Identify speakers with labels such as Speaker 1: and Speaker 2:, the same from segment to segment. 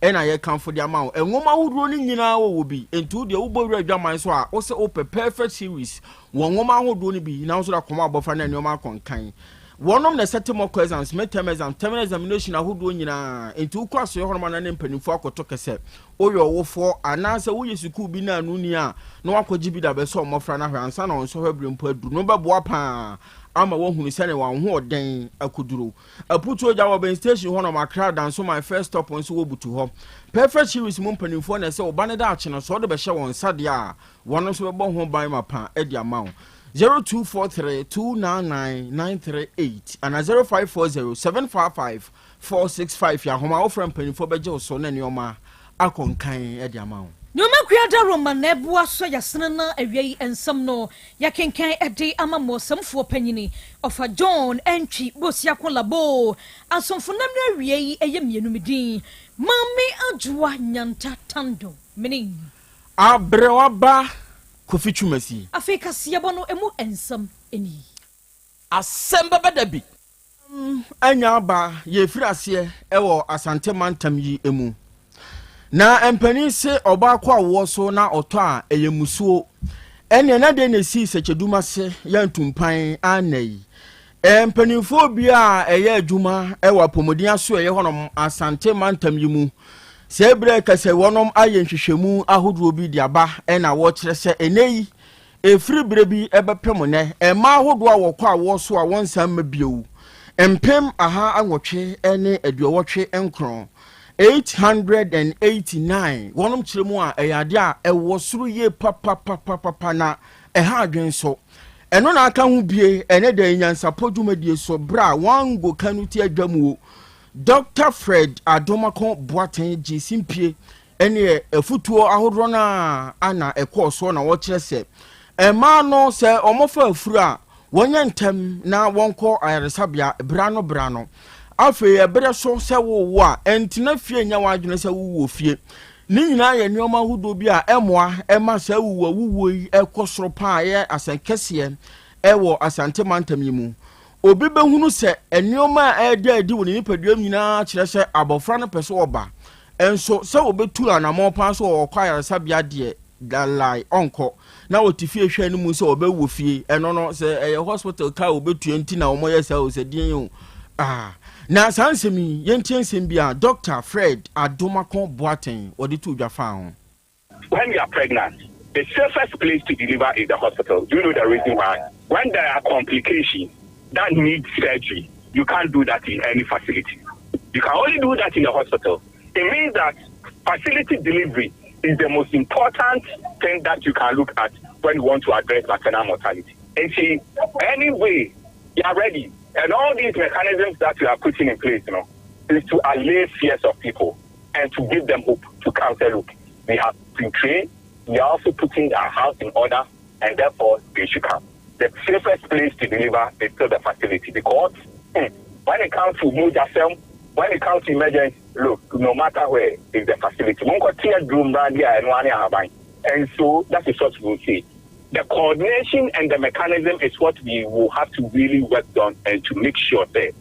Speaker 1: Ɛna yɛkamfo de ama wo. Nwoma ahodoɔ no nyinaa wɔ wɔ bi. Nti wo deɛ wobɔ wura adwaman so a, wo sɛ wopɛ Perfect Series wɔ nwoma ahodoɔ no bi na wo nso de akɔma abɔfra na nneɛma akɔnkan. Wɔnom na ɛsɛte mock exams, midterm exams, terminal examination ahodoɔ nyinaa. Nti wokɔ asoɛ hɔnom ana ne mpanimfoɔ akɔtɔ kɛsɛ. Woyɛ ɔwofoɔ anaasɛ woyɛ sukuu bi na ano ni a, na wakɔgye bi da bɛsɔ mmɔfra no ahwɛ ansa na wɔn nsɔhwɛ berɛ mpo aduru no bɛboa paa ama woahunu sɛne wɔn ahoɔden akɔduro. Aputuo gya wɔ Ben Station hɔnom, Accra Danso my first stop nso wɔ Butu hɔ. Perfect Series mu mpanimfoɔ na ɛsɛ wo ba no daakye no sɛ wode bɛhyɛ wɔn nsa deɛ a, wɔn nso bɛbɔ ho ban mapa de ama wo. 0243 299 938 anaa 0540 755 465 yɛ ahoma a wofrɛ mpanimfoɔ bɛgye wo so na nneɛma akɔ nkan de ama wo.
Speaker 2: Nneɛma kua dawuroma na ɛboa sɔ yasene na awia yi nsɛm no yɛkenkan de ama mo. Ɔsɛmfoɔ panyini Ɔfa John Antwi Bosiako Labo asomfo nam no awia yi ɛyɛ mmienu. Me din Maame Adwoa Nyanta Tando mene.
Speaker 1: Abrɛwaba Kofi Twumasi.
Speaker 2: Afei kaseɛbɔ no emu nsɛm ni.
Speaker 3: Asɛm bɛbɛ da bi.
Speaker 1: Anya aba yɛfiri aseɛ ɛwɔ Asante mantam yi mu na mpanin se ɔbaako awoɔ so na ɔtɔ a ɛyɛ musuo. Ɛneɛ na deɛ na ɛsii Sɛkyɛdum ase yɛ ntumpan ana yi, mpanimfoɔ bi a ɛyɛ adwuma ɛwɔ apɔmuden aso ɛyɛ hɔnom Asante mantam yi mu sɛ ebere kɛsɛ wɔnom ayɛ nhwehwɛmu ahodoɔ bi de aba, ɛna wɔkyerɛ sɛ ɛnɛ yi ɛfiri berɛ bi ɛbɛpem nɛ, mmaa ahodoɔ a wɔkɔ awoɔ so a wɔnsan mma bio 889, 889. Wɔnom kyerɛ mu a ɛyɛ adeɛ a ɛwɔ soro yie papapapapa na ɛha adwen so. Ɛno na aka ho bie. Ɛne da nyansapɔ dwumadie so berɛ a wɔango ka no ti adwa mu o, Dr Fred Adomako Boateng gye simpie ɛne afutuo ahodoɔ no a ana ɛkɔɔ soɔ na wɔkyerɛ sɛ mmaa no sɛ wɔfa afuru a, wɔnyɛ ntɛm na wɔnkɔ ayaresabea bra no bra no. Afei ɛberɛ so sɛ wowo a, ɛntena fie nya w'adwene sɛ wowɔ fie. Ne nyinaa yɛ nneɛma ahodoɔ bi a ɛmmoa ɛma saa wuwu awuwuo yi ɛkɔ soro paa. Ɛyɛ asɛnkɛseɛ ɛwɔ Asante mantam yi mu. Obi bɛhunu sɛ nneɛma a ɛda adi wɔ ne nipadua mu nyinaa kyerɛ sɛ abɔfra no pɛ sɛ ɔba, nso sɛ wɔbɛtu anammɔn paa so wɔkɔ ayaresabea deɛ dalai ɔnkɔ na wɔte fie hwɛ no mu sɛ wɔbɛwɔ fie. Ɛno no sɛ ɛyɛ hospital kaa wɔbɛtua nti na wɔyɛ saa o, sɛ deɛn o. Ah, na saa nsɛm yi, yɛntie nsɛm bi a Dr Fred Adomako Boateng wɔde to dwa faa ho.
Speaker 4: When you are pregnant, the safest place to deliver is the hospital. Do you know the reason why? When there are complications that need surgery, you can't do that in any facility. You can only do that in the hospital. It means that facility delivery is the most important thing that you can look at when you want to address maternal mortality. And see, anyway, you are ready. And all these mechanisms that we are putting in place is to allay fears of people and to give them hope, to counsel, look, we have been trained, we are also putting our house in order, and therefore they should come. The safest place to deliver is still the facility because when it comes to Mujasem, when it comes to emergency, look, no matter where is the facility. And so that is what we will see. The coordination and the mechanism is what we will have to really work on and to make sure that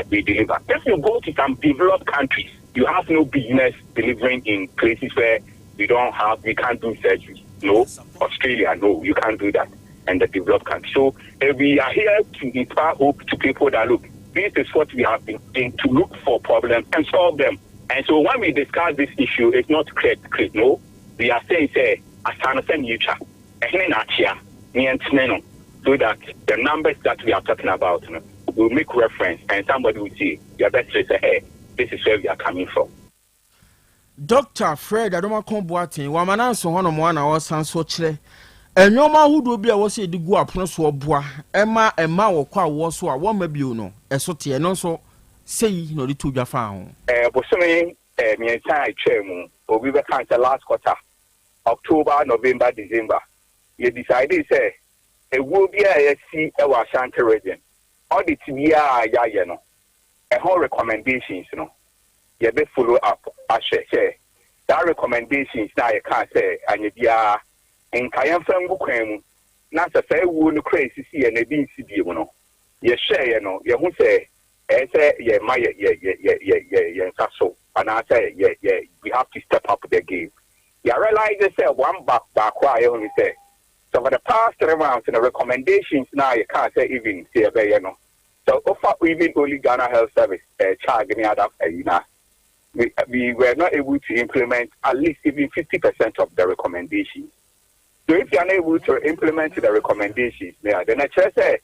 Speaker 4: we deliver. If you go to some developed countries, you have no business delivering in places where we don't have, we can't do surgery. No, Australia, no, you can't do that. And the developed countries. So we are here to inspire hope to people that look, this is what we have been doing to look for problems and solve them. And so when we discuss this issue, it's not create, create, no. We are saying, say, asana sɛ neutral, so that the numbers that we are talking about will make reference and somebody will say, you better say, hey, this is where we are coming from.
Speaker 1: Dr Fred Adomako Boateng wama nanso hɔnom a na ɔsan so kyerɛ nneɛma ahodoɔ bi a wɔsɛ yɛde gu apono soɔ boa ɛma ɛma wɔkɔ awoɔ so a wɔmma bio no ɛso teɛ no nso sɛyi na ɔde to dwa faa ho.
Speaker 4: Bosome 3 a ɛtwaa mu, obi bɛka sɛ last quarter, October, November, December, yɛ decide sɛ ewuo bi a yɛsi ɛwɔ Ashanti Region, audit biara a yɛayɛ no, ɛho recommendations no, yɛbɛ follow up ahwɛ sɛ saa recommendations na yɛka sɛ anya biara nka yɛmfa ngu kwan mu na sɛ saa ewuo no kora esisi yɛ na ebi nsi bie mu no, yɛhwɛeɛ no, yɛho sɛ Ɛyɛ sɛ yɛma yɛ yɛ yɛ yɛ yɛ yɛ yɛn nsa so anaasɛ yɛ yɛ we have to step up the game. Yɛ realize sɛ one ba baako a yɛhu ne sɛ, so for the past 3 months no, recommendations na yɛkaa sɛ even sɛ yɛbɛyɛ no, so ofa even only Ghana Health Service charge ne ada ɛyi na we were not able to implement at least even 50% of the recommendations. So if you are not able to implement the recommendations, yeah, then ɛkyerɛ sɛ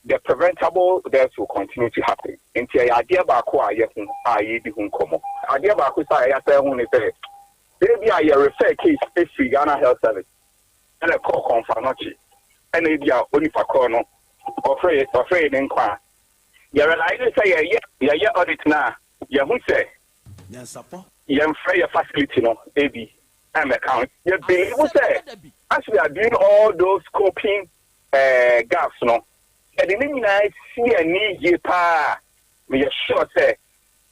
Speaker 4: the preventable deaths will continue to happen. Nti ɛyɛ adeɛ baako a yɛho a yɛdi ho nkɔmmɔ. Adeɛ baako sɛ a yɛasɛ ho ne sɛ ebi a yɛ refer case efiri Ghana Health Service ɛna ɛkɔ Komfo Anokye, ɛna ebi a onipa korɔ no ɔfrɛ ne nkwa a, yɛ realize sɛ yɛyɛ audit na yɛho sɛ yɛmfrɛ yɛ facility no ebi ɛmɛka ho. Yɛ believe sɛ as we are doing all those scoping gaps no, ɛde ne nyinaa si ani yie paa, meyɛ sure sɛ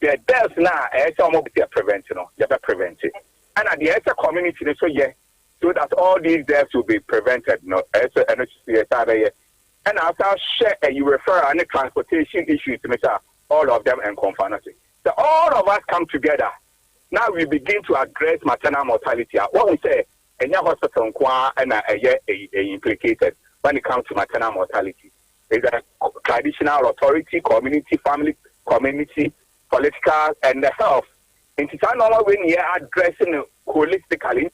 Speaker 4: the deaths na ɛyɛ sɛ wɔn bɛ prevent no, yɛbɛ prevent it. Ɛna deɛ ɛsɛ community no so yɛ so that all these deaths will be prevented no, ɛyɛ sɛ ɛno yɛ saa bɛyɛ. Ɛna asa hyɛ ɛyi referral ne transportation issues no sɛ all of them nkɔnfa no so all of us come together, now we begin to address maternal mortality a, wɔn sɛ ɛnyɛ hospital nko ara ɛna ɛyɛ ɛyi implicated when it comes to maternal mortality. It's a traditional authority, community, family, community, political and the health. Nti saa nneɛma wei ni yɛ addressing no holistically.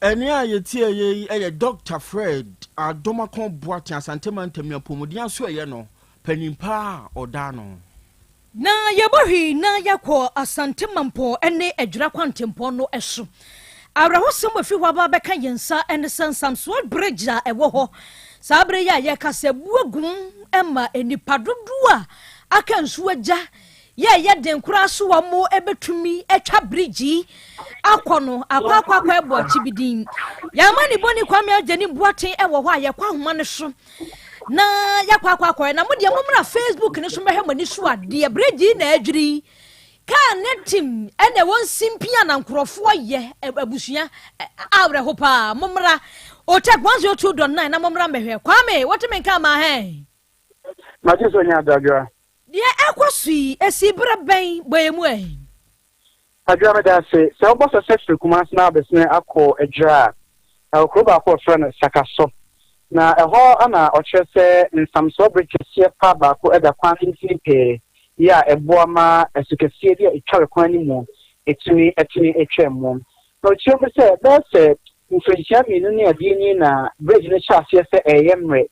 Speaker 1: Ɛne a yɛtie yɛ yi yɛ Dr Fred Adomako Boateng, Asante Mantam apɔmuden aso ɛyɛ no panin paa a ɔda no.
Speaker 2: Na yɛbɔ hwee na yɛkɔ Asante Mampɔ ne Adwira kwantempɔn no so. Awerɛhosɛm afi hɔ aba bɛka yɛn nsa ne sɛ Nsamsoɔ Bridge a ɛwɔ hɔ saa berɛ yi a yɛka sɛ buagum ma nnipa dodoɔ a aka nsuo agya yɛ ɛyɛ den koraa so wɔn mo bɛtumi atwa bridge yi akɔ no akɔ akɔ akɔ ɛbɔ akyi bi din. Yɛama ne bɔne Kwame Agyani Boaten ɛwɔ hɔ a yɛkɔ ahoma no so na yɛakɔ akɔ akɔ na mo deɛ mommra Facebook ne so mbɛhwɛ mo ani so adeɛ. Bridge yi na adwiri kaa ne tim ɛna ɛwɔ nsimpia na nkurɔfoɔ yɛ abusua awerɛho paa. Mommra Otec 102.9 na mommra mmɛhwɛ. Kwame, wɔte me nka ma hɛn?
Speaker 5: Magye sɛ ɔnyɛ adadwoa.
Speaker 2: Deɛ ɛkɔ so yi esi berɛ bɛn bɔ mu ɛ?
Speaker 5: Adwoa, meda ase. Sɛ wobɔ sɛ sɛ firi Kumase na abɛsene akɔ Adwira a, ɛwɔ kuro baako a wɔfrɛ no Sakasɔ, na ɛhɔ ana ɔkyerɛ sɛ Nsamsoɔ bridge kɛseɛ pa baako ɛda kwan no mfini pɛɛ yi a ɛboa ma ɛso kɛseɛ bi a ɛtware kwan no mu ɛtumi ɛtumi atwa mu. Na ɔkyerɛ mu sɛ bɛyɛ sɛ mfirinhyia 2 ne adeɛ nie na bridge no hyɛ aseɛ sɛ ɛyɛ mmerɛ,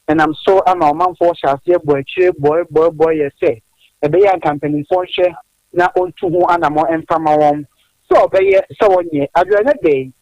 Speaker 5: ɛnam so ama ɔmanfoɔ hyɛ aseɛ bɔ akyire bɔe bɔe bɔe yɛ sɛ ɛbɛyɛ anka mpanimfoɔ nhwɛ na ɔntu ho anammɔ mfa ma wɔn sɛ ɔbɛyɛ sɛ wɔnyɛ adwerɛ ne de.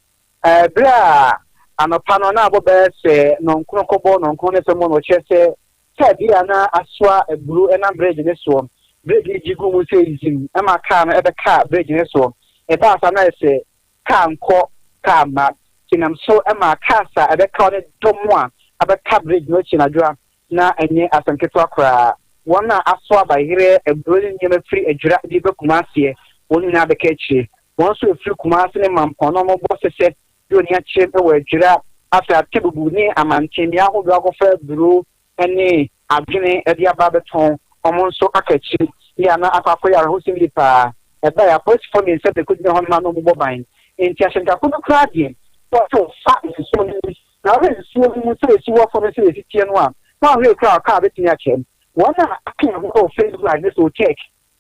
Speaker 5: Berɛ a anɔpa no na abɔ bɛyɛ sɛ 9 kɔbɔ 9 ne fam no, ɔkyerɛ sɛ kaa bi a na asoa aburo ɛnam bridge ne soɔ, bridge no gyi gu mu sɛ zim ɛma kaa no ɛbɛka bridge ne soɔ. Ɛbaa saa na yɛ sɛ kaa nkɔ kaa mma, nti nam so ɛma cars a ɛbɛka ne dɔm a abɛka bridge no akyi anadwoa na ɛnyɛ asɛm ketewa koraa. Wɔn a aso abayerɛ aburo ne nneɛma firi Adwira de ba Kumaseɛ, wɔn nyinaa bɛka akyire. Wɔn nso efiri Kumase ne Mampɔn na wɔbɔ sɛsɛ de oni akyerɛ wɔ Adwira, afei Atebubu ne amanten mmea ahodoɔ akɔfa aburo ne adwene de aba abɛtɔn, wɔn nso aka akyire yi a na akɔ akɔyɛ awerɛhosɛm yie paa. Ɛbaeɛ apolisifoɔ 3 na ɛkɔgyina hɔ nom a na wɔbɔ ban, nti ahyɛnkafo no koraa deɛ wɔsɛ wɔfa nsuo no mu, na wɔhwɛ nsuo no mu sɛ ɛsi wɔ fam sɛ ɛsi teɛ no a, na wɔhwɛ kura a kaa bɛtumi akyɛm. Wɔn a aka ho wɔ Facebook Live ne so Otec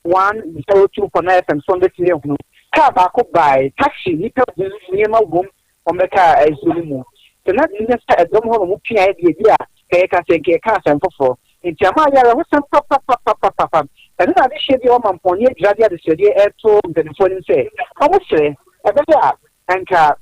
Speaker 5: 102.9 FM so bɛtumi ahunu kaa baako bae, taxi, nnipa gu nneɛma wom, wɔn bɛka nsuo no mu sɛ na nyɛ sɛ ɛdɔm hɔ na wɔn pia deɛ bi a kɛyɛ ka sɛ nkɛyɛ ka asɛm foforɔ. Nti ama ayɛ awerɛhosɛm papapapapapa. Ɛno na adehyɛ bi a wɔma mpɔn adwira de adesrɛdeɛ ɛto mpanimfoɔ anim sɛ wɔn srɛ ɛbɛyɛ a nka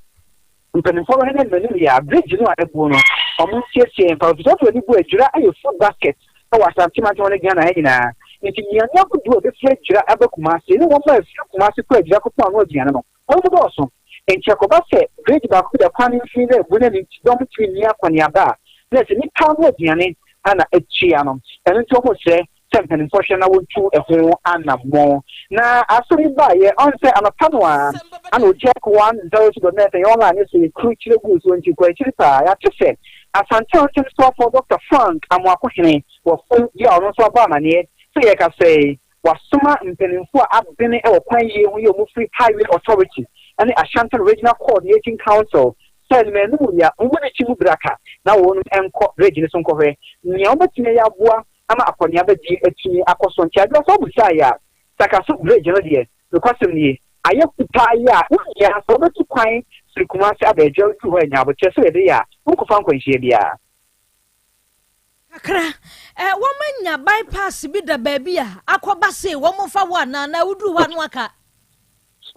Speaker 5: mpanimfoɔ no hɛn mmanim yɛ a bridge no a ɛbuo no, wɔn nsiesie mfa ofisɛ ɔfɔ ani bu. Adwira ayɛ food basket ɛwɔ Asante mantam ne Ghana ha nyinaa, nti nnuane ahodoɔ a ɛbɛfiri Adwira aba Kumase ne wɔn a ɛfiri Kumase kɔ Adwira kɔpɔn ano aduane no, wɔn mu dɔɔso. Nti akɔba sɛ bridge baako bi da kwan no mfini na ebu n'ani nti dɔm tumi nni akɔneaba a na ɛsɛ nipa no aduane ana atua no. Ɛno nti wɔn srɛ. sɛ mpanimfoɔ hwɛ na wɔntu ɛho anammɔn. Na asɛm yi baeɛ, ɔn sɛ anɔpa no ara ana Ojek 102.9 yɛ online no so yɛkrukyire guu so nti kɔ akyiri paa yɛate sɛ Asante Ɔnten soafoɔ Dɔkta Frank Amoakohene wɔ fam yi a ɔno nso abɔ amaneɛ sɛ yɛrekasa yi wasoma mpanimfoɔ a abene wɔ kwan yie ho yi a wɔfiri Highway Authority ne Ashanti Regional Coordinating Council sɛ mmaanu yi a wɔn ne kyi mu braka na wɔn nkɔ bridge no so nkɔhwɛ nea wɔbɛtumi ayɛ aboa ama akɔneaba die atumi akɔ so. Nti adeɛ sɛ wobisaeɛ a, Sakaso bridge no deɛ, nokwasɛm nie, ayɛ kutaa yi a wonhia sɛ wobɛtu kwan firi Kumasi aba Adwa woduru hɔ a nya aboterɛ sɛ yɛde yɛ a wonkɔfa nkwanhyia biara.
Speaker 2: Kakra, eh, wɔanya bypass bi da baabi a akɔba sei, wɔmfa hɔ anaa, anaa woduru hɔ a na waka.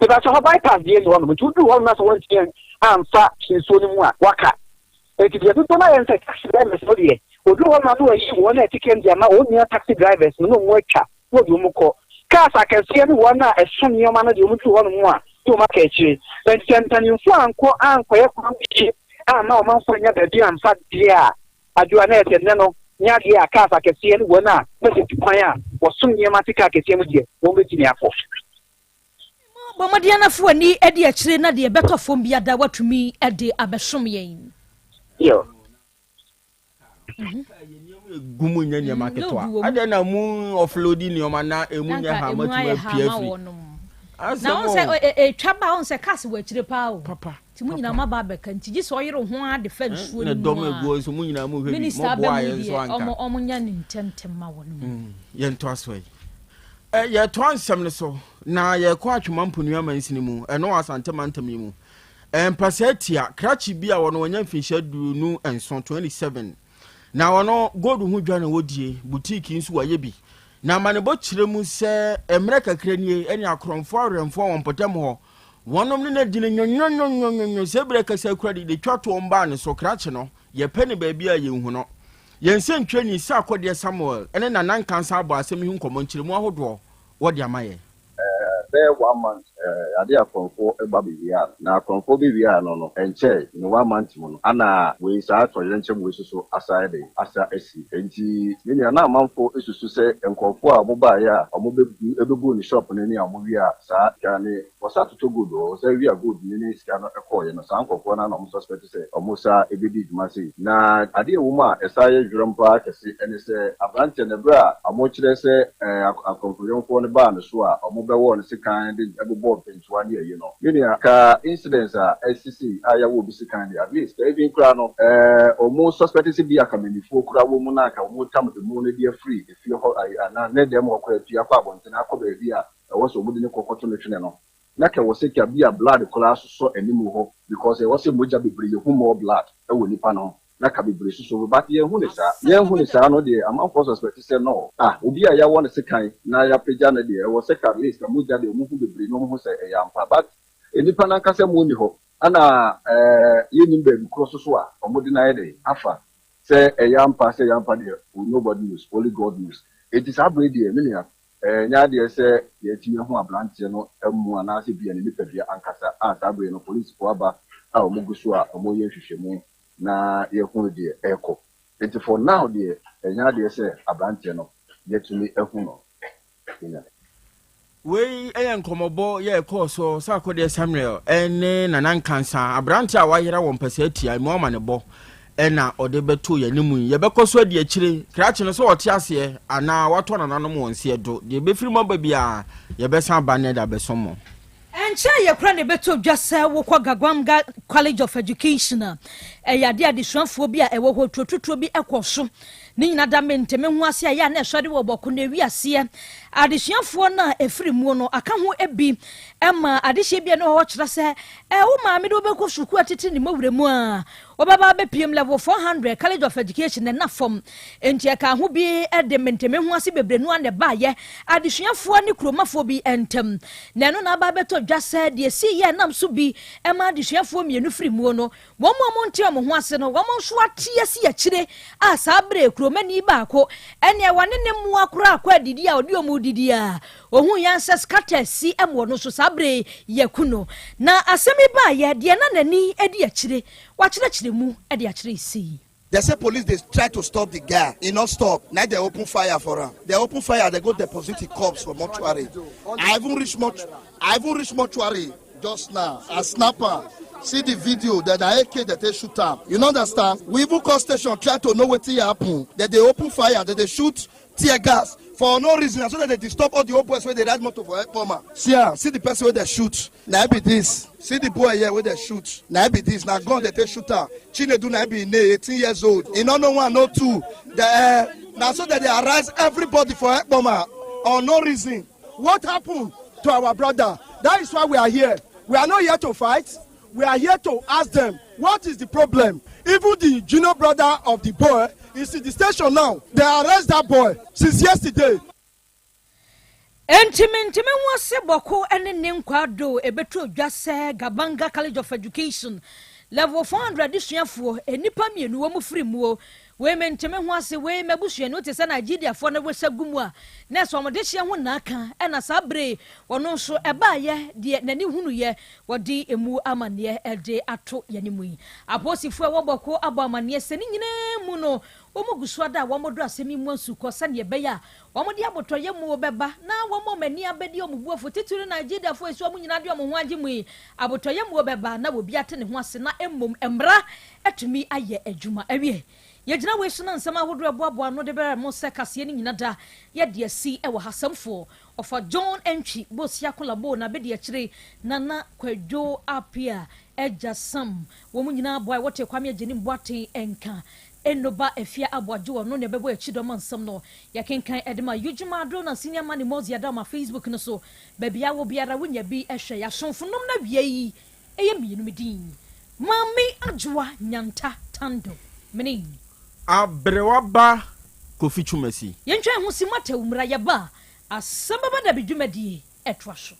Speaker 5: Mepakyɛ hɔ bypass deɛ nni hɔnom nti woduru hɔnom na sɛ woantumi amfa nsuo no mu a waka. Nti deɛ dodoɔ no ayɛ ne sɛ taxi drivers no deɛ wɔduru hɔnom a na wɔayi wɔn a ɛte car mu de ama wɔn nua taxi drivers no na wɔn atwa na wɔde wɔn kɔ. Cars akɛseɛ ne wɔn a ɛso nneɛma no deɛ wɔduru hɔnom a na wɔn aka akyire. Nti sɛ mpanimfoɔ ankɔ ankɔyɛ kwan bi amma ɔmanfoɔ annya baabi amfa deɛ a, Adwoa, na ɛyɛ sɛ nnɛ no nyɛ adeɛ a cars akɛseɛ ne wɔn a wɔasi tu kwan a wɔso nneɛma te car kɛseɛ mu deɛ wɔn bɛtumi akɔ.
Speaker 2: Bɔ mmɔden na fa w'ani di akyire na deɛ ɛbɛtɔ fam biada woatumi de abɛsom yɛn.
Speaker 5: Yo.
Speaker 1: Gu mu nyɛ nneɛma ketewa. Adɛn na mu offloadi nneɛma na emu nyɛ ha matumi apue afiri.
Speaker 2: Na wɔn sɛ etwa ba wɔn sɛ cars wɔ akyire paa o.
Speaker 1: Papa.
Speaker 2: Nti mo nyinaa mo aba abɛka nti gye sɛ ɔyere ho ara de fa nsuo no
Speaker 1: mu
Speaker 2: a.
Speaker 1: Dɔm eguo nso mo nyinaa mo hwɛ bi.
Speaker 2: Minister
Speaker 1: Mo
Speaker 2: aba
Speaker 1: boa
Speaker 2: mu
Speaker 1: yɛn
Speaker 2: yi
Speaker 1: nso
Speaker 2: deɛ
Speaker 1: anka.
Speaker 2: ɔmo ɔmo nya ne ntɛmntɛm ma wɔn mu.
Speaker 1: Yɛntoa so yi. Yɛtoa nsɛm no so na yɛkɔ Atwoma Mponua mansini mu, ɛno wɔ Asante mantam yi mu. Mpasaa tia krakye bi a wɔno wanya mfinhyia 27, 27, na wɔno gold ho dwa na wɔdie, boutique nso wɔayɛ bi. Na amanebɔ kyerɛ mu sɛ mmerɛ kakra nie ɛne akorɔmfoɔ awerɛmfoɔ wɔ mpɔtam hɔ wɔnom ne no adi no nwonwonwonwonwo sɛ berɛ kasa kura de de twa toɔ mbaa ne so krakye no yɛpɛ ne baabi a yɛnhu no. Yɛn sɛntwerɛni Sarkodie Samuel ne Nana Nkansah abɔ asɛm yi ho nkɔmmɔ nkyerɛmu ahodoɔ wɔde ama yɛn.
Speaker 6: Bɛyɛ one month ade a korɔmfoɔ ba bɛwiaa no, na korɔmfoɔ bɛwiaa no no ɛnkyɛɛ ne one month mu no ana wei saa tɔyerɛnkyɛm wei soso asa ayɛ dɛn asa asi. Enti me nua na amanfoɔ susu sɛ nkorɔfoɔ a wɔbaeɛ a wɔbɛbuu ne shop no ne a wɔwiaa saa sika ne Wɔsa totɔ gold wɔ hɔ, wɔsa wia gold no ne sika no kɔɔeɛ no, saa nkorɔfoɔ no ara na wɔn suspect sɛ wɔn sa bɛdi dwuma sei. Na adeɛ a ɛwɔ mu a ɛsa yɛ dwerɛm pa ara kɛse ne sɛ, aberanteɛ no ɛberɛ a wɔkyerɛ sɛ akorɔmfoyɔnfoɔ no baa ne so a wɔbɛwɔɔ no sekan de bobɔɔ mpɛntoa ne ayi no, me nua, ka incidents a asi sei a yɛawɔ obi sekan deɛ, at least ka even koraa no wɔn suspect sɛ bi a Kamanifoɔ koraa wɔ mu na anka wɔretam emu no de afiri efie hɔ anaa ne dɛm hɔ koraa apue akɔ abɔntene akɔ baabi a ɛwɔ sɛ wɔde no kɔ kɔto no twene no na kɛ wɔ sɛ kɛ bi a blood koraa sosɔ anim hɔ because ɛwɔ sɛ mogya bebree yɛhu more blood wɔ nipa no ho na ka bebree soso hɔ but yɛnhu no saa yɛnhu no saa no deɛ amanfoɔ suspect sɛ no ah obi a yɛawɔ no sekan na yɛapagya no deɛ ɛwɔ sɛ ka at least ka mogya deɛ wɔhu bebree na wɔhu sɛ ɛyɛ ampa but nipa no ankasa mu nni hɔ ɛna ɛɛ yɛnnim baabi korɔ soso a wɔde no ayɛ dɛn afa sɛ ɛyɛ ampa sɛ ɛyɛ ampa deɛ nobody knows only God knows enti saa bere deɛ me nua Ɛnyɛ adeɛ sɛ yɛatumi ahu aberanteɛ no amu anaasɛ ebia ne nipadua ankasa a saa berɛ yi no polisifoɔ aba a wɔgu so a wɔreyɛ nhwehwɛmu na yɛahunu deɛ ɛrekɔ. Nti for now deɛ ɛnyɛ adeɛ sɛ aberanteɛ no yɛatumi ahu no. Yɛnya.
Speaker 1: Wei yɛ nkɔmmɔbɔ yɛ ɛkɔɔ so sɛ akɔdeɛ Samuel ne Nana Nkansah, aberanteɛ a wayera wɔ mpɛsɛɛ tia mu amanebɔ na ɔde bɛto yɛn anim yi. Yɛbɛkɔ so adi akyire. Krakye no, sɛ ɔte aseɛ anaa watɔ nananom wɔn seɛ do, deɛ ɛbɛfiri mu aba biara, yɛbɛsan aba nnɛ de abɛsom mo.
Speaker 2: Ɛnkyɛeɛ koraa na ɛbɛtɔ dwa sɛ wokɔ Gagwamga College of Education a, ɛyɛ adeɛ a adesuafoɔ bi a ɛwɔ hɔ turotutuo bi kɔ so. Ne nyina da mente me ho ase a ɛyɛ a na ɛsɔre wɔ bɔko na ɛwi aseɛ. Adesuafoɔ no a ɛfiri muo no aka ho bi ma adehyeɛ bi a ɛne hɔ kyerɛ sɛ wo maame de wobɛkɔ sukuu atete ne mmɔwerɛ mu a Wɔbɛba abɛpiem level 400 College of Education na ɛna fam. Enti ɛkaa ho bi de mente-me-ho-ase bebree no ara na ɛbaeɛ adesuafoɔ ne kuromafoɔ bi ntam. Na ɛno na aba abɛtɔ dwa sɛ deɛ ɛsiiɛ a ɛnam so bi ma adesuafoɔ mmienu firi muo no, wɔn a wɔnte wɔn ho ase no, wɔn nso ate asi akyire a saa berɛ kuromani baako ɛneɛ wɔne ne mmoa koraa kɔ adidi a ɔde wɔn redidi a Ohuu yɛn sɛ scatter si wɔ no so saa bere yi yɛaku no. Na asɛm yi baeɛ, deɛ na n'ani di akyire, wakyerɛkyerɛ mu de akyerɛ sei.
Speaker 7: Dem say police dey try to stop the guy, e no stop, na dem open fire for am. Dem open fire, dem go deposit the corpse for mortuary. I even reach mortuary, I even reach mortuary just now. I snap am. See the video, dem na AK dem take shoot am. You no understand? We even call station try to know wetin happen. Dem dey open fire, dem dey shoot tear gas for no reason. Na so dem dey disturb all the old boys wey dey ride motor for Ekpoma. See am, see the person wey dem shoot. Na him be this. See the boy here wey dem shoot. Na him be this. Na gun dem take shoot am. Chinedu na him be him name, 18 years old. He no know one, no two. The, eh, na so dem dey harass everybody for Ekpoma on no reason.
Speaker 8: What happened to our brother? That is why we are here. We are not here to fight. We are here to ask them what is the problem. Even the junior brother of the boy is in the station now. They arrest that boy since yesterday.
Speaker 2: Enti mentumi ho ase bɔko ne ne nkwaado ɛbɛtɔ dwa sɛ Gabanga College of Education Level 400 adesuafoɔ nnipa mmienu wɔn firi muo. Wei mentumi ho ase, wei m'abusuani wote sɛ Nigeriafoɔ no wesa gu mu a na ɛsɛ wɔn de hyeɛ ho naaka ɛna saa bere wɔn nso ɛbaayɛ deɛ n'ani hunuyɛ wɔde emu amanneɛ ɛde ato yɛn mu yi. Apolisifoɔ a ɛwɔ Bɔko abɔ amanneɛ sɛ ne nyinaa mu no wɔn gu so ada a wɔn do asɛm yi mu asukɔ sɛdeɛ ɛbɛyɛ a wɔn de abotɔyɛ mu bɛba na wɔn a wɔn ani abɛdi wɔn buafo titiri Nigeriafoɔ esi wɔn nyinaa de wɔn ho agye mu yi abotɔyɛ mu bɛba na obi ate ne ho ase na mmom mmara atumi ayɛ adwuma awie. Yɛgyina wei so na nsɛm ahodoɔ ɛboaboa ano de bɛrɛ mo sɛ kaseɛ no nyina da yɛde asi ɛwɔ hasɛmfoɔ ɔfa John Antwi Bosia Kolabo na bɛdi akyire Nana Kwadwo Apia Agya Sam wɔn nyinaa boa wɔte Kwame Agyenim Boaten nka Enoba Afia Aboagye ɔno na ɛbɛbɔ akyi dɔm nsɛm no yɛkenkan ɛde ma Eugene Ado na Senior Money Mozi Adama Facebook no so baabi a wɔ biara wonya bi ɛhwɛ yɛasomfo nom na wie yi ɛyɛ mmienu mi din Maame Adwoa Nyanta Tando mene
Speaker 1: Aberewa ba Kofi Twumasi.
Speaker 2: Yɛntwa ho si mata mmra yɛba asɛm bɛba da bi dwumadie ɛtoa so.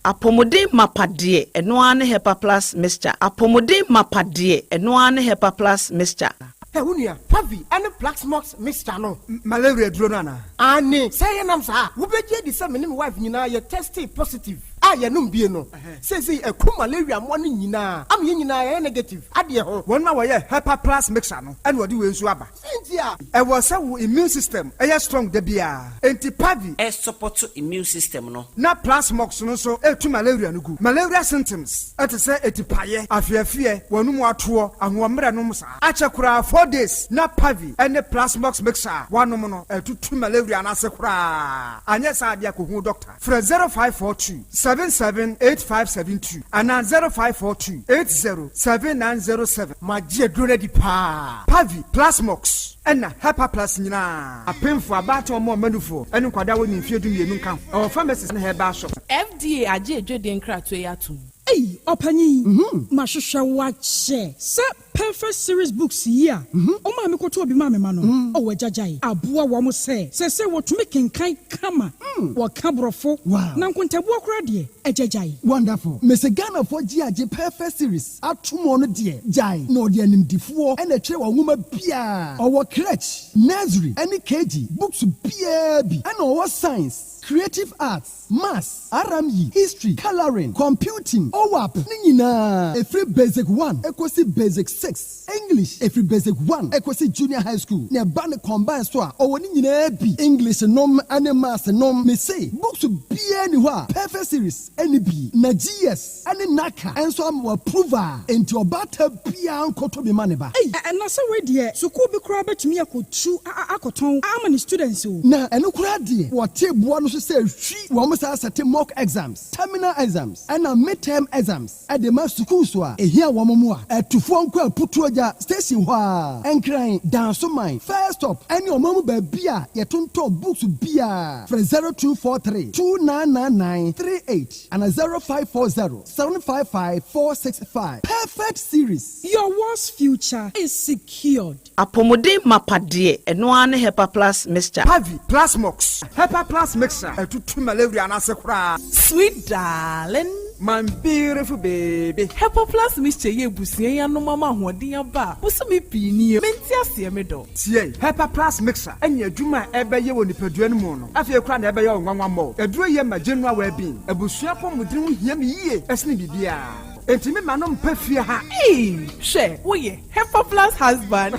Speaker 3: Apɔmuden mapa deɛ, ɛno ara ne Hepa Plus Mixture. Apɔmuden mapa deɛ, ɛno ara ne Hepa Plus Mixture.
Speaker 9: Ɛ wo nua, Pavi ɛne Plasmox mixture no.
Speaker 8: Malaria duro no anaa?
Speaker 9: Ane sɛ yɛnam saa wobɛgye adi sɛ me ne me wife nyinaa yɛ tested positive a yɛnom bie no seesei ɛku malaria mmoa no nyinaa ama yɛn nyinaa yɛyɛ negative adeɛ ho.
Speaker 8: Wɔn a wɔyɛ Hepa Plus Mixture no ɛna wɔde wei nso aba.
Speaker 9: Sɛnti a
Speaker 8: ɛwɔ sɛ wo immune system ɛyɛ strong da biara, enti Pavi
Speaker 10: ɛsupport immune system no.
Speaker 8: Na Plasmox no nso ɛtu malaria no gu. Malaria symptoms ɛte sɛ etipaeɛ, afeafeɛ, wɔn mu atoɔ, ahoɔmmerɛ nom saa akyɛ koraa 4 days na Pavi ɛne Plasmox mixture a wanom no ɛtutu malaria no ase koraa. Anyɛ saa adeɛ akɔhu doctor. Frɛ 0542 778572 anaa 0542 807907.
Speaker 9: Magye aduro no adi paa.
Speaker 8: Pavi, Plasmox ɛna Hepa Plus nyinaa, apemfo, abaatan, ɔmo ɔmanufoɔ ɛne nkwadaa wɔ ne mfeɛ 12 nka ho. Ɛwɔ pharmacies ne herbal shop.
Speaker 11: FDA agye edwedie nkratoɔ yi atom.
Speaker 12: Ei, ɔpanyin, mahwehwɛ wo akyɛ sɛ Perfect Series books yi a ɔma me kɔtɔ obi ma me ma no ɔwɔ agyagyae aboa wɔn sɛ wɔtumi kenkan kama, wɔka borɔfo na nkontabuo koraa deɛ agyagyae.
Speaker 13: Wonderful. Mr. Ghanafoɔ gye agye Perfect Series atom no deɛ gyae na ɔde animdifoɔ ɛna ɛtwerɛ wɔn nwoma biara. Ɔwɔ crèche, nursery ɛne KG books biara bi, ɛna ɔwɔ science, creative arts, maths, RME, history, colouring, computing, OWAP ne nyinaa ɛfiri basic 1 ɛkɔsi basic 6, English ɛfiri basic 1 ɛkɔsi junior high school, na ɛba ne combine so a ɔwɔ ne nyinaa bi, English nom ɛne maths nom. Mese books biara ni hɔ a Perfect Series ɛne bi na GS ɛne NaCCA ɛnso ama wɔ approve a enti ɔbaata biara nkɔtɔ bi ma ne ba.
Speaker 12: Ei, ɛna sɛ wei deɛ sukuu bi koraa bɛtumi akɔtu akɔtɔn ama ne students o.
Speaker 13: Na ɛno koraa deɛ wɔte boa no so sɛ hwi wɔn saa sɛte mock exams, terminal exams ɛna midterm exams ɛde ma sukuu so a ehia wɔn mu a ɛtufoɔ nkɔ Aputuo Gya station hɔ a Nkran Dansoman first stop ɛne ɔman mu baabi a yɛtontɔn books biara. Frɛ 0243 299938 ana 0540 755 465. Perfect Series.
Speaker 12: Your world's future is secured.
Speaker 3: Apɔmuden mapa deɛ, ɛno ara ne Hepa Plus Mixture.
Speaker 8: Pavi, Plasmox, Hepa Plus Mixture ɛtutu malaria no ase koraa.
Speaker 11: Sweet darling.
Speaker 8: My beautiful baby.
Speaker 11: Hepa Plus Mixture yɛ ebusua yi anom ama ahoɔden aba a bosome pii nie mente aseɛ me dɔ.
Speaker 8: Tie, Hepa Plus Mixture ɛnyɛ adwuma a ɛbɛyɛ wɔ nipadua no mu no afei koraa na ɛbɛyɛ wo nwanwa mmɔ. Aduro yɛ ma general well-being. Abusua pɔmuden ho hia me yie ɛsene biribiara. Enti me ma no mpɛ fie ha.
Speaker 11: Eii hwɛ woyɛ Hepa plus husband.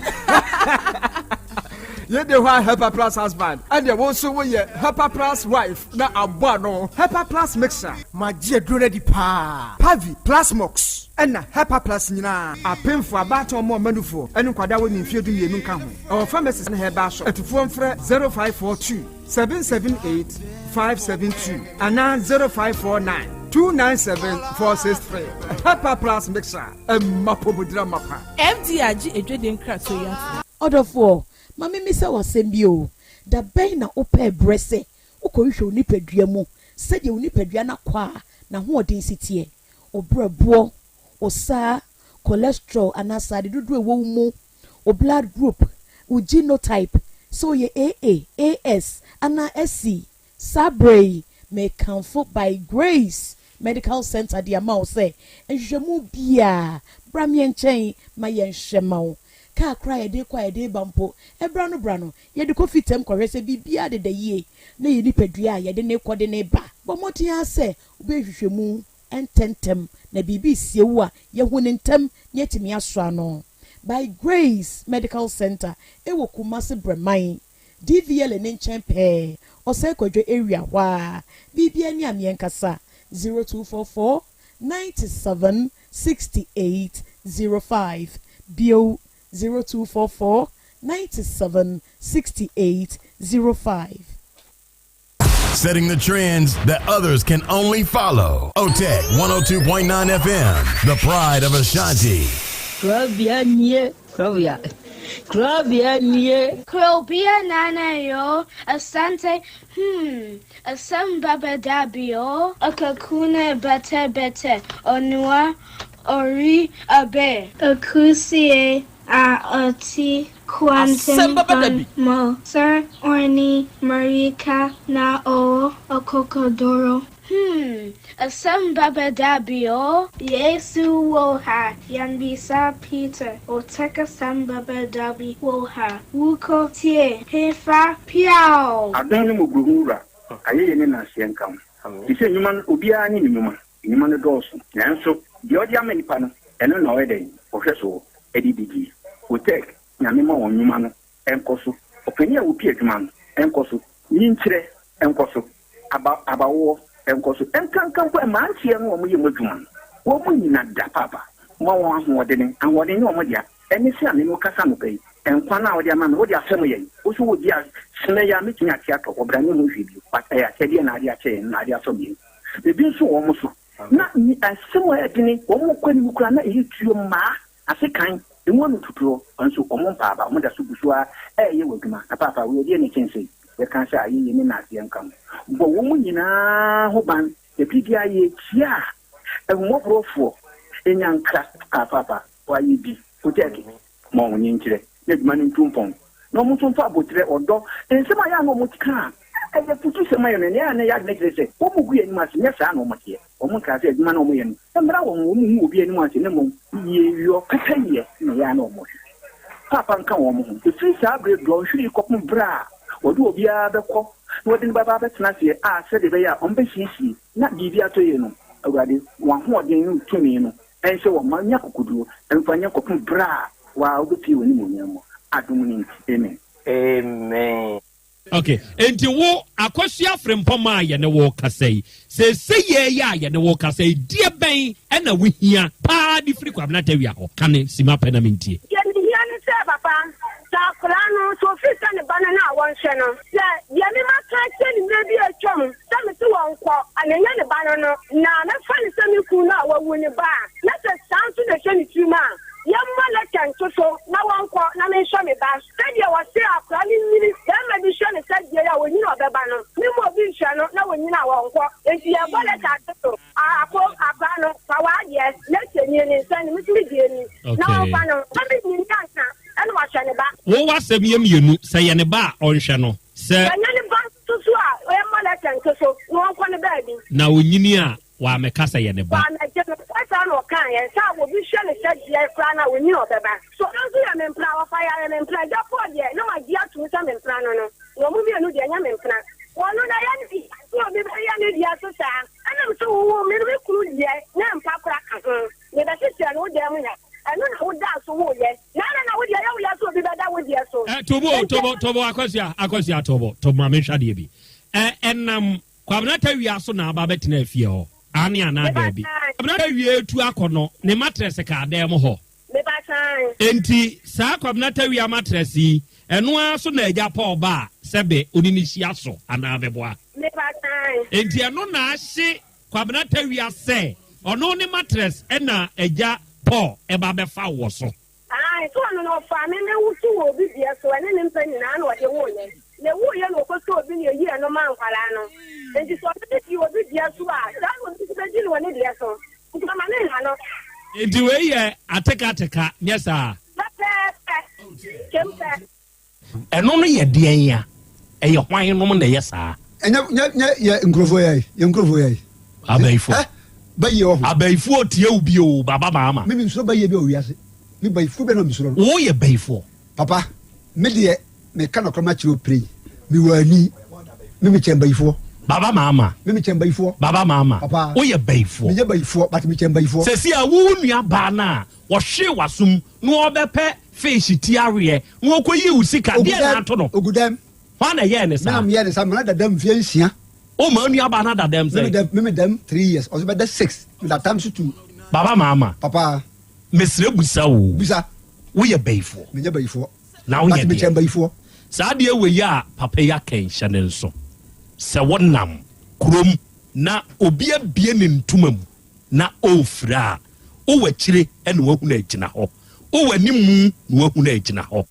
Speaker 8: Yɛ de hɔ a Hepa plus husband ɛneɛ wo nso wo yɛ Hepa plus wife na abɔ ano. Hepa plus mixer. Magye aduro no adi paa. Pavi, Plasmox ɛna Hepa plus nyinaa. Apemfoɔ, abaatan ɔmo ɔma nufoɔ ɛne nkwadaa a wɔnni mfeɛ 12 nka ho. Ɛwɔ pharmacies ne herbal shop. Atufoɔ mfrɛ 0542 778 572 anaa 0549 297 463. Hepa plus mixer ɛma pomodira mapa.
Speaker 11: FDA agye adwadie nkratoɔ yi atom.
Speaker 14: Ɔdɔfoɔ, ma memmisa wo asɛm bi o, da bɛn na wopɛɛ berɛ sɛ wokɔhwehwɛ wo nipadua mu sɛdeɛ wo nipadua no akwaa n'ahoɔden si teɛ, wo berɛboɔ, wo saa, cholesterol anaa sradeɛ dodoɔ a ɛwɔ wo mu, wo blood group, wo genotype, sɛ woyɛ AA, AS anaa SC? Saa berɛ yi, mekamfo By Grace Medical Center de ama wo sɛ nhwehwɛmu biara, bra me nkyɛn ma yɛnhwɛ ma wo. Kaa koraa a yɛde rekɔ a yɛde reba mpo, ɛberɛ ano berɛ ano, yɛde kɔ fitam kɔhwɛ sɛ biribiara deda yie na yɛn nipadua a yɛde no rekɔ de no reba. Bɔ mmɔden ara sɛ wobɛyɛ nhwehwɛmu ntɛmntɛm na biribi resie wo a, yɛahu no ntɛm na yɛatumi asɔ ano. By Grace Medical Center wɔ Kumasi Brɛman. DVLA ne nkyɛn pɛɛ, Ɔsɛe Kwadwo area hɔ ara. Biribiara ni a meɛ nkasa, 0244 97 68 05, bio, 0244 97 68 05.
Speaker 15: Setting the trends that others can only follow. OTEC 102.9 FM, the pride of Ashanti.
Speaker 16: Krobia nie, Krobia, Krobia nie.
Speaker 17: Krobia nana yo, Asante, hmm, Asem baba dabio, Akakuna bete bete, Onua, Ori abe. Akusie a ɔte
Speaker 18: Asɛm bɛba da bi.
Speaker 17: kwantempɔn mu, Sir Orni Marika na ɔwɔ ɔkokoduro. Hmm, asɛm bɛba da bi o. Yesu wɔ ha, yɛmmisa Peter, Oteka asɛm bɛba da bi wɔ ha, Wokɔ tie, hefa, piaw!
Speaker 19: Adom ne mmɔborɔhunu Wura, ayɛyie ne nnaaseɛ nka wo. Te sɛ nnwuma no, obiara ne ne nnwuma. Nnwuma no dɔɔso, nanso deɛ ɔde ama nnipa no, ɛno na ɔyɛ dɛn? Ɔhwɛ soɔ de didie. Otec, Nyame ma wɔn nnwuma no nkɔ so. Ɔpanin a ɔpi adwuma no nkɔ so. Nyinkyerɛ nkɔ so. Aba, abawoɔ nkɔ so. Nkanka mpo mmeranteɛ no a wɔyɛ mu adwuma no, wɔn nyina da paapa. Ma wɔn ahoɔdene. Ahoɔden nyɛ wɔn dea. Ɛne sɛ a me ne wo kasa anɔpa yi, nkwa no a wode ama me, wode afɛm yɛn. Wo nso wɔ bi a, sene yi a mɛtumi ate atɔ, ɔbra ne ho hwee bio. But ɛyɛ akyɛdeɛ na ade akyɛ yɛn, na ade afɛm yɛn. Ebi nso wɔ wɔn so. Na ne asɛm a ɛyɛ dene, wɔn kɔ anim koraa na ɛyɛ tuo mmaa ase kan, emu ano tutuo, nso wɔn mpa aba, wɔn da so gu so ara reyɛ wɔn adwuma. Na paapa, wei ɛdeɛn na ɛkyɛn sei? Yɛka sɛ ayɛyie ne nnaseɛ nka ho. Bɔ wɔn nyinaa ho ban, na biribiara yɛretia a, ahummɔborɔfoɔ nya nkra. Ah, paapa, woayɛ bi. Wotɛɛke. Ma wɔn nkyerɛ na adwuma no ntu mpɔn, na wɔn nso mfa aboterɛ, ɔdɔ, nsɛm a ɛyɛ a na wɔka a ɛyɛ afutusɛm ayɛ no, nea ɛyɛ a na ɛyɛ adwene kyerɛ sɛ wɔgu yɛn anim ase, nyɛ saa na wɔteɛ. Wɔnkaa sɛ adwuma no a wɔyɛ no mmra wɔn ho, wɔnhu obi anim ase, na mmom yieyɔ, pɛpɛyɛ na ɛyɛ a na wɔhwehwɛ. Paapa nka wɔn ho. Ɛfiri saa berɛ dɔnhwere yi kɔpem berɛ a wɔde obiara bɛkɔ na wɔde no bɛba abɛtena aseɛ a sɛdeɛ ɛbɛyɛ a wɔbɛsiesie na biribi atɔ yie no, Awurade, wɔn ahoɔden ne wo tumi no Ɛnsɛ wɔn ma nya akokoduro mfa nyɛ kɔpem berɛ a wo ara wobɛpue w'animuonyam mu. Adom no nti, amen.
Speaker 20: Amen.
Speaker 18: Ok, enti wo Akosua Frimpong a yɛne wo rekasa yi, seesei yi a yɛne wo rekasa yi, deɛ bɛn na wohia paa de firi Kwabena Tawia hɔ? Ka ne simma pɛ na mentie.
Speaker 21: Deɛ mehia ne sɛ papa, sɛ akwadaa no, sɛ ɔfiri sɛ ne ba no no a, wɔnhwɛ no. Sɛ deɛ me maka akyerɛ no mmerɛ bi a atwam sɛ mese wɔnkɔ, na ɛnyɛ ne ba no no, na mɛfa no sɛ me kunu no a wawu no ba a, na sɛ saa nso na ɛhyɛ ne tirim a, yɛmmɔ lɛtɛ nto so na wɔnkɔ na menhwɛ me ba. Sɛdeɛ wɔse akwadaa no nyini, barima bi hwɛ no sɛ deɛ a ɔnyini a ɔbɛba no, memma obi nhwɛ no na ɔnyini a wɔnkɔ. Enti yɛbɔ lɛtɛ ato so. Ako, akwadaa no, fa w'adeɛ, lɛtɛ nie, ne nsa ni, me nso me deɛ ni, na ɔmfa no, na menyini ansa ɛna wahwɛ ne ba.
Speaker 18: Wo w'asɛm yɛ mmienu, sɛ ɛyɛ ne ba a, ɔnhwɛ no, sɛ.
Speaker 21: Sɛ ɛnyɛ ne ba nso so a, yɛmmɔ lɛtɛ nto so na ɔnkɔ ne baabi.
Speaker 18: Na ɔnyini a, wammɛka sɛ ɛyɛ ne ba.
Speaker 21: Wammɛgye no. Sɛ saa na ɔkaeɛ, sɛ obi hwɛ no sɛ deɛ koraa no a, ɔnyini a ɔbɛba. So ɔno nso yɛ me mpena? Ɔfa yɛ ayɛ me mpena. Agya Paul deɛ, na magye atom sɛ me mpena no no. Na wɔn mmienu deɛ, ɛnyɛ me mpena. Wɔn no na ɛyɛ ne dea, sɛ obi bɛyɛ ne dea so saa. Ɛna mese wowoo me no me kunu deɛ na mpa kora ka ho. Mebɛhyehyɛɛ no wo dan mu ha. Ɛno na wodaa so woeɛ. Na adɛn na wo deɛ ɛyɛ wo ya sɛ obi bɛda wo deɛ so?
Speaker 18: Ɛ tobo o, tobo, tobo, Akosua, Akosua, tobo, tobo, ma menhwɛ adeɛ bi. Ɛ, ɛnam Kwabena Tawia so na aba abɛtena afie hɔ, aane anaa daabi? Kwabena Tawia retu akɔ no, ne matrɛs kaa dan mu hɔ. Enti saa Kwabena Tawia matrɛs yi, ɛno ara so na Agya Paul ba a sɛbe wo ne no hyia so anaa meboa? Enti ɛno na ahye Kwabena Tawia sɛ ɔno ne matrɛs na Agya Paul ba bɛfa wo wɔ so.
Speaker 21: Aane, so ɔno na ɔfaa me me wo too obi deɛ so, ɛne ne mpa nyinaa na ɔde woo yɛn. Na ɛwuiɛ na ɔkɔsɔɔ obi na ɛyii ɛno maa nkwadaa no. Enti sɛ ɔno de dii obi deɛ so a, saa na obi nso bɛdi no wɔ ne deɛ so. Nti ɔma ne nha no.
Speaker 18: Enti wei yɛ ateka-ateka, nyɛ saa?
Speaker 21: Pɛpɛɛpɛ. Kyem pɛ.
Speaker 18: Ɛno no yɛ deɛn a? Ɛyɛ hwan nom na ɛyɛ saa?
Speaker 13: Ɛnyɛ nyɛ nyɛ yɛ nkurɔfoɔ yɛ yɛ nkurɔfoɔ yɛ.
Speaker 18: Abayifoɔ.
Speaker 13: Ɛ bayie wɔ ho.
Speaker 18: Abayifoɔ tie wo bio baba maama.
Speaker 13: Me me nsuro bayie bi wɔ wiase. Me bayifoɔ bi na me nsuro no.
Speaker 18: Wo yɛ bayifoɔ.
Speaker 13: Papa me deɛ me ka nɔkorɛ ma kyerɛ wo pire yi me wɔ ani me me kyɛn bayifoɔ.
Speaker 18: Baba maama.
Speaker 13: Me me kyɛn bayifoɔ.
Speaker 18: Baba maama.
Speaker 13: Papa.
Speaker 18: Wo yɛ bayifoɔ.
Speaker 13: Me nyɛ bayifoɔ but me kyɛn bayifoɔ.
Speaker 18: Sɛsi a wo wo nua baa no a wɔhwee w'asom na ɔbɛpɛ fish ti aweɛ na ɔkɔyi wo sika deɛ na ato no.
Speaker 13: Ogu dɛm.
Speaker 18: Hwan na ɛyɛɛ ne saa?
Speaker 13: Me na meyɛɛ ne saa mena dada mfeɛ nsia.
Speaker 18: O ma nua baa no ada dɛm sɛn?
Speaker 13: Me me dɛm three years ɔso bɛda six meda time so two.
Speaker 18: Baba maama.
Speaker 13: Papa.
Speaker 18: Mesrɛ busa o.
Speaker 13: Busa.
Speaker 18: Woyɛ bayifoɔ?
Speaker 13: Menyɛ bayifoɔ.
Speaker 18: Na woyɛ
Speaker 13: But mekyɛn
Speaker 18: deɛ?
Speaker 13: bayifoɔ.
Speaker 18: Saa adeɛ wei a papa yi aka yi hyɛ ne nso. Sɛ wonam kurom na obi abue ne ntoma mu na ɔrefira a, wowɔ akyire na wahunu agyina hɔ, wowɔ animu na wahunu agyina hɔ.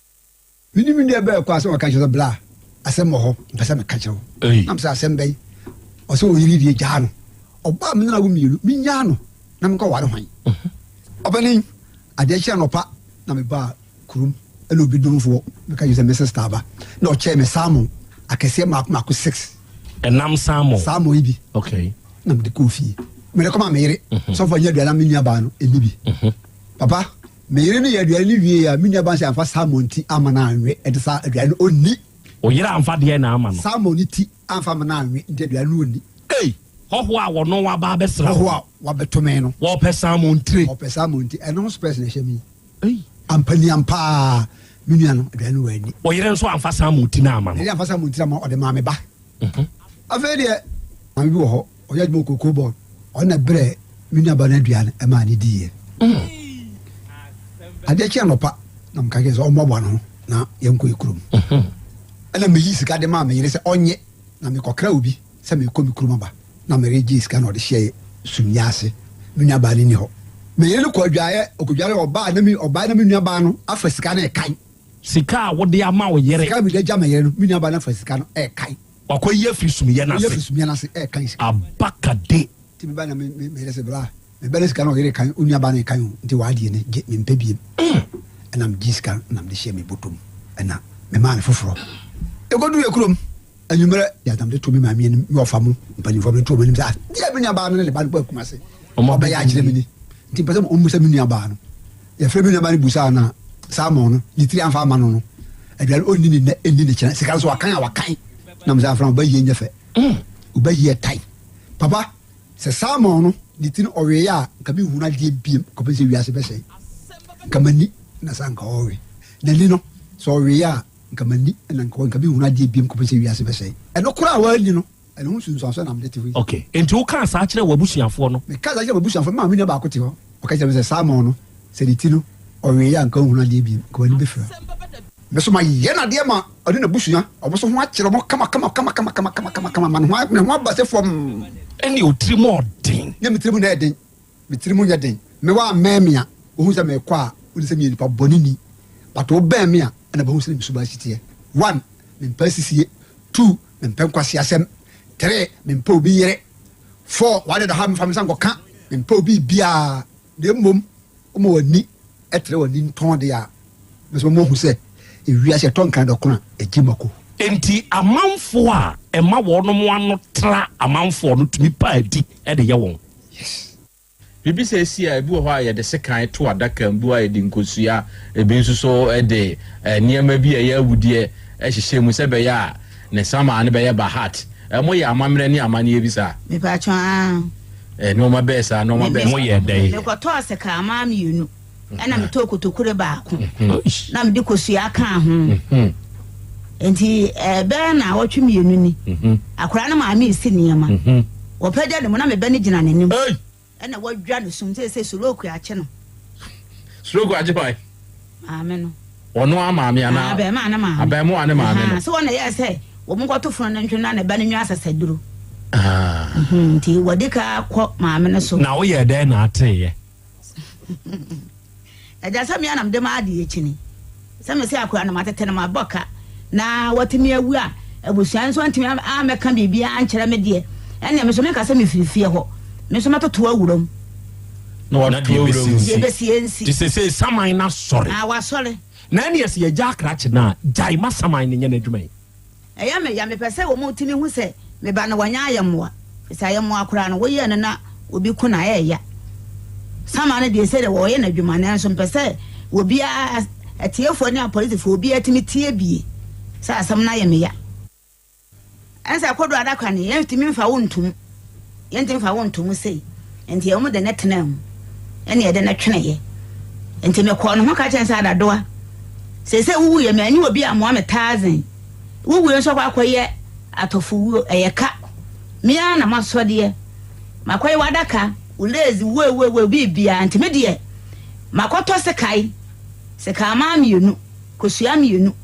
Speaker 13: Me ne me nua bɛɛ kɔ asɛm ɔka kyerɛ sɛ bla asɛm wɔ hɔ mpɛ sɛ meka kyerɛ wo. Na mesɛ asɛm bɛn? Ɔsɛ ɔyere deɛ gyaa no. Ɔbaa me nana wo mmienu menyaa no na menkɔ ware hwan? Ɔpanin, adeɛ kye anɔpa na mebaa kurom ɛna obi domfoɔ meka kyerɛ sɛ me sister aba na ɔkyɛɛ me salmon akɛseɛ mmaako mmaako six.
Speaker 18: Ɛnam salmon?
Speaker 13: Salmon yi bi.
Speaker 18: Okay.
Speaker 13: Na mede kɔɔ fie. Mede kɔma me yere. Sɔfo anya aduane na me nua baa no ɛni bi. Papa, me yere no yɛ aduane no wie a me nua baa no sɛ amfa salmon ti ama no anwe ɛnti saa aduane no ɔnni.
Speaker 18: Wo yere amfa deɛn na ama no?
Speaker 13: Salmon no ti amfa ama no anwe nti aduane no ɔnni.
Speaker 18: Ei! Hɔhoɔ a wɔno waba abɛsra wo.
Speaker 13: Hɔhoɔ a wabɛto me no.
Speaker 18: Wɔpɛ salmon tire.
Speaker 13: Wɔpɛ salmon ti. Ɛno ho spɛs na ɛhyɛ me yi. Ei! Ampa ni ampa ara me nua no aduane no wanni.
Speaker 18: Wo yere nso amfa salmon ti no amma no.
Speaker 13: Me yere amfa salmon ti no amma ɔde maa me ba. Afei deɛ maame bi wɔ hɔ ɔyɛ adwuma wɔ cocoa board ɔno na ɛbrɛɛ me nua ba no aduane ɛmaa no diiɛ. Adeɛ kye anɔpa na meka kyerɛ sɛ ɔmmoaboa ne ho na yɛnkɔ yɛ kurom. Ɛna meyi sika de maa me yere sɛ ɔnyɛ na mekɔkra obi sɛ merekɔ me kurom aba na meregye sika na ɔde hyɛɛ sumiiɛ ase. Me nuabaa no nni hɔ. Me yere no kɔ adwaeɛ, ɔkɔdware ɔbaa na me ɔbaa na me nuabaa no afa sika no rekan.
Speaker 18: Sika a wode ama wo yere.
Speaker 13: Sika a mede agya me yere no, me nuabaa no afa sika no rekan.
Speaker 18: Wakɔyi afiri sumiiɛ no ase.
Speaker 13: Wakɔyi afiri sumiiɛ no ase rekan sika.
Speaker 18: Abakade.
Speaker 13: Nti meba na me me me yere sɛ bra, me ba no sika no ɔyere kan, wo nuabaa no rekan o, nti w'adeɛ ni, gye, mempɛ biem. Ɛna megye sika no na mede hyɛɛ me bɔtɔ mu, ɛna memaa no foforɔ. Yɛkɔduu yɛn kurom. Anwummerɛ, na mede too me maame anim, me ɔfa mo mpanimfoɔ mede too wɔn anim sɛ, ah, deɛ me nuabaa no ne ne ba no kɔ Kumase, ɔbɛyɛ akyerɛ me ni. Nti mpɛ sɛ ɔmmu sɛ me nuabaa no. Yɛfrɛ me nuabaa no busaa no a, Salmon no, ne tiri amfa ama no no, aduane ɔnni ne nnɛ, ɛnni ne kyena, sika nso wakan a wakan. Na mesɛ afra, ɔbɛyie nyɛ fɛ, ɔbɛyie ɛtae. Papa, sɛ Salmon no, ne ti no ɔweeɛ a, nka menhunu adeɛ biem kɔpem sɛ wiase bɛsɛe. Nka m'ani na sɛ anka ɔrewe. N'ani no, sɛ ɔweeɛ a, Nka m'ani na nka nka menhunu adeɛ biom kɔpem sɛ wiase bɛsɛe. Ɛno koraa a woanni no, ɛno ho nsunsuansoɔ na mede te hɔ yi.
Speaker 18: Ok, enti wokaa saa kyerɛɛ w'abusuafoɔ no?
Speaker 13: Mekaa saa kyerɛɛ m'abusuafoɔ no. Me maame nua baako te hɔ, ɔka kyerɛɛ me sɛ, Salmon no, sɛ ne ti no, ɔweeɛ a nka ɔnhunu adeɛ biom, nka w'ani bɛfira. Me nso mayɛ no adeɛ ma ɔne n'abusua, wɔn nso ho akyere wɔn kama kama kama kama kama kama kama kama ma ne ho ne ho aba sɛ fam.
Speaker 18: Ɛnneɛ wo tirim ɔɔden.
Speaker 13: Nyɛ me tirim na ɛyɛ den. Me tirim nyɛ den. Me woammɛn me a, wohu sɛ merekɔ a, wonim sɛ meyɛ nipa bɔne ni. But wobɛn me a, ɛna bɛhu sɛdeɛ me suban si teɛ. One, mempɛ asisie. Two, mempɛ nkwaseasɛm. Three, mempɛ obi yere. Four, w'ade da hɔ a memfa me nsa nkɔka. Mempɛ obi biara. Na mmom, woma w'ani trɛ w'ani ntɔn deɛ a, me nso mɛma woahu sɛ ewiase ɛtɔ nkran dɔkono a, ɛgye mako.
Speaker 18: Enti amanfoɔ a ɛma wɔnom ano tra amanfoɔ no tumi pa adi de yɛ wɔn.
Speaker 13: Yes.
Speaker 20: Biribi saa si a, ebi wɔ hɔ a yɛde sekan to adaka mu, ebi wɔ hɔ a yɛde nkosua, ebi nso so de nneɛma bi a ɛyɛ awudeɛ hyehyɛ mu sɛ ɛbɛyɛ a ne samaa no bɛyɛ bahat. Moyɛ amammerɛ ne amanneɛ bi saa?
Speaker 4: Mepakyɛw, aane.
Speaker 20: Nneɛma bɛɛ saa, nneɛma bɛɛ saa.
Speaker 18: Moyɛ dɛn?
Speaker 4: Mekɔtɔɔ sekammaa mmienu, ɛna metɔɔ kotokure baako, na mede kosua kaa ho. Nti ɛbɛyɛ naawɔtwe mmienu ni, akwadaa no maame resi nneɛma. Wɔpagya ne mu na me ba no gyina n'anim. Ɛna wadwa ne sum sɛ stroke akye no.
Speaker 20: Stroke akye hwan?
Speaker 4: Maame no.
Speaker 20: Ɔno a maame anaa?
Speaker 4: Abɛɛmaa ne maame.
Speaker 20: Abɛɛmoa ne maame no.
Speaker 4: Sɛ wɔn na ɛyɛ sɛ wɔn nkɔto fono no ntwene na ne ba no nwa asasaduro. Mhm, nti wɔde ka kɔ maame no so.
Speaker 18: Na woyɛ dɛn na ateeɛ?
Speaker 4: Agya sɛ me a na mede m'adeɛ kyini. Sɛ mese akwadaa no matete no mabɔ ka na watumi awu a, abusua nso antumi ammɛka biribiara ankyerɛ me deɛ, ɛnneɛ me nso menka sɛ mefiri fie hɔ. Me nso mɛtoto awura mu.
Speaker 20: Na watoto awura mu.
Speaker 4: Deɛ ɛbɛsi nsi.
Speaker 18: Te sesei saman no asɔre.
Speaker 4: Ah, wasɔre.
Speaker 18: Na ɛnneɛ sɛ yɛgya akrakye no a, gyae ma saman no nyɛ n'adwuma yi.
Speaker 4: Ɛyɛ me ya, mepɛ sɛ wɔtumi hu sɛ me ba no wanyɛ ayɛmmoa, efisɛ ayɛmmoa koraa no, woyɛ no na obi ko no a, ɛyɛ ya. Sama no deɛ, sɛdeɛ wɔyɛ n'adwuma, nanso mepɛ sɛ obiara, atiefoɔ ne apolisifoɔ, obiara tumi tie bie sɛ asɛm no ayɛ me ya. Ɛne sɛ kodoɔ adaka no, yɛntumi mfa wo ntom. Yɛntumi mfa wo nto mu sei. Enti wɔn de no tenaa mu, ɛna yɛde no tweneeɛ. Enti mekɔɔ ne ho ka kyerɛɛ no sɛ, Adadoa, seesei wowuiɛ, manyi obi ammoa me tazen. Wo wuo nso akɔ akɔyɛ atɔfowuo, ɛyɛ ka. Me ara na masɔdeɛ. Makɔyɛ w'adaka, wo lace, woewoewoe, biribiara. Enti me deɛ, makɔtɔ sekae, sekammaa mmienu, kosua mmienu.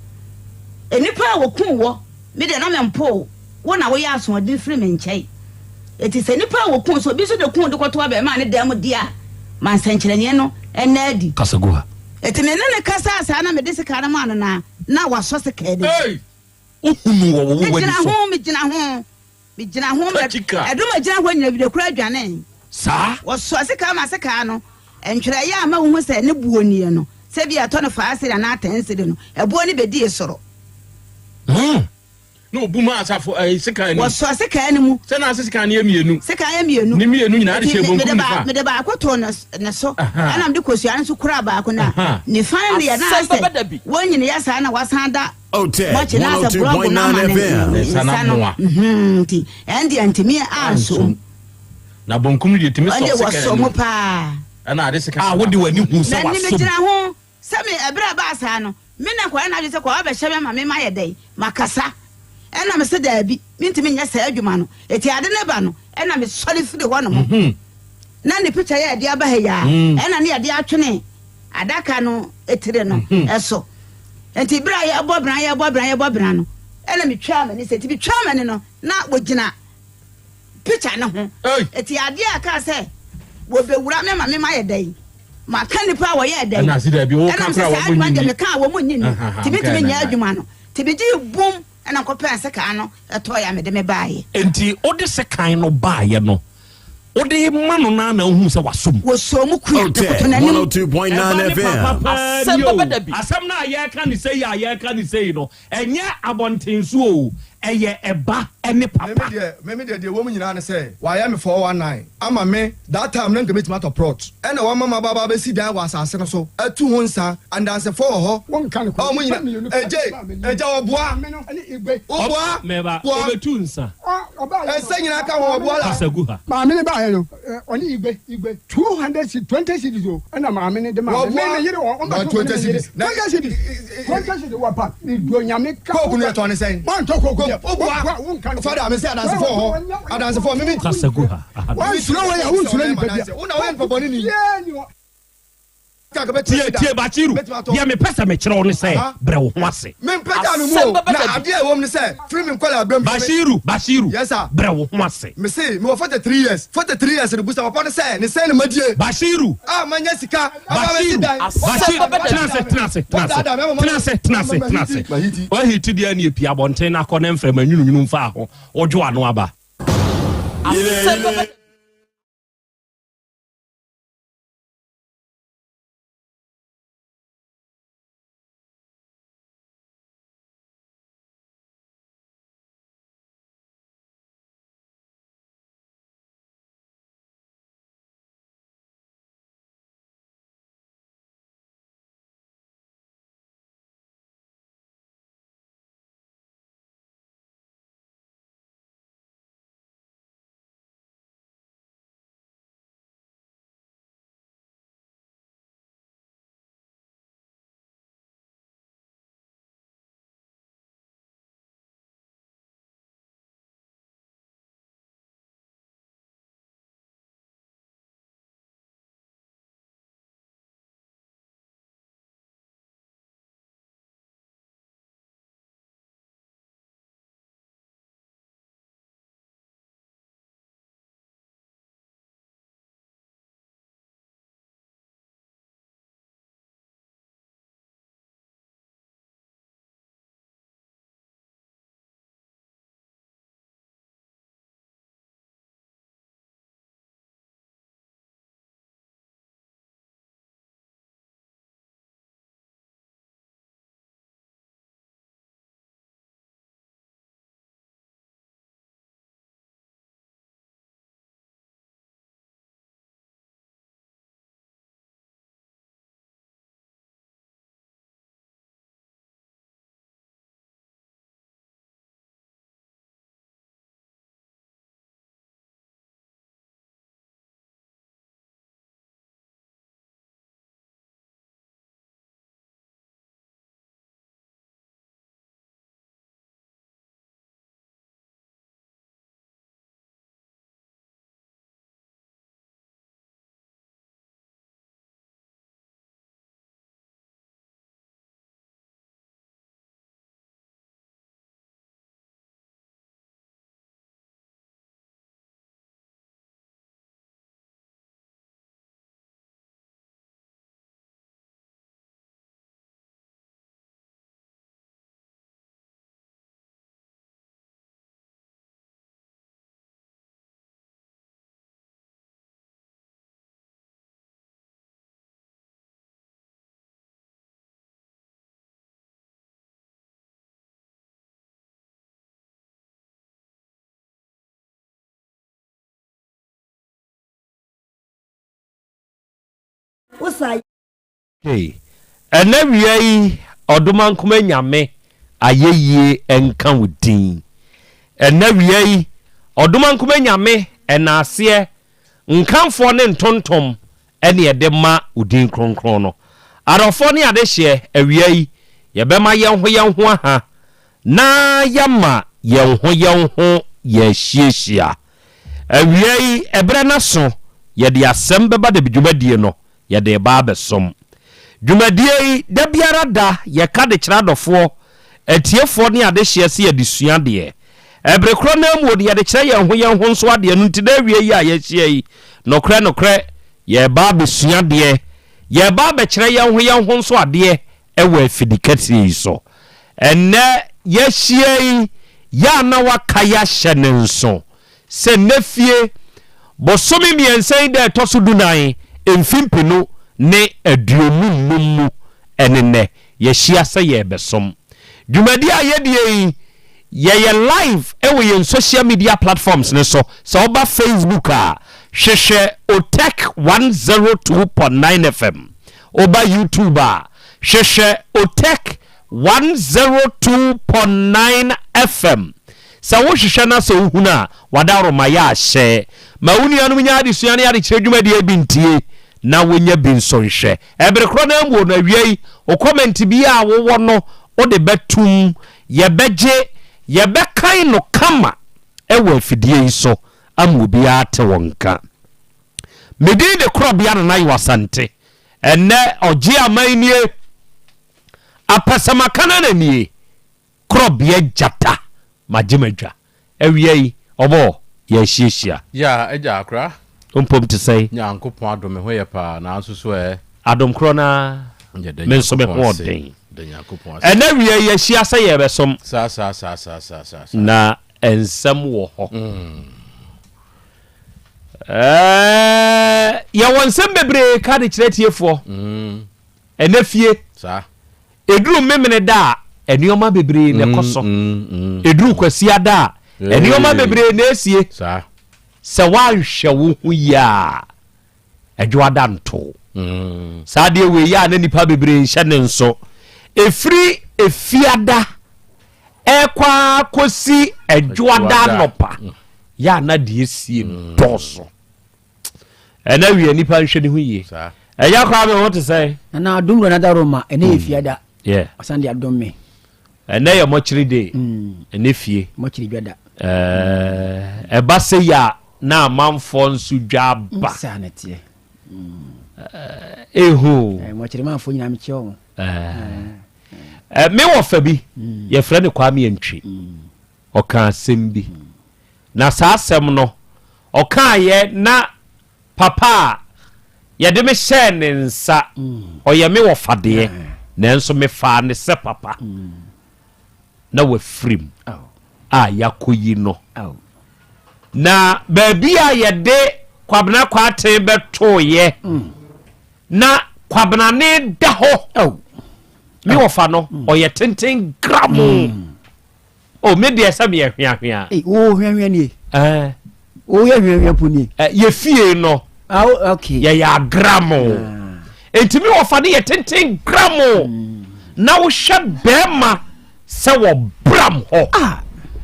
Speaker 4: Nnipa a wɔkuu wɔ, me deɛ na mempoo wo. Wo na woyɛ asoɔden firi me nkyɛn. Enti sɛ nnipa a wɔkum, sɛ obi nso de kum de kɔto abarimaa no dan mu deɛ a, ma nsɛnkyerɛnneɛ no nna adi.
Speaker 18: Kasa gu ha.
Speaker 4: Enti me ne no kasaa saa na mede sekan no maa no na na wasɔ sekan no mu.
Speaker 18: Ei! Wohunuu wɔ wo w'ani
Speaker 4: Megyina
Speaker 18: so.
Speaker 4: ho, megyina ho, megyina ho,
Speaker 20: Katika.
Speaker 4: ɛdɔm a ɛgyina hɔ nyina wira koraa dwanee.
Speaker 18: Saa.
Speaker 4: Wɔsɔɔ sekan ma sekan no, ntwerɛeɛ a ama wohu sɛ ne boɔ nie no, sɛ ebia ɛtɔ no faa sedi anaa tɛn sedi no, ɛboɔ no bɛdii soro.
Speaker 18: Hmm.
Speaker 20: Na obu maa asafo ɛɛ sekan no mu.
Speaker 4: Wɔsɔɔ sekan no mu.
Speaker 20: Sɛ n'ase sekan no yɛ mmienu.
Speaker 4: Sekan yɛ mmienu.
Speaker 20: Ne mmienu nyinaa de hyɛ bonkum nifa.
Speaker 4: Mede baako too ne so. Ɛna mede kosua no nso kuraa baako na nifa no deɛ na asɛ wɔn nyina yɛ saa na wasan da mɔkye na asɛ borɔgo no ama ne nsa no. Nti ɛn deɛ ntumi ansom.
Speaker 20: Na bonkum no deɛ tumi sɔ sekan no.
Speaker 4: Ɛn deɛ wɔsɔ mu paa.
Speaker 20: Ɛna ade sekan.
Speaker 18: A wode w'ani hu sɛ wasom.
Speaker 4: M'ani megyina ho. Sɛ me, ɛberɛ a ɛbaa saa no, me na nkwadaa no adwene sɛ kɔ abɛhyɛ me ama me mayɛ dɛn? Makasa. Ɛna me se daabi, mentumi nyɛ saa adwuma no. Eti ade no ba no, ɛna me sɔre firi hɔ nom. Na ne picture yɛ ɛde aba ha yi ara, ɛna ne yɛde atwene adaka no etire no ɛso. Enti berɛ a yɛbɔ bra, yɛbɔ bra, yɛbɔ bra no, ɛna metwaa m'ani sɛ, enti metwaa m'ani no, na wɔgyina picture no ho. Eti adeɛ a ɛkaa sɛ wɔbɛwura me ma me mayɛ dɛn? Maka nnipa a wɔyɛɛ dɛn?
Speaker 20: Ɛna ase daabi, woka
Speaker 4: Ɛna
Speaker 20: koraa
Speaker 4: mesɛ saa
Speaker 20: wɔn
Speaker 4: adwuma
Speaker 20: nyi
Speaker 4: deɛ
Speaker 20: ni.
Speaker 4: meka a wɔn nyi ni. Nti mentumi nyɛ adwuma no. Nti megyee bum ɛna mekɔpɛɛ sekan no ɛtɔeɛ a mede me baeɛ.
Speaker 18: Enti wode sekan no baeɛ no, wode rema no no ara na wohuu sɛ wasɔ mu?
Speaker 4: Wɔsɔɔ mu kua, mekoto n'anim.
Speaker 15: 102.9
Speaker 18: Ɛba ne
Speaker 15: FM.
Speaker 18: papa paa
Speaker 3: Asɛm
Speaker 18: ni o.
Speaker 3: bɛba da bi.
Speaker 18: Asɛm no a yɛreka no sei a yɛreka no sei no, Ɛnyɛ abɔntenso oo, ɛyɛ ɛba ne papa.
Speaker 22: Meme deɛ meme deɛ deɛ ɛwɔ mu nyinaa ne sɛ wayɛ me 419 ama me that time na nka mɛtumi atɔ plot ɛna wama maba aba abɛsi dan wɔ asase no so atu ho nsa andansefoɔ wɔ hɔ
Speaker 8: Wonka no
Speaker 22: a wɔn
Speaker 8: nipa
Speaker 22: nyina
Speaker 8: mmienu pɛ
Speaker 22: agye
Speaker 8: na maame
Speaker 22: agya ɔboa
Speaker 8: Maame no ne Igwe.
Speaker 22: woboa
Speaker 18: Mɛba,
Speaker 22: boa
Speaker 18: obetu nsa.
Speaker 8: Ɔbaa yɛ no.
Speaker 22: ɛnsɛ nyinaa ka ho ɔboa la.
Speaker 18: Kasa gu ha.
Speaker 8: Maame no baeɛ no, ɔne Igwe, Igwe, 200 cedis, 20 cedis o, ɛna maame no de maa me. Me me yere wɔ, ɔmbɛto
Speaker 22: Wɔboa
Speaker 8: me ne me yere.
Speaker 22: 20 cedis.
Speaker 8: 20 cedis, 20 cedis wɔ pa, medɔ Nyame ka.
Speaker 22: Coke no yɛtɔn ne sɛn?
Speaker 8: Mantɔ coke deɛ.
Speaker 22: Woboa,
Speaker 8: Woboa, wonka no.
Speaker 22: Fada, mese adansefoɔ wɔ hɔ, adansefoɔ, meme.
Speaker 18: Kasa gu ha. Aha.
Speaker 8: Wansuro wei a, wonsuro nipa bia.
Speaker 22: Wo na woyɛ nipa bɔne ni.
Speaker 8: Obiara nni hɔ.
Speaker 18: Tie, tie, Bashiru, deɛ mepɛ sɛ mekyerɛ wo ne sɛ, brɛ wo ho ase.
Speaker 22: Mempagyaa me mu o, na adeɛ a ɛwɔ mu ne sɛ, firi me nkwadaa berɛ mu.
Speaker 18: Bashiru, Bashiru,
Speaker 22: Yes sir.
Speaker 18: brɛ wo ho ase.
Speaker 22: Mese, mewɔ 43 years, 43 years no, busa papa no sɛ, ne sɛn na madie?
Speaker 18: Bashiru.
Speaker 22: A manya sika, aba abɛsi
Speaker 18: Bashiru,
Speaker 22: dan.
Speaker 18: Bashiru, tena ase, tena ase, tena ase, tena ase, tena ase, tena ase. Wahiti deɛ ne epie abɔnten na akɔ ne mframa nwununwunu mfaa ho, wodwo ano aba.
Speaker 3: Asɛm bɛba.
Speaker 5: Wo saa.
Speaker 18: Hey, ɛnɛ wia yi Ɔdomankoma Nyame ayɛyie nka wo din. Ɛnɛ wia yi Ɔdomankoma Nyame ɛnaaseɛ, nkamfoɔ ne ntontom ɛne ɛde ma wo din kronkron no. Adɔfoɔ ne adehyeɛ, awia yi yɛbɛma yɛnho yɛnho aha na yɛama yɛn ho yɛn ho yɛahyiahyia. Awia yi, ɛberɛ no aso, yɛde asɛm bɛba dabi dwumadie no, yɛde reba abɛsom. Dwumadie yi, da biara da, yɛka de kyerɛ adɔfoɔ, atiefoɔ ne adehyeɛ sɛ yɛde sua adeɛ. Ɛbere korɔ no ara mu no, yɛde kyerɛ yɛn ho yɛn ho nso adeɛ. Ɛno nti, na awia yi a yɛahyia yi, nokorɛ nokorɛ, yɛreba abɛsua adeɛ. Yɛreba abɛkyerɛ yɛn ho yɛn ho nso adeɛ wɔ afidikɛseɛ yi so. Ɛnnɛ yɛahyia yi, yɛ a na waka yi ahyɛ ne nso sɛ nnɛ fie bosome mmiɛnsa yi da a ɛtɔ so dunan mfe mpenu ne 25 mu ɛne nnɛ yɛahyia sɛ yɛrebɛsom. Dwumadie a yɛdie yi, yɛyɛ live wɔ yɛn social media platforms no so. Sɛ woba Facebook a, hwehwɛ Otec 102.9 FM. Woba YouTube a, hwehwɛ Otec 102.9 FM. Sɛ wohwehwɛ na sɛ wohunu a, w'adaworoma yɛ ahyɛ. Ma wo nuanom nya adesua ne adekyerɛ dwumadie bi ntie na wonya bi nso nhwɛ. Ɛbere korɔ no ara mu no, awia yi, wo kɔmɛnte biara a wowɔ no, wode bɛtom. Yɛbɛgye, yɛbɛkan no kama wɔ afidie yi so ama obiara ate wo nka. Me din de Korɔbea Nana Yew Asante. Ɛnnɛ ɔgye aman nie, Apɛsɛmakanana nie, Korɔbea Gyata, magye m'adwa. Awia yi, ɔbɔ yɛahyiahyia.
Speaker 20: Yeah, agya akora.
Speaker 18: Wo mpom te sɛn?
Speaker 20: Nyankopɔn adom me ho yɛ paa, nanso so ɛ?
Speaker 18: Adom korɔ no ara,
Speaker 20: Yɛda
Speaker 18: me nso me
Speaker 20: Nyankopɔn
Speaker 18: ho
Speaker 20: ase.
Speaker 18: ɔden.
Speaker 20: Da Nyankopɔn ase.
Speaker 18: Ɛnnɛ awia yi yɛahyia sɛ yɛrebɛsom.
Speaker 20: Saa saa saa saa saa saa saa.
Speaker 18: Na nsɛm wɔ hɔ. Ɛɛ, yɛwɔ nsɛm bebree ka de kyerɛ atiefoɔ. Ɛnɛ fie, ɛduru Memeneda a, nneɛma bebree na ɛkɔ so. Ɛduru Kwasiada a, nneɛma bebree na ɛsie. Sɛ woanhwɛ wo ho yie a, Adwoada nto. Saa adeɛ wei yɛ a na nnipa bebree nhyɛ ne nso. Ɛfiri Efiada ɛrekɔ ara kɔsi Adwoada anɔpa yɛ a na deɛ ɛsie dɔɔso. Ɛna wie nnipa nhwɛ ne ho yie. Ɛyɛ koraa me ho te sɛn?
Speaker 6: Nana adom wura nada Roma ɛnɛ yɛ fiada. Ɔsan de adom me.
Speaker 18: Ɛnɛ yɛ mɔkyere day. Ɛnɛ fie.
Speaker 6: Mɔkyere dwada.
Speaker 18: Ɛba sɛ yɛ a na amanfoɔ nso dwa aba.
Speaker 6: Saa na ɛteɛ.
Speaker 18: Ehu.
Speaker 6: Mɔkyere manfoɔ nyinaa mekyia wɔn.
Speaker 18: Me wɔ fa bi yɛfrɛ no Kwame Antwi. Ɔka asɛm bi. Na saa asɛm no ɔkaeɛ na Papa a yɛde me hyɛɛ ne nsa, ɔyɛ me wɔfa deɛ, nanso mefaa no sɛ papa, na wafirim a yɛakɔyi no. Na baabi a yɛde Kwabena Kwarteng bɛtoeɛ, na Kwabena ne da hɔ, me wɔfa no, ɔyɛ tenten gramo. Oh, me deɛ sɛ meyɛ hweahwea.
Speaker 6: Ei, wo hweahwea nie.
Speaker 18: Eh.
Speaker 6: Wo yɛ hweahwea po nie.
Speaker 18: Eh, yɛ fie no.
Speaker 6: Ah, okay.
Speaker 18: Yɛyɛ agramo. Ah. Enti me wɔfa no yɛ tenten gramo. Mm. Na wohwɛ bɛrima sɛ wɔbram hɔ.
Speaker 6: Ah,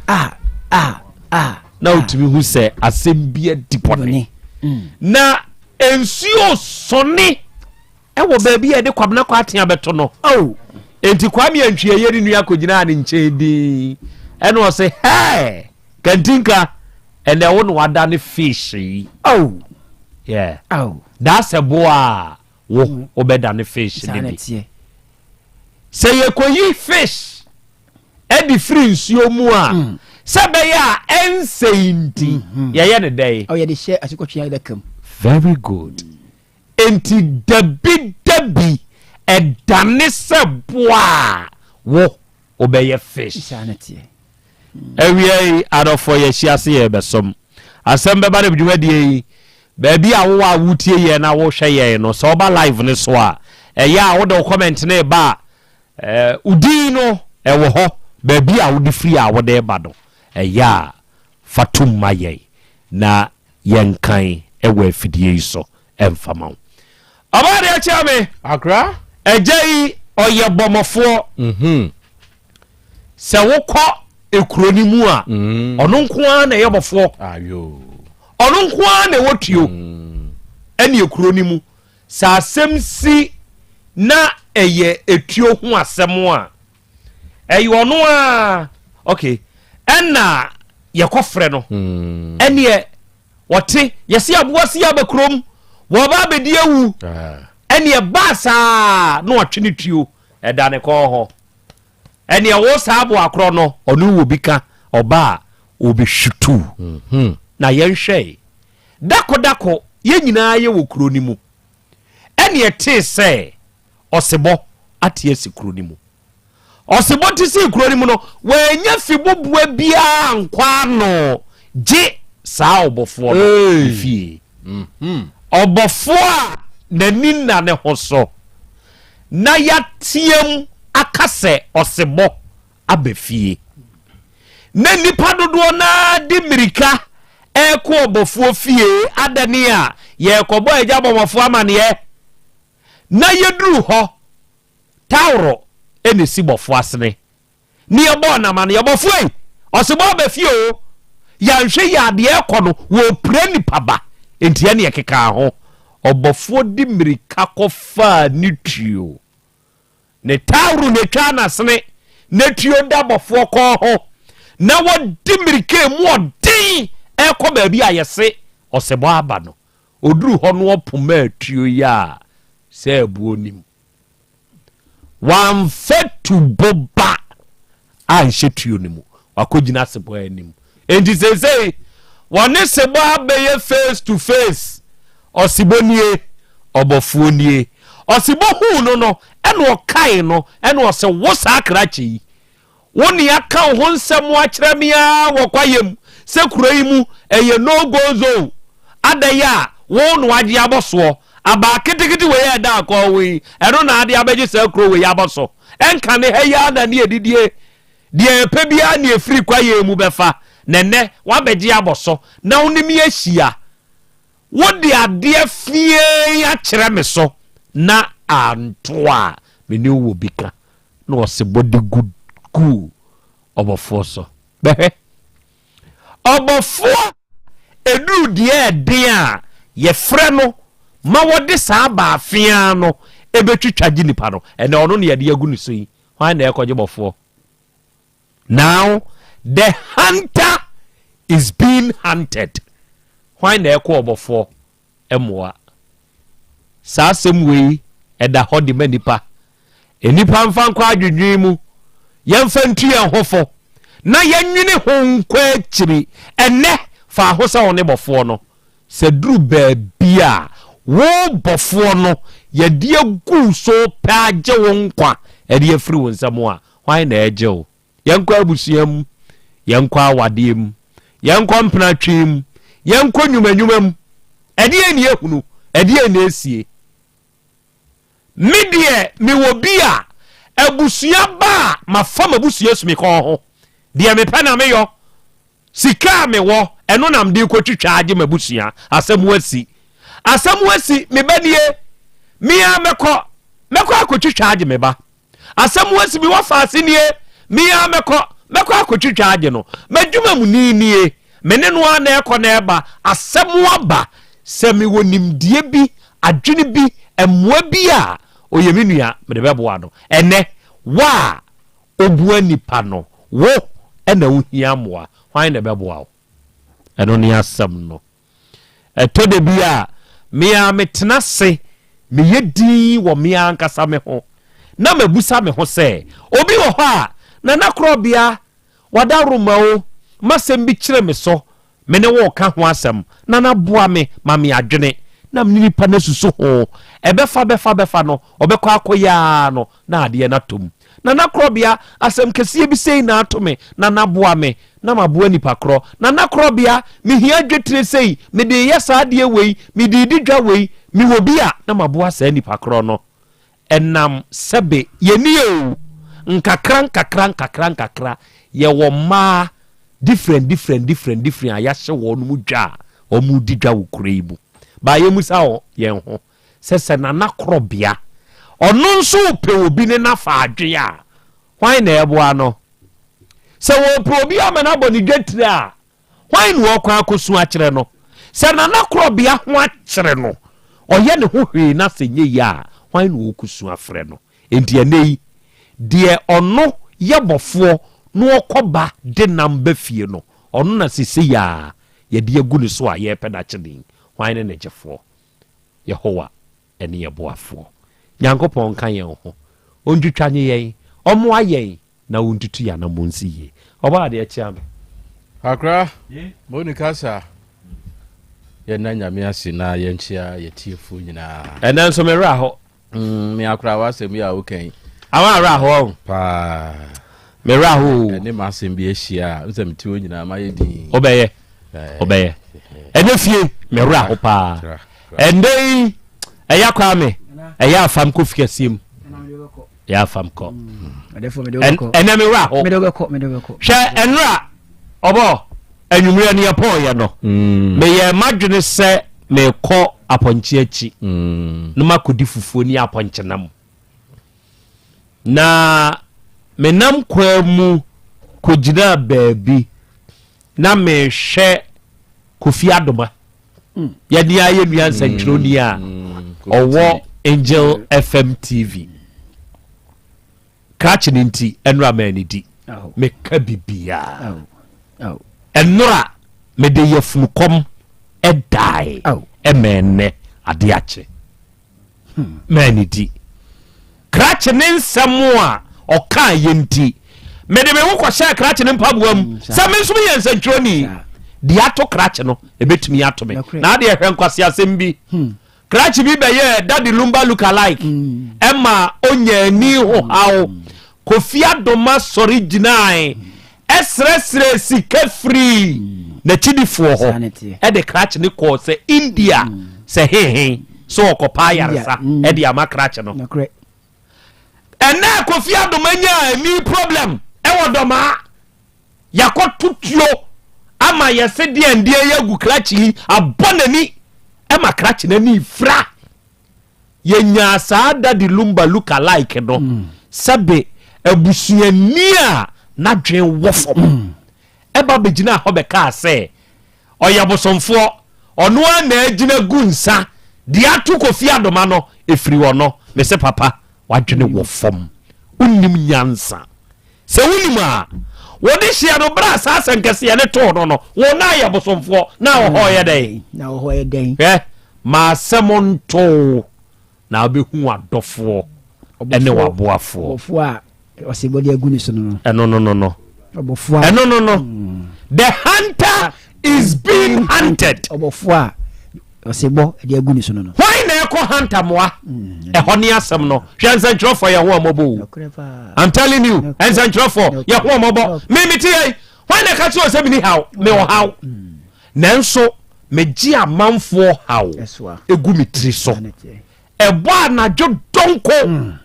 Speaker 6: ah, ah, ah.
Speaker 18: Na wotumi hu sɛ asɛm bi adi bɔne. Mm. Na nsuo sɔne. Ɛwɔ baabi a yɛde Kwabena Kwarteng abɛto no.
Speaker 6: Oh!
Speaker 18: Enti Kwame Antwiayɛ ne nua kɔgyinaa ne nkyɛn dinn. Ɛna ɔse, Hey! Kantinka, ɛnɛ wo na wada ne fish yi.
Speaker 6: Oh!
Speaker 18: Yeah.
Speaker 6: Oh!
Speaker 18: Daa sɛ boa a, wo, mm. wobɛda ne fish
Speaker 6: ne bi.
Speaker 18: Sɛ yɛkɔyi fish ɛde firi nsuo mu a, mm. sɛ bɛyɛ a ɛnsɛe nti, mm-hmm. yɛyɛ ne dɛn?
Speaker 6: Oh, yɛde hyɛ asukɔtweaa adaka mu.
Speaker 18: Very good. Mm. Enti dabidabi ɛdane sɛ boa a wo wobɛyɛ fish.
Speaker 6: Saa na ɛteɛ.
Speaker 18: Awia yi adɔfoɔ yɛahyia se yɛrebɛsom. Asɛm bɛba no dwumadie yi baabi a wowɔ a wotie yɛn na wohwɛ yɛn no sɛ woba live no so a ɛyɛ a wode wo comment no reba a eh, wo din no ɛwɔ hɔ baabi a wode firi a wode reba no ɛyɛ a fa tom ma yɛn na yɛnkan wɔ afidie yi so mfa ma wo. Ɔbaa deɛ kyerɛ me.
Speaker 20: Akra.
Speaker 18: Agya yi ɔyɛ bɔmɔfoɔ.
Speaker 20: Mhm.
Speaker 18: Sɛ wokɔ ekuro no mu a,
Speaker 20: mm.
Speaker 18: ɔno nko ara na ɛyɛ bɔfoɔ. Ɔno nko ara na ɛwɔ tuo.
Speaker 20: Mm.
Speaker 18: Ɛne ekuro no mu. Sɛ asɛm si na ɛyɛ etuo ho asɛm a, ɛyɛ ɔno ara. Okay. Ɛna yɛkɔfrɛ no.
Speaker 20: Mm.
Speaker 18: Ɛneɛ Wɔte, yɛse aboa si aba kurom, wɔba abɛdi awu. Ɛne ɛbaa saa na ɔtwe ne tuo, ɛda ne kɔn ho. Ɛne ɛwo saa aboa korɔ no, ɔne wɔ bi ka, ɔba a, ɔbɛhwitu.
Speaker 20: Mhm.
Speaker 18: Na yɛnhwɛe. Dako dako, yɛn nyinaa yɛwɔ kuro no mu. Ɛne ɛtee sɛ ɔsebɔ ate asi kuro no mu. Ɔsebɔ te sii kuro no mu no, wannya fiboboa biara ankɔ ano gye saa ɔbɔfoɔ no ne fie.
Speaker 20: Mhm.
Speaker 18: Ɔbɔfoɔ a n'ani nna ne ho so na yɛateam aka sɛ ɔsebɔ aba fie. Na nnipa dodoɔ no ara de mmirika rekɔ ɔbɔfoɔ fie adane a yɛrekɔbɔ agya bɔmmɔfoɔ amaneɛ. Na yɛduru hɔ Taoro na esi bɔfo asene ne yɛbɔɔ no amaneɛ, bɔfo ei, ɔsebɔ aba fie o, yɛanhwɛ yie a deɛ ɛrekɔ no wɔrepira nipa ba, enti ɛne ɛkekaa ho. Ɔbɔfoɔ de mmirika kɔfaa ne tuo, ne taoro na ɛtwaa n'asene, na tuo da bɔfoɔ kɔn ho, na wɔde mmirika emu ɔden rekɔ baabi a yɛse ɔsebɔ aba no. Ɔduru hɔ no ɔpomaa tuo yi a sɛ abuo nim. Wamfa tubo ba anhyɛ tuo no mu. Wakɔgyina sebɔ anim. Enti seesei wɔne sebɔ abɛyɛ face to face. Ɔsebɔ nie, ɔbɔfoɔ nie. Ɔsebɔ huu no no, ɛna ɔkae no, ɛna ɔse wo saa krakye yi, Wo ne aka wo ho nsɛm akyerɛ me ara wɔ kwaeɛ mu sɛ kuro yi mu ɛyɛ no go zone. Adɛn a wo na wagye abɔ soɔ? Abaa ketekete wei a ɛda akɔn ho yi, ɛno na ade abɛgye saa kuro wei abɔ so? Ɛnka ne ha yi ara na ne yɛdidie, deɛ yɛpɛ biara ne ɛfiri kwaeɛ mu bɛfa, na ɛnnɛ woabɛgye abɔ so na wo ne me ahyia. Wode adeɛ feaa akyerɛ me so na anto a me ne wo wɔ bi ka. Na ɔsebɔ de gu guu ɔbɔfoɔ so. Bɛhwɛ, ɔbɔfoɔ ɛduru deɛ ɛden a yɛfrɛ no ma wɔde saa baa feaa no ɛbɛtwitwa gye nipa no, ɛnɛ ɔno na yɛde agu ne so yi, hwan na ɛkɔgye bɔfoɔ? Now the hunter is being hunted. Hwan na ɛkɔ ɔbɔfoɔ mmoa? Saa asɛm wei ɛda hɔ de ma nipa. Nnipa mfa nkɔ adwendwen mu, yɛmfa ntu yɛn ho fo, na yɛnwene ho nkɔ akyiri. Ɛnnɛ, fa ho sɛ wo ne bɔfoɔ no. Sɛ duru baabi a, wo bɔfoɔ no, yɛde agu wo so pɛ agye wo nkwa de afiri wo nsam a, hwan na ɛregye wo? Yɛnkɔ abusua mu, yɛnkɔ awadeɛ mu, yɛnkɔ mpenatwe mu, yɛnkɔ nnwumanwuma mu. Ɛdeɛn na yɛhunu? Ɛdeɛn na ɛsie? Me deɛ mewɔ bi a, abusua ba a, mafa m'abusua su me kɔn ho. Deɛ mepɛ na meyɔ. Sika a mewɔ, ɛno na mede rekɔtwitwa agye m'abusua. Asɛm asi. Asɛm asi, me ba nie. Me ara mɛkɔ, mɛkɔ akɔtwitwa agye me ba. Asɛm asi, me wɔfaase nie. Me ara mɛkɔ, mɛkɔ akɔtwitwa agye no. M'adwuma mu ni nie. Me ne no ara na ɛkɔ na ɛba. Asɛm aba. Sɛ mewɔ nimdeɛ bi, adwene bi, mmoa bi a, ɔyɛ me nua, mede bɛboa no. Ɛnnɛ, wo a Obua nipa no, wo na wohia mmoa, hwan na ɛbɛboa wo? Ɛno ne asɛm no. Ɛtɔ da bi a, me ara metena ase, meyɛ dinn wɔ me ankasa me ho, na mabisa me ho sɛ, obi wɔ hɔ a, Nana Korɔbea, wadaworoma o, m'asɛm bi kyere me so, Me ne wo reka ho asɛm, na na boa me ma me adwene, na me ne nipa no asusu ho. Ɛbɛfa bɛfa bɛfa no, ɔbɛkɔ akɔyɛ ara no, na adeɛ no atɔ mu. Nana Korɔbea, asɛm kɛseɛ bi sei na ato me, na na boa me, na maboa nipa korɔ. Nana Korɔbea, mehia dwetire sei, mede reyɛ saa adeɛ wei, mede redi dwa wei, mewɔ bi a, na maboa saa nipa korɔ no. Ɛnam sɛbe yɛnni o, nkakra nkakra nkakra nkakra, yɛwɔ mmaa different different different different a yɛahyɛ wɔn mu dwa a wɔredi dwa wɔ kuro yi mu. Baa yɛmmisa yɛn ho. sɛ sɛ Nana Korɔbea ɔno nso repɛ obi ne no afa adwene a, hwan na ɛboa no? Sɛ wɔrepɛ obi ama no abɔ ne dwatire a, hwan na ɔrekɔ akɔsu akyerɛ no? Sɛ Nana Korɔbea ho akyere no, ɔyɛ ne ho hwee na sɛ nyɛ yie a, hwan na ɔrekɔsu afrɛ no? Enti ɛnnɛ yi, deɛ ɔno yɛ bɔfoɔ na ɔkɔ ba de nam ba fie no, ɔno na seesei ara yɛde agu ne so a yɛrepɛ no akyɛ no yi. Hwan ne ne gyefoɔ? Yehowa ne yɛn boafoɔ. Nyankopɔn nka yɛn ho, ɔntwitwa nye yɛn, ɔmmoa yɛn na ɔntutu yɛn anammɔn nsi yie. Ɔbɔadeɛ kyea me.
Speaker 20: Akra, Moni kasa. Yɛnna Nyame ase na yɛnkyea yɛtiefoɔ nyinaa.
Speaker 18: Ɛnɛ nso me werɛ aho.
Speaker 20: Mm, me akora w'asɛm yi a woka yi.
Speaker 18: Awa awerɛ aho ɔho.
Speaker 20: Paa.
Speaker 18: Me werɛ aho o.
Speaker 20: Ɛne m'asɛm bi ahyia a, nsɛ mete hɔ nyinaa mayɛ din.
Speaker 18: Wobɛyɛ. Wobɛyɛ. Ɛnɛ fie, me werɛ aho paa. Ɛndɛ yi, ɛyɛ akɔ ame, ɛyɛ afam kɔ fi kɛseɛ mu. Ɛyɛ afam kɔ. Ɛnɛ me werɛ aho. Hwɛ ɛnora, ɔbɔ, anwummerɛ no yɛpɔɔyɛ no. Meyɛɛ m'adwene sɛ merekɔ apɔnkye akyi na makɔdi fufuo ne apɔnkyenam. Na menam kwan mu kɔgyinaa baabi na mehwɛ Kofi Adoma, yɛne ayɛ nua nsɛntwerɛni a ɔwɔ Angel FM TV. Krakye no nti ɛnora mannidi. Meka bibiaa. Ɛnora mede yafunukɔm dae ɛma ɛnnɛ ade akye. Hmm. Mannidi. Krakye ne nsɛm a ɔkaa yɛ nti mede me ho kɔhyɛɛ krakye ne mpaboa mu hmm, sɛ me nso meyɛ nsɛntwerɛni. Deɛ ato krakye no ɛbɛtumi ato me. Na adeɛ hwɛ nkwaseasɛm bi. Hmm. Krakye bi bɛyɛɛ Daddy Lumba look alike ɛma ɔnyaa ani ho haw. Kofi Adoma sɔre gyinae srɛsrɛɛ sika firii n'akyidifoɔ hɔ de krakye no kɔɔ sɛ India sɛ hehe sɛ ɔkɔpɛ ayaresa de ama krakye no. Ɛnɛ Kofi Adoma nyaa ani problem ɛwɔ Dɔmaa. Yɛakɔto tuo ama yɛse deɛ ndeɛ yi agu krakye yi abɔ n'ani ma krakye n'ani fira. Yɛnyaa saa Daddy Lumba look alike no mm. sɛbe abusuani a n'adwen wɔ fam mm. ɛba bɛgyina hɔ bɛkaa sɛ ɔyɛ bosomfoɔ ɔno a na agyina gu nsa deɛ ato Kofi Adoma no ɛfiri ɔno. Mese papa wadwene wɔ fam wonim nyansa. Sɛ wonim a, wɔde hyeɛ no berɛ a saa asɛnkɛseɛ no too no no, wɔn na ayɛ bosomfoɔ, na wɔ hɔ yɛ dɛn?
Speaker 6: Na wɔ hɔ yɛ dɛn?
Speaker 18: Hwɛ, ma asɛm nto wo, na wobɛhu w'adɔfoɔ ne w'aboafoɔ.
Speaker 6: Ɔbɔfoɔ a ɔsebɔ de agu ne so no no.
Speaker 18: Ɛno no no no.
Speaker 6: Ɔbɔfoɔ a.
Speaker 18: Ɛno no no. The hunter is being hunted.
Speaker 6: Ɔbɔfoɔ a ɔsebɔ de agu ne so no no.
Speaker 18: Hwan na ɛkɔ hunt amoa? Ɛhɔ ne asɛm no. Hwɛ nsɛntwerɛfoɔ yɛ ho ɔmɔbɔ o. I'm telling you, nsɛntwerɛfoɔ yɛ ho ɔmɔbɔ. Me me te yɛ hwan na ɛka kyerɛ sɛ meni haw? Me wɔ haw. Nanso megye amanfoɔ haw egu me tiri so. Ɛbɔ anadwo dɔnko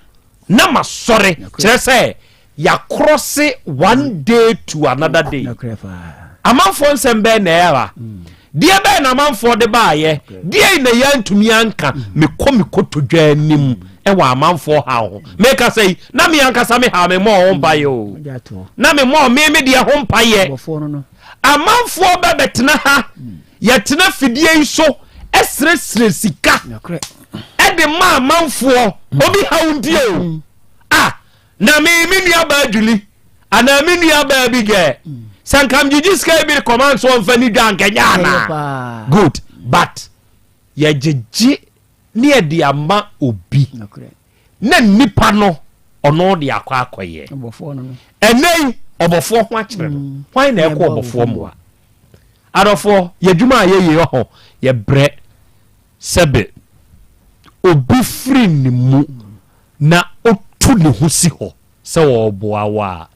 Speaker 18: na masɔre kyerɛ sɛ yɛakrɔse one day to another day. Amanfoɔ nsɛm bɛn na ɛba? Deɛ bɛn na amanfoɔ de baayɛ? Deɛ na yɛantumi anka? Mekɔ me kotodwe anim ɛwɔ amanfoɔ haw ho. Meka sɛ yi, na me ankasa me haw me mmɔɔ ho mpaeɛ o. Na me mmɔɔ me me deɛ ho mpaeɛ. Amanfoɔ bɛ bɛtena ha, yɛtena fidie yi so ɛsrɛsrɛ sika ɛde ma amanfoɔ. Obi haw nti o. Ah, Na me me nua baa Julie anaa me nua baa bi gɛ sɛ nka mgyegye sika yi bi kɔma nso ɔmfa ni dwa anka nyɛ anaa good but yɛgyegye ne yɛde ama obi na nipa no ɔno de akɔ akɔyɛ ɛnɛ yi ɔbɔfoɔ ho akyerɛ no mm. hwan na ɛkɔ ɔbɔfoɔ mmoa adɔfoɔ yɛdwuma a yɛyɛ ɔho yɛbrɛ sɛbe obi firi ne mu na otu ne ho si hɔ sɛ ɔreboa wo a,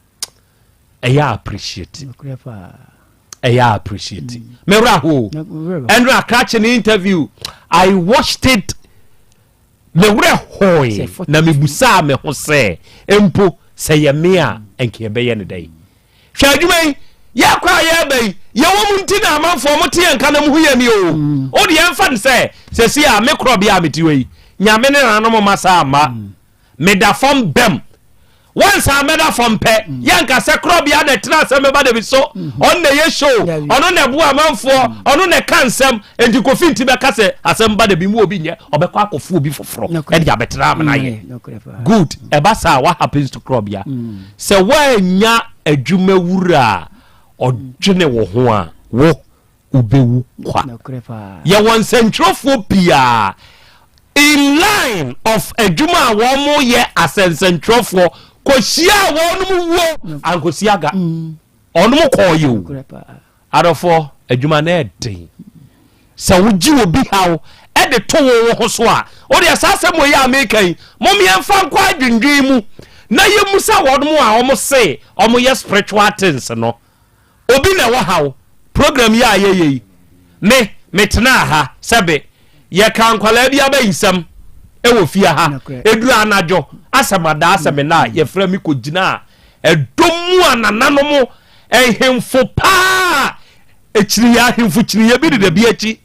Speaker 18: ɛyɛ appreciate. Ɛyɛ appreciate. Mm. Me wura ho. Ɛnura krakye ne interview. I watched it. Me wura hoe na me busaa me ho sɛ mpo sɛ yɛ me a nka yɛbɛyɛ ne dɛn. Hwɛ adwuma yi yɛkɔ a yɛba yi yɛwɔ mu nti na amanfoɔ mo te yɛn nka na mo hu yɛn ni o. Mm. O deɛ ɛmfa no sɛ sɛsi a me korɔ bea a mete hɔ yi. Nyame ne nananom mma saa mma. Meda fam bɛm. Once a mɛda fam pɛ, mm. yɛnka sɛ korɔbea na ɛtena asɛm bɛba da bi so. Mm-hmm. Ɔno na ɛyɛ show, ɔno na ɛboa amanfoɔ, mm. ɔno na ɛka nsɛm. Enti Kofi nti bɛka sɛ asɛm ba da bi mu obi nyɛ, ɔbɛkɔ akɔfo obi foforɔ ɛde abɛtena amena yɛ. Good. Ɛba saa what happens to korɔbea? Sɛ woannya adwuma wura a ɔdwene wo ho a, wo wobɛwu kwa. Yɛwɔ nsɛntwerɛfoɔ pii a in line of adwuma a wɔn yɛ as nsɛntwerɛfoɔ kɔhyiaa wɔn wuo ankɔsi aga. Wɔn kɔɔ yɛ o. Adɔfoɔ, adwuma no ɛden. Sɛ wogye obi haw de to wo wo ho so a, wodeɛ saa asɛm wei a meka yi, mom yɛmfa nkɔ adwendwen mu na yɛmmusa wɔn a wɔn se wɔn yɛ spiritual things no. Obi na ɛwɔ haw. Program yi a yɛyɛ yi, me, metenaa ha, sɛbe, yɛkaa nkwadaa bi abayisɛm wɔ fie ha. Ɛduru anadwo, asɛ mada, asɛ me na a, yɛfrɛ me kɔgyinaa ɛdɔm mu a nananom nhemfo paa, akyiriiɛ, ahemfo kyiniiɛ bi deda bi akyi.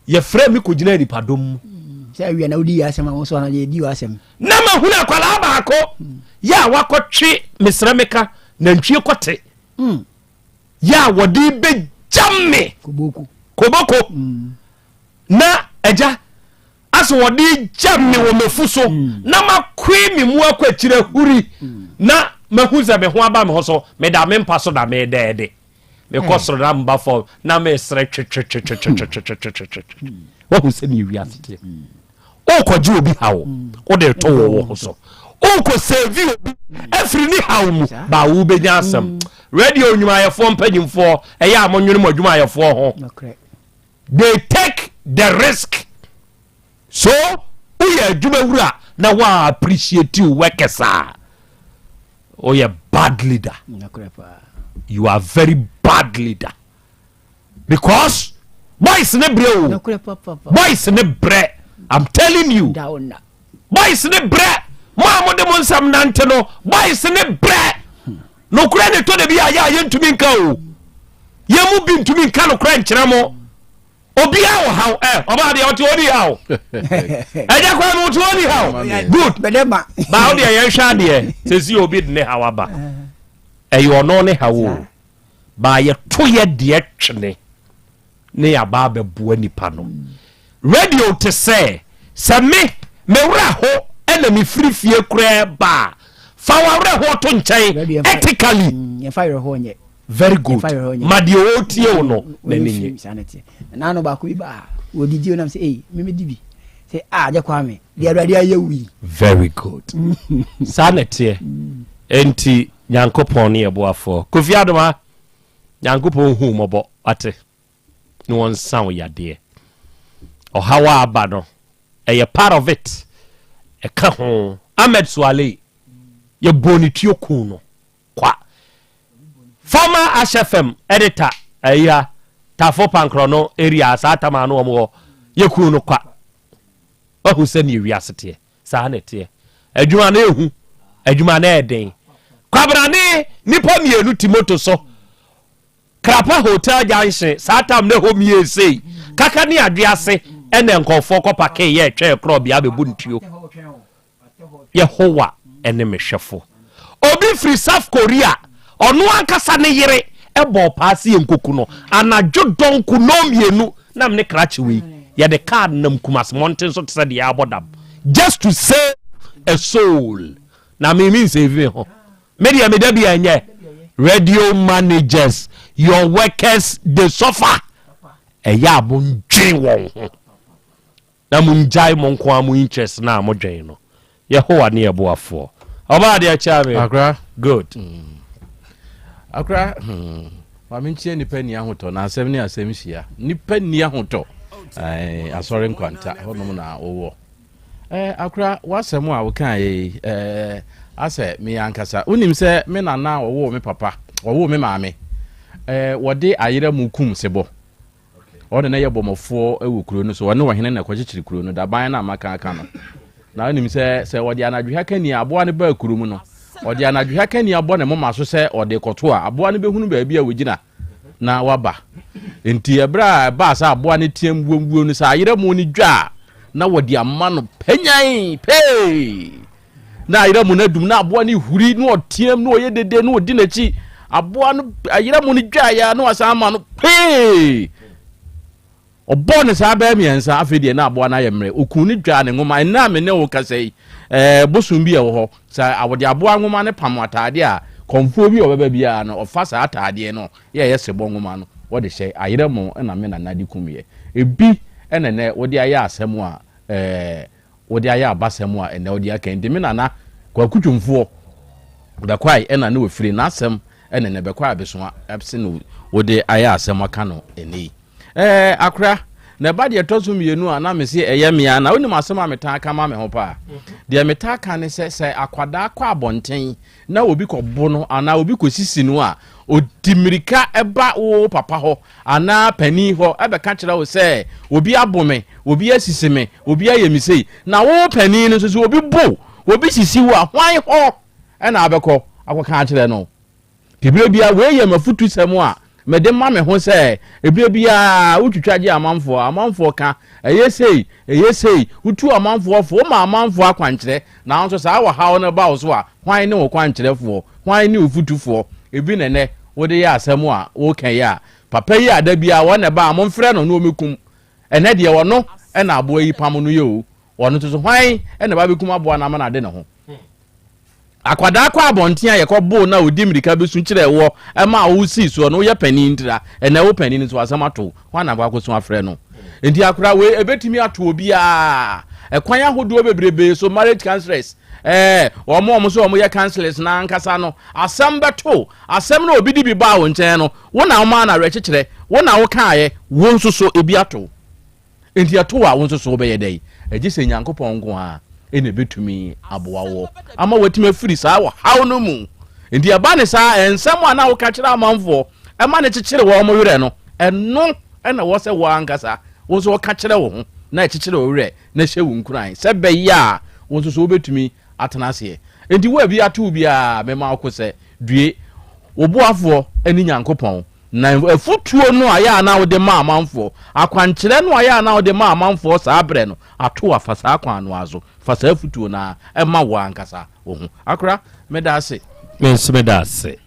Speaker 18: Yɛfrɛ me kɔgyinaa nipadɔm mu.
Speaker 6: Sɛ awia na wodi yɛ asɛm a, wo nso anadwo yɛdi w'asɛm.
Speaker 18: Na mahunu akwadaa baako yɛ a wakɔtwe mesrɛ meka nantwie kɔte. Mm. Yɛ a wɔde bɛgya me.
Speaker 6: Koboko.
Speaker 18: Koboko. Mm. Na agya asɛ wɔde gya me wɔ mafu so mm. na makoe me mu akɔ akyire ahuri mm. na mahu sɛ me ho aba me ho so meda me mpa so na medɛɛde mekɔ eh. soro na mba fam na mesrɛ twetwetwetwetwetwetwetwe wahu sɛ ne wiase teɛ Worekɔgye obi haw, wode reto wo wo ho so. Worekɔ save obi afiri ne haw mu, ba wobɛnya asɛm. Radio nnwumayɛfoɔ mpanyimfoɔ, ɛyɛ a monwene mo adwumayɛfoɔ ho. They take the risk. So woyɛ adwuma wura na wa appreciate wo workers a, woyɛ bad leader. You are very bad leader. because boys ne brɛ o boys ne brɛ i'm telling you boys ne brɛ mo a mode mo nsɛm nante no boys ne brɛ nokorɛ ne tɔ da bi a yɛ a yɛntumi nka o yɛn mu bi ntumi nka nokorɛ nkyerɛ mo obiara wɔ haw ɛ ɔbaa deɛ ɔte ɔni haw ɛgya kwan no ɔte ɔni haw good baa ɔdeɛ yɛnhwɛ adeɛ sɛsi obi de ne haw aba ɛyɛ ɔno ne haw o Baa yɛto yɛ deɛ twene ne yɛaba abɛboa nipa no. Radio te sɛ, sɛ me, me werɛ ho na me firi fie koraa ba a, fa w'awerɛhoɔ to nkyɛn ethically.
Speaker 6: Yɛmfa awerɛhoɔ nyɛ.
Speaker 18: Very good. Ma deɛ ɔretie wo no n'ani nye.
Speaker 6: Saa na ɛteɛ. Na ano baako bi ba a, wɔdidi onam sɛ, ei, me medi bi. Sɛ, ah, Agya Kwame, deɛ Awurade ayɛ wo yi.
Speaker 18: Very good. Saa na ɛteɛ. Enti Nyankopɔn ne yɛ boafoɔ. Kofi Adoma, Nyankopɔn hu wo mmɔbɔ, wate, na wɔnsa wo yadeɛ. Ɔhaw a aba no, ɛyɛ part of it, ɛka ho. Ahmed Suale, yɛbɔɔ ne tuo kuu no kwa. Former Ash FM editor, ayi ha, Tafo Pankrɔno area, saa tam ano wɔn hɔ, yɛkuu no kwa. Wahu sɛdeɛ wiase teɛ. Saa na ɛteɛ. Adwuma no ɛhu. Adwuma no ɛden. Kwabena ne nipa mmienu te moto so. Krapa Hotel Junction, saa tam na ɛhɔ mie sei. Kaka ne adwe ase ɛna nkurɔfoɔ kɔ pakee yɛ ɛtwɛn korɔ bea bɛbu ntuo. Yehowa ne me hwɛfo. Obi firi South Korea, ɔno ankasa ne yere bɔɔ paa sɛ yɛnkɔku no. Anadwo dɔnko nnɔnmienu na me ne krakye wei yɛde kaa nam Kumasi mmɔnten so te sɛ deɛ yɛabɔ dam just to save a soul. Na me me nsave me ho. Me deɛ meda bi ɛnyɛ. Radio managers, your workers they suffer. Ɛyɛ a mondwen wɔn ho. Na mongyae mo nko ara mo interest no a modwen no. Yehowa ne yɛ boafoɔ. Ɔbaa adeɛ kyea me.
Speaker 20: Akra.
Speaker 18: Good.
Speaker 20: Akra, hmm. Ma menkyia nnipa nni ahotɔ na asɛm ne asɛm hyia. Nnipa nni ahotɔ. Eh, asɔre nkwanta hɔnom na wowɔ. Eh, akra, w'asɛm a wokaa yi, eh, asɛ me ankasa. Wonim sɛ me nana a ɔwoo me papa, ɔwoo me maame, eh, wɔde ayerɛ mu kum sebɔ. Ɔne na yɛ bɔmmɔfoɔ wɔ kuro no so. Ɔne ɔhene na ɛkɔkyekyere kuro no, daban no a maka aka no. Na wonim sɛ, sɛ ɔde anadwohwa kani a aboa no baa kuro mu no, ɔde anadwohwa kani abɔ ne moma so sɛ ɔde kɔto a, aboa no bɛhunu baabi a wɔgyina na waba. Enti ɛberɛ a ɛbaa sɛ aboa no team wuomwuo no, sɛ ayerɛmo no dwa a, na wɔde ama no panyan pee na ayerɛ mu no adum na aboa no huri na ɔteam na ɔyɛ dede na ɔdi n'akyi aboa no ayerɛ mu no dwaeɛ na wasan ama no pee Ɔbɔɔ no saa bɛyɛ mmiɛnsa, afei deɛ na aboa no ayɛ mmerɛ. Ɔkuu no dwaa ne nwoma. Ɛnnɛ a me ne wo rekasa yi, ɛɛ, bosom bi a ɛwɔ hɔ, sɛ wɔde aboa nwoma no pam ataadeɛ a, kɔmfoɔ bi a ɔbɛba biara no, ɔfa saa ataadeɛ no, yɛ ɛyɛ sebɔ nwoma no, wɔde hyɛ. Ayerɛmo na me nana de kumiiɛ. Ebi na ɛnnɛ wode ayɛ asɛm a, ɛɛ, wode ayɛ abasɛm a ɛnnɛ wode aka yi. Nti me nana, Kwaku Twomfoɔ, Bɛkwae na na ɔfiri, n'asɛm na ɛnnɛ Bɛkwae Abesoa se no wode ayɛ asɛm aka no ɛnnɛ yi. Ɛɛ, akora, na ɛba deɛ ɛtɔ so mmienu a na mese ɛyɛ me a, na wonim asɛm a metaa ka ma me ho paa. Deɛ metaa ka ne sɛ, sɛ akwadaa kɔ abɔnten na obi kɔbo no anaa obi kɔsisi no a, ɔdi mmirika ba wo papa hɔ anaa panin hɔ bɛka kyerɛ wo sɛ, obi abo me, obi asisi me, obi ayɛ me sei. Na wo panin no nso, sɛ obi bo wo, obi sisi wo a, hwan hɔ na wobɛkɔ akɔka akyerɛ no? Nti berɛ biara, wei yɛ m'afotusɛm a mede ma me ho sɛ, berɛ biara wotwitwa gye amanfoɔ, amanfoɔ ka, ɛyɛ sei, ɛyɛ sei, wotu amanfoɔ fo, woma amanfoɔ akwankyerɛ, nanso saa ɔhaw no ba wo so a, hwan ne wo kwankyerɛfoɔ? Hwan ne wo fotufoɔ? Ebi na ɛnnɛ wode yɛ asɛm a woreka yi a, papa yi a da biara wɔn na ɛba a momfrɛ no na ɔmmɛkum, ɛnnɛ deɛ ɔno na aboa yi pamo no yɛ o, ɔno nso so hwan na ɛba bɛkum aboa no ama no ade ne ho? Akwadaa kɔ abɔnten a yɛkɔ boo no a ɔdi mmirika bɛsu kyerɛɛ woɔ ɛma a wosii soɔ no woyɛ panin ntira ɛnɛ wo panin nso asɛm ato wo hwan na akɔ akɔsu afrɛ no nti akora wei ɛbɛtumi ato obiara ɛkwan ahodoɔ bebrebee so marriage counselors ɛɛ wɔn a wɔn so wɔn yɛ counselors na ankasa no asɛm bɛto asɛm na obi de bi baa wo nkyɛn no wo na wɔn a na awerɛkyekyerɛ wo na wokaeɛ wo nso so ebi ato Enti ɛto wo a, wo nso so wobɛyɛ dɛn? Gye sɛ Nyankopɔn nko ara na ebetumi aboa wo ama woatumi afiri saa ɔhaw no mu. Enti ɛba ne saa a, nsɛm a na woka kyerɛ amanfoɔ ma no kyekyere wɔn werɛ no, ɛno na ɛwɔ sɛ wo ankasa wo nso woka kyerɛ wo ho na ɛkyekyere wo werɛ na ɛhyɛ wo nkuran sɛ ɛbɛyɛ a wo nso so wobɛtumi atena aseɛ. Enti wo a bi ato wo biara, mema wo ko sɛ, due! Wo boafoɔ ne Nyankopɔn. Na afutuo no a ɛyɛ a na wode ma amanfoɔ, akwankyerɛ no a ɛyɛ a na wode ma amanfoɔ saa berɛ no, ato a, fa saa kwan no ara so, fa saa afutuo no ara ma wo ankasa wo ho. Akora, meda ase.
Speaker 18: Me nso meda ase.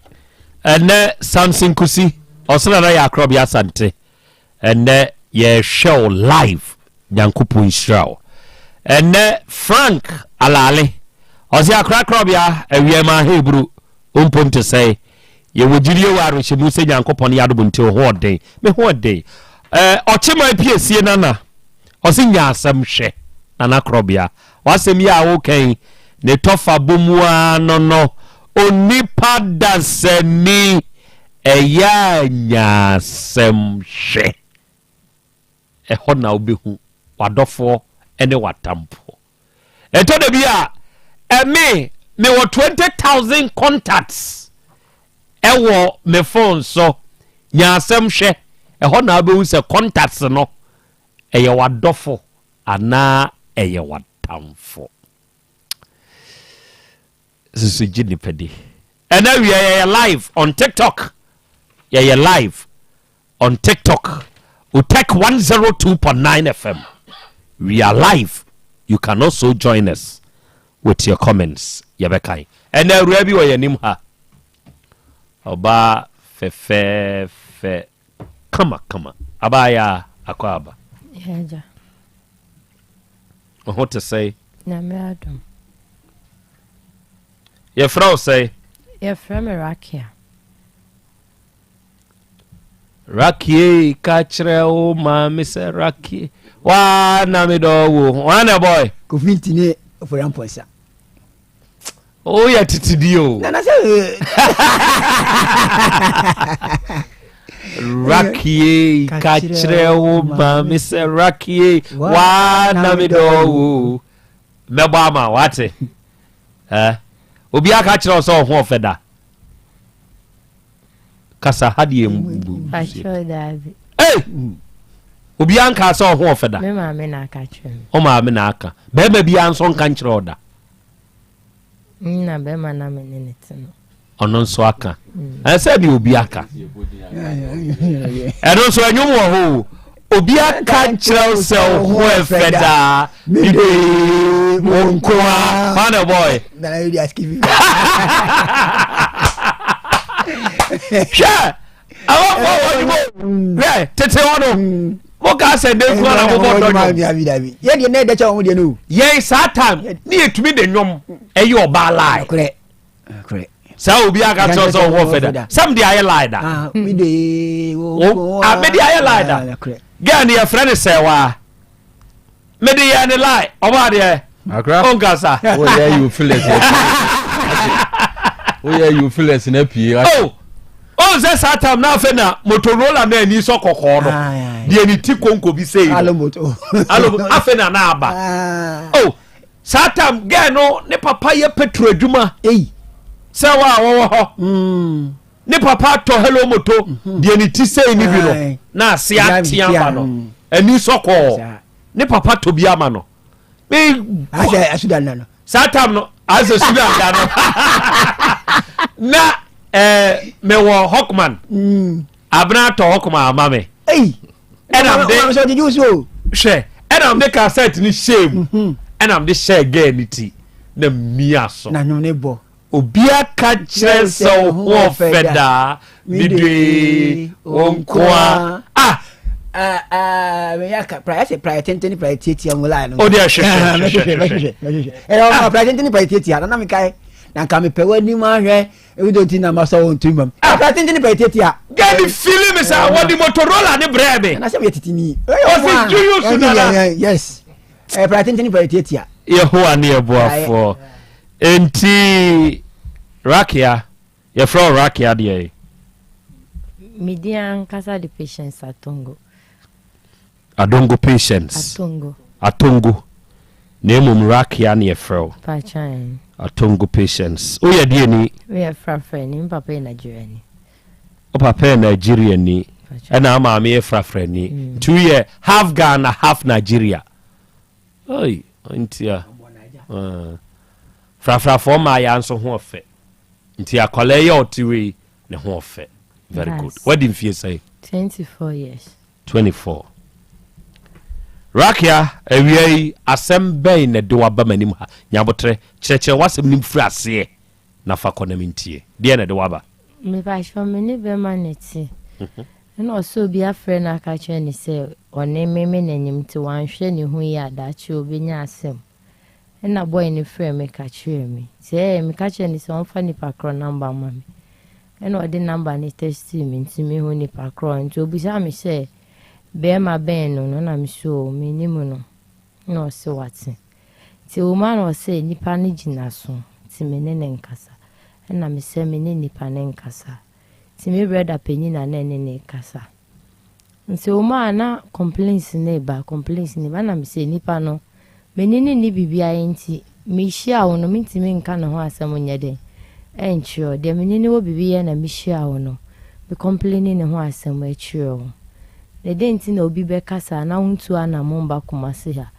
Speaker 18: Ɛnnɛ Samson Kusi, ɔsena na yɛ Akorɔbea Asante. Ɛnnɛ yɛrehwɛ wo live Nyankopɔn nhyira wo. Ɛnnɛ Frank Alale ɔse akra krɔbea awia ma aheburu wo mpo nte sɛe yɛwɔ gyidie wɔ awerehyɛmu sɛ Nyankopɔn yɛ adom nti wo ho ɔden me ho ɔden eh, Ɔkyeman piesie nana ɔse nya asɛm hwɛ nana krɔbea w'asɛm yi a woka yi ne tɔfa bɔ mu ara no no onipa dasani Ɛyɛ a nya asɛm hwɛ. Ɛhɔ na wobɛhu w'adɔfoɔ ne w'atamfoɔ. Ɛtɔ da bi a, ɛme mewɔ 20,000 contacts ɛwɔ me phone so. Nya asɛm hwɛ. Ɛhɔ na wobɛhu sɛ contacts no, ɛyɛ w'adɔfo anaa ɛyɛ w'atamfo. Susu gye nipa di. Ɛnɛ wia yɛyɛ live on TikTok. Yɛyɛ live on TikTok. Utek 102.9 FM. We are live. You can also join us with your comments. Yɛbɛkan. Ɛnɛ awura bi wɔ yɛn anim ha. Ɔbaa fɛfɛɛfɛ kama kama. Abaayaa akɔ aba.
Speaker 5: Yeah,
Speaker 18: Wo ho te sɛn?
Speaker 5: Nyame adom.
Speaker 18: Yɛfrɛ wo sɛn?
Speaker 5: Yɛfrɛ me Rakia.
Speaker 18: Rakie ka kyerɛ wo maame sɛ Rakie waa na medɔ wo. Wan na ɛbɔe?
Speaker 6: Kofi Ntini Ofori Amponsah.
Speaker 18: Woyɛ tete di o.
Speaker 6: Nana sɛ.
Speaker 18: Rakie ka kyerɛ wo maame sɛ Rakie waa na medɔ wo. Mɛbɔ ama wate. Eh? Obi aka kyerɛ wo sɛ ɔho ɔfɛ da. Kasa ha deɛ mbu. Hey! Obi anka sɛ ɔho ɔfɛ da.
Speaker 5: Me maame na aka kyerɛ me.
Speaker 18: O maame na aka. Bɛrima bi nso nka nkyerɛ ɔda.
Speaker 5: Na bɛrima na me ne ne te no.
Speaker 18: Ɔno nso aka. Ɛsɛ deɛ obi aka. Ɛno nso ɛnwom wɔ hɔ o. Obi aka nkyerɛ wo sɛ wo ho ɛfɛ daa mede wo nko a hwan na ɛbɔɔe? Hwɛ amanfoɔ wɔ adwuma hwɛ tete hɔ no mo ka sɛ de nkura na mobɔ dɔ nnwom
Speaker 6: yɛdeɛ na ɛdɛ kyɛ wɔn deɛ no
Speaker 18: yɛn saa time ne yɛtumi de nnwom ɛyɛ ɔbaa lie saa obi aka kyerɛ sɛ ɔwɔ fɛ da sɛm de ayɛ lie da ah, mede ayɛ lie da ah, girl ne yɛfrɛ ne sɛwaa mede yɛ ne lie ɔbɔ adeɛ ɔnkasa
Speaker 20: woyɛ you feelers woyɛ you feelers na pie
Speaker 18: oh ɔn sɛ saa tam na afei na motorola na ani sɔ kɔkɔɔ no deɛ ne ti konko bi sei no afei na na aba oh Saa tam girl no ne papa yɛ petro adwuma.
Speaker 6: Ei.
Speaker 18: Sɛ wa a wɔwɔ hɔ. Mm. Ne papa atɔ hello moto mm-hmm. deɛ ne ti sei ne bi no na ase ate ama no. Mm. Ani sɔ kɔɔ. Ne papa tɔ bi ama no.
Speaker 6: Me. Asɛ asudan na no.
Speaker 18: Saa tam no asɛ sudan da no. Na ɛɛ eh, mewɔ Hawkman. Mm. Abena atɔ Hawkman ama me.
Speaker 6: Ei.
Speaker 18: ɛna mede hwɛ ɛna mede cassette no hyɛɛ mu mhm. ɛna mede hyɛɛ gɛɛ ne ti na mia so obi aka kyerɛ sɛ wo ho ɔfɛ daa medwee wo nkoa ah o deɛ hwehwɛ hwehwɛ
Speaker 6: hwehwɛ ɛyɛ ɔma praeɛ tenten praeɛ tiatia na na mekae na nka mepɛ w'anim ahwɛ Ebi de ti na ma sɔ wɔn tiri mam.
Speaker 18: Akora
Speaker 6: tenten pa etiatia.
Speaker 18: Gani fili mi sa wɔde Motorola ne brɛ mi.
Speaker 6: Na sɛ mi yɛ titi ni.
Speaker 18: Ɔsi Julius nana.
Speaker 6: Yes. Ɛpra tenten pa etiatia.
Speaker 18: Yehowa ne ɛboafoɔ. Enti Rakia, yɛfrɛ wo Rakia deɛ yi.
Speaker 5: Me din ankasa de Patience Atongo.
Speaker 18: Adongo Patience.
Speaker 5: Atongo.
Speaker 18: Atongo. Na mmom Rakia ne yɛfrɛ wo.
Speaker 5: Pakyɛn.
Speaker 18: Atongo Patience. Woyɛ deɛ ni?
Speaker 5: Meyɛ Frafrani. Me papa yɛ Nigeriani.
Speaker 18: Wo papa yɛ Nigeriani. Ɛna wo maame yɛ Frafrani. Mm. Nti woyɛ half Ghana half Nigeria. Oi, ntia. Uh, Frafrafoɔ mmaa nso ho ɔfɛ. Nti akwadaa yi a ɔte wei ne ho ɔfɛ. Very good. Wadi mfie sɛn?
Speaker 5: 24 years.
Speaker 18: 24. Rakia, awia yi, asɛm bɛn na ɛde wo aba m'anim ha? Nya aboterɛ, kyerɛkyerɛ w'asɛm no mu firi aseɛ na fa kɔ na mentie. Deɛn na ɛde wo aba?
Speaker 5: Mepakyɛw, me ne bɛrima na ɛte. Ɛna ɔsɛ obi afrɛ no aka kyerɛ no sɛ ɔne me me na nyem nti wanhwɛ ne ho yie a daakye ɔbɛnya asɛm. Ɛna boy no frɛɛ me ka kyerɛɛ me. Nti ɛɛ meka kyerɛɛ no sɛ ɔmfa nipa korɔ number mma me. Ɛna ɔde number no textee me nti mehu nipa korɔ. Nti obisaa me sɛ bɛɛma bɛn no no na me se oo mennim no. Ɛna ɔse wate. Nti ɛwɔ mu a na ɔse nipa no gyina so nti me ne no nkasa. Ɛna me sɛ me ne nipa no nkasa. Nti me brɛda panyin na na ɛne no rekasa. Nti ɔwɔ mu a na complaints no reba, complaints no reba na mesɛ nipa no m'ani no nni biribiara nti mehyia wo no mentumi nka ne ho asɛm nyɛ dɛn ɛnkyerɛ wo. Deɛ me ne no wɔ biribi yɛ na mehyia wo no me complaini ne ho asɛm ɛkyerɛ wo. Na dɛn nti na obi bɛka saa na wontu anamon mba Kumasi ha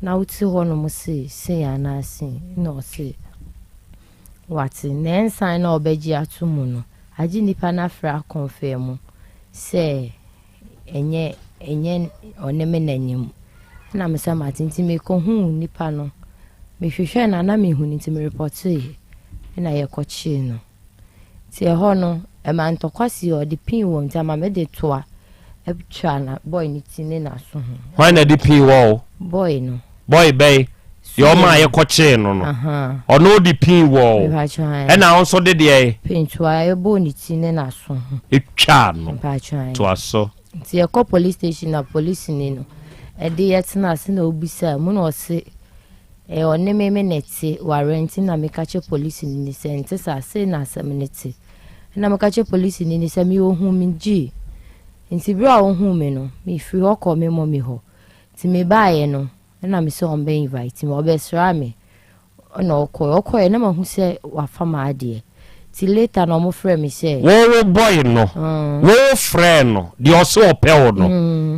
Speaker 5: na wote hɔ nom se sei anaa sei na ɔse wate. Na ɛnsan na ɔbɛgye ato mu no agye nipa no afrɛ akɔnfɛɛ mu sɛ ɛnyɛ ɛnyɛ ɔne me na nyem. Ɛna me sɛ mate nti mekɔhuu nipa no mehwehwɛɛ no a na menhu no nti merepɔtee ɛna yɛkɔkyee no. Nti ɛhɔ no ɛma ntɔkwa sii ɔde pin wɔ nti ama mede toa twa na boy no ti ne n'aso ho.
Speaker 18: Hwan na ɛde pin wɔ wo?
Speaker 5: Boy no.
Speaker 18: Boy bɛn? Deɛ ɔmaa yɛkɔkyee no no. Ɔno de pin wɔɔ wo. Ɛna wo nso de deɛ?
Speaker 5: Pentoa ɛbɔɔ ne ti ne n'aso ho.
Speaker 18: Ɛtwaa no. Toa so.
Speaker 5: Nti yɛkɔ police station na polisini no ɛde yɛtena ase na obisaa mu na ɔse ɛyɛ ɔne me me na ɛte ware nti na meka kyerɛ polisini no sɛ nte saa sei na asɛm no te. Ɛna meka kyerɛ polisini no sɛ me ohuu me gyee. Nti berɛ a ohuu me no mefiri hɔ kɔɔ me mɔmi hɔ. Nti mebaeɛ no Ɛna me sɛ ɔmbɛ invite me, ɔbɛsraa me ɛna ɔkɔɛ, ɔkɔɛ na mahu sɛ wafa m'adeɛ, nti later na ɔmo frɛ me sɛ.
Speaker 18: Wo wo boy no, wo wo frɛɛ no deɛ ɔse ɔpɛ wo no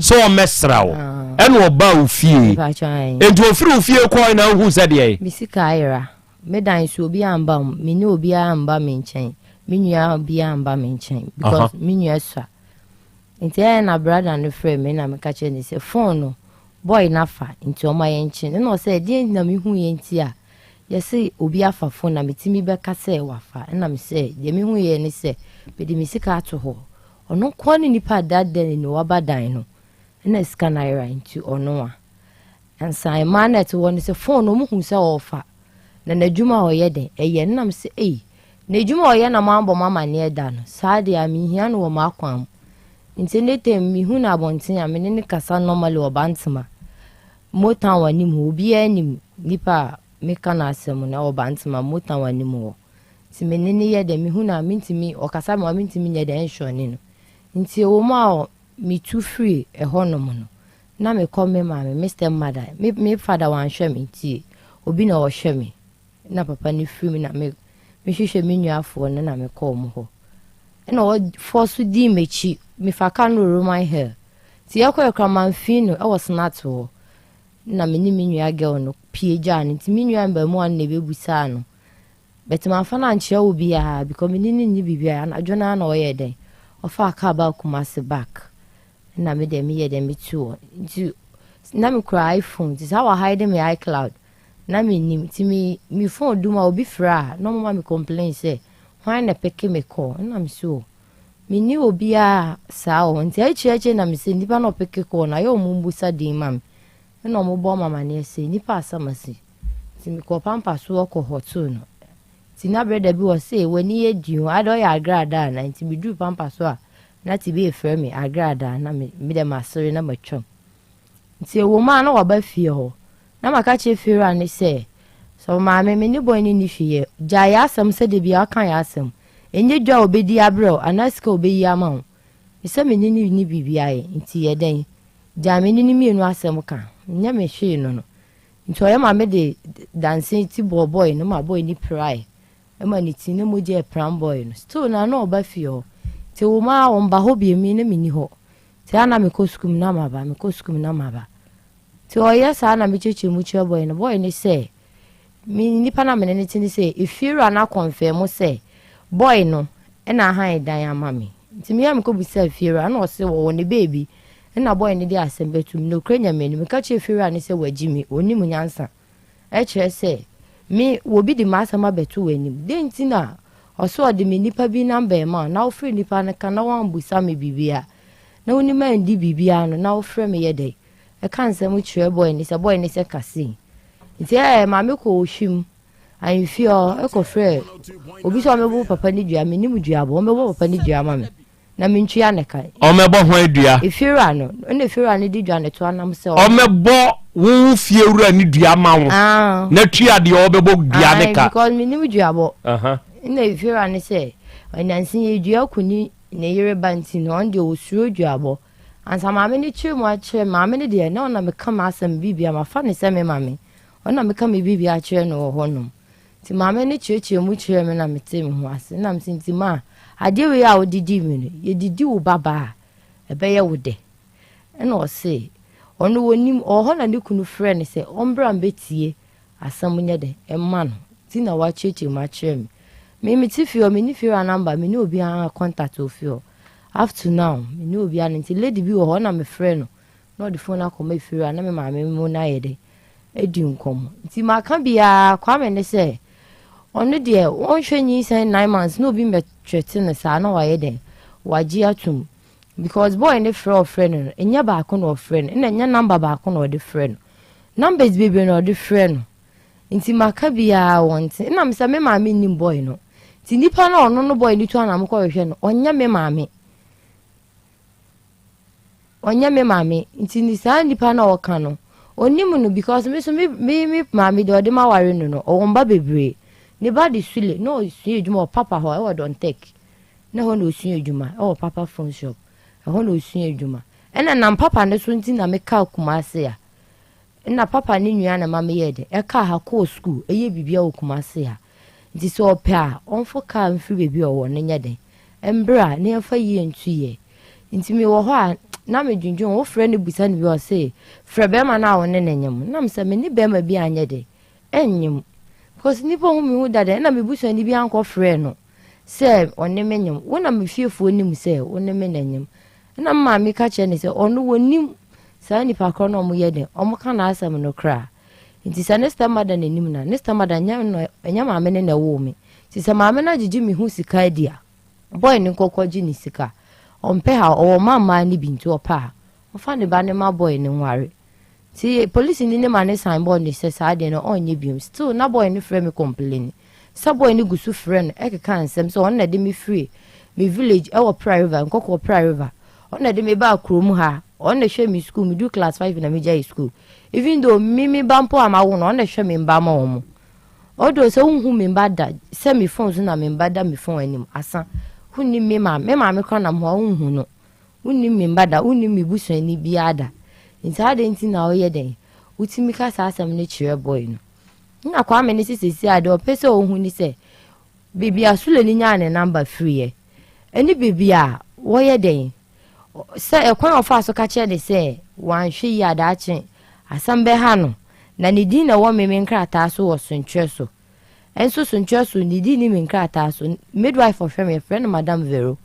Speaker 18: sɛ ɔmmɛsra wo, ɛna ɔbaa wo fie, nti ɔfiri wo fie kɔɛ na wohuu sɛ deɛn?
Speaker 5: Me sika ayera, me dan so obi amba mu, me ne obiara amba me nkyɛn, me nua biara amba me nkyɛn because me nua sua. Nti ɛyɛ na brada no frɛɛ me na meka kyerɛɛ no sɛ phone no boy no afa nti ɔma yɛnkye no. Ɛna ɔsɛ ɛdeɛn na mehuiɛ nti a yɛse obi afa phone na metumi bɛka sɛ wafa. Ɛna mesɛ deɛ mehuiɛ ne sɛ mede me sika ato hɔ. Ɔno nko ara ne nipa a that day no waba dan no ɛna sika no ayera nti ɔno a. Ansa mmaa no a ɛte hɔ no sɛ phone no wɔn hu sɛ ɔrefa na n'adwuma a ɔyɛ den ɛyɛ no nam sɛ ei n'adwuma a ɔyɛ na moabɔ mo amaneɛ da no saa deɛ a menhia no wɔ m'akwan mu nti ne tem mehu no abɔnten a mene ne kasa normally wɔ Bantama Motown anim hɔ obiara nim nipa a meka no asɛm no wɔ Bantama Motown anim hɔ nti mene ne yɛ dɛ mehu no a mentumi ɔkasa me a mentumi nyɛ dɛ ɛnhyɔne no nti ɛwɔ mu a metu firi ɛhɔnom no Na me kɔ me maame, me step mother, me me father wanhwɛ me nti obi na ɔhwɛ me. Na papa no firi mu na me me hwehwɛ me nuafoɔ no na me kɔ wɔn hɔ. Ɛna ɔ force dii m'akyi, me fa car no wɔ Roman Hill. Nti yɛkɔ yɛ kora manfii no ɛwɔ Snat hɔ. Na me ne me nua girl no pie gyaa no nti me nua mmaamua no na ɛbɛbusaa no. But manfa no ankyerɛ obiara because me ne no nni biribiara. Anadwo no ara na ɔyɛɛ dɛn, ɔfaa car baa Kumasi back. Nna me dɛ meyɛ dɛ metu hɔ ntsi na mekura iPhone ntsi saa wɔ hide me iCloud na minnyim ntsi me me phone dum a obi frɛ a na ɔmo ma me complain sɛ hwan na peke me call nna mese oh menni obiara saa wɔ hɔ ntsi akyire akyire na mese nipa na ɔpeke call no ayɛ ɔmo mbusa din ma me nna ɔmo bɔ me amaneɛ sɛ nipa asɛm asi ntsi mekɔɔ pampa so hɔ kɔ hɔtoo no ntsi na brɛda bi wɔ se w'ani yɛ din o adɛ ɔyɛ agradaa anaa ntsi meduru pampa so a Na Tibie frɛ me agradaa na me me dɛ masere na matwam. Nti ɛwɔ mu a na waba fie hɔ. Na maka kyerɛ fiewura no sɛ, Sɔfo maame, me ne bɔy no nni hwee yɛ. Gyae yɛ asɛm sɛ da biara woka yɛ asɛm. Ɛnyɛ dwa a ɔbɛdi abrɛ wo anaa sika a ɔbɛyi ama wo. Me sɛ me ne no nni biribiara yɛ, nti yɛ dɛn? Gyae me ne no mmienu asɛm ka. Nyɛ me hwee no no. Nti ɔyɛ ma mede danse ti bɔɔ bɔy no ma bɔy no pirae. Ɛma ne ti ne mogya ɛpram boy no still na na ɔba fie hɔ nti ɛwɔ mu ara ɔmba hɔ bio me na menni hɔ nti a na mekɔ sukuu mu na maba mekɔ sukuu mu na maba nti ɔyɛ saa na mekyerɛkyerɛ mu kyerɛ boy no boy no sɛ me nipa na mene ne te ne sɛ efiewura no akɔnfɛn mu sɛ boy no ɛna ahan dan ama me nti me a mekɔ bisa efiewura na ɔse wɔwɔ ne beebi ɛna boy no de asɛm bɛtum na okura nyame anim meka kyerɛ efiewura no sɛ wagyi me onim nyansa Ɛkyerɛ sɛ, me, obi de m'asɛm abɛto w'anim. Dɛn nti na ɔsɛ ɔde me nipa bi number ma wo, na wofrɛ nipa no ka na woammisa me biribiara, na wo ne me andi biribiara no, na wofrɛ me yɛ dɛn? Ɛka nsɛm kyerɛ boy no sɛ, boy no sɛ ka sei. Nti ɛɛ, maame kɔ ohwim ahemfie hɔ kɔfrɛ obi sɛ ɔmmɛbɔ papa no dua, mennim duabɔ, ɔmmɛbɔ papa no dua ma me. Na mentua ne ka.
Speaker 1: Ɔmmɛbɔ hwan dua?
Speaker 5: Efiewura no. Ɛna efiewura no de dwa ne to anam sɛ.
Speaker 1: Ɔmmɛbɔ wo fiewura no dua ma wo.
Speaker 5: Ah.
Speaker 1: Na tua deɛ ɔbɛbɔ dua ne ka.
Speaker 5: Because menim duabɔ. Ɛna efiewura no sɛ, ɔnansi yɛ dua ku ne ne yere ba nti no, ɔno deɛ ɔsuro duabɔ. Ansa maame no kyerɛ mu akyerɛ maame no deɛ, na ɔna meka m'asɛm biribiara, mafa no sɛ me maame. Ɔna meka me biribiara kyerɛ no wɔ hɔnom. Nti maame no kyerɛkyerɛɛ mu kyerɛɛ me na metee me ho ase. Nna mese, Nti ma, adeɛ wei a wode dii me no, yɛde di wo babaa a, ɛbɛyɛ wo dɛ? Ɛna ɔse, ɔno ɔnim, ɔwɔ hɔ na ne kunu frɛɛ no sɛ ɔmbra mbɛtie asɛm nyɛ dɛ mma no, nti na wakyerɛkyerɛ mu akyerɛ me. Me mete fie hɔ, menni fiewura number, menni obiara contact wɔ fie hɔ. Up to now, menni obiara, nti lady bi wɔ hɔ, ɔna mefrɛ no na ɔde phone akɔma efiewura na me maame mu no ayɛ dɛ adi nkɔmmɔ. Nti maka biara Kwame ne sɛ ɔno deɛ ɔnhwɛ nyinsɛn 9 months na obi mmɛtwɛte no saa na wayɛ dɛn wagye atom because boy ne frɛ ɔfrɛ no no ɛnyɛ baako na ɔfrɛ no ɛna ɛnyɛ number baako na ɔde frɛ no numbers bebree na ɔde frɛ no nti maka biara wɔnte ɛna mesɛ me maame nnim boy no nti nipa no ɔno no boy no tu anam kɔhwehwɛ no ɔnyɛ me maame. Ɔnyɛ me maame nti ne saa nipa no a ɔka no ɔnim no because me so me me me maame deɛ ɔde m'aware no no ɔwɔ mba bebree ne ba de Sule na ɔsua adwuma wɔ papa hɔ ɛwɔ Dontek na ɛhɔ na ɔsua adwuma ɛwɔ papa phone shop ɛhɔ na ɔsua adwuma ɛna nam papa no so nti na mekaa Kumase a Nna papa ne nua na ma meyɛɛ dɛn, ɛkaa ha kɔɔ skuul, ɛyɛ biribiara wɔ Kumasi ha. Ntsi sɛ ɔpɛ a, ɔmfa kaar mfir beebi a ɔwɔ no nyɛ dɛn, mbra na yɛmfa yie nto yie. Ntsi mewɔ hɔ a, na medwendwen ho, wofrɛ no bisa no bi a, ɔse, frɛ bɛrima no a wo ne no nyem. Nna mesɛ me ne bɛrima bi annyɛ dɛn, nnyem. Because nyimpa hu me hu dada, nna me busuani bi annkɔfrɛɛ no sɛ ɔne me nyem. Wo na me fiefoɔ nim sɛ wo ne me na nyem. Ɛna me maame ka kyerɛ no sɛ ɔno wɔnim saa nipa korɔ no a wɔyɛ dɛn wɔka n'asɛm no koraa. Nti sɛ ne stepmother na nim no a, ne stepmother nyɛ no ɛnyɛ maame no na ɛwoo me. Nti sɛ maame no agyegye me ho sika adi a, boy no nkɔkɔgye ne sika. Ɔmpɛ ha, ɔwɔ mma mmaa no bi nti ɔpɛ a, ɔmfa ne ba no ma boy no nware. Nti polisini no ma ne sign board no sɛ saa deɛ no ɔnyɛ biom. Still na boy no frɛ me complain sɛ boy no gu so frɛ no ɛkeka nsɛm sɛ ɔno na ɛde me firi me village ɛwɔ Pra River, Nkɔkɔɔ Pra River. Ɔno na ɛde me baa kurom ha, ɔno na ɛhwɛ me school, me du class 5 na me gyae school. Even though me me ba mpo a mawo no, ɔno na ɛhwɛ me mba ma wɔn. Although sɛ wonhu me mba da sɛ me phone so na me mba da me phone anim asa. Wonnim me maame, me maame koraa nam hɔ a wonhu no. Wonnim me mma da, wonnim me busuani biara da. Nti adɛn nti na woyɛ dɛn? Wotumi ka saa asɛm no kyerɛ boy no. Nna Kwame no se seesei a deɛ ɔpɛ sɛ ɔhu ne sɛ, baabi a Sule no nyaa ne number firiiɛ, ɛne baabi a wɔyɛ dɛn, sɛ ɛkwan a ɔfaa so ka kyerɛɛ no sɛ wanhwɛ yie a daakye asɛm bɛha no, na ne din na ɛwɔ me me nkrataa so wɔ Sontwerɛ so. Nso so nkyerɛ so ne din nni me nkrataa so. Midwife ɔhwɛ me, yɛfrɛ no Madam Vero.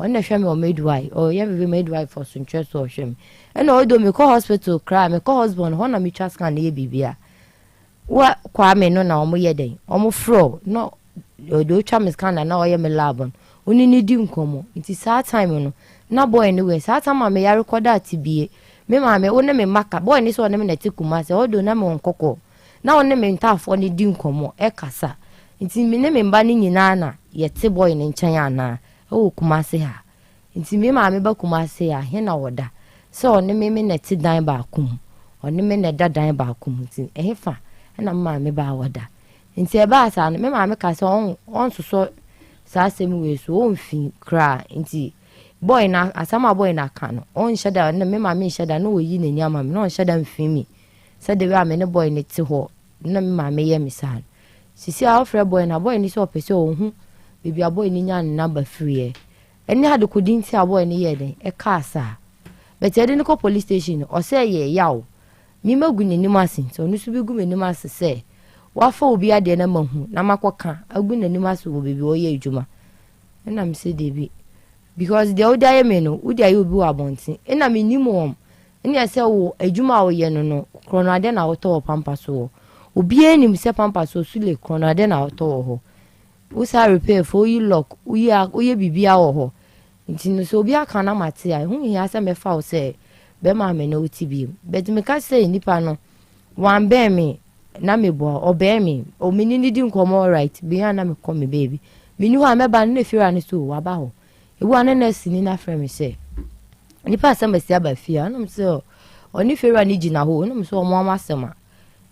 Speaker 5: Ɔno na ɛhwɛ me wɔ midwife, ɔyɛ me midwife wɔ so nkyerɛ so ɔhwɛ me. Ɛna although mekɔ hospital koraa, mekɔ hospital hɔ na metwa scan yɛ biribiara. Wa Kwame no na wɔn yɛ dɛn? Wɔn frɛ na ɔde otwa me scan na na ɔyɛ me lab no. Ɔne ne di nkɔmmɔ. Nti saa time no, na boy no wɛ. Saa time a meyare kɔda atibie, me maame, wo ne me mma ka. Boy no sɛ ɔne me na ɛte Kumasi, although na mewɔ Nkɔkɔɔ. Na ɔne me ntaafoɔ no di nkɔmmɔ, kasa. Nti me ne me mma no nyinaa na yɛte boy no nkyɛn anaa? Ɛwɔ Kumasi ha. Nti me maame ba Kumasi a, he na ɔda? Sɛ ɔne me me na ɛte dan baako mu. Ɔne me na ɛda dan baako mu. Nti ɛhefa na me maame ba a ɔda? Nti ɛbaa saa no, me maame kaa sɛ ɔn, ɔnsosɔ saa asɛm wei so, ɔmfi koraa. Nti boy no, asɛm a boy no aka no, ɔnhyɛ da, na me maame nhyɛ da na ɔyi n'ani ama me, na ɔnhyɛ da mfi me. Sɛ the way a me ne boy no te hɔ na me maame yɛ me saa no. Sisi a ɔfrɛ boy no a, boy no sɛ ɔpɛ sɛ ɔhu baabi a boy no nyaa ne number firiiɛ. Ɛne adekode nti a boy no yɛɛ dɛn ɛkaa saa. But yɛde no kɔ police station no, ɔsɛ ɛyɛ yaw. Me magu n'anim ase nti ɔno nso bɛgu m'anim ase sɛ wafa obi adeɛ na mahu na makɔka agu n'anim ase wɔ baabi a ɔyɛ adwuma. Ɛna me sɛ dabi. Because deɛ wode ayɛ me no, wode ayɛ obi wɔ abɔnten. Ɛna menim wɔn. Ɛnneɛ sɛ wo adwuma a woyɛ no no, korɔno adeɛ na wotɔ wɔ pampa so hɔ. Obiara nim sɛ pampa so Sule korɔno adeɛ na wotɔ wɔ hɔ. Wo saa repair fo, woyi lock, woyi a, woyɛ biribiara wɔ hɔ. Nti no sɛ obi aka na mate a, ɛho nhia sɛ mɛfa wo sɛ bɛrima a me ne wo te bio. But meka sɛ nipa no, wambɛn me na meboa, ɔbɛn me, o me ne no di nkɔmmɔ alright, bia na mekɔ me baabi. Menni hɔ a mɛba no na efiewura no so waba hɔ. Ebi a na nɛɛseni no afrɛ me sɛ, nipa asɛm asi aba fie a, ɛna sɛ ɔne fiewura no gyina hɔ, ɛna sɛ ɔmo ama asɛm a.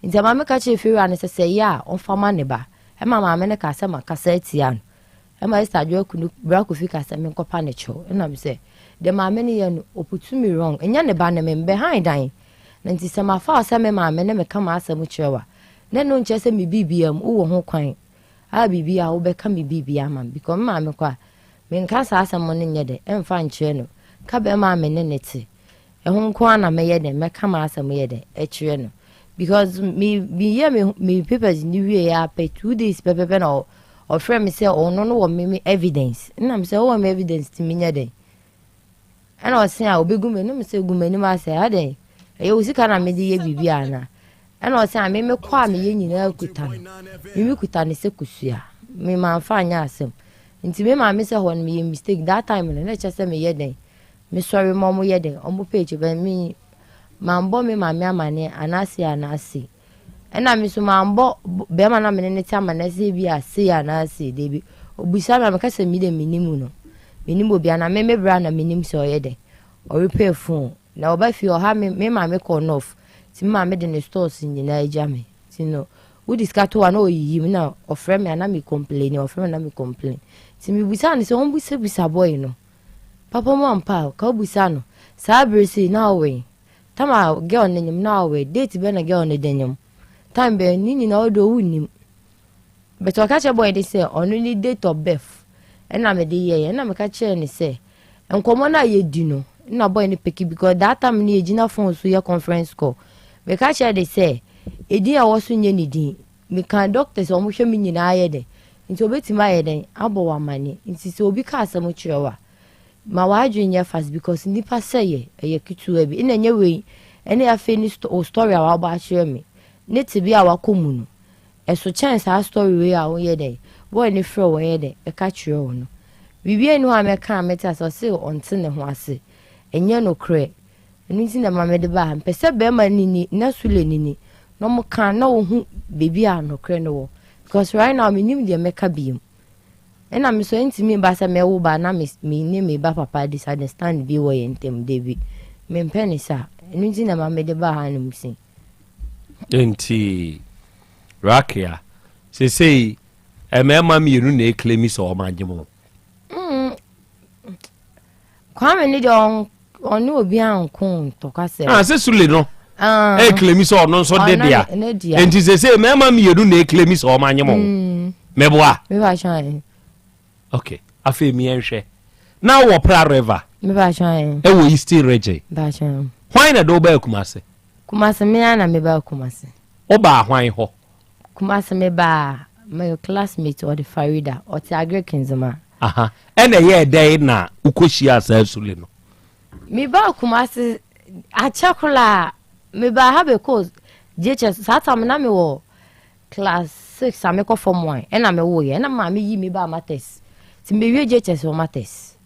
Speaker 5: Nti maame ka kyerɛ fiewura no sɛ sɛ ɛyɛ a ɔmfa ma ne ba. Ɛma maame no kaa sɛ makasa atia no. Ɛma Esther Adwoa kunu Bra Kofi kaa sɛ menkɔpa ne kyɛw. Ɛna me sɛ deɛ maame no yɛ no ɔputu me wrong. Ɛnyɛ ne ba ne me mbɛhan dan. Na nti sɛ mafa wo sɛ me maame ne meka m'asɛm kyerɛ wo a, na ɛno nkyerɛ sɛ me biribiara mu wowɔ ho kwan a biribi a wobɛka me biribi ama me because me maame kɔ a menka saa asɛm no nyɛ dɛ ɛmfa nkyerɛ no ka bɛrima a me ne ne te ɛho nko ara na mɛyɛ dɛ mɛka m'asɛm yɛ dɛ ɛkyerɛ no because me meyɛ me me papers ne wie yɛ apɛ 2 days pɛpɛpɛ na ɔfrɛ me sɛ ɔno no wɔ me me evidence ɛna me sɛ ɔwɔ me evidence ti menyɛ dɛ ɛna ɔse a obɛgu m'anim sɛ gu m'anim asɛ adɛn ɛyɛ wo sika na mede yɛ biribi anaa ɛna ɔse a me mekɔ a meyɛ nyinaa kuta no me me kuta no sɛ kosua me mamfa anyɛ asɛm nti me maame sɛ hɔ no meyɛ mistake that time no na ɛkyɛ sɛ meyɛ dɛn mesɔre ma ɔmo yɛ dɛn ɔmo page bɛn me mambɔ me maame amaneɛ anaase anaase Ɛna me nso mambɔ bɛrima na mene ne te ama no sɛ bi a sei anaa sei dabi. Obisa me a meka sɛ me de menim no. Menim obi ana me me bra na menim sɛ ɔyɛ dɛn. Ɔrepair phone. Na ɔba fie ɔha me me maame kɔ north. Nti me maame de ne stores nyinaa agya me. Nti no wode sika to a na ɔyiyi mu na ɔfrɛ me a na me complain ɔfrɛ me na me complain. Nti mebusa no sɛ ɔmbusabisa boy no. Papa mu ampa a ka wobusa no saa bere sei na ɔwɛn. Time a girl no nyim na ɔwɛ date bɛn na girl no de nyim time bɛn ne nyinaa ɔdɔ wo nim but ɔka kyerɛ boy de sɛ ɔno ne date of birth ɛna mede yɛɛ ɛna meka kyerɛ ne sɛ nkɔmmɔ no a yɛdi no na boy no peki because that time no yɛgyina phone so yɛ conference call meka kyerɛ de sɛ ɛdin a ɛwɔ so nyɛ ne din meka doctors a wɔhwɛ me nyinaa yɛ dɛn nti obɛtumi ayɛ dɛn abɔ wɔ amane nti sɛ obi ka asɛm kyerɛ wo a. Ma w'adwene nyɛ fast because nnipa sɛ yɛ ɛyɛ ketewa bi ɛna ɛnyɛ wei ɛne afei ne wo story a wabɔ akyerɛ me ne tebea a wakɔ mu no ɛso kyɛn saa story wei a woyɛ dɛn boy ne frɛ wo ɛyɛ dɛn ɛka kyerɛ wo no biribi ani hɔ a mɛka a mɛte ase ɔse ɔnte ne ho ase ɛnyɛ nokorɛ ɛno nti na ɛma mede baa ha mpɛ sɛ bɛrima nini na Sule nini na ɔmo ka na ɔhu baabi a nokorɛ no wɔ because right now menim deɛ mɛka biom. Ɛna me nso ɛntumi mba sɛ mɛwo ba na me me ne me ba papa disunderstand bi wɔ yɛn ntam dabi mempɛ ne saa ɛno nti na ma mede baa hanom sei.
Speaker 18: Nti Rakia sesei mmarima mmienu na eklemi sɛ wɔn agye mo.
Speaker 5: Mm, Kwame ne deɛ ɔne obi anko ntɔkwa sɛ.
Speaker 18: Ah, sɛ Sule no. Ah. Eklemi sɛ ɔno nso de dea. Nti sesei mmarima mmienu na eklemi sɛ wɔn agye mo. Mm. Mɛboa.
Speaker 5: Meba hyɛn.
Speaker 18: Okay, afei miɛnhwɛ. Na wɔ Pra River.
Speaker 5: Meba hyɛn.
Speaker 18: Ɛwɔ Eastern Region.
Speaker 5: Meba hyɛn.
Speaker 18: Hwan na de wo baa Kumase?
Speaker 5: Kumase me ara na mebaa Kumase.
Speaker 18: Wobaa hwan hɔ?
Speaker 5: Kumase mebaa my classmate ɔde Farida ɔte Agric Nzema.
Speaker 18: Aha, ɛna ɛyɛɛ dɛn na wokɔhyiaa saa Sule no?
Speaker 5: Mebaa Kumase akyɛ koraa mebaa ha bɛkɔɔ JHS saa tam na mewɔ class 6 a mekɔ form 1 ɛna mewoeɛ ɛna maame yi me baa Matters nti mewie JHS wɔ Matters.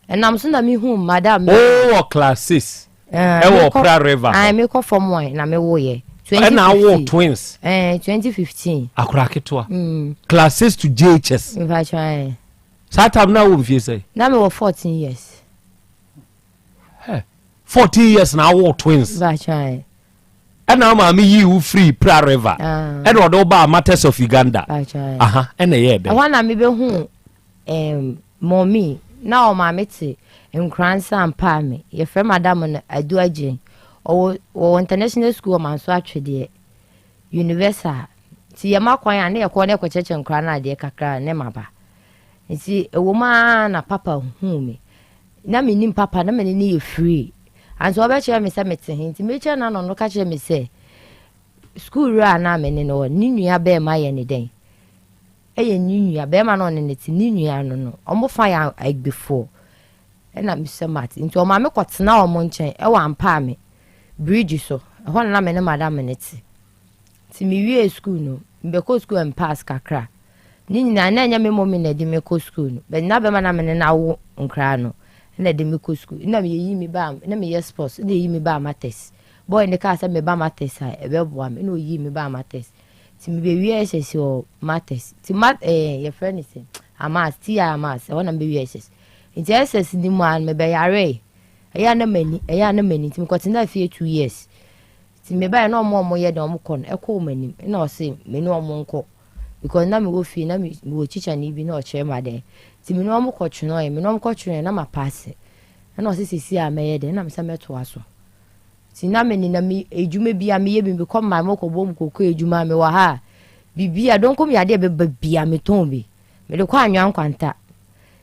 Speaker 5: Ɛnam so na me hu madam.
Speaker 18: Oh wɔ class 6. Ɛwɔ Pra River.
Speaker 5: Ayi me kɔ form 1 na me wo yɛ.
Speaker 18: Ɛna awo twins.
Speaker 5: 2015.
Speaker 18: Akora ketewa. Mm. Class 6 to JHS.
Speaker 5: Mpatsɔ ayi.
Speaker 18: Saa time na wo mfie sɛ.
Speaker 5: Na me wɔ 14 years.
Speaker 18: Hey, 14 years na awo twins.
Speaker 5: Mpatsɔ ayi.
Speaker 18: Ɛna maame yii wo firi Pra River.
Speaker 5: Ah.
Speaker 18: Ɛna ɔde wo baa Matters of Uganda.
Speaker 5: Mpatsɔ ayi.
Speaker 18: Aha ɛna ɛyɛ dɛ.
Speaker 5: Ɛhɔ na me bɛ hu um, Mummy, na ɔmaame te Nkoransa ampaa me. Yɛfrɛ madam no Adu Agyen. Ɔwɔ wɔwɔ international school wɔ Manso Atwedeɛ, Universal. Nti yɛma kwan a na yɛkɔ na yɛkɔkyerɛkyerɛ nkwadaa no adeɛ kakra ne maba. Nti ɛwɔ mu ara na papa huu me. Na mennim papa, na me ne no yɛ free. Anso ɔbɛkyerɛ me sɛ mete he. Nti mekyerɛ no na ɔno ka kyerɛ me sɛ sukuu wura a na me ne no wɔ, ne nua bɛɛma yɛ ne dɛn? Ɛyɛ ne nua, bɛɛma no ɔne no te, ne nua no no, ɔmo fa yɛ Agbefoɔ. Ɛna mesɛ mate. Nti ɔma me kɔ tena ɔmo nkyɛn ɛwɔ Ampaame bridge so. Ɛhɔ na na me ne madam no te. Nti me wiee school no, me bɛkɔ school and pass kakra. Ne nyinaa na ɛnyɛ me mɔmi na ɛde me kɔ school no, but na bɛɛma na me ne no awo nkoraa no ɛna ɛde me kɔ school. Ɛna yɛyi me baa, na meyɛ sports, ɛna yɛyi me baa Matters. Boy no kaa sɛ meba Matters a ɛbɛboa me, ɛna ɔyii me baa Matters. Nti mebɛwie SS wɔ Matters. Nti mat eh, yɛfrɛ no sɛ Amas, TI Amas, ɛhɔ na mebɛwie SS. Nti SS no mu a no mebɛyaree. Ɛyɛ a na m'ani, ɛyɛ a na m'ani. Nti mekɔtenaa fie 2 years. Nti mebaeɛ na ɔmo a ɔmo yɛ dɛn ɔmo kɔ no, ɛkɔ ɔmo anim. Ɛna ɔse me ne ɔmo nkɔ. Because na mewɔ fie na mewɔ tikyani bi na ɔkyerɛ me adeɛ. Nti me ne ɔmo kɔtwerɛeɛ, me ne ɔmo kɔtwerɛeɛ na mapaase. Ɛna ɔse seesei a mɛyɛ dɛn, ɛna mesɛ mɛtoa so. Nti na me nenam edwuma bi a meyɛ bi mekɔ mmaa mekɔ bɔ mu koko edwuma mewɔ ha a biribi a donkom yɛ adeɛ bɛba bi a metɔn bi mede kɔ anwea nkwanta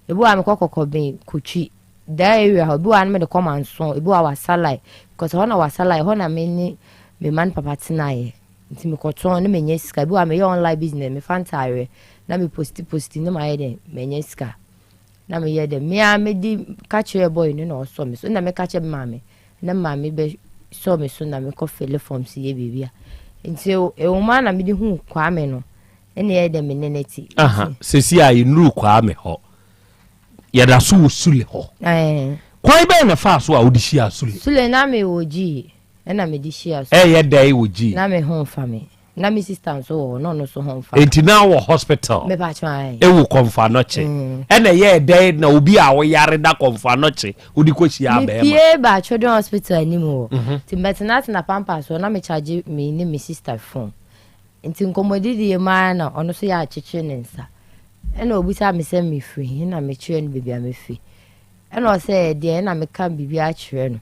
Speaker 5: ebi wɔ a mekɔ kɔkɔben kotwi daa area hɔ ebi wɔ a na mede kɔ manso ebi wɔ a wasalai because ɛhɔ na wasalai ɛhɔ na me ne me ma ne papa tenaeɛ nti mekɔtɔn ne menya sika ebi wɔ a meyɛ online business mefa ntaareɛ na me posti posti ne mayɛ dɛn manya sika na meyɛ dɛn me a mede ka kyerɛ boy no na ɔsɔ me so na meka kyerɛ me maame Na maame bɛ sɔ me so na me kɔ fele forms yɛ biribi a. Nti ɛwɔ mu a na mede hu Kwame no ɛna ɛyɛ dɛ me ne no te.
Speaker 18: Aha, sɛsi a yɛnnuru Kwame hɔ. Yɛda so wɔ Sule hɔ.
Speaker 5: Ɛɛ.
Speaker 18: Kwan bɛn na ɛfaa so a wode hyiaa Sule?
Speaker 5: Sule na me wɔ G ɛna mede hyiaa Sule.
Speaker 18: Ɛyɛ dɛn wɔ G?
Speaker 5: Na me ho mfa me. Na me sister nso wɔ hɔ na ɔno nso ho mfa no.
Speaker 18: Enti na wɔ hospital.
Speaker 5: Me pa kyɛw ae.
Speaker 18: Ɛwɔ Kɔmfo Anɔkye.
Speaker 5: Mm.
Speaker 18: Ɛna ɛyɛɛ dɛn na obi a ɔyare da Kɔmfo Anɔkye wode kɔ hyia
Speaker 5: Me
Speaker 18: bɛɛma?
Speaker 5: pie baa Children Hospital anim hɔ.
Speaker 18: Mhm.
Speaker 5: Nti mɛtenatena pampas hɔ na me charge me ne me sister phone. Nti nkɔmmɔdidie mu ara na ɔno nso yɛ akyekyere ne nsa. Ɛna ɔbisaa me sɛ mefiri he na mekyerɛ no baabi a mefiri. Ɛna ɔsɛ ɛdeɛn ɛna meka biribi akyerɛ no.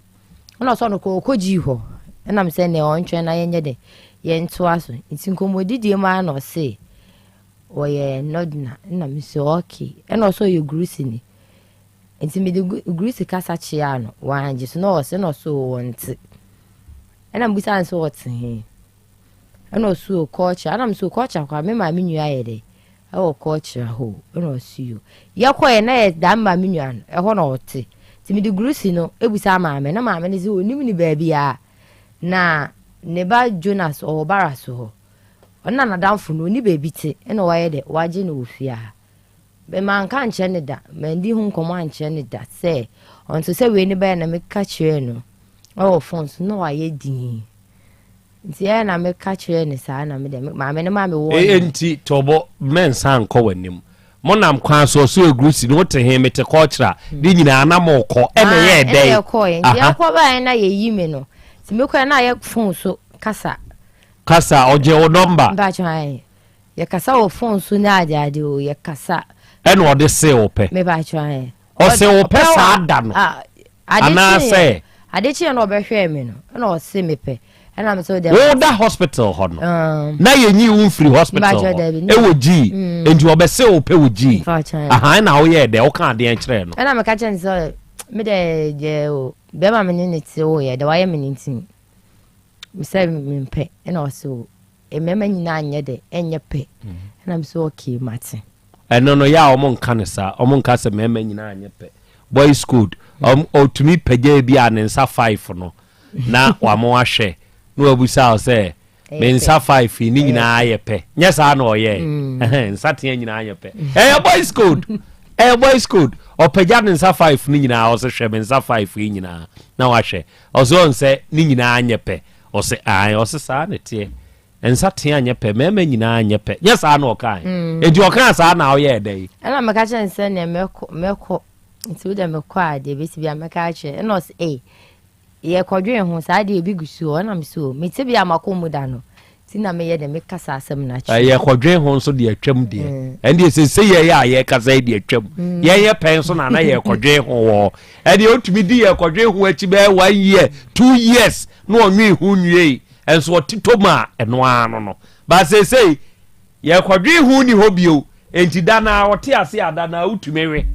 Speaker 5: Ɛna ɔsɛ ɔno kɔ ɔkɔgyii hɔ. Ɛna mesɛ neɛ ɔntwɛn na yɛnyɛ dɛ yɛntoa so. Nti nkɔmmɔdidie mu ara na ɔse ɔyɛ nɔdena. Ɛna mesɛ okay. Ɛna ɔsɛ ɔyɛ Gurusini. Nti mede Gurusi kasa kyeaa no, wangye so na ɔse na ɔse ɔnte. Ɛna mebisaa no sɛ ɔte he? Ɛna ɔse o culture. Ɛna mesɛ o culture koraa me maame nua yɛ dɛ. Ɛwɔ kɔɔkyerɛ hɔ o. Ɛna ɔse yo. Yɛkɔɛ na yɛ daa me maame nua no, ɛhɔ na ɔte. Nti mede gurusi no ebusaa maame, na maame no se onim ne baabiara. Na ne ba Jonas ɔwɔ bara so hɔ. Ɔno na n'adamfo no, ɔnni baabi te, ɛna wayɛ dɛ, wagye no wɔ fie ha. Me manka ankyerɛ no da, mandi ho nkɔmmɔ ankyerɛ no da sɛ ɔnto sɛ wei ne bɛyɛ na meka kyerɛɛ no ɛwɔ phone so na wayɛ dinn. Nti ɛyɛ na meka kyerɛɛ no saa na me deɛ maame no ma me wɔ.
Speaker 1: E nti tɔbɔ mɛnsa nkɔ w'anim. Mo nam kwan so ɔso agurusi no wote he mete kɔɔkyerɛ ne nyinaa na mokɔ ɛna ɛyɛɛ dɛn?
Speaker 5: Ɛna yɛkɔɛ nti yɛkɔ baeɛ na yɛyi me no nti mekɔɛ na ayɛ phone so kasa.
Speaker 1: Kasa ɔgye wo nɔmba.
Speaker 5: Mpakyɛ ae yɛkasa wɔ phone so ne ade ade o yɛkasa.
Speaker 1: Ɛna ɔde see wo pɛ.
Speaker 5: Mepakyɛ ae.
Speaker 1: Ɔse wo pɛ saa da no. Anaasɛ.
Speaker 5: Ade kyeɛ na ɔbɛhwɛɛ me no ɛna ɔse me pɛ ɛna me sɛ ɔde.
Speaker 1: Wo da hospital hɔ no na yɛnyi wo mfiri hospital hɔ ɛwɔ G nti ɔbɛse wo pɛ wɔ G aha ɛna woyɛɛ dɛ woka adeɛ kyerɛɛ no.
Speaker 5: Ɛna meka kyerɛ no sɛ me dɛ deɛ o bɛrima me ne ne te o yɛ dɛ wayɛ me ne nti Mesɛ mempɛ ɛna ɔse o mmarima nyinaa nyɛ dɛ ɛnyɛ pɛ ɛna mesɛ okay mate.
Speaker 1: Ɛno no yɛ a ɔmo nka no saa ɔmo nka sɛ mmarima nyinaa nyɛ pɛ boys code ɔm ɔtumi pagya bi a ne nsa five no na wama wahwɛ na wabusa wo sɛ me nsa five yi ne nyinaa yɛ pɛ nyɛ saa na ɔyɛɛ mm. nsa teɛ nyinaa yɛ pɛ ɛyɛ boys code ɛyɛ boys code ɔpagya ne nsa five no nyinaa ɔsɛ hwɛ me nsa five yi nyinaa na wahwɛ Ɔse ɔn sɛ ne nyinaa nyɛ pɛ? Ɔse ae. Ɔse saa na ɛteɛ. Nsatea nyɛ pɛ, mmarima nyinaa nyɛ pɛ. Nyɛ saa na ɔkae? Enti ɔkaa saa na woyɛɛ dɛn?
Speaker 5: Ɛna meka kyerɛɛ no sɛ neɛ mɛkɔ, mɛkɔ. Nti wo deɛ mekɔ a deɛ ɛbɛsi biara mɛka akyerɛ. Ɛna ɔse ei, yɛkɔdwen ho, saa deɛ ebi gu so hɔ. Ɛna mese o, mete bia makɔ mu da no, nti na meyɛ dɛn meka saa asɛm no akyerɛ wo.
Speaker 1: Yɛkɔdwen ho nso deɛ atwam deɛ, ɛndeɛ seesei yɛyɛ a yɛkasa yi deɛ atwam. Yɛnyɛ pɛn nso na na yɛkɔdwen ho wɔ hɔ. Ɛdeɛ ɔtumi di yɛkɔdwen ho akyi bɛyɛ one year, 2 years na ɔnwen ho nwiei. Ɛnso ɔte tɔ mu a ɛno ara no no. But seesei yɛkɔdwen ho nni hɔ bio. Enti da no ara ɔte ase a da no ara wotumi we.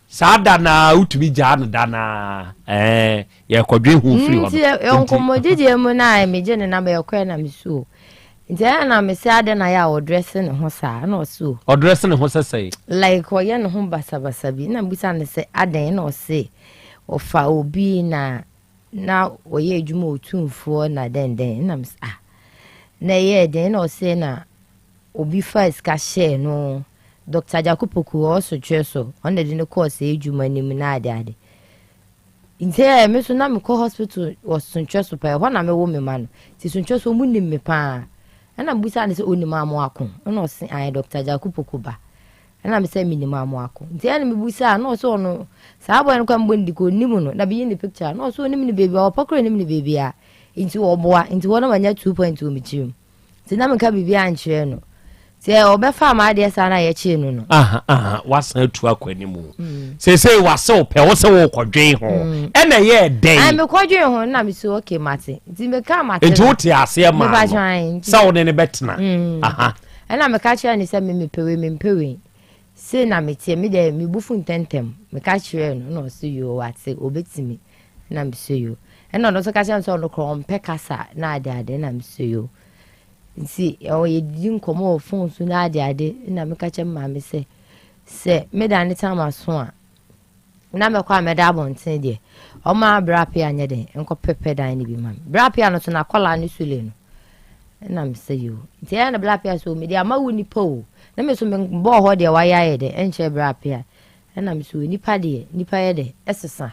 Speaker 1: Saa da no ara wotumi gyaa no da no ara. Ɛɛ yɛkɔdwen ho firi hɔ no.
Speaker 5: Nti nkɔmmɔdidie mu no a megye ne namba yɛkɔɛ na mesu o. Nti ɛyɛ na mese adɛn na yɛ a ɔdrɛse ne ho saa ɛna ɔse o.
Speaker 1: Ɔdrɛse ne ho sɛ sɛn?
Speaker 5: Like ɔyɛ ne ho basabasa bi na mebisa no sɛ adɛn ɛna ɔse ɔfa obi na na ɔyɛ adwuma otumfoɔ na dɛn dɛn ɛna mese ah na ɛyɛɛ dɛn ɛna ɔse na obi faa sika hyɛɛ no Dr. Gyako Poku ɔwɔ sotwerɛ so ɔno na ɛde no kɔɔ saa adwuma no mu na ade ade. Nti eh, me nso na mekɔ hospital wɔ Suntwɛ so paa, ɛhɔ na mewo me ma no. Nti Suntwɛ so ɔmo nim me paa. Ɛna mebisaa no sɛ onim Amoako? Ɛna ɔse ae, Dr. Gyako Poku ba. Ɛna me sɛ menim Amoako. Nti ɛna mebisaa na ɔse ɔno saa boy no koraa mebɔ ne di koraa onim no. Na meyi ne picture na ɔse onim no baabi a, ɔpɛ koraa onim no baabi a. Nti ɔboa. Nti hɔ na manya 2 point wɔ me tirim. Nti na menka biribiara nkyerɛ no. Nti ɔbɛfaa m'adeɛ saa na yɛkyee no no.
Speaker 1: Aha, aha, wasan atu akɔ anim. Mm. Seesei wase wo pɛ, wo sɛ wokɔdwen ho. Mm. Ɛna ɛyɛɛ dɛn?
Speaker 5: Ai, mekɔdwen ho na mesi okay mate. Nti meka mate.
Speaker 1: Nti wote aseɛ maa no sɛ wo ne no bɛtena.
Speaker 5: Mm.
Speaker 1: Aha.
Speaker 5: Ɛna meka kyerɛ no sɛ me mepɛ wei, mempɛ wei. Sei na meteɛ, me deɛ me bo fu ntɛntɛm. Meka kyerɛɛ no na ɔse yoo wate, obetumi. Ɛna mese yoo. Ɛna ɔno nso ka kyerɛ me sɛ ɔno koraa ɔmpɛ kasa na ade ade. Ɛna mese yoo. Nti ɛwɔ yɛdidi nkɔmmɔ wɔ phone so na ade ade. Ɛna meka kyerɛ me maame sɛ sɛ meda ne tam aso a na mɛkɔ a mɛda abɔnten deɛ ɔma bra pia nyɛ den nkɔpɛpɛ dan no bi ma me. Bra pia no so na akɔlaa ne sule no. Ɛna mese yoo. Nti ɛyɛ na bra pia so mede ama wo nipa o. Na me so mebɔɔ hɔ deɛ wayɛ ayɛ dɛ ɛnkyerɛ bra pia. Ɛna me so nipa deɛ nipa yɛ dɛ ɛsesa.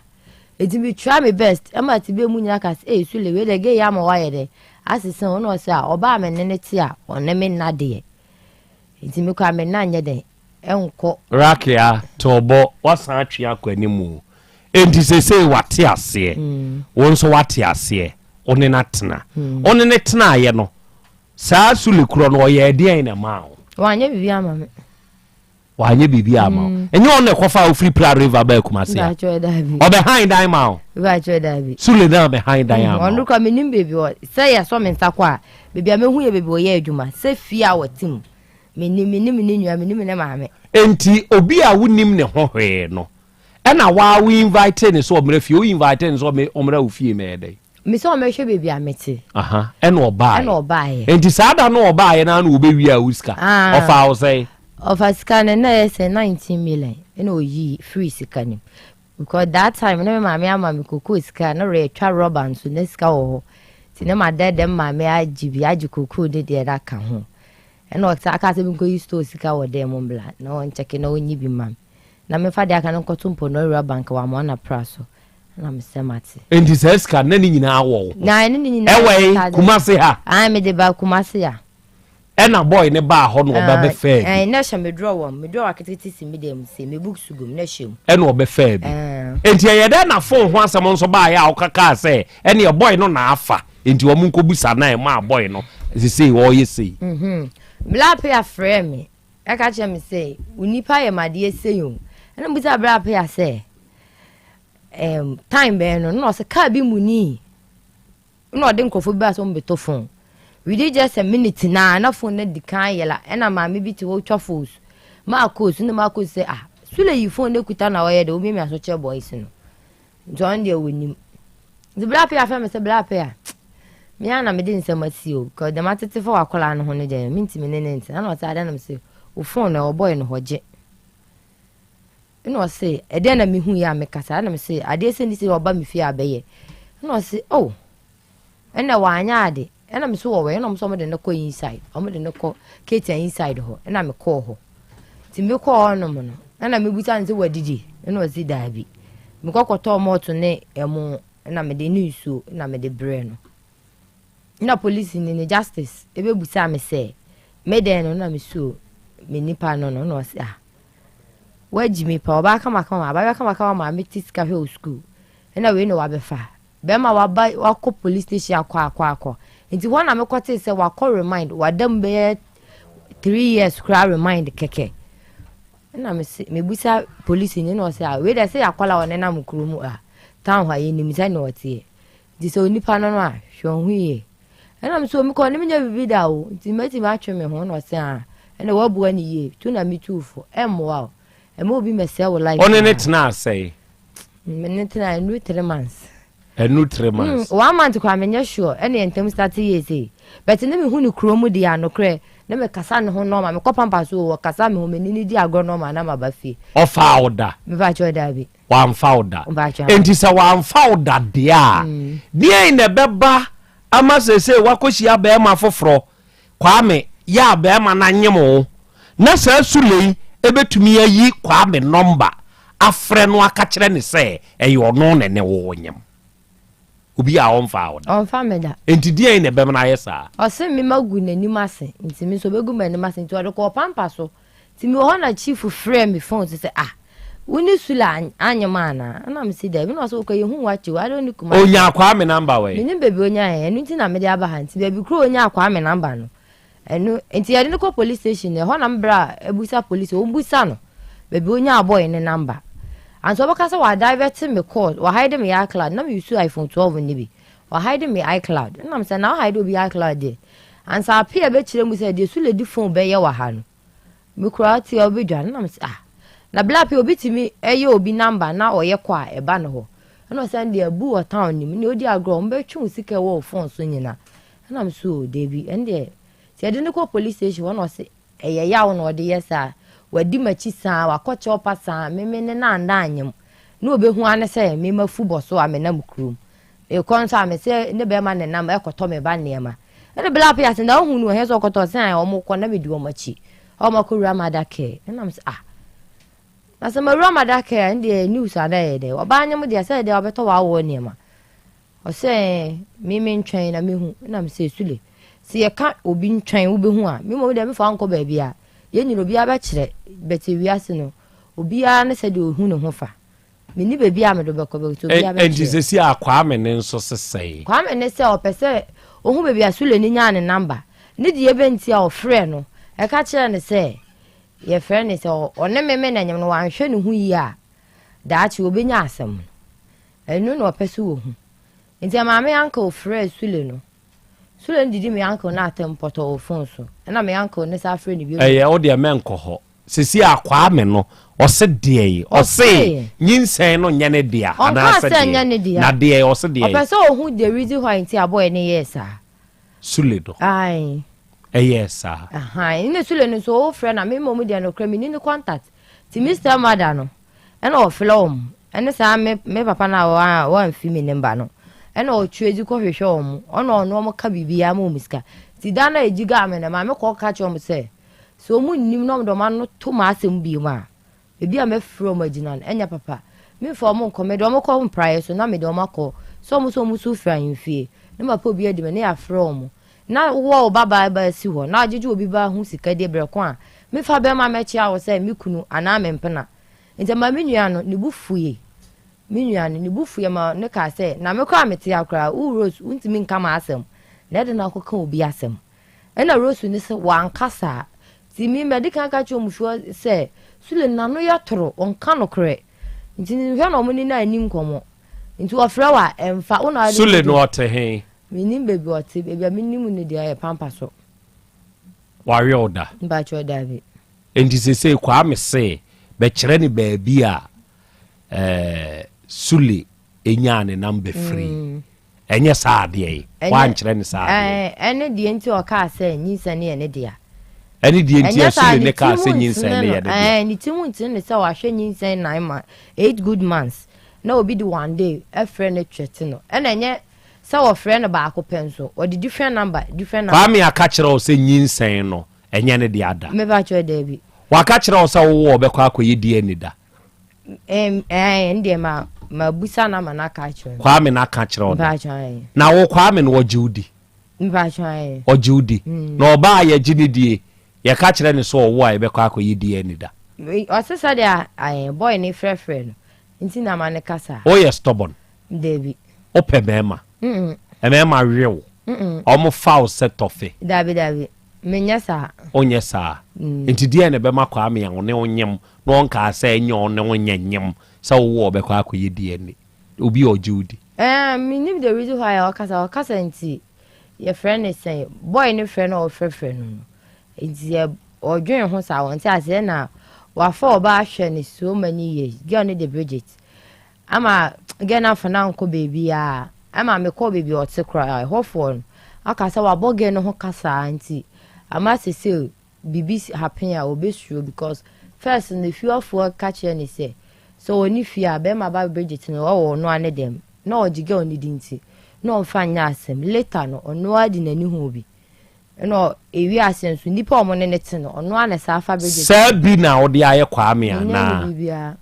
Speaker 5: Enti me try me best ɛma tebea mu nyina ka sɛ ei Sule wei deɛ gay yi ama wayɛ dɛ asesa o, ɛna ɔse a ɔbaa me ne no te a ɔne me nna deɛ nti me koraa me nna nyɛ dɛn ɛnkɔ.
Speaker 1: Rakia, Tɔɔbɔ, woasan atwe akɔ anim o. Enti seesei wate aseɛ, wo nso woate aseɛ, wo ne no atena. Wo ne no tenaeɛ no, saa Sule korɔ no ɔyɛɛ deɛn na ɛmaa wo?
Speaker 5: Wanyɛ biribi amma me.
Speaker 1: Wanyɛ biribi ama wo. Mm. Ɛnyɛ ɔno na ɛkɔfa wo firi Pra River baa Kumasi a? Ɔbɛhan dan ma wo. Sule na ɔbɛhan dan ama wo.
Speaker 5: Ɔno kora menim baabi ɔ sɛ yɛsɔ me nsa kɔ a baabi a mehu yɛ baabi ɔyɛ adwuma sɛ fie a wɔte mu. Menim menim ne nua menim ne maame.
Speaker 1: Enti obi a wonim ne ho hwee no ɛna waa wo invite ne sɛ ɔmmra fie wo invite ne sɛ ɔmmra wo fie mɛyɛ dɛn?
Speaker 5: Me sɛ ɔmmɛhwɛ baabi a mete.
Speaker 1: Aha, ɛna ɔbaeɛ.
Speaker 5: Ɛna ɔbaeɛ.
Speaker 1: Enti saa da no ɔbaeɛ no ara na ɔbɛwiaa wo sika.
Speaker 5: Ah.
Speaker 1: Ɔfaa wo sɛn?
Speaker 5: Ɔfa sika no na ɛyɛ sɛ 19 million ɛna ɔyii firii sika no mu because that time na me maame ama me kokoo sika na retwa rɔba nso na sika wɔ hɔ nti na madɛɛdɛ me maame agye bi agye kokoo ne deɛ no aka ho ɛna ɔsan kaa sɛ menkɔyi store sika wɔ dan mu mbla na ɔnkyɛke na ɔnyi bi ma me na memfa deɛ aka no nkɔto Mponua Bank wɔ Amoana Pra so na mesɛ mate.
Speaker 1: Enti saa sika no na ne nyinaa wɔ wo ho?
Speaker 5: Na ɛne ne nyinaa
Speaker 1: Ɛwɔ he? Kumase ha?
Speaker 5: Ae mede ba Kumase ha.
Speaker 1: Ɛna boy ne baa hɔ na ɔba bɛfaa bi.
Speaker 5: Ɛɛ na ɛhyɛ me drawer mu. Me drawer ketekete si me dan mu sei. Me books gu mu na ɛhyɛ mu.
Speaker 1: Ɛna ɔbɛfaa bi. Enti ɛyɛ dɛn na phone ho asɛm nso baeɛ a woka kaa sɛ ɛneɛ boy no na afa enti wɔn nkɔbisa na ɛmaa boy no sesei ɔreyɛ sei?
Speaker 5: Bla Appiah frɛɛ me ɛka kyerɛɛ me sɛ wo nipa yɛ me adeɛ sei o. Ɛna mebisaa Bla Appiah sɛ ɛɛm time bɛn no na ɔsɛ kaa bi munii. Nna ɔde nkorɔfo bi baa sɛ wɔmbɛtɔ phone. Within just a minute no ara na phone no adi kan ayera. Nna maame bi tse hɔ otwa phones. Maakɔ su, nna maakɔ su sɛ ah, Sule yi phone no ekuta na ɔyɛ dɛ omiamia so kyerɛ boys no. Ntsi ɔno deɛ onnyim. Ntsi Bra Pia frɛ me sɛ Bra Pia, me ara na mede nsɛm asi o, because dɛm atsetse fa w'akwadaa no ho no deɛ menntumi ne no nntsena. Nna ɔse adɛn na mese wo phone no ɛwɔ boy no hɔ gye. Ɛna ɔse, ɛdeɛn na mehuiɛ a meka saa? Ɛna mese, adeɛ sei ne sei a ɔba me fie a bɛyɛ. Ɛna ɔse, oh, ɛna wanyɛ ade. Ɛna mese wɔ wɛ? Ɛna ɔmo sɛ ɔmo de no kɔ inside. Ɔmo de no kɔ Ketia inside hɔ. Ɛna mekɔɔ hɔ. Nti mekɔɔ hɔnom no, ɛna mebusa no sɛ wadidi? Ɛna ɔse daabi. Mekɔ kɔtɔɔ mɔɔto ne ɛmo, ɛna mede ne nsuo, ɛna mede brɛɛ no. Nna polisini no, Justice, ebebusaa me sɛ, Me dɛn no? Nna mese, O, me nipa no no. Nna ɔse, Ah, woagye me pa, ɔbaa kamakama, abaayewa kamakama maame te sika hwɛ wo sukuu, nna wei na wabɛfa. Bɛrima waba, wakɔ police station akɔ akɔ akɔ. Nti hɔ na mekɔtee sɛ wakɔ remind, wada mu bɛyɛ three years koraa remind kɛkɛ. Nna mese, mebusa polisini, nna ɔse, Ah, wei deɛ sɛ yɛ akwadaa a ɔnenam kuro mu a, town hɔ a, yɛnim sɛnea ɔteɛ. Nti sɛ onipa no no a, hwɛ wo ho yie. Ɛna me so mekɔ ne menyɛ biribi da o, nti mɛtumi atwe me ho. Ɛna ɔse ah, ɛna wabua ne yie, tu na metuu fo, ɛmmoa o, ɛma obi mɛsɛe wo life.
Speaker 1: Ɔne ne tenaa sɛe?
Speaker 5: Me ne tenaa ɛnuru 3 months.
Speaker 1: Ɛnuru 3 months?
Speaker 5: One month koraa menyɛ sure, ɛna yɛn ntam start yie sei. But ne mehu ne kuro mu deɛ a, nokorɛ, ne mekasa ne ho normal, mekɔ pampa so o, ɔkasa me ho, me ne no di agorɔ normal na maba fie.
Speaker 1: Ɔfaa wo da?
Speaker 5: Mepa kyɛw daabi.
Speaker 1: Wamfa wo da. Enti sɛ wamfa wo da deɛ a, deɛn na ɛbɛba ama seesei woakɔhyia barima foforɔ, Kwame, yɛ a barima no anyem wo, na saa Sule yi bɛtumi ayi Kwame nɔmba afrɛ no aka kyerɛ no sɛ ɛyɛ ɔno na ɛne wo nyem? Obi a ɔmfaa wo da.
Speaker 5: Ɔmfa me da.
Speaker 1: Enti deɛn na ɛbɛma no ayɛ saa?
Speaker 5: Ɔse me magu n'anim ase, nti me nso ɔbɛgu m'anim ase, nti ɔde kɔɔ pampa so. Nti mewɔ hɔ na chief frɛɛ me phone so sɛ ah wo ne Sula anyem anaa? Ɛna mese daabi na ɔse wokɔ yɛhu wo akyɛ o adɛn wo ne Kumasi.
Speaker 1: Onyaa Kwame number wɔ he?
Speaker 5: Menim baabi onyaeɛ ɛno nti na mede aba ha nti baabi koro onyaa Kwame number no ɛno nti yɛde no kɔ police station ɛhɔ na me bra abusa police ɔmbusa no baabi onyaa boy ne number ansa ɔbɛka sɛ wa divert me call wa hide me iCloud na me use iPhone 12 no bi wa hide me iCloud ɛna mesɛ na wo hide obi iCloud deɛ Ansa Appiah bɛkyerɛ mu sɛ deɛ Sule de phone bɛyɛ wɔ ha no, me koraa te a wobɛdwane. Na mese ah, na Bla Appiah obi tumi yɛ obi number na ɔyɛ kɔ a ɛba ne hɔ. Ɛna ɔsɛ ɛndeɛ abu wɔ town no mu, nea ɔdi agorɔ wɔn bɛtwe wo sika ɛwɔ wo phone so nyina. Ɛna mese oh dabi, ɛndeɛ sɛ yɛde no kɔ police station hɔ na ɔse ɛyɛ yaw na ɔde yɛ saa, wadi m'akyi saa, wakɔ kyɛw pa saa, me me ne no anda anyem. Na ɔbɛhu ara ne sɛ me mafu bɔ so a menam kurom. Mekɔ nso a, mese ne bɛrima na ɛnam ɛkɔtɔ me ba nneɛma. Ɛna Bla Pia se, na wohu no ɛhe sɛ ɔkɔtɔ? Ɔse ae, wɔn kɔ na medi wɔn akyi. Wɔn akɔwura mother care. Ɛna mese, ah, na sɛ mawura mother care a, ɛndeɛ news ana ɛyɛ dɛ. Ɔbaa nyem deɛ, sɛ ɛdeɛ ɔbɛtɔ w'awoɔ nneɛma. Ɔse, ɛɛ, me mentwɛn na mehu. Ɛna mese, Sule, sɛ yɛka obi ntwɛn wobɛhu a, me mmom deɛ mefa wo nkɔ baabi a, yɛn nyina obiara bɛkyerɛ, but ewiase no, obiara ne sɛdeɛ ɔhu ne ho fa. Menni baabi a mede wo bɛkɔ but obiara bɛkyerɛ.
Speaker 1: Enti sɛsi a Kwame ne nso sesɛe?
Speaker 5: Kwame ne sɛ ɔpɛ sɛ ɔhu baabi a Sule no nyaa ne number ne deɛ ɛbɛ nti a ɔfrɛɛ no ɛka kyerɛɛ no sɛ yɛfrɛ no sɛ ɔne me me na nyem no wanhwɛ ne ho yie a daakye ɔbɛnya asɛm no ɛno na ɔpɛ sɛ ɔhu nti ɛmaa me uncle frɛɛ Sule no Sule no didi me uncle no atɛm pɔtɔɔ wɔ phone so ɛna me uncle no san frɛɛ no bio.
Speaker 1: Ɛyɛ wo deɛ mɛnkɔ hɔ. Sesei a Kwame no ɔse deɛn? Ɔse nyinsɛn no nyɛ ne dea
Speaker 5: Ɔnkaa
Speaker 1: anaasɛ
Speaker 5: sɛ ɛnyɛ ne
Speaker 1: deɛn?
Speaker 5: dea.
Speaker 1: Na deɛn? Ɔse deɛn?
Speaker 5: Ɔpɛ sɛ ɔhu the reason why nti a boy no yɛɛ saa.
Speaker 1: Sule no.
Speaker 5: Ae.
Speaker 1: Ɛyɛɛ saa.
Speaker 5: Ahan, ɛna Sule no nso wofrɛ na me mmom deɛ nokorɛ menni ne contact. Nti me step mother no, ɛna ɔfrɛ wɔn, ɛne saa me me papa no a wamfi me ne mba no, ɛna ɔtwe dzi kɔhwehwɛ wɔn, ɔna ɔno wɔn ka biribiara ma wɔn sika. Nti da no a egyi gaa me no, maame kɔ ka kyerɛ wɔn sɛ, sɛ wɔn nnim na wɔn de wɔn ano to m'asɛm bio a, Baabi a mɛfrɛ wɔn agyina no, ɛnyɛ papa. Memfa wɔn nkɔ, mede wɔn kɔ mpraeɛ so na mede wɔn akɔ sɛ wɔn nso wɔn su frɛ ahemfie, na mapɛ obi adi me, na yɛafrɛ wɔn. Na wowɔ wo babaa ba si hɔ, na agyegye obi ba ho sika die berɛ ko a, memfa bɛrima mmɛkyea wo sɛ me kunu anaa me mpena. Enti ɛmaa me nua no, ne bo fuiɛ. Me nua no, ne bo fuiɛ ma no kaa sɛ, Na me koraa mete ha koraa, wo Rose, wontumi nka m'asɛm, na ɛde no akɔka obi asɛm. Ɛna Rose no se wanka saa. Nti me madi kan aka akyerɛ wɔn fie sɛ Sule no n'ano yɛ toro, ɔnka nokorɛ. Nti nhwɛ na wɔn ne no anni nkɔmmɔ. Nti wɔfrɛ wo a, ɛmfa. Wo na wode
Speaker 1: Sule no ɔte he?
Speaker 5: Mennim baabi ɔte. Baabi a menim no deɛ ɛyɛ Pampa so.
Speaker 1: Wawe wo da?
Speaker 5: Mpakyɛw, daabi.
Speaker 1: Nti sesei Kwame se bɛkyerɛ no baabi a eh, Sule nyaa ne number firii. Ɛnyɛ saa adeɛ yi. Woankyerɛ no saa adeɛ
Speaker 5: yi. Ɛne deɛ nti ɔkaa sɛ nyinsɛn no yɛ ne dea.
Speaker 1: Ɛne deɛ nti a Sule ne kaa sɛ nyinsɛn no yɛ ne dea.
Speaker 5: Ne ti mu ntene ne sɛ wahwɛ nyinsɛn nine months, eight good months na obi de one day ɛfrɛ no twɛte no. Ɛna ɛnyɛ sɛ wɔfrɛ no baako pɛ nso, ɔde different number, different number.
Speaker 1: Kwame aka kyerɛ wo sɛ nyinsɛn no ɛnyɛ ne dea da?
Speaker 5: Mepa kyɛw daabi.
Speaker 1: Waka kyerɛ wo sɛ wowɔ ɔbɛkɔ akɔyɛ DNA da?
Speaker 5: Ɛɛ ɛn deɛ ma ma busa na ma n'aka akyerɛ me.
Speaker 1: Kwame n'aka kyerɛ wo da. Na wo Kwame no ɔgye wo di. Ɔgye wo di. Mm. Na ɔbaa yɛgye ne die yɛka kyerɛ ne sɛ ɔwo a yɛbɛkɔ akɔyɛ DNA da.
Speaker 5: Ɔse sɛdeɛ ɛɛ boy ne frɛfrɛ no nti na ma ne kasa.
Speaker 1: Woyɛ stubborn.
Speaker 5: Dabi.
Speaker 1: Wopɛ mɛɛma. Mɛɛma we wo. Ɔmo fa wo sɛ tɔfe.
Speaker 5: Dabi dabi. Menyɛ saa.
Speaker 1: Wonyɛ saa? Nti deɛn na ɛbɛma Kwame a ɔne wo nyem na ɔnkaa sɛ ɛnyɛ ɔne wo nyɛ nyem sɛ wowɔ a ɔbɛkɔ akɔyɛ DNA? Obi a ɔgye wo di.
Speaker 5: Ɛɛ mennim the reason why a ɔkasa, ɔkasa nti yɛfrɛ no sɛn, boy no frɛ no a ɔfrɛfrɛ no no nti yɛ ɔdwen ho saa ɔnte aseɛ ɛna wafa ɔbaa ahwɛ no so many years, girl no de Bridget Ama girl no amfa no ankɔ baabiara. Ɛma mekɔɔ baabi a ɔte koraa, ɛhɔfoɔ no aka sɛ wabɔ girl no ho ka saa nti ama sesei biribi happen a ɔbɛsuro because first no efiewfoɔ ka kyerɛ no sɛ sɛ ɔwɔ ne fie a bɛrima ba Bridget no ɔwɔ ɔno ara ne dɛm na ɔgye girl no di nti na ɔmfa nyɛ asɛm later no ɔno ara de n'ani huu bi Ɛna ewi ase nso nnipa a wɔne no te no ɔno ara na saa fa bridge.
Speaker 1: Saa bi na wode ayɛ Kwame anaa?
Speaker 5: Menyɛ no biribiara.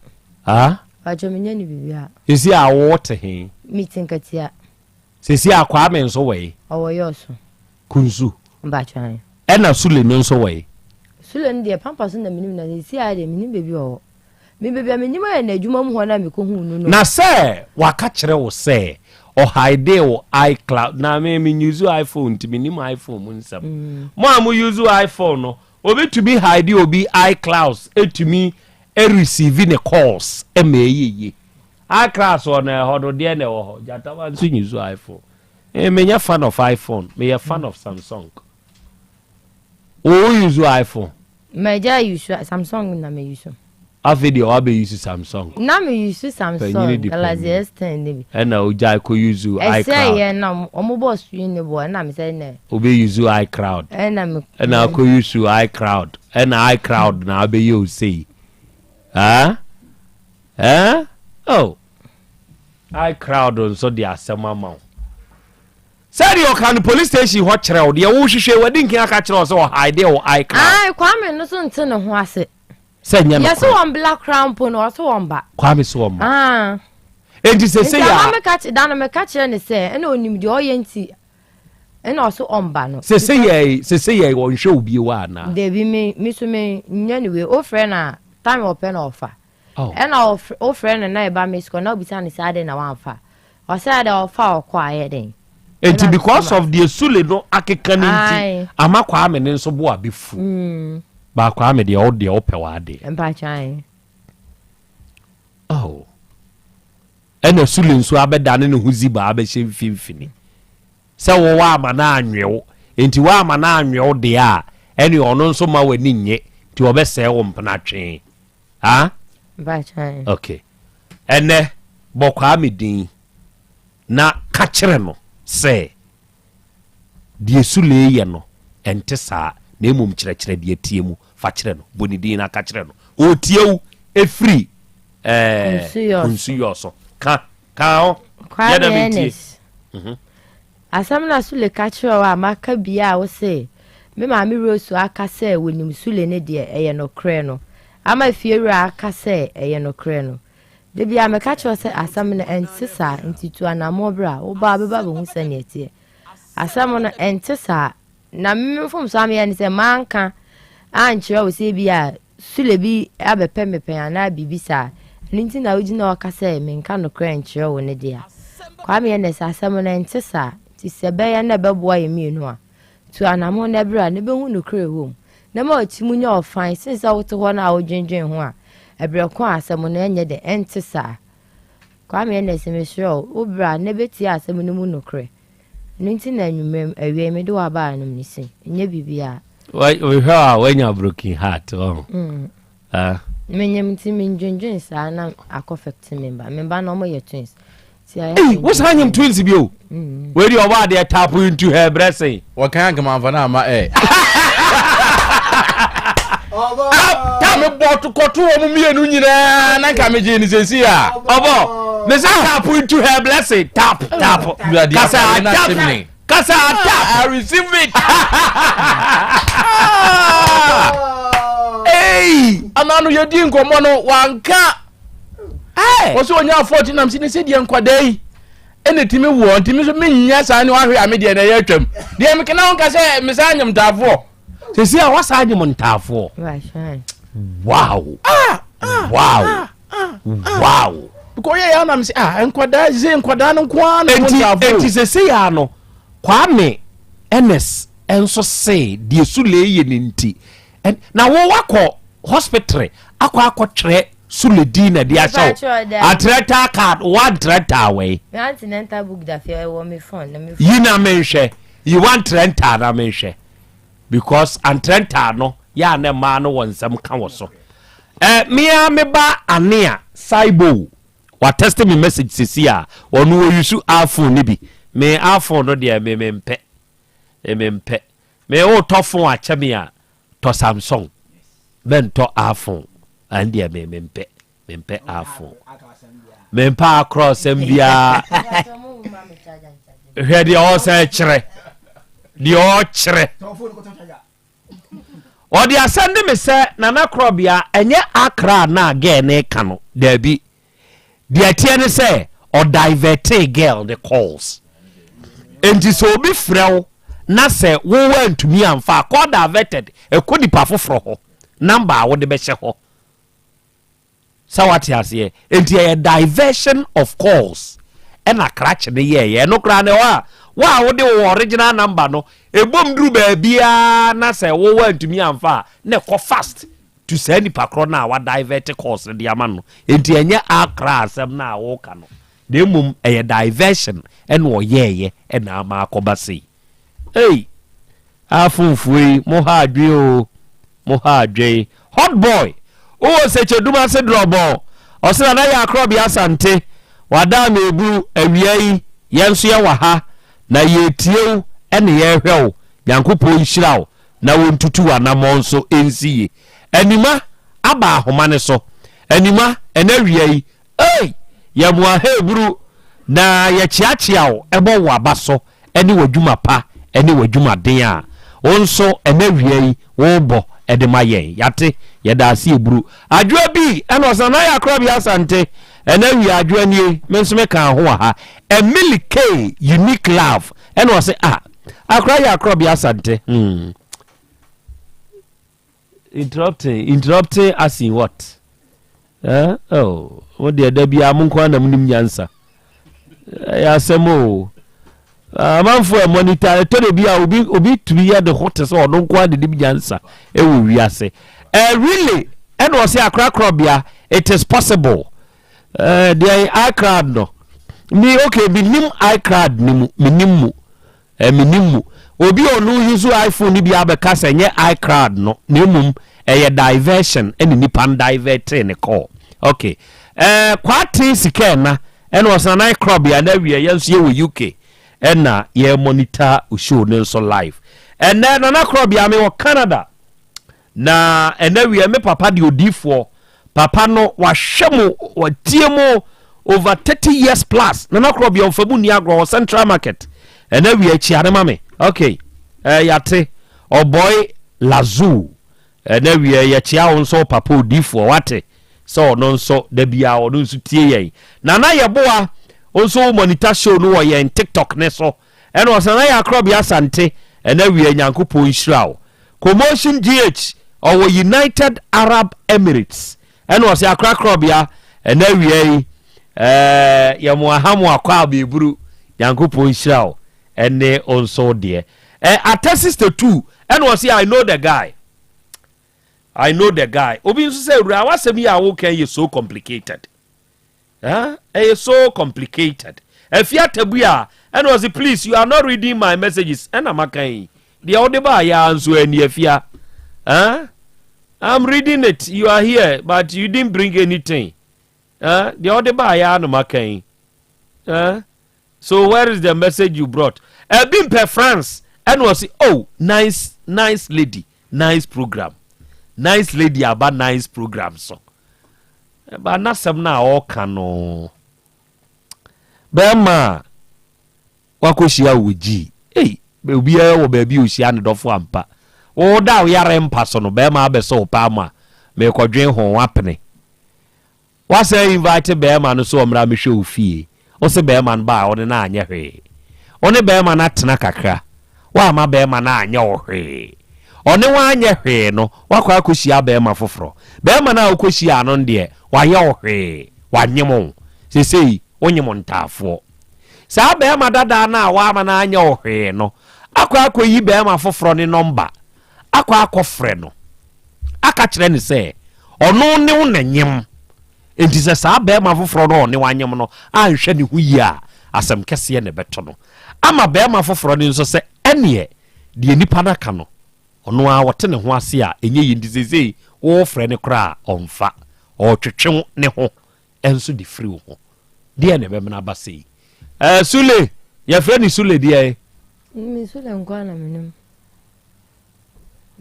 Speaker 1: Ah?
Speaker 5: Pacho menyɛ no biribiara.
Speaker 1: Sisi a wo te he?
Speaker 5: Me te Nkatia.
Speaker 1: Sisi a Kwame nso wɔ he?
Speaker 5: Ɔwɔ Yɔso.
Speaker 1: Kunsu.
Speaker 5: Mpacho ahe.
Speaker 1: Ɛna Sule no nso wɔ he?
Speaker 5: Sule no deɛ Pampa so na menim na sisi a deɛ menim baabi ɔwɔ. Me baabi a menim ayɛ n'adwuma mu hɔ na mekɔhuu no no.
Speaker 1: Na sɛ waka kyerɛ wo sɛ ɔhidee wo iCloud na me me use iPhone nti menim iPhone mu nsɛm. Mo a mo use iPhone no, obi tumi hide obi iClouds etumi receive ne calls ma ɛyɛ yie. iClouds wɔ no ɛhɔ no deɛ na ɛwɔ hɔ. Gyatawa nso use iPhone. Eh, menyɛ fan of iPhone, meyɛ fan of Samsung. Wo use iPhone?
Speaker 5: Magya use Samsung na me use.
Speaker 1: Afei deɛ wabɛ use Samsung.
Speaker 5: Na me use Samsung Galaxy S10 ne bi.
Speaker 1: Ɛna ogyae kɔ use iCloud.
Speaker 5: Ɛsɛ yɛ na ɔmo bɔ screen ne bɔ ɛna me sɛ nɛ.
Speaker 1: Obe use iCloud.
Speaker 5: Ɛna me.
Speaker 1: Ɛna akɔ use iCloud. Ɛna iCloud na abɛyɛ osei. Ah? Eh? Oh. iCloud nso de asɛm ama wo. Sɛdeɛ ɔka no police station hɔ kyerɛ wo deɛ wohwehwɛ wadi nkan aka kyerɛ wo sɛ ɔhide wo iCloud.
Speaker 5: Ae Kwame no so nte ne ho ase.
Speaker 1: Sɛ nyɛ
Speaker 5: nokorɛ. Yɛse wɔn bla koraa mpo no ɔse wɔn ba.
Speaker 1: Kwame se wɔn ba. Ah. Enti sese
Speaker 5: yɛ a. Nti da no meka kyerɛ ne sɛ ɛna onim deɛ ɔyɛ nti ɛna ɔse ɔmba no.
Speaker 1: Sese yɛ sese yɛ ɔnhwɛ wo bio anaa.
Speaker 5: Dabi me me so me nyɛ ne wei ofrɛ na time ɔpɛ na ɔfa. Ɛna wofrɛ no na ɛba miss call na wobisa no sɛ adɛn na wamfa ɔsɛ adɛn ɔfa ɔkɔ a ɛyɛ dɛn.
Speaker 1: Enti because of deɛ Sule no akeka no nti ama Kwame no nso bo abɛfu. Mm. Ba Kwame deɛ wo deɛ wopɛ w'adeɛ.
Speaker 5: Mpakyɛ ae.
Speaker 1: Oh. Ɛna Sule nso abɛdane ne ho ziba abɛhyɛ mfimfini. Sɛ wo woamma no anwe wo, enti woamma no anwe wo deɛ a, ɛneɛ ɔno nso mma w'ani nnye, nti ɔbɛsɛe wo mpena twee. Ah?
Speaker 5: Mpakyɛ.
Speaker 1: Okay. Ɛnɛ, bɔ Kwame din na ka kyerɛ no sɛ deɛ Sule yɛ no, Ɛnte saa, na mmom kyerɛkyerɛ deɛ ɛteɛ mu fa kyerɛ no. Bɔ ne din na ka kyerɛ no. Ɔretie wo ɛfiri ɛɛ Kunsuyɔ so. Ka, ka ho.
Speaker 5: Kwame Ernest, mhm. Asɛm na Sule ka kyerɛ wo a maka bia a wo se me maame Rose aka sɛ wɔnim Sule no deɛ ɛyɛ nokorɛ no ama fiewura aka sɛ ɛyɛ nokorɛ no. Da biara meka kyerɛ wo sɛ asɛm no ɛnte saa nti tu anammɔn bra, wo ba a wobɛba abɛhu sɛnea ɛteɛ. Asɛm no ɛnte saa. Na me mfomso a meyɛ ne sɛ manka ankyerɛ wo sɛ ebi a Sule bi abɛpɛ me pɛn anaa biribi saa. Ɛno nti na wogyina hɔ ka sɛ menka nokorɛ nkyerɛ wo no deɛ a. Kwame Ernest, asɛm no ɛnte saa. Nti sɛ ɛbɛyɛ na ɛbɛboa yɛn mmienu a, tu anammɔn na bra na bɛhu nokorɛ ɛwɔ mu. Na ma wo mu nyɛ ɔfann sen sɛ wote hɔ no a wodwendwen ho a, ɛberɛ ko a asɛm no ɛnyɛ dɛ, ɛnte saa. Kwame Ernest, mesrɛ wo, wo bra na bɛtie asɛm no mu nokorɛ. Ɛno nti na anwummerɛ mu, awia yi mede wo aba hanom no se, ɛnyɛ biribiara.
Speaker 1: Wohwɛ a woanya broken heart ɔho.
Speaker 5: Mm. Ah. Menyam nti mendwendwen saa na akɔ affect me ba. Me ba no ɔmo yɛ twins.
Speaker 1: Ei, wo san nyim twins bio. Mm. Wei deɛ ɔbɔ adeɛ tap into her blessing.
Speaker 20: Wɔkan anka mamfa no amma ɛ. Ta me bɔ to kɔto wɔn mmienu nyinaa na nka megye ne sɛsi a.
Speaker 1: Ɔbɔ me sɛ tap into her blessing tap tap. Kasa tap kasa tap.
Speaker 20: I receive it. Hey, anano yɛdi nkɔmmɔ no wanka. Wɔsɛ ɔnya 14 nam si ne sɛ deɛ nkwadaa yi. ɛna ɛtumi woɔ nti me nso mennya saa ne wahwe a me deɛ na ɛyɛ atwam deɛ mekena wo nka sɛ mesaa nyem ntaafoɔ.
Speaker 1: Sɛsi a wasaa nyem ntaafoɔ. Wow ah, ah, wow ah, wow.
Speaker 20: Because yɛ yɛ anam sɛ ah nkwadaa ze nkwadaa no nko ara na
Speaker 1: wɔn ntaafoɔ. Enti sɛsi yɛ ano Kwame Ernest nso se deɛ Sule yɛ ne nti na wo wakɔ hospital akɔ akɔtwerɛ Sule din na ɛde ahyɛ wo antenatal card wo antenatal wei.
Speaker 5: Me antenatal book da fie ɛwɔ me phone na me.
Speaker 1: Yi na menhwɛ yi wa antenatal na menhwɛ because antenatal no yɛ a na mmaa no wɔ nsɛm ka wɔ so. Ɛ mea me ba Anea Saibo wa text me message sisi a ɔno wɔ use iPhone no bi me iPhone no deɛ me mempɛ me mempɛ me wotɔ phone akyɛ me a Tɔ Samsung mɛntɔ iPhone ɛndeɛ me mempɛ mempɛ iPhone mempɛ akorɔ sɛm biara hwɛ deɛ ɔsɛ kyerɛ deɛ ɔkyerɛ ɔde asɛm de me sɛ nana korɔbea ɛnyɛ akra na gɛɛ ne ka no daabi Deɛ ɛteɛ ne sɛ ɔdivertee girl ne calls. Enti sɛ obi frɛ wo na sɛ wo woantumi amfa a, call diverted, ɛkɔ nipa foforɔ hɔ, number a wode bɛhyɛ hɔ. Sɛ wate aseɛ? Enti ɛyɛ diversion of calls ɛna krakye no yɛɛyɛ. Ɛno koraa no ɛhɔ a, wo a wode wo original number no, ɛbom duru baabiara na sɛ wo woantumi amfa a, na ɛkɔ fast. to saa nipa korɔ no a wa divert course no de ama no enti ɛnyɛ akra asɛm no a woka no na mmom ɛyɛ diversion ɛna ɔyɛɛyɛ ɛna ama akɔba sei ei afonfoɔ yi mo ha adwene o mo ha adwene hot boy wowɔ sɛkyɛdum ase drɔbɔn ɔsɛ nana yɛ akorɔbea asante wadaa me ebu awia yi yɛn nso yɛwɔ ha na yɛtie wo ɛne yɛhwɛ wo nyankopɔn nhyira wo na wɔntutu w'anammɔn nso nsi yie. Anima aba ahoma no so. Anima, ɛnɛ awia yi, ei, yɛmoa Hebru na yɛkyeakyea wo bɔ wo aba so ne w'adwuma pa ne w'adwumaden a wo nso ɛnɛ awia yi worebɔ de ma yɛn. Yɛate, yɛda ase Eburu. Adwoa bi, ɛna ɔsɛ Nana Yakorabea Asante, ɛnɛ awia Adwoa nie, me nso mekaa ho wɔ ha. Emily K, Unique Love, ɛna ɔsɛ ah, Akora yɛ akorɔbea Asante. Hmm. Interrupting, interrupting as in what? Eh? Oh, mo deɛ da biara mo nko ara na mo nim nyansa. Ɛyɛ asɛm o. Amanfo a monitor ɛtɔ da bi a obi obi tumi yɛ ne ho te sɛ ɔno nko ara na nim nyansa ɛwɔ wiase. Eh, really? Ɛna ɔsɛ akora korɔbea, it is possible. Eh, deɛ iCloud no me okay menim iCloud no mu menim mu eh, menim mu obi a ɔno use iPhone no bi abɛka sɛ nyɛ iCloud no na mmom ɛyɛ diversion ɛne nipa no diverte ne call okay eh, kwate sika ɛna ɛna ɔsena na iCloud bia na awie yɛn nso yɛwɔ UK ɛna yɛ monitor show no nso live. Ɛnɛ Nana Korɔbea me wɔ Canada na ɛnɛ wiɛ me papa de odiifoɔ papa no wahwɛ mo watie mo over 30 years plus. Nana Korɔbea ɔmfa mu nni agorɔ wɔ Central Market. Ɛnɛ wiɛ kyia ne ma me. Okay. Eh, yate ɔbɔe Lazoo. Ɛnɛ wiɛ yɛkyia wo nso papa odiifoɔ wate sɛ ɔno nso da biara ɔno nso tie yɛn. Nana Yɛboa nso wo monitor show no wɔ yɛn TikTok ne so. Ɛna ɔsɛ Nana Yɛakorɔbea Asante ɛnɛ wiɛ Nyankopɔn nhyira wo. Commotion GH ɔwɔ United Arab Emirates ɛna ɔsɛ Akora Korɔbea ɛnɛ wiɛ yi ɛɛ yɛ mo aha mo akɔ abeburu Nyankopɔn nhyira wo ɛne wo nso wo deɛ. Ɛ Ata 62 ɛna ɔsɛ I know the guy. I know the guy. Obi nso sɛ awura w'asɛm yi a woka yi yɛ so complicated. Eh? Ɛyɛ so complicated. Afi atabu a ɛna ɔse please you are not reading my messages ɛna maka yi. Deɛ wode baa yɛ nso ani afia. Eh? I'm reading it. You are here but you didn't bring anything. Eh? Deɛ wode baa yɛ na maka yi. Eh? So where is the message you brought? Ɛbi mpɛ France ɛna ɔse oh nice nice lady nice program nice lady aba nice program so. Ɛba n'asɛm no a ɔreka no bɛrima a wakɔhyia wɔ gyi ei obiara wɔ baabi a ɔhyia ne dɔfo ampa woda wo yare mpa so no bɛrima abɛsɛ wo paa mu a merekɔdwen ho wapene Woasan invite bɛɛma no sɛ ɔmmra mmɛhwɛ wo fie. Wose bɛɛma no ba a, wone no anyɛ hwee. Wone bɛɛma no atena kakra, woamma bɛɛma no anyɛ wo hwee. Ɔne wo anyɛ hwee no, woakɔ akɔhyia bɛɛma foforɔ. Bɛɛma no a wokɔhyiaa no no deɛ, wayɛ wo hwee, wanyem wo. Seesei wonyem ntaafoɔ. Saa bɛɛma dadaa no a woamma no anyɛ wo hwee no, akɔ akɔyi bɛɛma foforɔ ne nɔmba akɔ akɔfrɛ no aka kyerɛ no sɛ ɔno ne wo na nyem. Enti sɛ saa barima foforɔ no a ɔne wo anyem no anhwɛ ne ho yie a, asɛm kɛseɛ na ɛbɛto no. Ama barima foforɔ no nso sɛ ɛneɛ deɛ nipa no aka no, ɔno ara ɔte ne ho ase a, ɛnyɛ yie. Nti seesei worefrɛ no koraa a, ɔmfa. Ɔretwetwe ne ho nso de firi wo ho. Deɛ na ɛbɛmena aba sei? Ɛɛ Sule, yɛfrɛ no Sule deɛ?
Speaker 5: Me Sule nko ara na menim.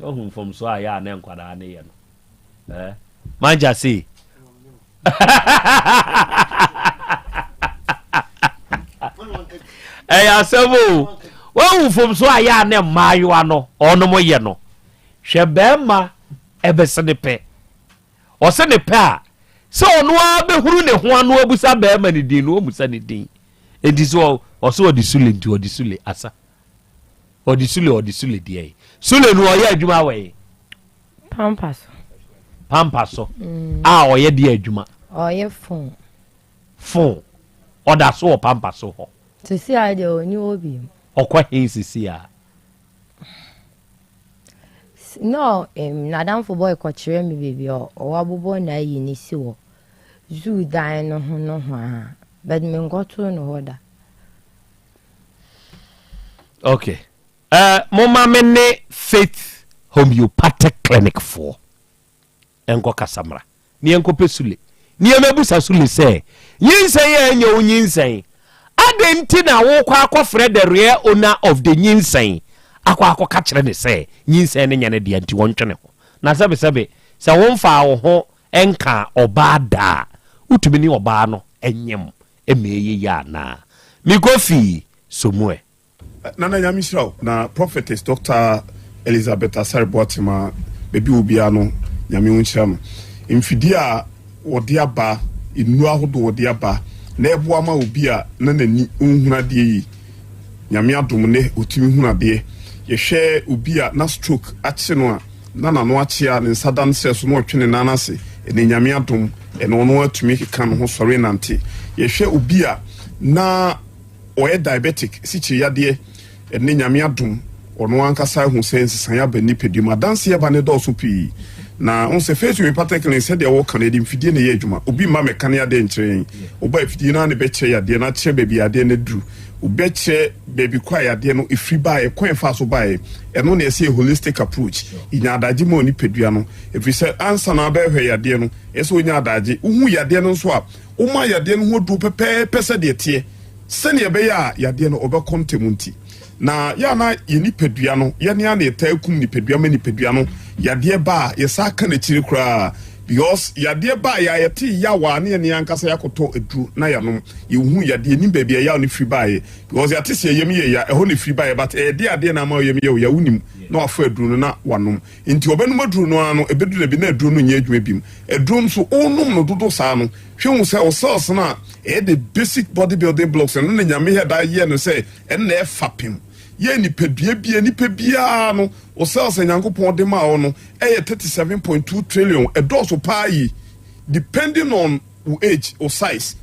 Speaker 1: Wahu mfomsoɔ a yɛ a na nkwadaa no yɛ no. Eh? Manja sei. Ɛyɛ asɛm o. Wahu mfomsoɔ a yɛ a na mmaayewa no ɔnom yɛ no. Hwɛ bɛrima ɛbɛse ne pɛ. Ɔse ne pɛ a sɛ ɔno ara bɛhunu ne ho ano abusa bɛrima ne din no ɔmusa ne din. Enti sɛ ɔse ɔde sule nti ɔde sule asa. Ɔde Sule ɔde Sule deɛ yi. Sule no ɔyɛ adwuma wɔ yi.
Speaker 5: Pampa so.
Speaker 1: Pampa so. Mm. A ɔyɛ deɛ adwuma.
Speaker 5: Ɔyɛ phone.
Speaker 1: Phone. Ɔda so wɔ pampa so hɔ.
Speaker 5: Sisi a deɛ ɔni hɔ bi.
Speaker 1: Ɔkɔ he sisi a.
Speaker 5: No, um, n'adamfo boy kɔkyerɛ me baabi a ɔwɔ abobɔ n'ayi ne si wɔ zoo dan no ho no ho a, but menkɔtoo no hɔ da.
Speaker 1: Okay. Uh, moma me ne Faith Homeopathic Clinic foɔ nkɔ kasamra ne yɛnkɔpɛ Sule ne yɛmɛbusa Sule sɛ nyinsɛn a ɛnyɛ wo nyinsɛn adɛn nti na wokɔ akɔfrɛ the real owner of the nyinsɛn akɔ akɔka kyerɛ ne sɛ nyinsɛn no nyɛ ne deɛ nti wɔntwe ne ho na sɛbesɛbe sɛ womfaa wo ho nkaa ɔbaa da a wotumi ne ɔbaa no nyem Ɛmɛ yɛ yie anaa? Me Kofi Somuɛ.
Speaker 2: Nana Nyame nhyira wo na Prophetess Doctor Elizabeth Asare Boatema baabi wɔ biara no Nyame nhyira no mfidie a wɔde aba nnuro ahodoɔ wɔde aba na ɛboa ma obi a na n'ani nhunu adeɛ yi Nyame adom nnɛ ɔtumi hunu adeɛ yɛhwɛ obi a na stroke akye no a na n'ano akyea ne nsa da ne serɛ so na ɔtwe ne nan ase ɛnɛ Nyame adom Ɛna ɔno ara tumi keka ne ho sɔre nante. Yɛhwɛ obi a na ɔyɛ diabetic, sikyire yadeɛ, ɛnɛ Nyame adom ɔno ankasa ahu sɛ nsesaeɛ aba ne nipadua mu. Adanseɛ ba no dɔɔso pii. Na wohu sɛ Faith Homeopathic Clinic sɛdeɛ wɔka no yɛde mfidie na ɛyɛ adwuma. Obi mma mmɛka ne adeɛ nkyerɛ yɛn. Woba afidie no ara na ɛbɛkyerɛ yadeɛ no, akyerɛ baabi yadeɛ no aduru. Wobɛkyerɛ baabi kɔ a yadeɛ no ɛfiri baeɛ, kwan ɛfaa so baeɛ. Ɛno na yɛsɛ yɛ holistic approach. Yɛnya adagye ma onipadua no. Ɛfiri sɛ ansa na wabɛhwɛ yadeɛ no, ɛsɛ sɛ wonya adagye. Wohu yadeɛ no nso a, woma yadeɛ no ho aduro pɛpɛɛpɛ sɛdeɛ ɛteɛ, sɛdeɛ ɛbɛyɛ a yadeɛ no ɔbɛkɔ ntɛm nti. Na yɛ a na yɛn nipadua no, yɛne a na yɛtaa kum nipadua ma nipadua no yadeɛ ba a, yɛsan ka n'akyire koraa. Because yadeɛ ba a, yɛ a yɛte yaw a ne yɛne ankasa yɛakɔtɔ aduro na yɛanom. Yɛnhu yadeɛ, yɛnnim baabi a yaw no firi baeɛ. Because yɛate sɛ yɛn yam yɛ ya, ɛhɔ na ɛfiri baeɛ, but ɛyɛ deɛ adeɛ na ama wo yam yɛ wo ya, wonim, na wafa aduro no na wanom. Nti ɔbɛnom aduro no ara no, ɛbɛduru da bi na aduro no nyɛ adwuma biom. Aduro nso, wonom no dodo saa no, hwɛ hu sɛ wo cells no a ɛyɛ the basic body building blocks, ɛno na Nyame yɛ da yɛ no sɛ ɛno na ɛyɛ fapem yɛ nipadua bia, nipa biara no, wo cells a Nyankopɔn de maa wo no ɛyɛ 37.2 trillion, ɛdɔɔso paa yi, depending on wo age, wo size,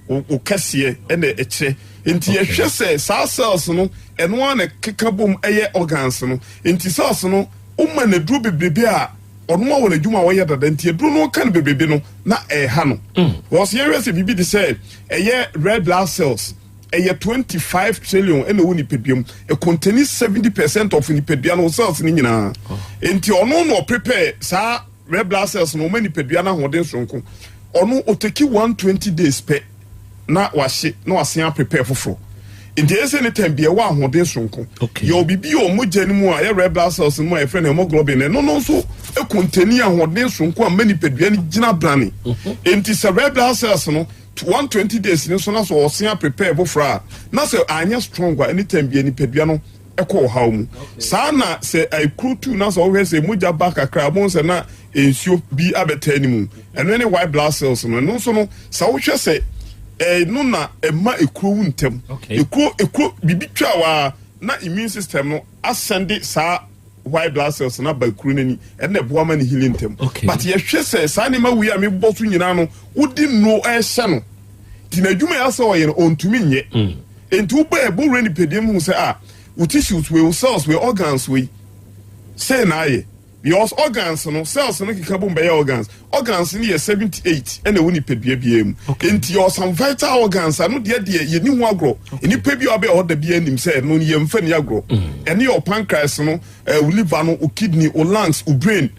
Speaker 2: wo kɛseɛ ɛna ɛkyerɛ. Nti yɛhwɛ sɛ saa cells no, ɛno ara na ɛkeka bom ɛyɛ organs no. Nti cells no, woma no aduro bebrebe a, ɔno ara wɔ n'adwuma a ɔyɛ dada, nti aduro no ka no bebrebe no, na ɛreha no. Because yɛhwɛ sɛ biribi te sɛ ɛyɛ red blood cells, ɛyɛ 25 trillion ɛna ɛwɔ nipadua mu, ɛkontani 70% of nipadua no cells no nyinaa. Nti ɔno na ɔprepare saa red blood cells no, ɔma nipadua no ahoɔden soronko. Ɔno ɔteki 120 days pɛ na wahye na wasen aprepare foforɔ. Nti ɛyɛ sɛ ne time bi ɛwɔ ahoɔden soronko. Yɛwɔ biribi wɔ mogya no mu a ɛyɛ red blood cells no mu a yɛfrɛ no hemoglobin. Ɛno no nso kontani ahoɔden soronko a ma nipadua no gyina brane. Nti sɛ red blood cells no 120 days no so na sɛ ɔsen aprepare foforɔ a, na sɛ anyɛ strong a, ɛne time bi nipadua no ɛkɔ ɔhaw mu. Saa na sɛ ekuro tu na sɛ ɔhwɛ sɛ mogya ba kakra, wɔn sɛ na nsuo bi abɛtaa ne mu, ɛno ne white blood cells no. Ɛno nso no, sɛ wohwɛ sɛ ɛno na ɛma ekuro wu ntɛm. Ekuro biribi twa waa na immune system no asɛnde saa white blood cells na ba ekuro n'ani, ɛna ɛboa ma ne healing ntɛm. But yɛhwɛ sɛ saa nneɛma wei a mebɔ so nyinaa no, wodi nnuro ɛhyɛ no nti n'adwuma yɛ asɛ ɔyɛ no ɔntumi nyɛ. Nti wobɛ ɛbɔ wura nipadua mu sɛ a wo tissues wei, wo cells wei, organs wei sɛ na ayɛ, because organs no, cells no keka bom bɛyɛ organs. Organs no yɛ 78 ɛna ɛwɔ nipadua biara mu. Nti yɛ some vital organs ano deɛ yɛni ho agorɔ. Nipa bi a ɔbɛyɛ hɔ da bi anim sɛ no yɛmfa ni agorɔ. Ɛne yɛ pancreas no, wo liver no, wo kidney, wo lungs, wo brain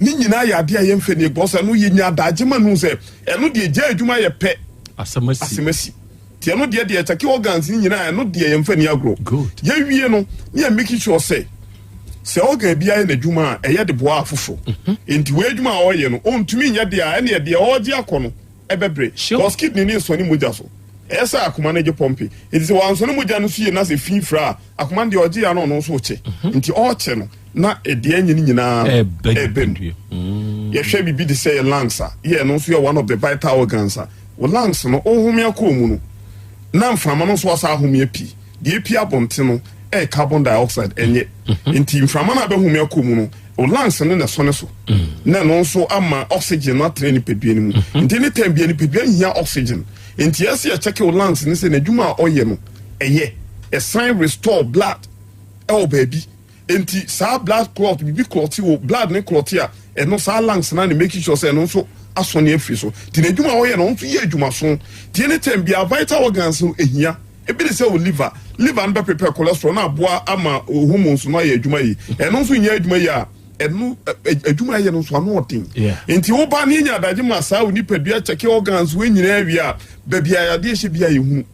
Speaker 2: ne nyinaa yɛ adeɛ a yɛmfa ni agorɔ. Sɛ no yɛnya adagye ma no sɛ ɛno deɛ gya adwuma yɛ pɛ
Speaker 1: asɛm
Speaker 2: asi. Nti ɛno deɛ kyɛke organs ne nyinaa, ɛno deɛ yɛmfa ni agorɔ. Yɛwie no ne yɛ make sure sɛ organ bi ayɛ n'adwuma a ɛyɛ de boa afoforɔ. Nti wei adwuma a ɔyɛ no ɔntumi nyɛ deɛ a, ɛne deɛ ɔregye akɔ no ɛbɛbrɛ. Because kidney ne nsɔne mogya so, ɛyɛ sɛ akoma no gye pɔmpe. Nti sɛ wansɔne mogya no so yie na sɛ fi fra a, akoma no deɛ ɔgye ya no ɔno nso kyɛ. Nti ɔrekyɛ no na ɛdeɛ nyɛ no nyinaa ɛbɛ mu. Yɛhwɛ biribi de sɛ yɛ lungs a, yɛ ɛno nso yɛ one of the vital organs a, wo lungs no ɔhome akɔ mu no na mframa no nso asa ahome pii. Deɛ epi abɔnten no ɛyɛ carbon dioxide, ɛnyɛ. Nti mframa no abɛhome akɔ mu no, wo lungs no na ɛsɔne so na ɛno nso ama oxygen no atena nipadua no mu. Nti ne time bia nipadua no hia oxygen. Nti ɛsɛ yɛkyɛke wo lungs no sɛ n'adwuma a ɔyɛ no ɛyɛ, ɛsan restore blood ɛwɔ baabi. Nti saa blood clot, biribi clot wɔ blood ne clot a, ɛno saa lungs na ne make sure sɛ ɛno nso asɔne afiri so. Nti n'adwuma a ɔyɛ no, ɔno nso yɛ adwumaso. Nti ne time bia vital organs no ehia. Ebi de sɛ wo liver no bɛ prepare cholesterol na aboa ama hormones no ayɛ adwuma yi. Ɛno nso nyɛ adwuma yi a, ɛno adwuma yɛ no nso ano ɔden. Nti wo ba ne nya adagye ma saa wo nipadua kyɛke organs wo nyinaa wie a, baabi a yadeɛ hyɛ bi a yɛhunu.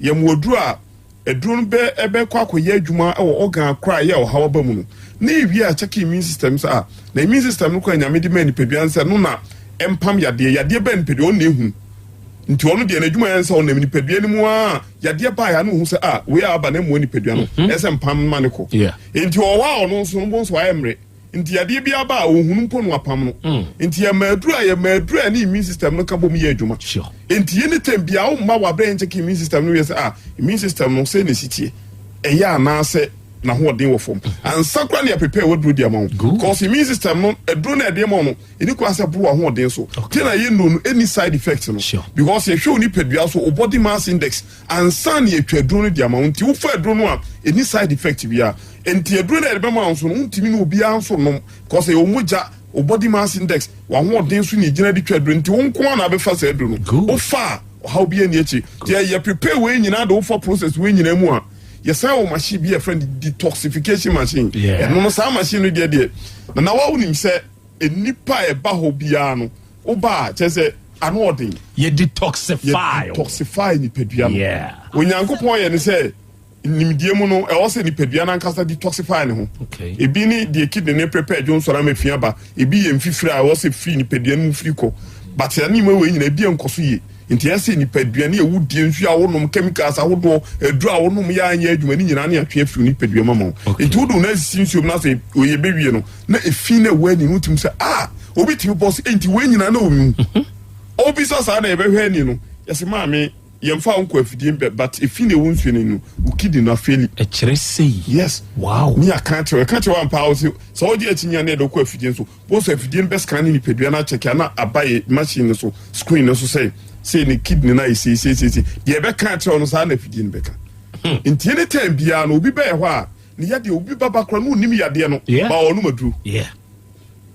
Speaker 2: Yɛ mu aduro a, aduro no bɛ ɛbɛkɔ akɔyɛ adwuma wɔ organ kora a ɛyɛ ɔhaw aba mu no. Na ewie a kyɛke immune system sɛ a, na immune system no kora Nyame de ma nipadua no sɛ no na ɛmpam yadeɛ. Yadeɛ bɛn nipadua ɔno na ehunu. Nti ɔno deɛ n'adwuma yɛ sɛ ɔnam nipadua no mu a, yadeɛ baa ya no ohu sɛ a wei a aba na mmoa nipadua no, ɛsɛ mpam ma ne kɔ. Nti ɔwɔ a ɔno nso no bo nso ayɛ mmerɛ. Nti yadeɛ bi aba a ohunu mpo no apam no. Nti yɛma aduro a, yɛma aduro a ne immune system no ka bom yɛ adwuma. Nti yɛ ne time bia womma wabrɛ yɛn kyɛke immune system no yɛ sɛ a immune system no sɛ na esi tie ɛyɛ anaasɛ n'ahoɔden wɔ fam. Ansa koraa na yɛprepare waduro de ama wo. Cause immune system no aduro na ɛde ma wo no, ɛni kwan sɛ boro ahoɔden so. Te na yɛ nnuro no ɛni side effect no. Because yɛhwɛ wo nipadua so, wo body mass index ansa na yɛtwa aduro no de ama wo. Nti wofa aduro no a ɛni side effect biara. Nti aduro no a yɛde bɛma wo nso no, wontumi ne obiara nso nom. Cause ɛyɛ wo mogya, wo body mass index, w'ahoɔden so na ɛgyina de twa aduro. Nti wo nko ara na abɛfa saa aduro no. Wofa a ɔhaw bi ani akyi. Nti yɛ prepare wei nyinaa de wofa process wei nyinaa mu a, yɛsan wɔ machine bi a yɛfrɛ no detoxification machine. Ɛno no saa machine no deɛ na na wonim sɛ nnipa a ɛba hɔ biara no, woba a kyerɛ sɛ ano ɔden.
Speaker 1: Yɛ detoxify.
Speaker 2: Yɛ detoxify nipadua no. Onyankopɔn yɛ ne sɛ Nimdeɛ mu no, ɛwɔ sɛ nipadua no ankasa detoxify ne ho. Ebi ne deɛ kidney no prepare dwonsɔ no ama fi aba. Ebi yɛ mfifire a ɛwɔ sɛ firi nipadua no mu firi kɔ. But saa nneɛma wei nyinaa ebi nkɔ so yie. Nti ɛyɛ sɛ nipadua ne ɛwo die, nsuo a wonom, chemicals ahodoɔ, aduro a wonom yɛ anyɛ adwuma ne nyinaa ne atwe afiri nipadua mu ama wo. Nti wode wo nan sisi nsuo mu na sɛ oyɛ bɛwie no na efi na ɛwɔ ani no wotumi sɛ ah obi tumi bɔ sɛ nti wei nyinaa na wɔ mu. Obisa saa na yɛbɛhwɛ ani no yɛsɛ maame Yɛnfa wo nkɔ afidie mbɛ but efi na ɛwɔ nsuo no ani no wo kidney no afeeli.
Speaker 1: Ɛkyerɛ sei?
Speaker 2: Yes.
Speaker 1: Wow.
Speaker 2: Ne yɛaka akyerɛ wo, yɛka kyerɛ wo ampa ara wo se sɛ wogye akyinnye a na yɛde wo kɔ afidie no so. Bohu sɛ afidie no bɛ scan ne nipadua no akyɛke a na aba yɛ machine no so, screen no so sɛ sei ne kidney no ayɛ sei sei sei sei. Deɛ ɛbɛka akyerɛ wo no saa na afidie no bɛka. Nti anytime biara no obi bɛyɛ hɔ a ne yadeɛ obi baba koraa na ɔnnim yadeɛ no
Speaker 1: Yeah.
Speaker 2: but ɔnom aduro.
Speaker 1: Yeah.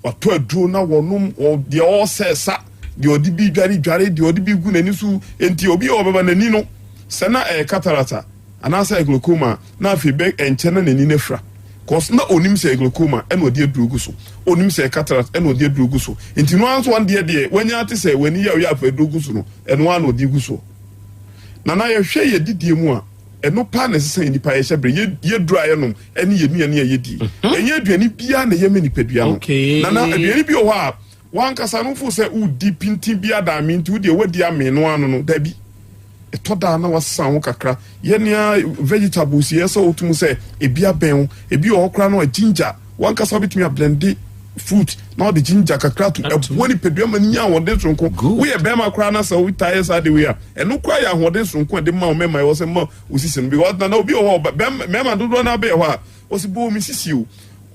Speaker 2: Watɔ aduro na wɔnom, wɔ deɛ ɔresɛ sa, deɛ ɔde bi dware dware, deɛ ɔde bi gu n'ani so. Nti obi a ɔbɛba n'ani no, sɛ na ɛyɛ cataract a, anaasɛ ɛyɛ glaucoma a, na afei bɛ ɛnkyɛ na n'ani no afira. Cause na onim sɛ ɛyɛ glaucoma ɛna ɔde aduro gu so, onim sɛ ɛyɛ cataract ɛna ɔde aduro gu so. Nti no ara nso ɔno deɛ deɛ wanya ate sɛ w'ani yɛ ɔyɛ afa aduro gu so no, ɛno ara na ɔde gu soɔ. Na na yɛhwɛ yɛ didie mu a, Ɛno paa na ɛsɛ sɛ nnipa yɛ hyɛ bere yɛ yɛ duro a yɛnom ne yɛn nnuane a yɛdi. Mhm. Ɛnyɛ aduane biara na ɛyɛ ma nipadua no. Nana aduane bi wɔ hɔ a wankasa no fo sɛ wodi pintin bi adaame nti wodeɛ wadi amee no ano no dabi. Ɛtɔ daa na wasesa ho kakra. Yɛ nea vegetables yɛ sɛ wotum sɛ ebi abɛn wo. Ebi wɔ hɔ koraa no a ginger wankasa wobɛtumi ablende fruit na ɔde ginger kakra to ɛboa nipadua ma no nya ahoɔden soronko. Woyɛ bɛrima koraa na sɛ wotaa yɛ saa de wei a Ɛno koraa yɛ ahoɔden soronko a ɛde ma wo mmarima ɛwɔ sɛ ma wo sisi no because nana obi wɔ hɔ mmarima dodoɔ no abɛyɛ hɔ a ɔsi boo me sisi o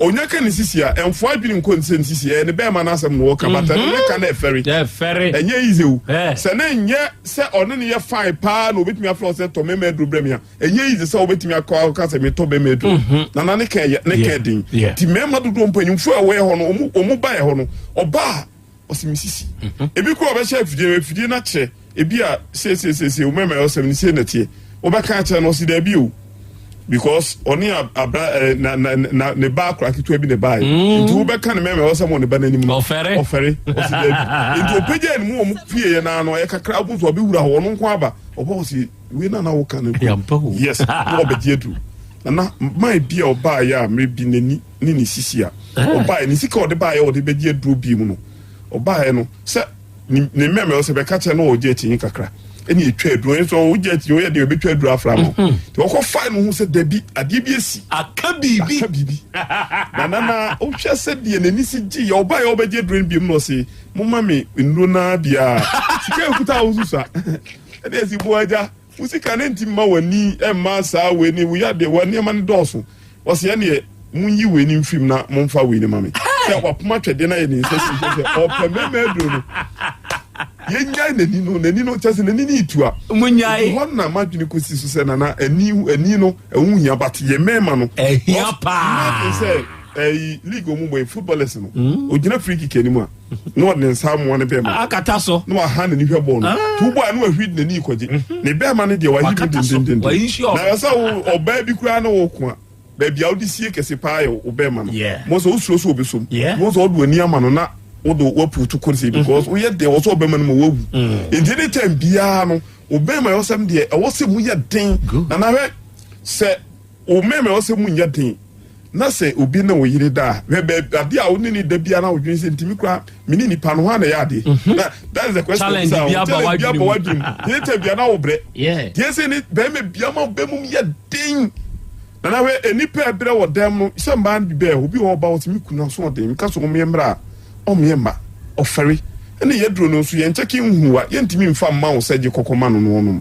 Speaker 2: onya ka ne sisi a ɛnfo adwene nkɔ nsɛ ne sisi ɛyɛ ne bɛrima no asɛm na wɔka but ɛno ne ka na ɛfɛre ɛnyɛ easy o sɛ ne nyɛ sɛ ɔne ne yɛ fine paa na obetumi afrɛ sɛ tɔ mmarima aduro brɛ me a ɛnyɛ easy sɛ obetumi akɔ aka sɛ metɔ bɛrima aduro mhm. nana ne ka ɛyɛ ne ka ɛden ti mmarima dodoɔ mpanyinfoɔ a wɔyɛ hɔ no ɔmo ɔmo ba yɛ hɔ no ɔbaa ɔsi mi sisi mhm. ebi kura ɔbɛhyɛ afidie no afidie no akyerɛ ebi a seesieseesie omɛmɛ ɔsɛm ne sie nɛteɛ ɔbɛka akyerɛ no ɔsi dɛbi o because ɔne abra ɛ eh, na na na ne ba akora ketewa bi na ɛbaa yi mm. nti wobɛka ne mɛmɛ ɔsɛm wɔ ne ba n'anim no
Speaker 1: ɔfɛre
Speaker 2: ɔfɛre ɔsi dɛbi nti ɔpɛgya ne mu wɔn pie yɛ n'ano ɛyɛ kakra abo so ɔbɛwura hɔ ɔno nko aba ɔbɔ ɔsi wei na na woka no yes na ɔbɛgye aduru nana maa bi a ɔbaa yɛ a mmerɛ bi n'ani ne ne sisi a eh. ɔbaeɛ ne sika ɔde baeɛ ɔde bɛgye aduro bi mu no ɔbaeɛ no sɛ ne mmɛmɛ ɔsɛ bɛka kyerɛ no ɔgye akyinnye kakra ɛne ɛtwa aduro ɛnso ɔgye akyinnye ɔyɛ deɛ ɔbɛtwa aduro afra no mhm. nti ɔkɔ fae no ho sɛ dabi adeɛ bi asi
Speaker 1: aka biribi
Speaker 2: aka biribi na nana wohwɛ sɛ deɛ n'ani si gye yɛ ɔbaeɛ ɔbɛgye aduro no biom na ɔse moma me nnuro no biara sika ɛkuta wo so sa ɛne ɛsi bo agya Wo sika no nti mma w'ani mma saa wei ne wo yadeɛ wɔ nneɛma no dɔɔso. Ɔse ɛneɛ monyi wei no mfiri mu na momfa wei no ma me. Sɛ wapoma twɛdeɛ no ayɛ ne nsa si nkyɛn sɛ ɔpɛ mmarima aduro no. Yɛnyae n'ani no, n'ani no kyɛ sɛ n'ani no retua.
Speaker 1: Monyae.
Speaker 2: Hɔ na m'adwene kɔsi so sɛ nana ani ani no ɛho hia but yɛ mmarima no.
Speaker 1: Ɛhia paa.
Speaker 2: Imagine sɛ ɛyi league ɔmo bɔ yi footballers no ogyina free kick anim a. na ɔde ne nsa amoa ne bɛrima
Speaker 1: akata so
Speaker 2: na waha n'ani hwɛ bɔɔl no ah. to bɔɔl na wahuri n'ani kɔgye mhm. ne bɛrima no deɛ wayi mu dendendenden na ɛsɛ wo ɔbaa bi koraa na wɔko a baabi a wode sie kɛse paa yɛ wo bɛrima no mo sɛ wosuro sɛ wɔbɛsom mo sɛ wode w'ani ama no na wode wapu to kɔ sɛ because mhm. woyɛ deɛ wɔ sɛ ɔbɛrima no ma wawu mm. nti ne time biara no ɔbɛrima yɛ ɔsɛm deɛ ɛwɔ sɛ mu yɛ den na nahwɛ sɛ Wo mmarima ɛwɔ sɛ mu nyɛ den na sɛ obi ne wo yere da a hwɛ baabi adeɛ a wo ne ne da biara na wodwene sɛ ntumi koraa me ne nipa no hɔ a na ɛyɛ adeɛ mhm. na that is the question
Speaker 1: challenge bi aba
Speaker 2: wadwene mu deɛ tɛ bia na wo brɛ deɛ sɛ ne bɛrima bia ma bɛ mu yɛ den na na hwɛ nnipa ɛbrɛ wɔ dɛm no sɛ mmaa no bi bɛɛ obi wɔ ɔba wɔ sɛ me kunu aso ɔden meka so wɔn yɛ mmerɛ a ɔmmyɛ mma ɔfɛre ɛna yɛduro no nso yɛn kyɛke nhuwa yɛntumi mfa mma wo sɛ gye kɔkɔ ma no no ɔnom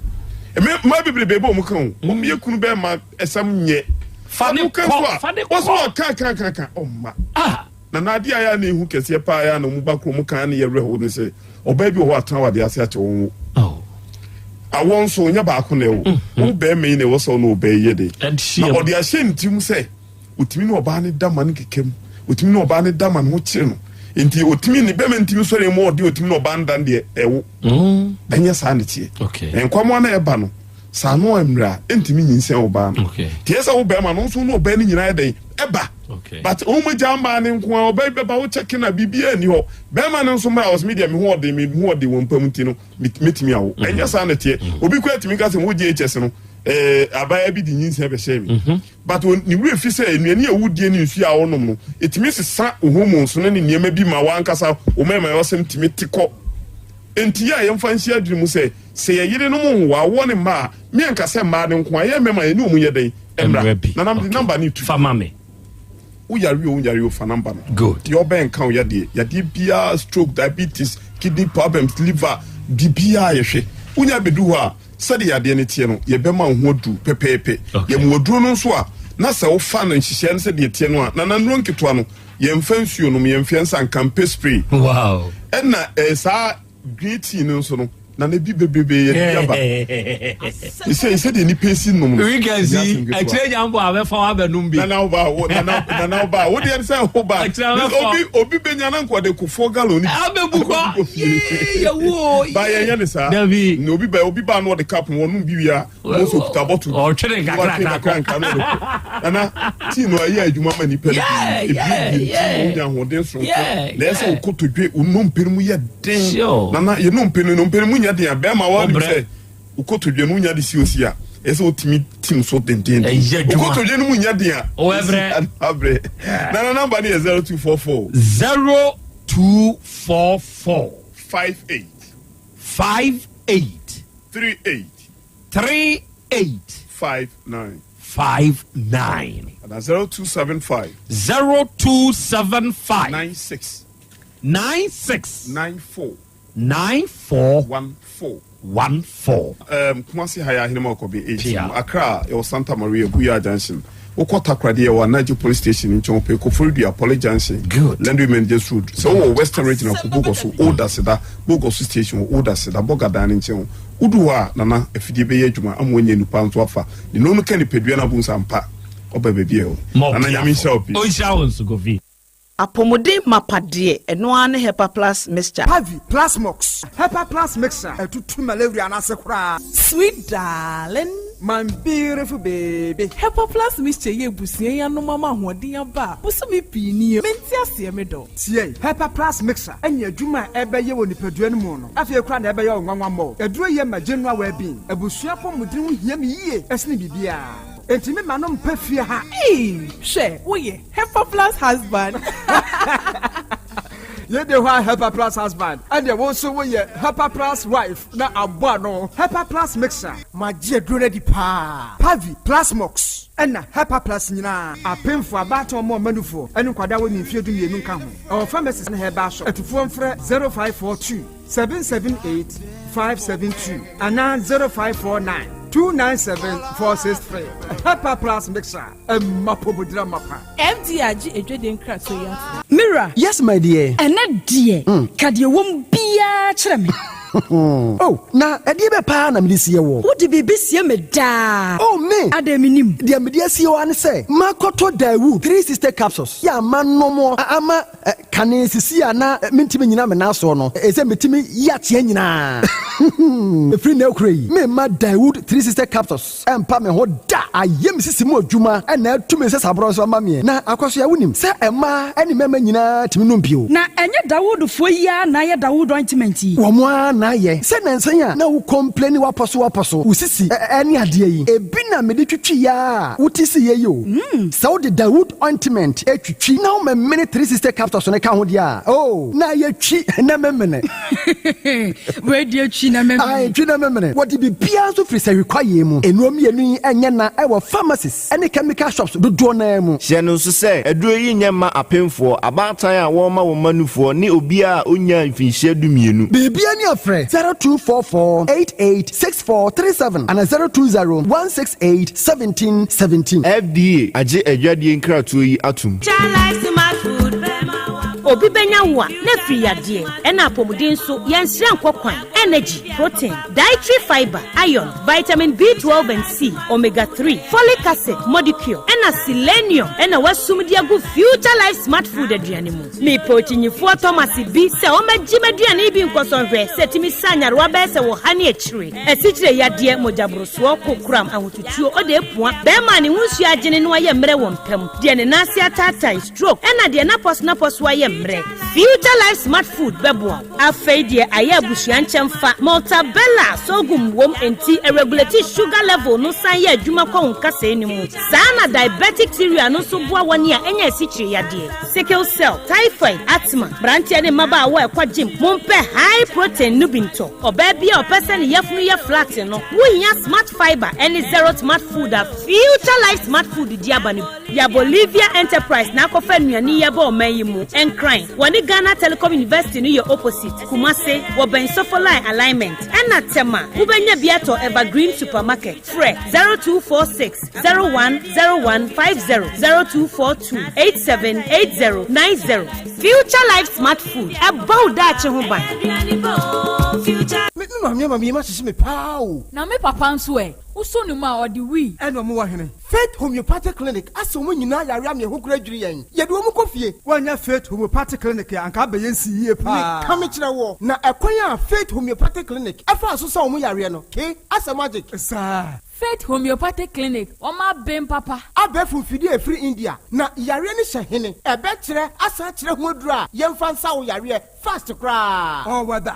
Speaker 2: mmaa bebrebe bɛ wɔn ka o wɔn yɛ kunu bɛɛ ma ɛsɛm nyɛ
Speaker 1: fa ne kɔ fa ne kɔ
Speaker 2: wɔsɔ ɔka ka ka ka ɔmma ah na n'ade a yɛ na ehu kɛseɛ paa yɛ na wɔn ba kuro mu kan ne yɛ werɛ ho ne sɛ ɔbaa bi wɔ hɔ atena wade ase akyɛ wɔn wo awɔ nso nyɛ baako na ɛwɔ mm-hmm. wo bɛrima yi na ɛwɔ sɛ ɔno ɔbaa yi yɛ de na ɔde ahyɛ ne tirim sɛ Otumi ne ɔbaa no da ma no keka mu. Otumi ne ɔbaa no da ma ne ho kyere no. Nti otumi ne bɛma ntumi sɔre mu ɔde otumi ne ɔbaa no da no deɛ ɛwo. Mm. Ɛnyɛ saa ne teɛ.
Speaker 1: Okay.
Speaker 2: Nkwamoa no ɛba no saa no mmerɛ a ɛntumi nyinsɛn ɔbaa no.
Speaker 1: Okay.
Speaker 2: Teɛ sɛ wo bɛrima no nso ne ɔbaa no nyinaa yɛ dɛn ɛba.
Speaker 1: Okay.
Speaker 2: But wɔn mu gya mmaa no nko ara ɔbaa bi bɛba wo kyɛke na biribiara nni hɔ. Bɛrima no nso mmerɛ a ɔsɛ me deɛ me ho ɔden me ho ɔden wɔ mpa mu nti no metumi awo. Mm. Ɛnyɛ saa ne teɛ. Mm. Obi kura tumi ka sɛ mo JHS no. Eh, abaayewa bi de nyinsɛn bɛhyɛɛ me. Mhm. But ne werɛ fi sɛ nnuane a wodie ne nsuo a wonom no, ɛtumi sesa wo hormones no ne nneɛma bi ma w'ankasa wo mmarima tumi te kɔ. Enti yɛ a yɛmfa nhyɛ adwene mu sɛ, sɛ yɛn yerenom nwo awoɔ ne mma a, me anka sɛ mmaa no nko a, yɛn mmarima yɛne wɔn nyɛ dɛn? Mmra. Nana mede number no reto.
Speaker 18: Fa ma me.
Speaker 2: Wo yare o, wo nyare o, fa number no.
Speaker 18: Good.
Speaker 2: Deɛ ɔbɛn nka wo yadeɛ, yadeɛ biara, stroke, diabetes, kidney problems, liver, biribiara yɛhwɛ. Wonya bɛdu hɔ a, Sɛdeɛ yadeɛ no teɛ no, yɛbɛma wo ho aduru pɛpɛɛpɛ. Yɛma wo aduro no nso a, na sɛ wofa no nhyehyɛeɛ no sɛdeɛ ɛteɛ no a, Nana nnuro nketewa no, yɛmfa nsuo nom, yɛmfa nsa nka, mpɛ spray.
Speaker 18: Wow.
Speaker 2: Ɛna eh, saa green tea no nso no, Nana bi bebrebe yɛde bi aba. Sɛ sɛdeɛ nipa esi nom no.
Speaker 18: Weekends yi, akyire nyambo a bɛfa wa bɛnom bi.
Speaker 2: Nana wo ba, wo nana nana wo ba, wo deɛ sɛ wo ba. Obi obi benya na nka ɔde kofoɔ galon ni.
Speaker 18: Abɛbu kɔ. Yee yɛwu o.
Speaker 2: Ba yɛn yɛ ne saa.
Speaker 18: Dabi.
Speaker 2: Na obi ba obi ba na ɔde cup no ɔnom bi wia. Mo nso okuta bottle.
Speaker 18: Ɔtwere nkakra
Speaker 2: nkakra nkakra na ɔde kɔ. Nana tii no ɛyɛ adwuma ma nipa no bi. Ebi bi nti wonya ahoɔden soronko. Na ɛsɛ okotodwe onompe no mu yɛ den. Nana yɛ nompe no nompe no mu nyɛ den a bɛrima wa nim sɛ. Wo kotodwe no wonya de si osi a, ɛsɛ sɛ wotumi tim so dendenden.
Speaker 18: Ɛyɛ adwuma.
Speaker 2: Wo kotodwe no mu nyɛ den a,
Speaker 18: Ɔwɛbrɛ.
Speaker 2: abrɛ. Na na namba no yɛ 0244.
Speaker 18: 0244.
Speaker 2: 58.
Speaker 18: 58.
Speaker 2: 38.
Speaker 18: 38.
Speaker 2: 59.
Speaker 18: 59.
Speaker 2: Ana 0275.
Speaker 18: 0275.
Speaker 2: 96.
Speaker 18: 96.
Speaker 2: 94.
Speaker 18: 94.
Speaker 2: 14.
Speaker 18: 14.
Speaker 2: Um, Kumasi ha yɛ Ahenema Ɔkɔbe 8 mu. Accra yɛwɔ Santa Maria, Buya Junction. Wokɔ Takoradi yɛwɔ Anagye Police Station nkyɛn wopɛ Koforidua, Poly Junction,
Speaker 18: Good.
Speaker 2: Landry Mendes Road. Sɛ wowɔ Western Region akɔ Bogoso, Old Aseda, Bogoso Station wɔ Old Aseda, Bɔga Dan no nkyɛn. Wodu hɔ a, Nana, afidie bɛyɛ adwuma ama woanya nnipa nso afa. Ne no no ka nipadua no abom sɛ ampa ɔba baabi a ɛwɔ. Nana Nyame nhyira wo pii.
Speaker 18: Ɔnhyira wo nso Kofi.
Speaker 3: Apɔmuden mapa deɛ, ɛno ara ne Hepa Plus Mixture.
Speaker 8: Pavi, Plasmox, Hepa Plus Mixture, ɛtutu malaria no ase koraa.
Speaker 11: Sweet darling.
Speaker 8: My beautiful baby.
Speaker 11: Hepa Plus Mixture yi abusua yi anom ama ahoɔden aba a bosome pii nie. Mente aseɛ me dɔ.
Speaker 8: Tie, Hepa Plus Mixture ne adwuma a ɛbɛyɛ wɔ nipadua no mu no, afei koraa na ɛbɛyɛ wo nwanwa mmɔ. Aduro yi ma general well-being. Abusua apɔmuden ho hia me yie sene biribiara. Enti me ma no mpa fie ha.
Speaker 11: Eii hwɛ woyɛ Hepa plus husband.
Speaker 8: Yei de hɔ a Hepa plus husband ɛneɛ wo nso wo yɛ Hepa plus wife na abɔ ano. Hepa plus mixer. Magye aduro no adi paa. Pavi, Plasmox ɛna Hepa plus nyinaa. Apemfoɔ, abaatan ɔmo ɔma nufoɔ ɛne nkwadaa a wɔnni mfeɛ 12 nka ho. Ɛwɔ pharmacies ne herbal shop. Atufoɔ mfrɛ 0542 778 572 anaa 0549 297 463. Hepa plus mixer. Ɛmma pomodira mapa.
Speaker 11: FDA agye adwadie nkratoɔ yi atom.
Speaker 12: Me wura.
Speaker 13: Yes my dear.
Speaker 12: Ɛnnɛ deɛ, ka deɛ ɛwɔ mu biara kyerɛ me.
Speaker 13: Oh, na ɛdeɛ bɛ paa na mede sie woɔ?
Speaker 12: Wode biribi sie me daa.
Speaker 13: Oh, me!
Speaker 12: Adɛn mennim?
Speaker 13: Deɛ mede asie wo ara ne sɛ, makɔtɔ Daewoo 360 capsules yɛ a manom a ama kane sisi a na mentumi nnyina me nan soɔ no, ɛsɛ metumi yi ateɛ nyinaa. Ɛfiri nnɛ rekora yi, meremma Daewoo 360 capsules. Ɛmpa me ho da. Ayɛ me sisi mu adwuma na atu me nsasaborɔ nso ama meɛ. Na Akwasoa, wonim sɛ mmaa ne mmarima nyinaa tumi nom bio.
Speaker 12: Na ɛnyɛ Dawoodfoɔ yi ara na ayɛ Dawood ointment yi?
Speaker 13: Wɔn ara na ayɛ. Sɛ nnansa yi a na wo complaini w'apɔso w'apɔso, wo sisi ne adeɛ yi, ebi na mede twitwi a wote siiɛ yi o. Sɛ wode Dawood ointment twitwi na womemene 360 capsules no ka ho deɛ a, oh, na ayɛ twi na memene.
Speaker 12: Wei deɛ twi na memene.
Speaker 13: Ae, twi na memene. Wɔde biribiara nso firi sahwi kwaeɛ mu. Nnuro mmienu yi nyɛ na wɔ pharmacies ne chemical shops dodoɔ no ara mu.
Speaker 7: Hyɛ no nso sɛ, aduro yi nyɛ mma apemfoɔ, abaatan a wɔrema wɔn mma nufoɔ, ne obiara a ɔnnyaa mfinhyia dumienu.
Speaker 13: Biribiara ni a frɛ 0244 88 64 37 anaa 020 168 17 17.
Speaker 7: FDA agye adwadie nkratoɔ yi atom.
Speaker 10: Obi bɛnya wo a, na afiri yadeɛ, ɛna apɔmuden nso, yɛnsrɛ nkɔ kwan, energy, protein, dietary fiber, iron, vitamin B12 and C, omega 3, folic acid, modicure, ɛna selenium, ɛna wasum de agu Future Life Smart Food aduane mu. Mepɛ okyinyifoɔ Thomas bi sɛ ɔmmɛgye m'aduane yi bi nkɔsɔ nhwɛ sɛ ɛtumi sa nyarewa bɛyɛ sɛ wɔ ha ne akyire. Asikyire yadeɛ, mogyaborosoɔ, kokoram, ahotutuo, ɔde apua, bɛrima a ne ho nsuo agyene no ayɛ mmerɛ wɔ mpam, deɛ ne nan ase ataatae, stroke, ɛna deɛ n'apɔso n'apɔso ayɛ mmerɛ. mmerɛ. Future Life Smart Food bɛboa wo. Afei deɛ ayɛ abusua nkyɛmfa. Maltabella sorghum wom enti ɛregulate sugar level no san yɛ adwuma kɔ wo nkasɛɛ no mu. Saa na diabetic cereal no nso boa wɔn a anya asikyire yadeɛ, sickle cell, typhoid, asthma. Mmeranteɛ ne mmabaawa a ɛkɔ gym, mompɛ high protein no bi ntɔ. Ɔbaa bi a ɔpɛ sɛ ne yafunu yɛ flat no, wohia Smart Fibre ne Zero Smart Food a Future Life Smart Food de aba no bi. Ya Bolivia Enterprise na akɔfa nnuane yi aba ɔman yi mu. Nkran, wɔne Ghana Telecom University no yɛ opposite. Kumase, wɔbɛn Sofoline Alignment. Ɛna Tema, wobɛnya bi atɔ Evergreen Supermarket. Frɛ 0246 010150, 0242 878090. Future Life Smart Food, ɛbɔ wo daakye ho ban.
Speaker 9: Me me maame ama me yam ahyehye me paa o.
Speaker 14: Na me papa nso ɛ? Wosɔ ne mu a, ɔde wii.
Speaker 9: Ɛna ɔmo wɔ hene? Faith Homeopathic Clinic asɛ wɔn nyinaa yare ama yɛn ho koraa dwiri yɛn. Yɛde wɔn kɔ fie.
Speaker 8: Woannya Faith Homeopathic Clinic a, anka abɛyɛ nsi yie paa.
Speaker 9: Meka mekyerɛ woɔ, na ɛkwan a Faith Homeopathic Clinic faa so sa wɔn yareɛ no, ke, asɛ magic.
Speaker 8: Saa.
Speaker 14: Faith Homeopathic Clinic, wɔn aben papa.
Speaker 9: Abɛɛfo mfidie a ɛfiri India, na yareɛ no hyɛ hene? Ɛbɛkyerɛ asan akyerɛ ho aduro a yɛmfa nsa wo yareɛ fast koraa.
Speaker 8: All weather.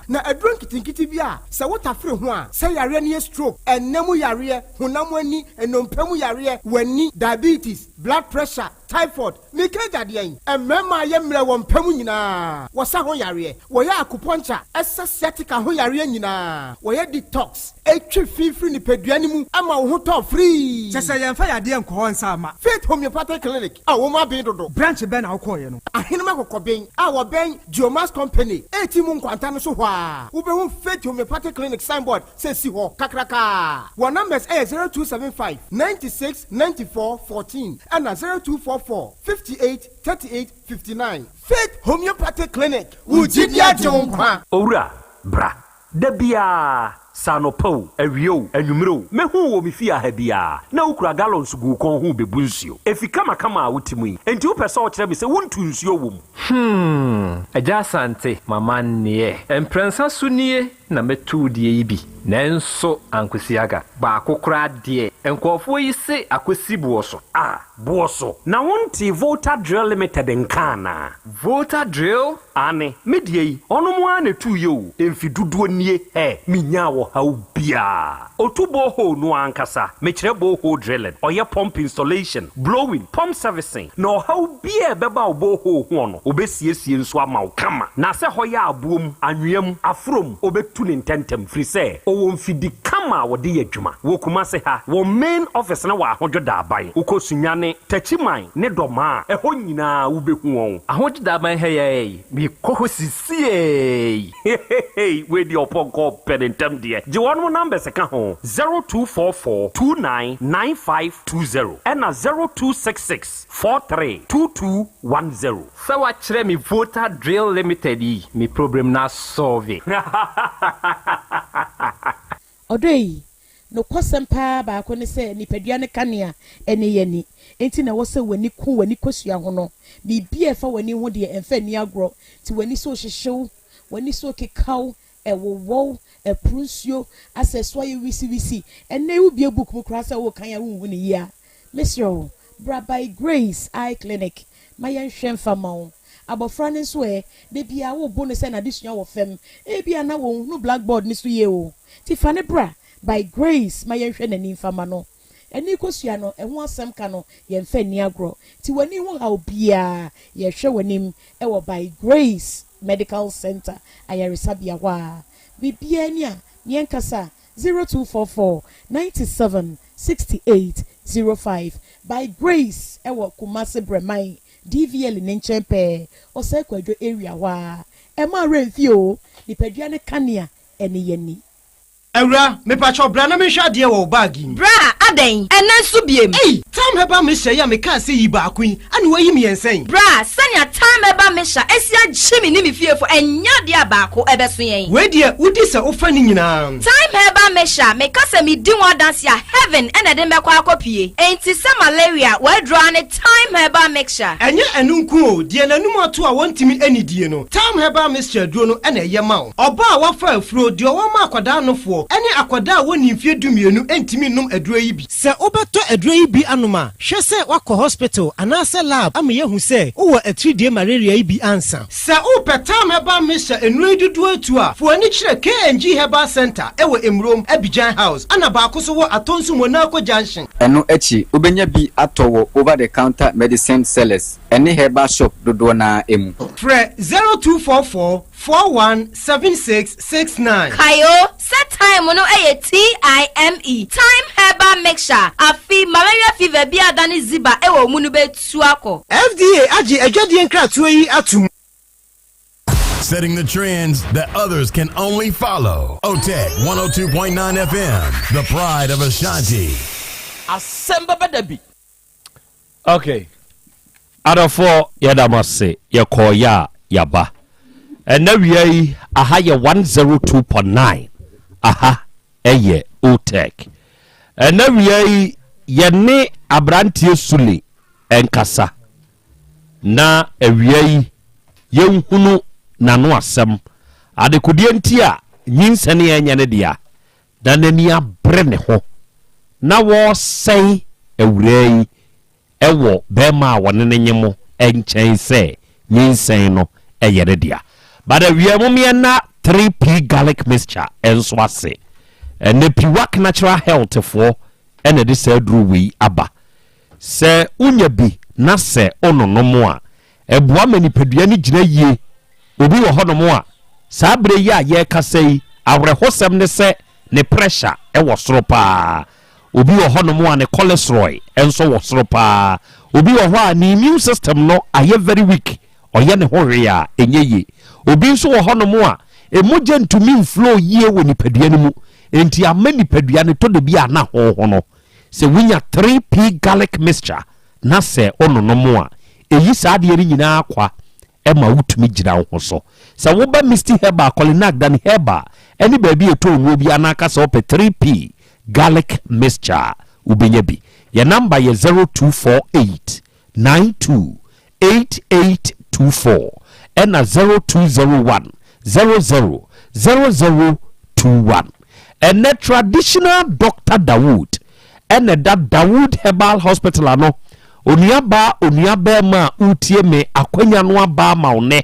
Speaker 9: Na aduro nketenkete bi a sɛ wotafere ho a, sɛ yareɛ no yɛ stroke, ɛnna mu yareɛ, honam ani, nnompe mu yareɛ, w'ani, diabetes, blood pressure, typhoid, meka agya deɛn? Mmarima a yɛ mmerɛ wɔ mpa mu nyinaa, wɔsa ho yareɛ, wɔyɛ acupuncture, ɛsa sciatica ho yareɛ nyinaa, wɔyɛ detox, ɛtwe fi firi nipadua no mu ma wo ho tɔ firii.
Speaker 8: Kyɛ sɛ yɛmfa yadeɛ nkɔ hɔ nsa mma.
Speaker 9: Faith Homeopathic Clinic a wɔn aben dodo.
Speaker 8: Branch bɛn na wokɔeɛ no?
Speaker 9: Ahenem Akokɔben a wɔbɛn Geomax Company reti mu nkwanta no so hɔ ara, wobɛhu Faith Homeopathic Clinic signboard sɛ si hɔ kakrakaa. Wɔn numbers yɛ 0275 96 94 14 ɛna 0244 58 38 59. Faith Homeopathic Clinic, wo gyidi agye wo nkwa.
Speaker 1: Owura, bra. Da biara, sɛ anɔpa o, awia o, anwummere o, mehu wo wɔ me fie ha biara, na wokura gallons gu wo kɔn ho rebebu nsuo. Efi kamakama a wote mu yi, enti wopɛ sɛ wokyerɛ me sɛ wontu nsuo wɔ mu?
Speaker 23: Hmm, Agya Asante, m'amanneɛ. Mprɛnsa so nie na mɛtu wo deɛ yi bi, nanso ankosi aga. Baako koraa deɛ, nkurɔfoɔ yi se akɔsi boɔ so.
Speaker 1: Ah, boɔ so. Na wontee Volta Drill Limited nka anaa?
Speaker 23: Volta Drill?
Speaker 1: Aane, me deɛ yi, ɔnom ara na ɛtuiɛ o, mfe dodoɔ nie, hɛ, menyaa ɔhaw biara. Ɔtu borehole no ara ankasa, mekyerɛ borehole drilling, ɔyɛ pump installation, blowing, pump servicing, na ɔhaw biara a ɛbɛba wo borehole hoɔ no, ɔbɛsiesie nso ama wo kama. Na sɛ hɔ yɛ aboɔ mu, anwea mu, aforɔ mu, ɔbɛtu no ntɛntɛm, firi sɛ ɔwɔ mfidi kama a wɔde yɛ adwuma. Wɔ Kumase ha, wɔn main office no wɔ Ahodwo Daaban. Wokɔ Sunyani, Techiman ne Dɔmaa a, ɛhɔ nyinaa wobɛhu wɔn.
Speaker 23: Ahodwo Daaban ha yi ara yi, mekɔ hɔ sisiei.
Speaker 1: Heheheey wei deɛ ɔpɔnkɔ ɔpɛ ne ntɛm deɛ. Gye wɔnom numbers ka ho, 0244 29 9520 ɛna 0266 43 2210.
Speaker 23: Sɛ wakyerɛ me Volta Drill Limited yi, me problem no asɔlve.
Speaker 24: Ɔdɔ yi, nokwasɛm paa baako ne sɛ nipadua no kanea ne yɛn ani. Enti na ɛwɔ sɛ w'ani ku w'ani kosua ho no. Biribi a ɛfa w'ani ho deɛ, ɛmfa nni agorɔ. Nti w'ani so rehyehye wo, w'ani so rekeka wo, ɛwowɔ wo, ɛporo nsuo, asɛ ɛso ayɛ wisiwisi. Ɛnnɛ yi wobue book mu koraa sɛ worekan a wonhu no yie a, mesrɛ wo, bra By Grace Eye Clinic ma yɛnhwɛ mfa mma wo. Abɔfra no nso ɛ, da biara wobo no sɛ n'adesua wɔ fam, ebia na ɔnhunu blackboard no so yie o, nti fa no bra By Grace ma yɛnhwɛ n'ani mfa mma no. Ani kosua no, ɛho asɛm ka no, yɛmfa nni agorɔ. Nti w'ani ho haw biara, yɛhwɛ w'anim wɔ By Grace Medical Centre ayaresabea hɔ a. Biribiara ni a, yɛnkasa, 0244 97 68 05. By Grace wɔ Kumasi Brɛman DVL ne nkyɛn pɛɛ, Osei Kwadwo area hɔ ara. Ɛmma wo werɛ mfi o, nipadua no kanea ne yɛn ani.
Speaker 25: Awura, mepakyɛw bra na menhwɛ adeɛ wɔ wo bag yi mu.
Speaker 26: Bra, adɛn? Ɛnnɛ nso biem?
Speaker 25: Ei! Tam Herbal Mixture yi a mekaa sɛ yi baako yi, ɛna woayi mmiɛnsa yi?
Speaker 26: Bra, sɛnea Tam Herbal Mixture asi agye me ne me fiefo, ɛnyɛ adeɛ a baako ɛbɛso yɛn.
Speaker 25: Wei deɛ wodi sɛ wofa ne nyinaa.
Speaker 26: Thyme Herbal Mixture, meka sɛ medi ho adanse a, heaven na ɛde me bɛkɔ akɔpue. Enti sɛ malaria, w'aduro ara ne Thyme Herbal Mixture.
Speaker 25: Ɛnyɛ ɛno nko o, deɛ n'anum ato a wɔntumi nnidie no, Thyme Herbal Mixture aduro no na ɛyɛ ma wo. Ɔbaa a wafa afuro, deɛ ɔwɔ ma akwadaa nofoɔ. apemfoɔ ne akwadaa a wɔnnii mfeɛ 12 ntumi nnom aduro yi bi. Sɛ wobɛtɔ aduro yi bi anom a, hwɛ sɛ woakɔ hospital anaasɛ lab ama yɛahu sɛ wowɔ atiridie malaria yi bi ansa. Sɛ wopɛ Tam Herbal Mixture nnuro yi dodoɔ atu a, fa w'ani kyerɛ KNG Herbal Centre wɔ Emurom, Abidjan House, ɛna baako nso wɔ Atonsu Monaco Junction.
Speaker 4: Ɛno akyi, wobɛnya bi atɔ wɔ over the counter medicine sellers ne herbal shop dodoɔ no ara mu.
Speaker 25: Frɛ 0244 41 76 69.
Speaker 26: Kae o, sɛ thyme no yɛ TIME, Thyme Herbal Mixture, afe malaria fever bi a adane ziba wɔ wo mu no bɛtu akɔ.
Speaker 25: FDA agye adwadie nkratoɔ yi atom.
Speaker 15: Setting the trends that others can only follow. OTEC 102.9 FM, the pride of Ashanti.
Speaker 16: Asɛm bɛba da bi.
Speaker 1: Okay. Adɔfoɔ yɛda mo ase yɛkɔɔ yɛ a yɛaba. Ɛnɛ wia yi aha yɛ 102.9 aha ɛyɛ OTEC. Ɛnɛ wia yi yɛne aberanteɛ Sule nkasa na awia yi yɛnhunu n'ano asɛm adekodeɛ nti a nyinsɛne ɛnyɛ ne dea na n'ani abere ne ho na wɔresɛe awuraa yi wɔ barima a wɔne no nye mo nkyɛn sɛ nyinsɛn no yɛ ne dea. But awia mom yɛnna 3P garlic mixture nso ase. Ɛnɛ Piwak Natural Health foɔ na ɛde saa aduro wei aba. Sɛ wonya bi na sɛ wononom a, ɛboa ma nipadua no gyina yie. Obi wɔ hɔnom a, saa berɛ yi a yɛrekasa yi, awerɛhosɛm ne sɛ ne pressure wɔ soro pa ara. Obi wɔ hɔnom a ne cholesterol nso wɔ soro pa ara. Obi wɔ hɔ a ne immune system no ayɛ very weak, ɔyɛ ne ho hwee a ɛnyɛ yie. Obi nso wɔ hɔnom a mogya ntumi mflow yie wɔ nipadua no mu, enti ama nipadua no tɔ da bi a na honhono. Sɛ wonya 3P garlic mixture na sɛ wononom a, ɛyi saa adeɛ no nyinaa kwa ma wotumi gyina wo ho so. Sɛ woba Misty Herbal, Kolinak, Dani Herbal ne baabi a ɛtɔn nnuro biara na aka sɛ wopɛ 3P garlic mixture a, wobɛnya bi. Yɛn namba yɛ 0248 92 8824 ɛna 0201 00 0021. Ɛnɛ Traditional Doctor Dawood ɛna ɛda Dawood Herbal Hospital ano. Onua baa, onua barima a woretie me, akwanya no aba ama wo nnɛ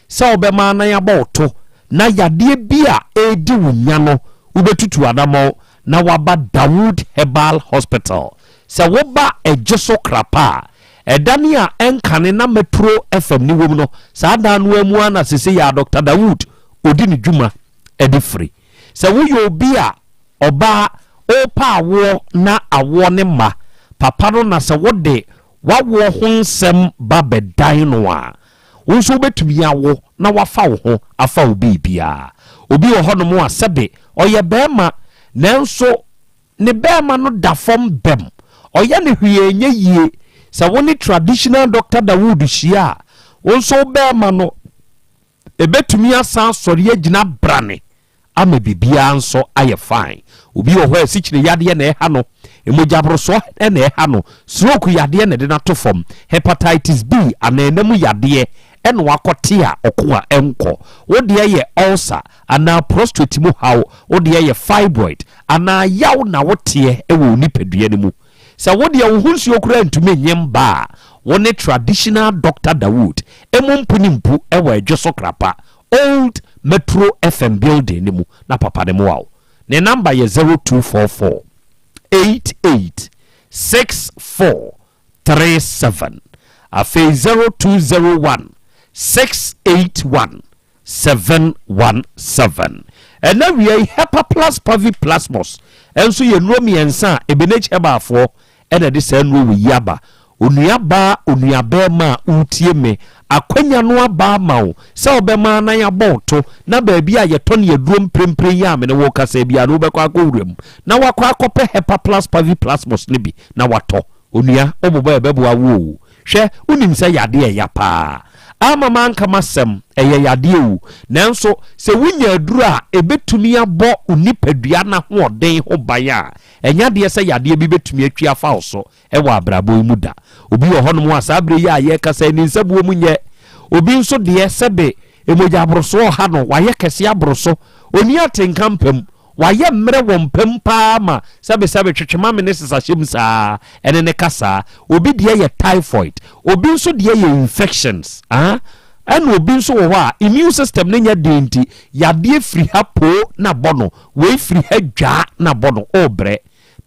Speaker 1: sɛ wobɛma anan abɔ wo to na yadeɛ bi a ɛredi wo nya no wobɛtutu anamɔn na woaba Dawood Herbal Hospital. Sɛ woba Ɛgyeso Krapa a, ɛdane a ɛnkane na Metro FM no wom no, saa dan no ara mu ara na seesei a Dɔkta Dawood ɔdi ne dwuma de firi. Sɛ woyɛ obi a ɔbaa ɔrepɛ awoɔ na awoɔ no mma papa no na sɛ wode w'awoɔ ho nsɛm ba bɛdan no a, wo nso wobɛtumi awo na wafa wo ho afa wo biribiara. Obi wɔ hɔnom a sɛbe ɔyɛ barima nanso ne barima no da fam bɛm, ɔyɛ no hwee a ɛnyɛ yie. Sɛ wo ne traditional doctor Dawood hyia a, wo nso wo barima no ɛbɛtumi asan asɔre agyina brane ama biribiara nso ayɛ fine. Obi wɔ hɔ a asikyire yadeɛ na ɛha no, mogyaborosoɔ na ɛha no, stroke yadeɛ na ɛde no ato fam, hepatitis B anaa ɛna mu yadeɛ na wakɔte a ɔko a ɛnkɔ. Wo deɛ yɛ ulcer anaa prostrate mu haw, wo deɛ yɛ fibroid anaa yaw na woteɛ wɔ wo nipadua no mu. Sɛ wo deɛ wo ho nsuo koraa ntumi nye mba a, wo ne traditional doctor Dawood mu mpu ne mpu wɔ Adwoso Krapa, Old Metro FM building no mu na papa no mmoa wo. Ne number yɛ 0244 88 64 37 afei 0201 681 717. Ɛna wia yi Hepaplus Paviplasmus nso yɛ nnuro mmiɛnsa a Ebenage Herbalfoɔ na ɛde saa nnuro wei yi aba. Onua baa, onua barima a woretie me, akwanya no aba ama wo sɛ wobɛma anan abɔ wo to na baabi a yɛtɔn aduro mprempren yi a me ne wo rekasa yi biara no wobɛkɔ akɔwura mu na woakɔ akɔpɛ Hepaplus Paviplasmus no bi na woatɔ. Onua, wobobɔ a ɛbɛboa wo oo. Hwɛ, wonim sɛ yadeɛ ɛya paa. Amma manka m'asɛm, ɛyɛ yadeɛ o. Nanso sɛ wonya aduro a ɛbɛtumi abɔ wo nipadua no ahoɔden ho ban a, ɛnyɛ adeɛ sɛ yadeɛ bi bɛtumi atwi afa wo so wɔ abrabɔ yi mu da. Obi wɔ hɔnom a saa berɛ yi a yɛrekasa yi ne nsabuo mu nyɛ. Obi nso deɛ sɛbe mogya aborosoɔ ɔha no, wayɛ kɛseɛ aboro so. Ɔnni atenka mpa mu. Wayɛ mmerɛ wɔ mpa mu paa ma sɛbesɛbe twetwema me ne sesahyɛ mu saa ɛne ne kasaa. Obi deɛ yɛ typhoid, obi nso deɛ yɛ infections ah ɛna obi nso wɔ hɔ a immune system no nyɛ den nti yadeɛ firi ha poo na bɔ no, wei firi ha dwaa na bɔ no, ɔrebrɛ.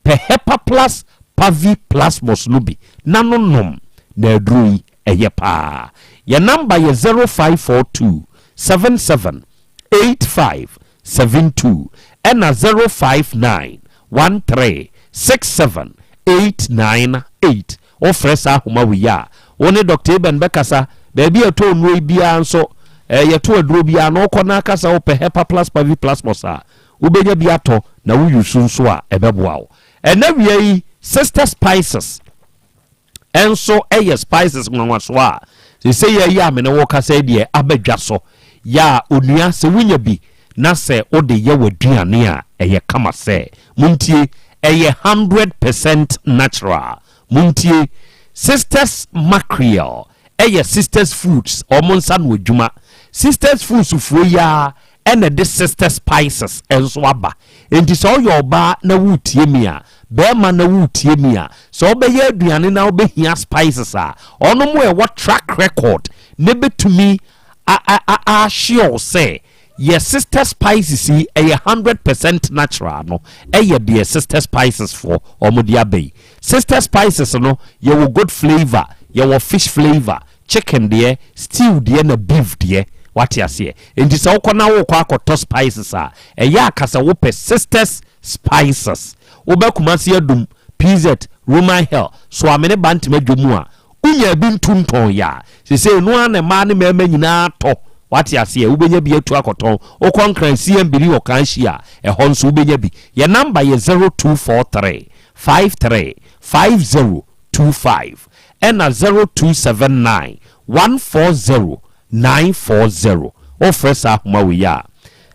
Speaker 1: Pɛ Hepaplus Pavi Plasmos no bi na no nom na aduro yi ɛyɛ paa. Yɛn number yɛ 0542 77 85 72 ɛna 059 13 67 898. Wofrɛ saa ahoma wei a, wo ne Dɔkta Eben bɛkasa. Baabi a ɛtɔ nnuro yi biara nso, eh, yɛto aduro biara na wokɔ na aka sɛ wopɛ Hepaplus Pavi Plasmos a, wobɛnya bi atɔ na wo use nso a, ɛbɛboa wo. Ɛnɛ wia yi, Sister Spices nso yɛ spices nwanwasoɔ a seesei yɛ yi a me ne wo kasa yi deɛ aba dwa so. Yɛ a onua sɛ wonya bi na sɛ wode yɛ w'aduane a ɛyɛ kama sɛ. Montie, ɛyɛ 100% natural. Montie, Sisters Mackerel ɛyɛ Sisters Foods wɔn nsa no adwuma. Sisters Foods foɔ yi ara ɛna ɛde Sister Spices nso aba. Enti sɛ woyɛ ɔbaa na woretie me a, barima na woretie me a, sɛ wobɛyɛ aduane na wobɛhia spices a, ɔnom a ɛwɔ track record na ɛbɛtumi a a a assure wo sɛ yɛ Sister Spices yi ɛyɛ 100% natural no, ɛyɛ deɛ Sister Spices foɔ wɔn de aba yi. Sister Spices no, yɛwɔ goat flavour, yɛwɔ fish flavour, Chicken deɛ, stew deɛ na beef deɛ. Wate aseɛ? Enti sɛ wokɔ na worekɔ akɔtɔ spices a, ɛyɛ a ka sɛ wopɛ Sisters Spices. Woba Kumasi Adum, PZ, Roman Hill, Soame ne Bantam Adwa mu a, wonya bi ntu ntɔn yɛ a. Seesei ɛno ara na mmaa ne mmarima nyinaa tɔ. Wate aseɛ? Wobɛnya bi atu akɔtɔn. Wokɔ Nkran CMB ne Ɔkanhyi a, ɛhɔ nso wobɛnya bi. Yɛn namba yɛ 0243 53 50 25 ɛna 0279 140 940. Wofrɛ saa ahoma wei a,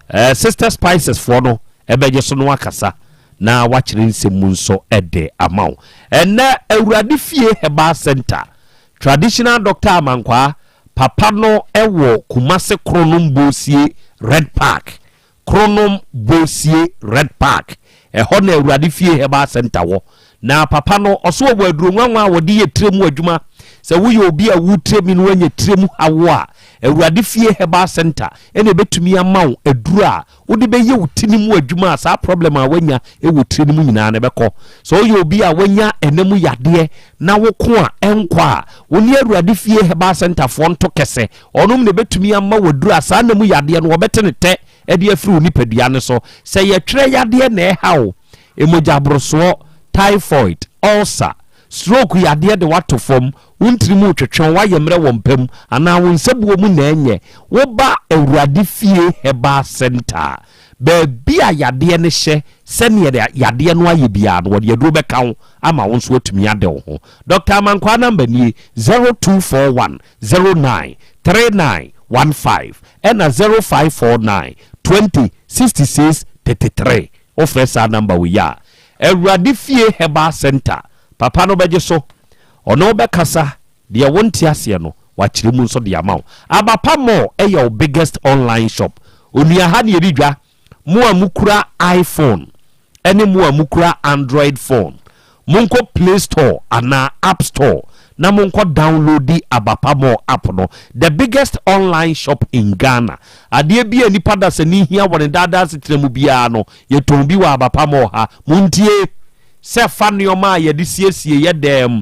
Speaker 1: eh, Sister Spices foɔ no ɛbɛgye so no akasa na wakyerɛ nsɛm mu nso de ama wo. Ɛnɛ Awurade Fie Herbal Center, Traditional Doctor Amankwaa, papa no ɛwɔ Kumase Kronom Bosie Red Park. Kronom Bosie Red Park, ɛhɔ na Awurade Fie Herbal Centre wɔ. Na papa no, ɔso ɔwɔ aduro nwanwa a wɔde yɛ tire mu adwuma. Sɛ woyɛ obi a wo tire mi no anya tire mu hawo a, Awurade Fie Herbal Centre ɛna ɛbɛtumi ama wo aduro a wode bɛyɛ wo ti no mu adwuma a saa problem a woanya wɔ tire no mu nyinaa no ɛbɛkɔ. Sɛ woyɛ obi a woanya ɛna mu yadeɛ na woko a ɛnkɔ a, wo ne Awurade Fie Herbal Centre foɔ nto kɛsɛ Ɔnom na ɛbɛtumi ama waduru a saa nna mu yadeɛ no wɔbɛte no tɛ de afiri wo nipadua no so. Sɛ yɛtwerɛ yadeɛ na ɛha wo, mogyaborosoɔ, typhoid, ulcer, stroke yadeɛ de woato fam, wo ntini mu retwetwe wo, woayɛ mmerɛ wɔ mpa mu, anaa wo nsabuo mu na ɛnyɛ, woba Awurade Fie Herbal Centre a, baabi a yadeɛ no hyɛ, sɛdeɛ yadeɛ no ayɛ biara no, wɔde aduro bɛka wo ama wo nso atumi ade wo ho. Dɔkta Amankwaa namba nie, 0241 09 39 15 ɛna 0549 20 66 33 wofrɛ saa number wei a Awurade fie herbal center papa no bɛgye so ɔne wo bɛkasa deɛ wonte aseɛ no wakyerɛ mu nso de ama wo Abapa mall ɛyɛ wo biggest online shop onua ha ne yɛdi dwa Mo a mokura iPhone ne mo a mokura Android phone, monkɔ Play Store anaa App Store na monkɔ downloadi Abapa Mall app no, the biggest online shop in Ghana. Adeɛ bi a nipa dasani hia wɔ ne daadaa asetena mu biara no, yɛtɔn bi wɔ Abapa Mall ha. Montie! Sɛ fa nneɛma a yɛde siesie yɛ dan mu,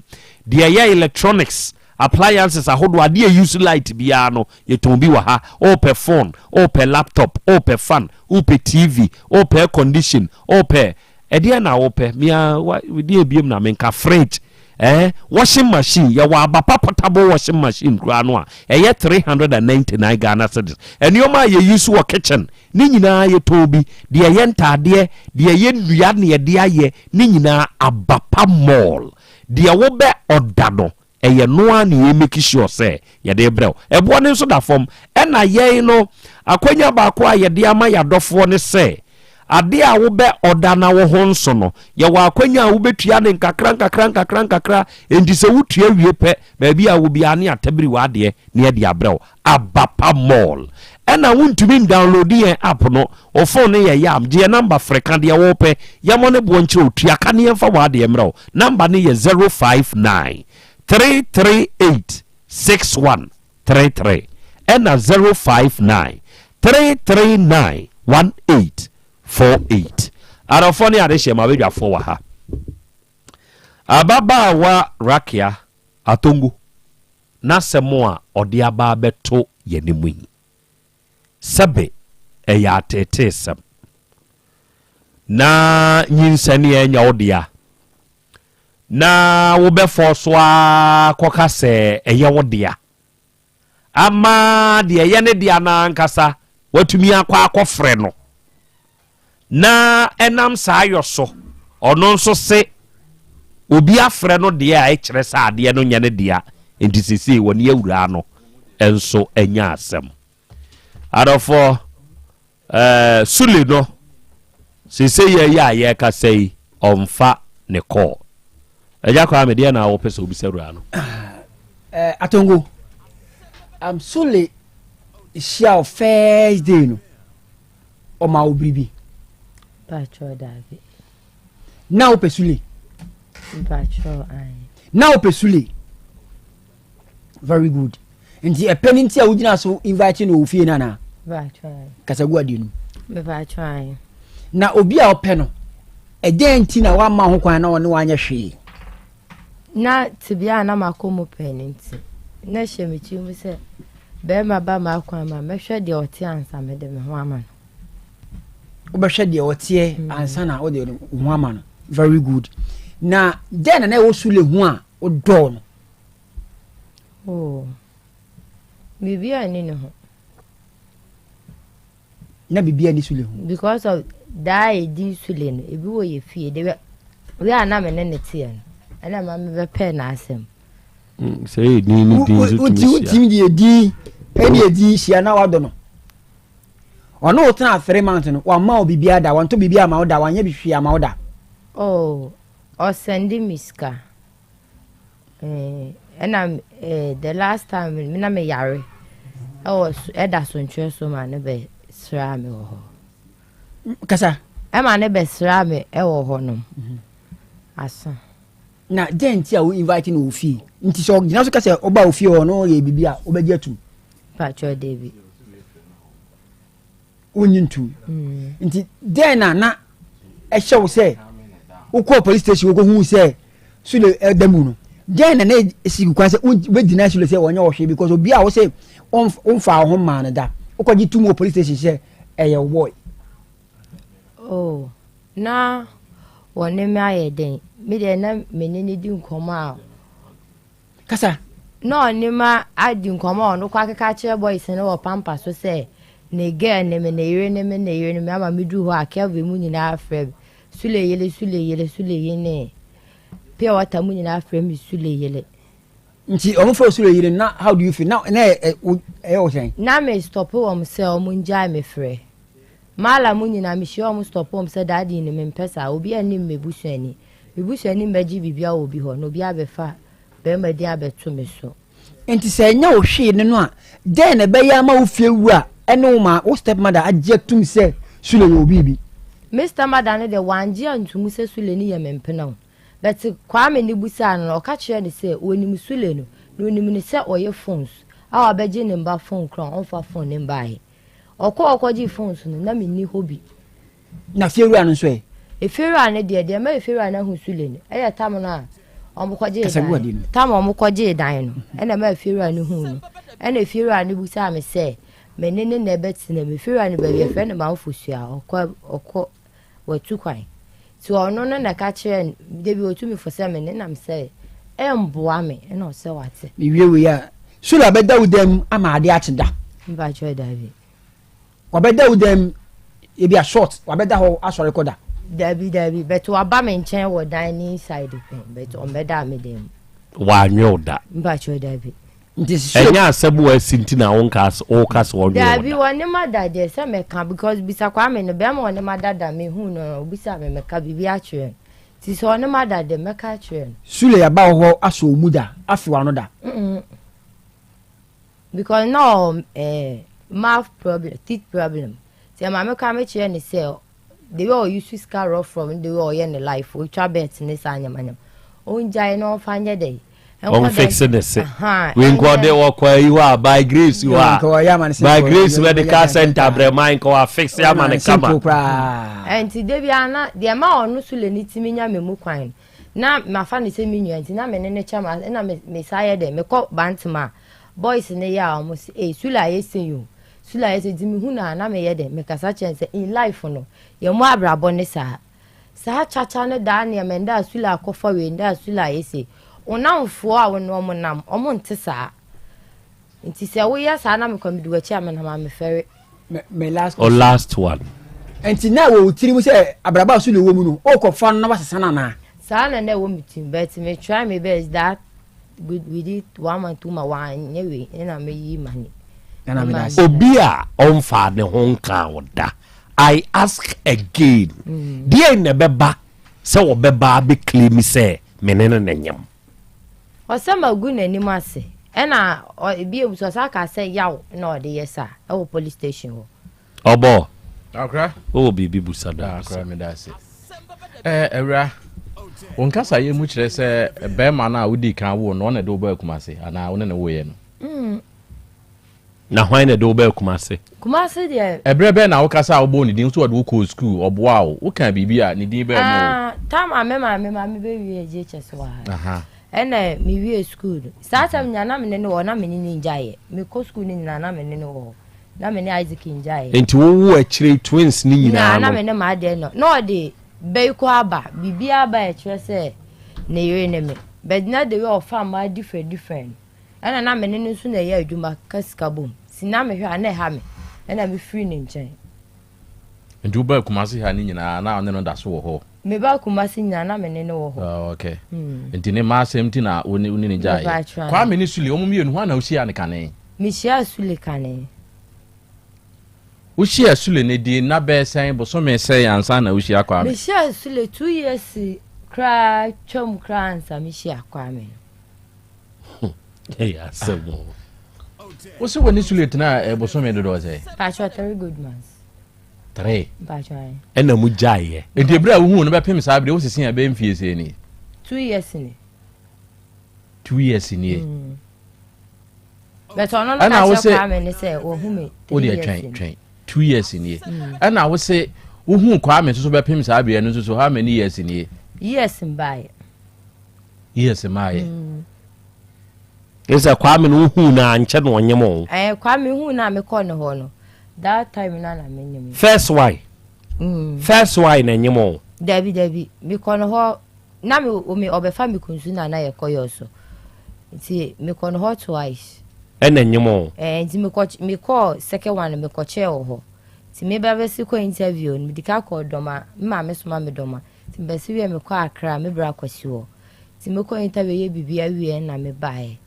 Speaker 1: deɛ ɛyɛ electronics, Appliances ahodoɔ, adeɛ a use light biara no, yɛtɔn bi wɔ ha. Wopɛ phone, wopɛ laptop, wopɛ fan, wopɛ TV, wopɛ air condition, wopɛ ɛdeɛn na wopɛ? Mea wa deɛ ebiem na menka fridge, eh, washing machine, yɛwɔ abapa portable washing machine koraa no a ɛyɛ 399 Ghana cedis. Nneɛma a yɛyi so wɔ kitchen ne nyinaa yɛtɔn bi, deɛ ɛyɛ ntaadeɛ, deɛ ɛyɛ nnua na yɛde ayɛ ne nyinaa abapa mall. Deɛ wobɛ ɔda no Ɛyɛ no ara na yɛ make sure sɛ yɛde rebrɛ wo. Ɛboɔ no nso da fam. Ɛna yɛn no, akwanya baako a yɛde ama yɛn adɔfoɔ ne sɛ, adeɛ a wobɛ ɔda na wo ho nso no, yɛwɔ akwanya a wobɛtua no nkakra nkakra nkakra nkakra. Enti sɛ wotua wie pɛ, baabi a wɔ biara ne atabiri w'adeɛ na yɛde abrɛ wo. Abapa Mall. Ɛna wontumi ndownloadi yɛn app no, wo phone no yɛ yam, gye yɛn number frɛ ka deɛ wopɛ, yɛmmɔ ne boɔ nkyerɛ wo, tua ka ne yɛmfa w'adeɛ mmrɛ wo. Number no yɛ 059 338 6133 ɛna 059 339 1848. Adɔfoɔ ne adehyeɛ mabadwafoɔ wɔ ha. Ababaawa Rakia Atongo n'asɛm a ɔde aba abɛto yɛn anim yi, sɛbe ɛyɛ ateeteesɛm, na nyinsɛn a ɛnyɛ wo dea, na wobɛfɔ so ara kɔka sɛ ɛyɛ wo dea, ama deɛ ɛyɛ ne dea no ankasa watumi akɔ akɔfrɛ no. Na ɛnam saa yɔ so, ɔno nso se obi afrɛ no deɛ a ɛkyerɛ sɛ adeɛ no nyɛ ne dea, enti seesei wɔne awuraa no nso anya asɛm. Adɔfoɔ, eh, Sule no, seesei yɛ yi a yɛrekasa yi, ɔmfa ne kɔɔ. Agya Kwame, deɛ na wopɛ sɛ wobisa awuraa no?
Speaker 6: Eh, Atongo, um, Sule hyia wo first day no, ɔma wo biribi.
Speaker 5: Mpakyɛw daabi.
Speaker 6: Na wopɛ sule.
Speaker 5: Mpakyɛw ayi.
Speaker 6: Na wopɛ sule. Very good. Nti ɛpɛ ne nti a wogyina so invite no wɔ fie no anaa?
Speaker 5: Mpakyɛw ayi.
Speaker 6: Kasa gu adeɛ no
Speaker 5: mu. Mpakyɛw ayi.
Speaker 6: Na obi a ɔpɛ no, ɛdɛn nti na wamma ho kwan na ɔne wanyɛ hwee?
Speaker 5: Na tebea a na makɔ mu pɛn no nti, na ɛhyɛ me tirim sɛ barima ba m'akwan mu a, mɛhwɛ deɛ ɔteɛ ansa mede me ho ama no.
Speaker 6: Wobɛhwɛ deɛ ɔteɛ mm. ansa na wode wo ho ama no. Very good. Na dɛn na na ɛwɔ Sule ho a wodɔɔ no?
Speaker 5: Oh, biribiara nni ne ho.
Speaker 6: Na biribiara nni Sule ho.
Speaker 5: Because of daa edin Sule no, ebi wɔ yɛ fie. De wei a na me ne ne teɛ no, ɛna ma me bɛpɛɛ n'asɛm.
Speaker 1: Mm, sɛ yɛ din ne din nso tumi hyia.
Speaker 6: Wotumi de edin ɛne edin hyia na wadɔ no. Ɔne wo tena 3 months no, wamma wo biribiara da, wantɔ biribiara ama wo da, wanyɛ bi hwee ama wo da.
Speaker 5: Oh, ɔsɛnde me sika. Eh, ɛna eh, the last time me na me yare ɛwɔ so ɛda sontwerɛ so ma ne bɛ sraa me wɔ hɔ.
Speaker 6: Kasa.
Speaker 5: Ɛma ne bɛ sraa me ɛwɔ hɔ nom. Mhm. Aso.
Speaker 6: Na dɛn nti a wo invite no wɔ fie? Nti sɛ ɔgyina so ka sɛ ɔba wo fie hɔ na ɔyɛ biribi a wobɛgye atum?
Speaker 5: Patrɔ David.
Speaker 6: Wonnye ntum. Mm. Nti dɛn na na ɛhyɛ wo sɛ wokɔɔ police station wokɔhuu sɛ Sule ɛda mu no dɛn na na ɛsi kwan sɛ wobɛgyina Sule sɛ ɔnyɛ ɔhwee because obi a wo sɛ womfaa wo ho maa no da wokɔgye tum wɔ police station sɛ ɛyɛ wo boy.
Speaker 5: Oh, na wɔne me ayɛ dɛn? Me deɛ na me ne no di nkɔmmɔ a
Speaker 6: Kasa.
Speaker 5: Na ɔne ma adi nkɔmmɔ a ɔno kɔ akeka akyerɛ boys no wɔ pampa so sɛ ne girl ne me, ne yere ne me, ne yere ne me ama meduru hɔ a Kelvin mu nyinaa frɛ me Sule yele, Sule yele, Sule yene. Pure water mu nyinaa frɛ me Sule yele.
Speaker 6: Nti ɔmo frɛ Sule yele na how do you feel? Na na ɛyɛ wo sɛn?
Speaker 5: Na me stop wɔn sɛ ɔmo ngyae me frɛ. Mala mu nyinaa mehyia wɔn stop wɔn sɛ daddy no mempɛ saa, obiara nnim me busuani. Me busuani mmɛgye biribiara wɔ obi hɔ na obi abɛfa barima din abɛto me so.
Speaker 6: Enti sɛ ɛnyɛ wo hwee ne no a, dɛn na ɛbɛyɛ ama wo fiewura ne wo maa wo stepmother agye atum sɛ Sule yɛ wo biribi?
Speaker 5: Me stepmother no deɛ wangye antum sɛ Sule no yɛ me mpena o. But Kwame no busaa no no, ɔka kyerɛɛ no sɛ onim Sule no, na onim no sɛ ɔyɛ phones a wabɛgye ne mba phone koraa a ɔmfa phone no mbaeɛ. Ɔkɔɔ kɔgyee phones no, na menni hɔ bi.
Speaker 6: Na fiewura no nso ɛ?
Speaker 5: Efiewura no deɛ, deɛ ɛma efiewura no ahu Sule no, ɛyɛ tam no a wɔkɔgyee dan no. Tam a wɔkɔgyee dan no, ɛna ɛma efiewura no huu no. Ɛna efiewura no bisaa me sɛ, me ne ne na ɛbɛtena mu. Efiewura no baabi yɛfrɛ no Manfosua, ɔkɔ ɔkɔ watu kwan. Nti ɔno no na ɛka kyerɛɛ no, da bi ɔtu me fo sɛ me ne nam sɛ ɛmboa me, ɛna ɔsɛ wate.
Speaker 6: Mewie wei a, Sule abɛda wo dan mu ama ade akye da?
Speaker 5: Mpakyɛw dabi.
Speaker 6: Wabɛda wo dan mu ebi a short wabɛda hɔ asɔre kɔ da.
Speaker 5: Dabi dabi but waba me nkyɛn wɔ dan ne inside pɛn but ɔmbɛdaa me dan
Speaker 1: mu. Wanwe wo da.
Speaker 5: Mpakyɛw dabi.
Speaker 6: Nti
Speaker 1: ɛnyɛ asɛm wa asi nti na wonka woka sɛ ɔnwe wo da.
Speaker 5: Dabi wɔne ma da deɛ sɛ mɛka because bisa Kwame no bɛrima ɔne ma da da mehu no obisa me mɛka biribi akyerɛ no nti sɛ ɔne ma da deɛ mɛka akyerɛ no.
Speaker 6: Sule aba wo hɔ asɔ wo mu da afe w'ano da.
Speaker 5: Mm -mm. Because na ɔwɔ eh, Mouth problem, teeth problem. Nti ɛma me koraa me kyerɛ no sɛ the way ɔuse sika rough rough ne the way ɔyɛ ne life, ɔtwa bet ne saa nneɛma nneɛma. Ɔngyae na ɔmfa nyɛ dɛn?
Speaker 1: Ɔn fix ne se. Wei nka ɔde ɔkɔ ayi hɔ a by grace hɔ a by grace medical center brɛman nka wa fix ama ne kama.
Speaker 5: Ɛnti da biara na deɛ ma ɔno Sule ne timi nya me mu kwan no na mafa no sɛ me nua nti na me ne no kyɛ ma ɛna me me saa yɛ dɛ mekɔ Bantama a boys no yɛ a wɔn se ee Sule ayɛ sei o Sule ayɛ sei nti mehu no a na meyɛ dɛ mekasa kyerɛ no sɛ in life no yɛn mu abrabɔ ne saa. Saa kyakya no daa nneɛma, ndɛ a Sula akɔfa wei, ndɛ a Sula ayɛ sei. Wo nnamfoɔ a wo ne wɔn nam, wɔn nte saa. Nti sɛ woyɛ saa na mekɔ medi w'akyi a menam a mefɛre.
Speaker 6: Me, me last
Speaker 1: O last one.
Speaker 6: Nti na ɛwɔ wo tirim sɛ abrabɔ a Sula wɔ mu no, wokɔfa no na wasesa no anaa?
Speaker 5: Saa na na ɛwɔ me tirim, but me try me best that good we did one month two month wanyɛ wei ɛna meyi m'ani.
Speaker 1: Obi a ɔmfaa ne ho nkaa wo da I ask again deɛn na ɛbɛba sɛ ɔbɛba abɛ claim sɛ me ne no na nyem?
Speaker 5: Ɔsɛ magu n'anim ase ɛna bio nso ɔsan kaa sɛ yaw na ɔde yɛ saa ɛwɔ police station hɔ.
Speaker 1: Ɔbɔ
Speaker 2: Akora.
Speaker 1: Wowɔ biribi busa da
Speaker 2: busa. Akora meda ase. Ɛɛ awura, wo nkasayɛ mu kyerɛ sɛ bɛrima no a wodii kan woo no ɔna de wo baa Kumase anaa wo ne no woeɛ no?
Speaker 5: Mm.
Speaker 1: Na hwan na ɛde wo baa Kumase?
Speaker 5: Kumase deɛ.
Speaker 2: Ɛberɛ bɛn na wokasa a wobɔɔ ne din? Wo sɛ ɔde wo kɔɔ sukuu, ɔboaa wo. Wokaa biribi a ne din baa mu o.
Speaker 5: Ah, tam a me maame ma me bɛwie JHS wɔ ha. Ɛna mewie sukuu no. Saa tam nyinaa na me ne no wɔ hɔ, na me ne no ngyaeɛ. Mekɔ sukuu no nyinaa na me ne no wɔ hɔ. Na me ne Isaac ngyaeɛ.
Speaker 1: Nti wowoo akyire twins no nyinaa no?
Speaker 5: Nyinaa na me ne m'adeɛ no. Na ɔde bɛyi kɔ aba, biribiara aba a ɛkyerɛ sɛ ne yere ne me. But na the way ɔfa mmaa different different no. Ɛna na me ne no nso na ɛyɛ adwuma ka sika bom. Nti na mehwɛ a na ɛha me. Ɛna me firi ne nkyɛn.
Speaker 2: Nti wobaa Kumasi ha ne nyinaa na ɔne no da so wɔ hɔ?
Speaker 5: Mebaa Kumasi nyinaa na me ne no wɔ hɔ.
Speaker 2: Oh, okay. Mm. Nti ne mma asɛm nti na wo ne wo ne no gyaeɛ?
Speaker 5: Mepa
Speaker 2: Kwame ne Sule, wɔn mmienu, hwan na wohyiaa no kane?
Speaker 5: Mehyiaa Sule kane.
Speaker 2: Wohyiaa Sule no di nna bɛyɛ sɛn, bosome sɛn ansa na wohyia Kwame?
Speaker 5: Mehyiaa Sule 2 years koraa twam koraa ansa mehyia Kwame no.
Speaker 1: Ɛyɛ asɛm o.
Speaker 2: Wo sɛ wɔ ne Sule tena eh, bosome dodoɔ sɛ?
Speaker 5: Patrɔ three good months.
Speaker 2: Three.
Speaker 5: Patrɔ ayɛ.
Speaker 1: Ɛna mu gyaeɛ.
Speaker 2: Nti ebere a wohuu no bɛpem saa bere wosisi a ɛbɛyɛ mfie sɛ ni?
Speaker 5: 2 years ni.
Speaker 2: 2 years nie.
Speaker 5: But ɔno no ka kyerɛ Kwame ne sɛ wɔhu me 3 years
Speaker 2: twɛn twɛn 2 years nie. Ɛna wo se wohuu Kwame nso so bɛpem saa bere no nso so how many years nie?
Speaker 5: Years mbaeɛ.
Speaker 2: Years mmaeɛ.
Speaker 1: Sɛ Kwame no wohuu no a nkyɛ na ɔnyem o.
Speaker 5: Ɛɛ Kwame huu no a mekɔɔ ne hɔ no that time na na menyem.
Speaker 1: First why? First why na ɛnyem o.
Speaker 5: Dabi dabi mekɔ ne hɔ na me me ɔbɛfa me kunsu na na yɛkɔ yɛ so nti mekɔ ne hɔ twice.
Speaker 1: Ɛna ɛnyem o.
Speaker 5: Ɛɛ nti mekɔ mekɔɔ second one mekɔ kyɛɛ wɔ hɔ nti meba bɛsi kɔ interview no medi ka kɔɔ Dɔma me maame soma me Dɔma nti mebɛsi wie mekɔ Accra me bra Kwasi hɔ nti mekɔ interview yɛ biribi awie na mebaeɛ.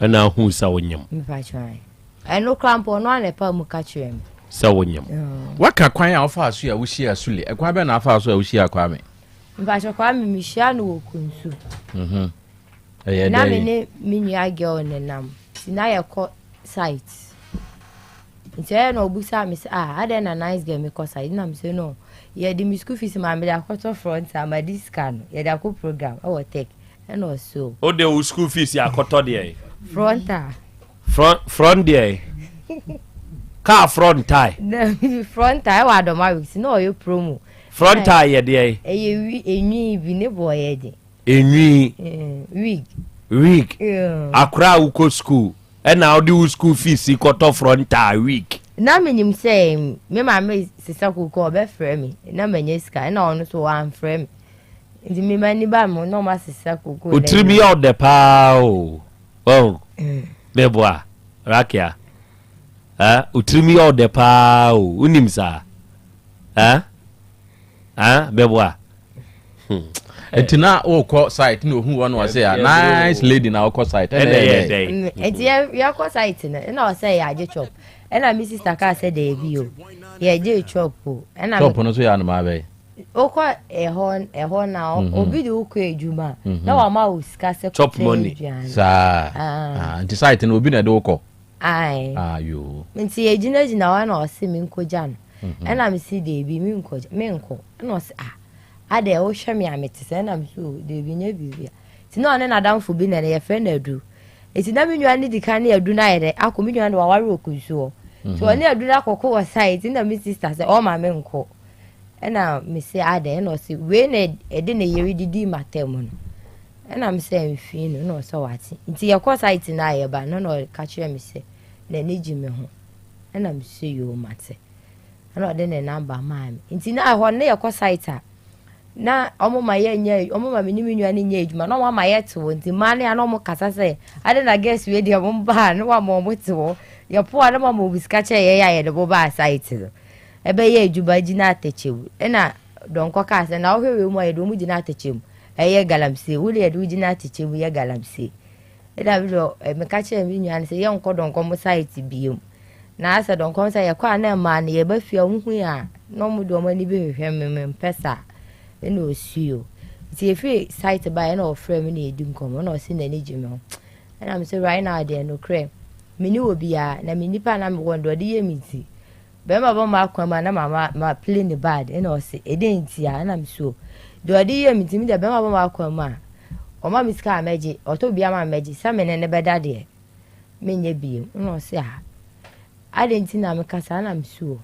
Speaker 1: Ɛna ahuu sɛ wonyem.
Speaker 5: Mepa kyɛw ɛno koraa mpo ɔno ara na ɛpaa mu ka kyerɛ me.
Speaker 1: Sɛ wonyem.
Speaker 2: Waka kwan a wofaa so a wohyiaa Sule. Ɛkwan bɛn na wofaa so a wohyiaa Kwame?
Speaker 5: Mpakyɛ Kwame mehyia no wɔ Kunsu.
Speaker 2: Mhm. Ɛyɛ
Speaker 5: Na
Speaker 2: dɛn?
Speaker 5: me ne me nua girl ne nam. Nti na yɛkɔ site. Nti ɛyɛ na ɔbusaa me sɛ ah adɛn na nice girl mekɔ site na me sɛ no yɛde me school fees ma mede akɔtɔ front a madi sika no yɛde akɔ program ɛwɔ tech ɛna ɔse o.
Speaker 1: Wode wo school fees akɔtɔ deɛ?
Speaker 5: Front a.
Speaker 1: Front front deɛ? Car front tie.
Speaker 5: Front tie ɛwɔ Adoma weeks na ɔyɛ promo.
Speaker 1: Front tie yɛ deɛ?
Speaker 5: Ɛyɛ wi enwi bi ne boɔ yɛ den.
Speaker 1: Enwi.
Speaker 5: Wig.
Speaker 1: Wig. Akora a wokɔ school ɛna wode wo school fees kɔtɔ front tie wig.
Speaker 5: Na menim sɛ me maame sesa koko ɔbɛfrɛ me na manya sika ɛna ɔno so wamfrɛ me nti me m'ani ba me na ɔma sesa koko.
Speaker 1: Otiri mi yɛ ɔdɛ paa o. Oh. Meboa. Rakia. Eh, otiri mi yɛ ɔdɛ paa o. Wonim saa? Eh? Eh, meboa.
Speaker 2: Nti na wokɔ site na ohu wɔ no ɔsɛ a nice lady na wokɔ site ɛna ɛyɛ dɛ.
Speaker 5: Nti yɛkɔ site no ɛna ɔsɛ yɛ agye chop ɛna me sister kaa sɛ daabi o yɛgye chop o ɛna
Speaker 2: chop no so yɛ anomaa bɛyɛ.
Speaker 5: Wokɔ ɛhɔ ɛhɔ na obi de wokɔ adwuma na wama wo sika sɛ
Speaker 1: chop money
Speaker 5: aduane.
Speaker 2: Saa nti site no obi na ɛde wokɔ.
Speaker 5: Ae.
Speaker 2: Ah, yoo.
Speaker 5: Nti yɛgyinagyina hɔ na ɔse menkɔgya no.
Speaker 2: Mhm.
Speaker 5: Ɛna mese deebi menkɔ menkɔ. Ɛna ɔse ah adɛ wohwɛ me a mete sɛ ɛna mese o deebi nyɛ biribia. Nti na ɔne n'adamfo bi na ɛnɛ yɛfrɛ no Adu. Nti na me nua no di kan ne Adu no ayɛ dɛ akɔ me nua no waware wɔ Kunsu hɔ. Nti
Speaker 2: Mhm.
Speaker 5: ɔne Adu no akɔko wɔ site nti na me sister sɛ ɔma menkɔ. Ɛna mese adɛ ɛna ɔse wei na ɛde ne yere didi m'atɛm no. Ɛna me sɛ mfii no na ɔsɛ wate. Nti yɛkɔ site no a yɛba no na ɔka kyerɛ me sɛ n'ani gye me ho. Ɛna me sɛ yoo mate. Ɛna ɔde ne number maa me. Nti na ɛhɔ no na yɛkɔ site a na ɔmo ma yɛnyɛ ɔmo ma me ne me nua no nyɛ adwuma na ɔmo ama yɛte hɔ nti mmaa no a na ɔmo kasa sɛ ade na girls wei deɛ ɔmo baa na wama ɔmo te hɔ yɛpo a na ɔmo ama ɔmo sika kyɛ yɛn a yɛde mo baa site no ɛbɛyɛ adwuma gyina atɛkyɛ mu ɛna dɔnkɔ kaa sɛ na wohwɛ wei mu a yɛde ɔmo gyina atɛkyɛ mu ɛyɛ galamsey wo deɛ yɛde wo gyina atɛkyɛ mu yɛ galamsey ɛna me deɛ meka kyerɛ me nua no sɛ yɛnkɔ dɔnkɔ mo site biom na asɛ dɔnkɔ mo sɛ yɛkɔ a na mmaa no yɛba fie a wɔn hu yɛ a na wɔn de wɔn ani bɛhwehwɛ me mempɛ saa ɛna ɔsuo nti yɛfiri site baeɛ ɛna ɔfrɛ me na yɛdi nkɔmmɔ ɛna ɔse n'ani gye me ho ɛna me sɛ right now deɛ nokorɛ mene wɔ biara na me nipa na mewɔ no deɛ ɔde yɛ me ti Bɛrima bɔ m'akwan mu a na ma ma ma play ne bad ɛna ɔse ɛdɛn nti a ɛna me so deɛ ɔde yɛ me nti me deɛ bɛrima bɔ m'akwan mu a ɔma me sika a mɛgye ɔtɔ bi ama mɛgye sɛ me ne ne bɛda deɛ menyɛ biem ɛna ɔse a adɛn nti na meka saa ɛna me so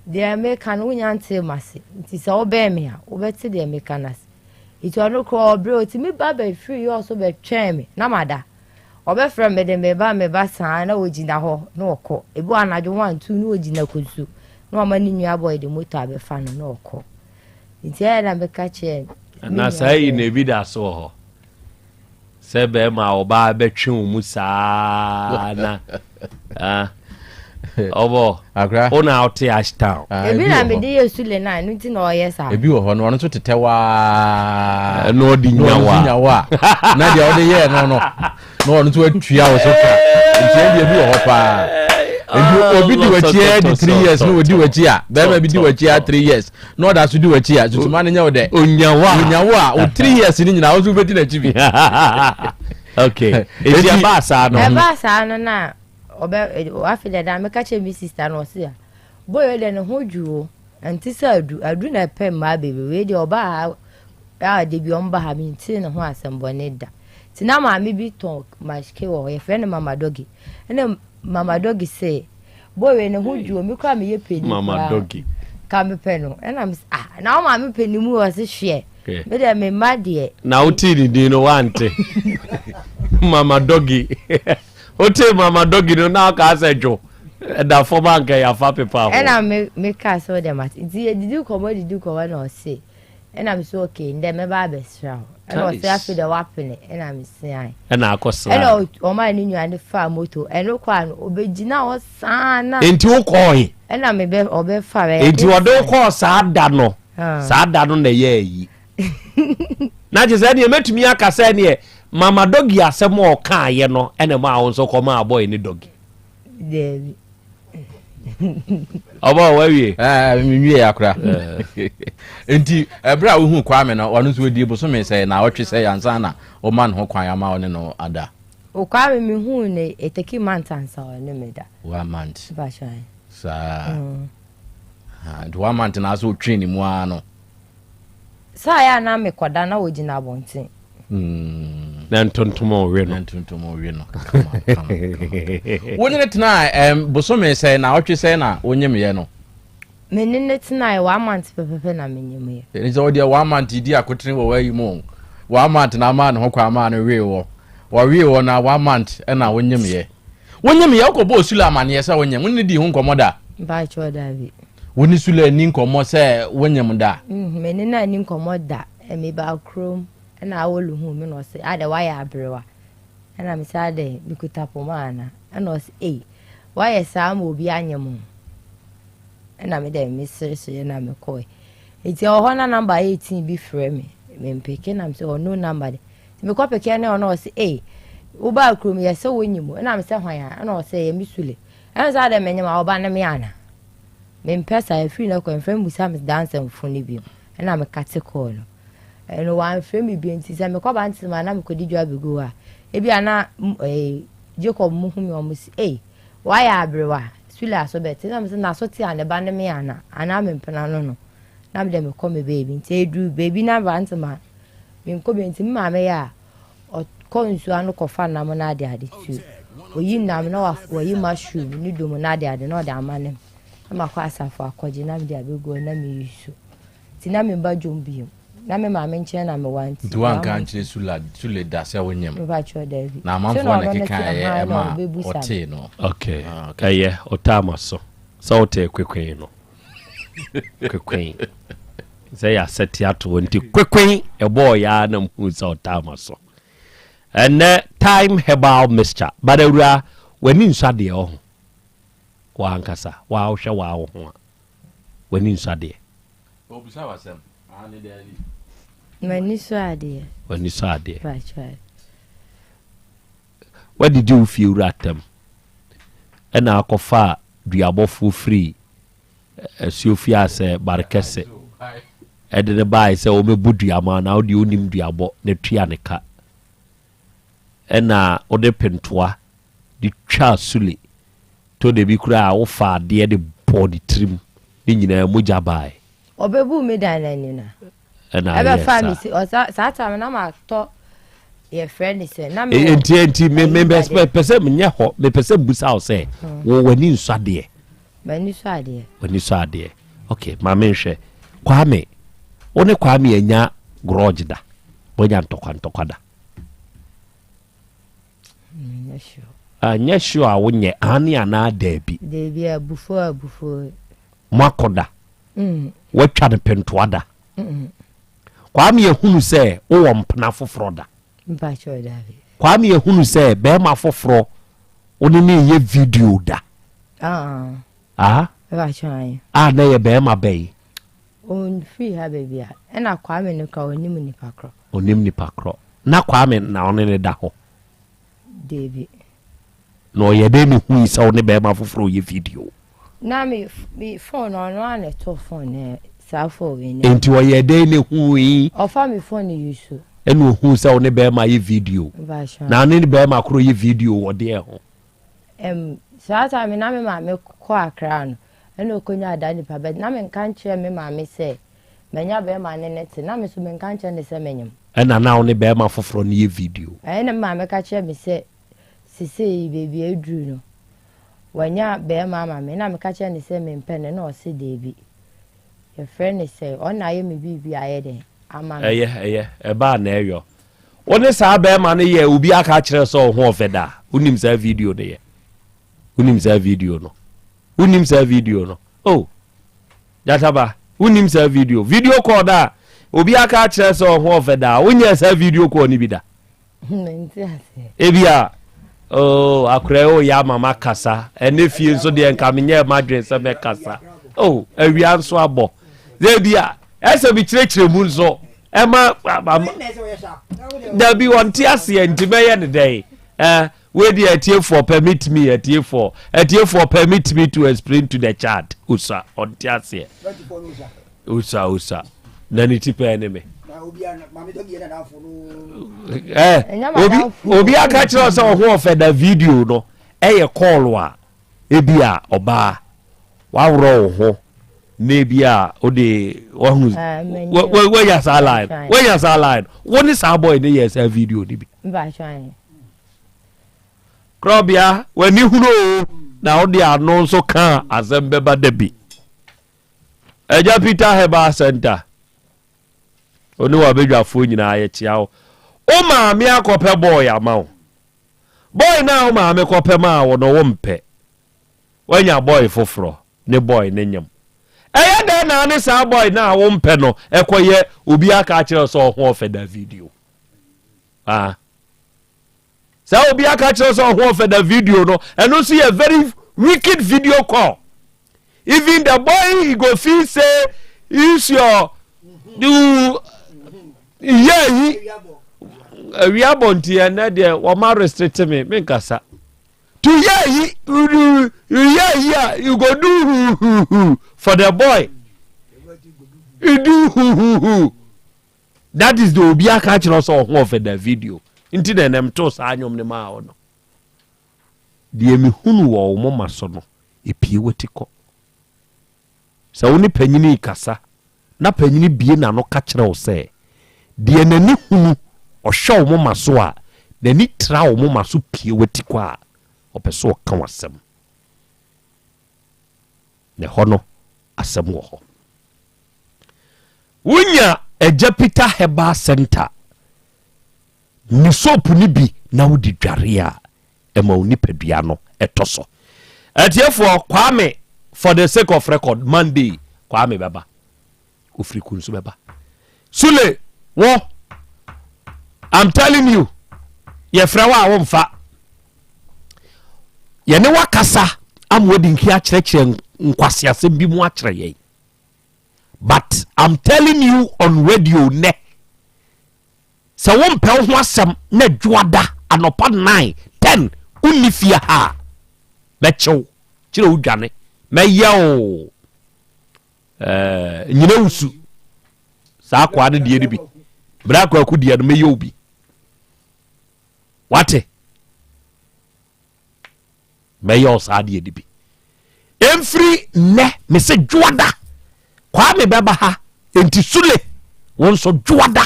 Speaker 5: deɛ meka no wonya ntee m'ase nti sɛ wobɛn me a wobɛte deɛ meka no ase nti ɔno koraa ɔbrɛ ɔtumi ba bɛfiri yɛ ɔso bɛtwɛn me na mada Ɔbɛfrɛ me de me ba me ba saa na ogyina hɔ na ɔkɔ. Ebi wɔ anadwo 1, 2 na ogyina kosu na wama ne nua boy de moto abɛfa no na ɔkɔ. Nti ɛyɛ na meka kyerɛ me
Speaker 1: Na
Speaker 5: nua
Speaker 1: saa yi
Speaker 5: sɛ
Speaker 1: na ebi da so wɔ hɔ sɛ bɛrima a ɔbaa bɛtwe wo mu saa na ah, ɔbɔ
Speaker 2: Akra.
Speaker 1: wo na wote Ashtown.
Speaker 2: Ah,
Speaker 5: ebi
Speaker 2: ebi
Speaker 5: na
Speaker 2: wɔ hɔ.
Speaker 5: mede yɛ sule no a ɛno nti na ɔyɛ saa.
Speaker 2: Ebi wɔ hɔ no ɔno nso tetɛ waa.
Speaker 1: Na ɔde
Speaker 2: Na ɔno
Speaker 1: nya
Speaker 2: nso
Speaker 1: wa.
Speaker 2: nya wa. Na deɛ ɔde yɛɛ no no na ɔno nso atua wo so ka. Nti ɛdeɛ ebi wɔ hɔ paa. Nti obi di w'akyi ara di 3 years na odi w'akyi a bɛrima bi di w'akyi ara 3 years na ɔda so di w'akyi a susuma no nyɛ wo dɛ.
Speaker 1: Onya wa.
Speaker 2: Onya wo a o 3 years ni nyinaa wo nso wobɛdi n'akyi bi.
Speaker 1: Okay. Eti ɛbaa saa no.
Speaker 5: Ɛbaa saa no na ɔbɛ afei dɛ da meka kyerɛ me sister no ɔse a boy wei deɛ ne ho dwo o ɛnte sɛ adu adu na ɛpɛ mmaa bebree wei deɛ ɔbaa ha a de bi ɔmo ba ha mentee ne ho asɛm bɔne da nti na maame bi tɔn maske wɔ hɔ yɛfrɛ no mama dɔgi ɛna mama dɔgi sɛ boy wei ne ho dwo o me koraa meyɛ panin
Speaker 1: Mama
Speaker 5: koraa
Speaker 1: doggy.
Speaker 5: ka mepɛ no ɛna me sɛ ah na wo maame panin mu ɔse hweɛ me deɛ me mma deɛ
Speaker 1: Na wotee ne din no wante. Mama doggy. Wotee mama doggy no na ɔkaa sɛ dwo. Ɛda fam a nka yɛafa pepa ho.
Speaker 5: Ɛna me me kaa sɛ ɔdeɛ mate nti yɛdidi nkɔmmɔ didi nkɔmmɔ na ɔse ɛna me sɛ okay ndɛ mɛba abɛsra wo ɛna ɔse afei deɛ wapene ɛna me se ae
Speaker 1: Ɛna akɔsra.
Speaker 5: Ɛna ɔmaa ne nua no faa moto ɛno kɔ a no ɔbɛgyina hɔ saa na.
Speaker 1: Nti wokɔɔe?
Speaker 5: Ɛna me bɛ ɔbɛfa bɛyɛ.
Speaker 1: Nti ɔde wo kɔɔ saa da no saa da no na ɛyɛ ayi. Na kyerɛ sɛ ɛneɛ mɛtumi aka sɛ ɛneɛ mama dɔgi asɛm a ɔkaeɛ no ɛna maa wo nso kɔmaa bɔe ne dɔgi.
Speaker 5: Daabi.
Speaker 1: Ɔbɔ wawie.
Speaker 2: Ɛɛ menwie akora. Nti ɛberɛ a wohu Kwame no ɔno nso ɔdii bosome sɛ na ɔtwe sɛ ansa na ɔma ne ho kwan ama ɔne no ada.
Speaker 5: O Kwame mehuu no ɛtaki month ansa ɔne me da.
Speaker 2: One month. Saa.
Speaker 5: Mm.
Speaker 2: Nti one month na asɛ ɔtwee ne mu ara no.
Speaker 5: Sɛ ayɛ a na mekɔda na wɔgyina abɔnten.
Speaker 2: Mm.
Speaker 1: Na ntontom ɔwe no.
Speaker 2: Na ntontom ɔwe no. Wo ne no tenaa ɛm bosome sɛn na ɔtwe sɛn na wonyemyɛ no?
Speaker 5: Me ne no tenae one month pɛpɛpɛ na menyemyɛ.
Speaker 2: Ɛni sɛ ɔdeɛ one month di akotene wɔ wayi mu one month na ama ne ho kwan ama no wee wɔ wɔwee wɔ na one month ɛna wonyemyɛ. Wonyemyɛ wokɔ bɔɔ Sula amaneɛ sɛ wonyem wo ne no dii ho nkɔmmɔ da?
Speaker 5: Mpakyɛw dabi.
Speaker 2: Wo ne Sula anni nkɔmmɔ sɛ wonyem da?
Speaker 5: Mm, me ne no anni nkɔmmɔ da. Mebaa kurom ɛna Awolu huu me na ɔse, adɛ woayɛ aberewa? Ɛna mese, adɛ mekuta poma ana? Ɛna ɔse, ei, woayɛ saa ma obi anyem wo? Ɛna me dɛ meseresere na mekɔe. Nti ɛwɔ hɔ na number 18 bi frɛ me, mempeke na mese, ɔno number de. Nti mekɔ peke ne ɔno ɔse, ei, wobaa kurom yɛsɛ wonyim o. Ɛna mesɛ hwan a? Ɛna ɔse, ɛyɛ me Sule. Ɛna sɛ adɛ menyem a ɔba ne me ana? Mempɛ saa, ɛfiri no kɔ, ɛmfrɛ mmusa me daa nsɛmfo no bio. Ɛna mekate kɔɔ no. Ɛno wamfrɛ me bio nti sɛ mekɔ Bantama na mekɔdi dwa bɛgu hɔ a, ebi a na eh, Jacob mu hu me ɔmo se, ei, Wayɛ aberewa, Sule aso bɛte. Na mese n'aso te a ne ba ne me ana? Anaa me mpena no no? Na me deɛ mekɔ me baabi. Nti ɛduru baabi na aberante ma menkɔ bio. Nti me maame yɛ a ɔkɔ nsuo ano kɔfa nam no ade ade. Nti ɔyi nam na wayi mushroom ne domo no ade ade na ɔde ama ne na makɔ asafo akɔgye na mede abɛgu hɔ na meyi so. Nti na memba dwom bio. Na me maame nkyɛn na mewɔ nti.
Speaker 2: Nti woanka ankyerɛ Sula Sule da sɛ wonyem?
Speaker 5: Mepakyɛw daabi.
Speaker 2: Na amanfoɔ na ɛkekaeɛ ɛma ɔtee no?
Speaker 1: Ok, ah, ɛyɛ ɔtaa ma so sɛ wotee kwekwen no. Kwekwen. Sɛ yɛ asɛte ato hɔ nti kwekwen ɛbɔɔ yɛ a na muhu sɛ ɔtaa ma so. Ɛnɛ time herbal mixture. But awura w'ani nsɔ adeɛ wɔ ho. W'ankasa, w'awohwɛ w'awo ho a. W'ani nsɔ adeɛ.
Speaker 5: M'ani sɔ adeɛ.
Speaker 1: W'ani sɔ adeɛ. W'adidi wo fie wura atɛm ɛna akɔfa duabɔfoɔ firi asuo fie asɛ barekɛse ɛde ne baeɛ sɛ wɔbɛbu dua ma na wodeɛ wonim duabɔ na tua ne ka ɛna wode pentoa de twaa Sule tɔ da bi koraa a wofaa adeɛ de bɔɔ ne tirim ne nyinaa mogya baeɛ.
Speaker 5: Ɔbɛbuu me dan no ani na.
Speaker 1: Ɛna ayɛ
Speaker 5: saa. Ɛbɛfaa me si ɔsa saa time na matɔ yɛfrɛ ne sɛ na me
Speaker 1: wɔ. Nti nti me me pɛ sɛ menyɛ hɔ mepɛ sɛ mbusa wo sɛ hmm. wɔ w'ani nsɔ adeɛ.
Speaker 5: M'ani sɔ adeɛ.
Speaker 1: W'ani sɔ adeɛ ok ma menhwɛ Kwame wo ne Kwame anya grudge da wanya ntɔkwa ntɔkwa da. Anyɛ sure a wonyɛ aane anaa daabi.
Speaker 5: Daabi abufuo abufuo.
Speaker 1: Moakɔ da.
Speaker 5: Mm.
Speaker 1: Woatwa no pentoa da.
Speaker 5: Mm.
Speaker 1: Kwame ahunu sɛ wowɔ mpena foforɔ da.
Speaker 5: Mpakyɛw daabi.
Speaker 1: Kwame ahunu sɛ bɛrima foforɔ wo ne ne yɛ video da.
Speaker 5: Ah.
Speaker 1: Ah.
Speaker 5: Mpakyɛw ayi.
Speaker 1: A na yɛ bɛrima bɛyi.
Speaker 5: Ɔnfiri ha baabi a ɛna Kwame no kora ɔnim nipa korɔ.
Speaker 1: Ɔnim nipa korɔ. Na Kwame na ɔne no da hɔ?
Speaker 5: Dabi.
Speaker 1: Na ɔyɛ dɛn na ehui sɛ wo ne bɛrima foforɔ reyɛ video?
Speaker 5: Na me me phone no ɔno ara na ɛtoo phone no saa phone wei no.
Speaker 1: Enti ɔyɛ dɛn na ehui?
Speaker 5: Ɔfa me phone no use.
Speaker 1: Ɛna ohuu sɛ wo ne bɛrima yɛ video.
Speaker 5: Mpakyɛw.
Speaker 1: Na ne ne bɛrima korɔ yɛ video wɔ deɛ ho?
Speaker 5: Ɛm saa time na me maame kɔ Accra no ɛna ɔkɔnyaa that nipa but na menka nkyerɛ me maame sɛ Manya bɛɛma ne no te, na me nso menka nkyerɛ no sɛ menyem.
Speaker 1: Ɛna na wo ne bɛɛma foforɔ no yɛ video.
Speaker 5: Ɛna me maame ka kyerɛɛ me sɛ sesei baabi a aduru no, wanya bɛɛma ama me. Ɛna meka kyerɛɛ no sɛ mempɛ no, ɛna ɔse daabi. Yɛfrɛ no sɛ ɔno na ayɛ me biribi a ayɛ dɛn ama me.
Speaker 1: Ɛyɛ, ɛyɛ, ɛbaa na ɛyɔ. Wo ne saa bɛɛma no yɛ obi aka akyerɛ sɛ ɔho ɔfɛ da a, wonim saa video no yɛ? Wonim saa video no? Wonim saa video no? Oh! Gyataba, wonnim saa video? Video call da a obi aka akyerɛ sɛ ɔho ɔfɛ da a, wonyɛɛ saa video call no bi da? Ebia, oh, akora yi ɔyɛ ama makasa. Ɛne fie nso deɛ nka menyɛɛ m'adwene sɛ mɛkasa. Oh, awia nso abɔ. Sɛ ebia, ɛsɛ mekyerɛkyerɛ mu nso. Ɛma, dabi wɔnte aseɛ nti mɛyɛ ne dɛn? Eh, Wei deɛ atiefoɔ permit me atiefoɔ atiefoɔ permit me to explain to the child osa ɔnte aseɛ osa osa na ne ti pɛɛ ne me. Eh, obi obi aka kyerɛ sɛ ɔho ɔfɛ da video no ɛyɛ kɔɔlo a ebi a ɔbaa waworɔ wo ho na ebi a wode wahu wanya saa line wanya saa line wo ne saa boy ne yɛ saa video no bi. Korɔbea, w'ani hunu o, na wode ano nso ka a, asɛm bɛba da bi. Agya Peter Herbal Center, wo ne w'abadwafoɔ nyinaa yɛkyea wo. Wo maame akɔpɛ bɔɔl ama wo. Bɔɔl no a wo maame kɔpɛ maa wo no, wompɛ. Woanya bɔɔl foforɔ, ne bɔɔl no nyem. Ɛyɛ dɛn na ne saa bɔɔl no a wompɛ no ɛkɔyɛ obi aka akyerɛ wo sɛ ɔho ɔfɛ da video? Ah. Sɛ obi aka kyerɛ sɛ ɔho ɔfɛ da video no, ɛno nso yɛ very wicked video call. Even the boy he go feel say use your you yɛ yi awia bɔ nti ɛnɛ deɛ wɔma restrict me menkasa. To yɛ yi you yɛ yi a you go do hu hu hu for the boy. You do hu hu hu. That is the obi aka akyerɛ sɛ ɔho ɔfɛ da video nti na ɛnam too saa nnwom no maa wo no. Deɛ mehunu wɔ wo moma so no, ɛpue w'ati kɔ. Sɛ wo ne panyini rekasa na panyini bue n'ano ka kyerɛ wo sɛ, deɛ n'ani hunu, ɔhwɛ wo moma so a, n'ani tra wo moma so pue w'ati kɔ a, ɔpɛ sɛ ɔka w'asɛm. Na ɛhɔ no, asɛm wɔ hɔ. Wonya Agya Peter Herbal Center ne soap no bi na wode dware a, ɛma wo nipadua no ɛtɔ so. Atiefoɔ, Kwame, for the sake of record, Monday, Kwame bɛba. Ofiri Kunsu bɛba. Sule, wo, I'm telling you, yɛfrɛ wo a womfa. Yɛne wakasa ama wadi nki akyerɛkyerɛ nkwaseasɛm bi mu akyerɛ yɛn. But I'm telling you on radio nɛ, sɛ wompɛ wo ho asɛm na dwoada anɔpa 9 10 wonni fie ha a, mɛkyew kyerɛ wo dwane mɛyɛ o eh, nyina wusu saa akoa no deɛ no bi berɛ akwaku deɛ no mɛyɛ wo bi wate mɛyɛ wo saa deɛ no bi ɛmfiri nnɛ mese dwoada kwame bɛba ha enti sule wo nso dwoada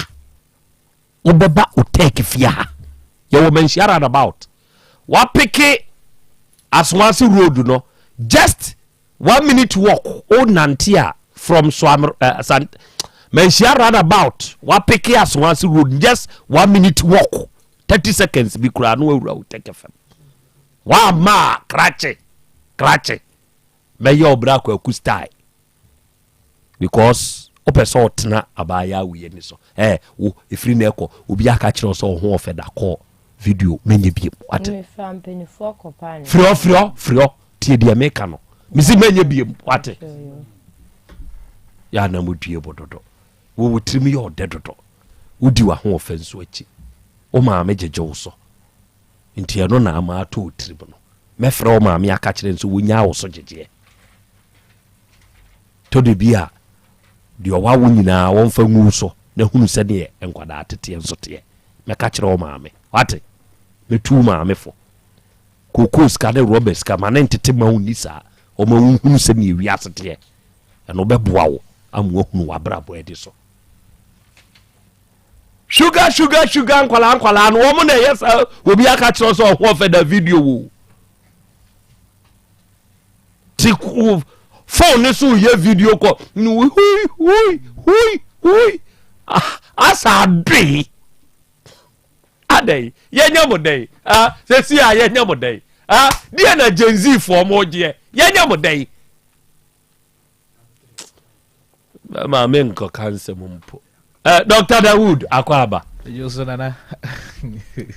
Speaker 1: wobɛba otɛk fie ha yɛwɔ manhyia roundabout wapeke asoase road no just one minute walk o nante a from Soam uh, San Manhyia roundabout wapeke Asoase road just one minute walk 30 seconds bi koraa no awura wo tɛkɛ fam wama krakye krakye mɛyɛ ɔbrɛ akwaku style because wopɛ sɛ ɔtena abaayewa wei ani so ɛ wo ɛfiri na ɛkɔ obi aka kyerɛ wo sɛ wo ho ɔfɛ da kɔ video menyɛ biem wate firiɔ firiɔ firiɔ tie deɛ meka no mesi menyɛ biem wate yɛ ana modue bo dodo wo wo tirim yɛ ɔdɛ dodo wodi w'ahoɔfɛ nso akyi wo maame gyegye wo so nti ɛno na ama atɔ wo tirim no mɛfrɛ wo maame aka kyerɛ nso wonyaa wo so gyegyeɛ Tɔ da bi a, deɛ ɔwa wo nyinaa wɔmfa ngu wo so na hunu sɛdeɛ nkwadaa teteɛ nso teɛ. Mɛka kyerɛ wo maame. Wate? Mɛtu wo maame fo. Kookoo sika ne rɔba sika, ma ne ntete ma wo nni saa. Ɔma wohunu sɛdeɛ wiase teɛ. Ɛno bɛboa wo ama woahunu w'abrabɔ adi so. Sugar, sugar, sugar nkwadaa nkwadaa no, wɔn na ɛyɛ saa. Obi aka kyerɛ sɛ ɔho ɔfɛ da video wo. te phone ne so yɛ video call hui hui hui hui asa adoe adɛn yɛnyɛ mo dɛn ah sɛsi a yɛnyɛ mo dɛn ah deɛ na Gen Z foɔ mo gyeɛ yɛnyɛ mo dɛn maame nkɔka nsɛm mpo eh, Dr. Dawood akɔ aba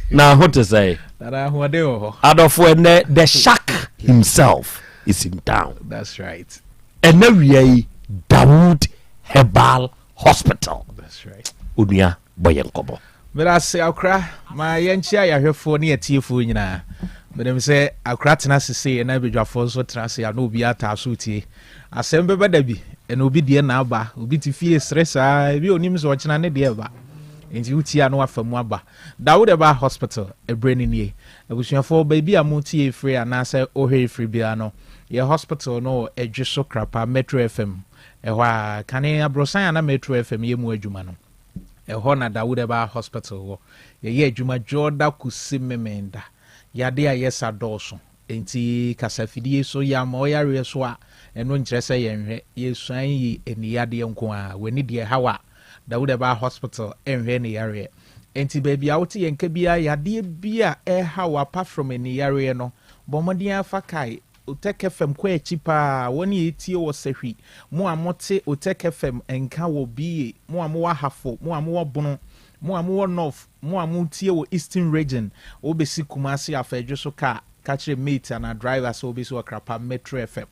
Speaker 1: na ho te sɛ adɔfo ɛnɛ the shark himself is in town
Speaker 17: That's right.
Speaker 1: ɛnɛ wia yi Dawood Herbal Hospital
Speaker 17: That's right.
Speaker 1: onua bɔ yɛn nkɔmmɔ.
Speaker 17: Medase Akora, ma yɛnkyea yɛahwɛfoɔ ne atiefoɔ nyinaa. Menim sɛ Akora tena ase sei na badwafoɔ nso tena ase a na obiara taa so tie. Asɛm bɛba da bi, ɛna obi deɛ na aba. Obi te fie sere saa, ebi onim sɛ ɔkyena ne deɛ ɛba. Nti wotie a na wafa mu aba. Dawood ɛbaa hospital, ɛberɛ no nie. Abusuafoɔ, baabi a motie firi anaasɛ wohwɛ firi biara no, yɛ hospital no wɔ Adweso Krapa, Metro FM. Ɛhɔ a, kane aborosan a na Metro FM yɛ mu adwuma no. Ɛhɔ na Dawood Herbal Hospital wɔ. Yɛyɛ adwuma Dwoɔda kosi Memenda. Yadeɛ a yɛsa dɔɔso, enti kasafidie so yɛama wo yareɛ so a, ɛno nkyerɛ sɛ yɛnhwɛ. Yɛsuan yi ani yadeɛ nko ara. W'ani deɛ ɛha wo a, Dawood Herbal Hospital nhwɛ ani yareɛ. Enti baabi a wote yɛn nka biara, yadeɛ bi a ɛreha wo apart from ani yareɛ no, bɔ mmɔden ara fa kae Otec FM kɔ akyi paa, wɔn a etie wɔ Sahwi, mo a mote Otec FM nka wɔ BA, mo a mowɔ Ahafo, mo a mowɔ Bono, mo a mowɔ North, mo a motie wɔ Eastern Region, wobesi Kumasi Afadwo so kaa, ka kyerɛ mate anaa driver sɛ wobesi Ɔkrapa Metro FM.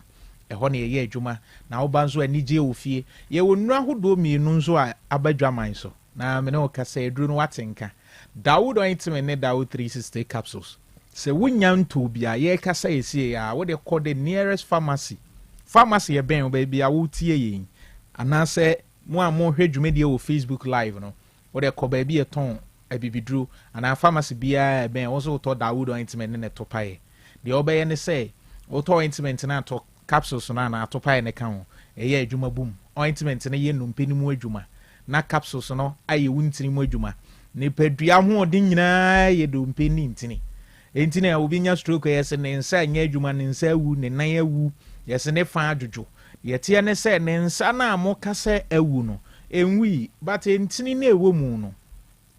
Speaker 17: Ɛhɔ na yɛyɛ adwuma, na woba nso a anigyeɛ wɔ fie. Yɛwɔ nnuro ahodoɔ mmienu nso a aba dwaman so, na me ne wo kasa yi, aduro no woate nka. Dawood Ointment ne Dawood 360 Capsules. Sɛ wonnya ntɔɔ bi a, yɛrekasa seesei ara, wode kɔ the nearest pharmacy, pharmacy ɛbɛn wo, baabi a woretie yɛn yi, anaasɛ mo a morehwɛ dwumadie wɔ Facebook live no, wode kɔ baabi a yɛtɔn abibiduro anaa pharmacy biara a ɛbɛn wo, wo nso wotɔ Dawood ointment ne ne topaeɛ. Deɛ wobɛyɛ ne sɛ, wotɔ ointment no a, tɔ capsules no anaa atopaeɛ no ka ho. Ɛyɛ adwuma bom. Ointment no yɛ nnompe no mu adwuma, na capsules no ayɛ wo ntini mu adwuma. Nipadua ahoɔden nyinaa yɛ dompe ne ntini. Enti na obi nya stroke a, yɛse ne nsa nyɛ adwuma, ne nsa awu, ne nan awu, yɛse ne fa adwodwo. Deɛ ɛteɛ ne sɛ, ne nsa no a moka sɛ awu no, ɛnwui, but ntini no a ɛwɔ mu no,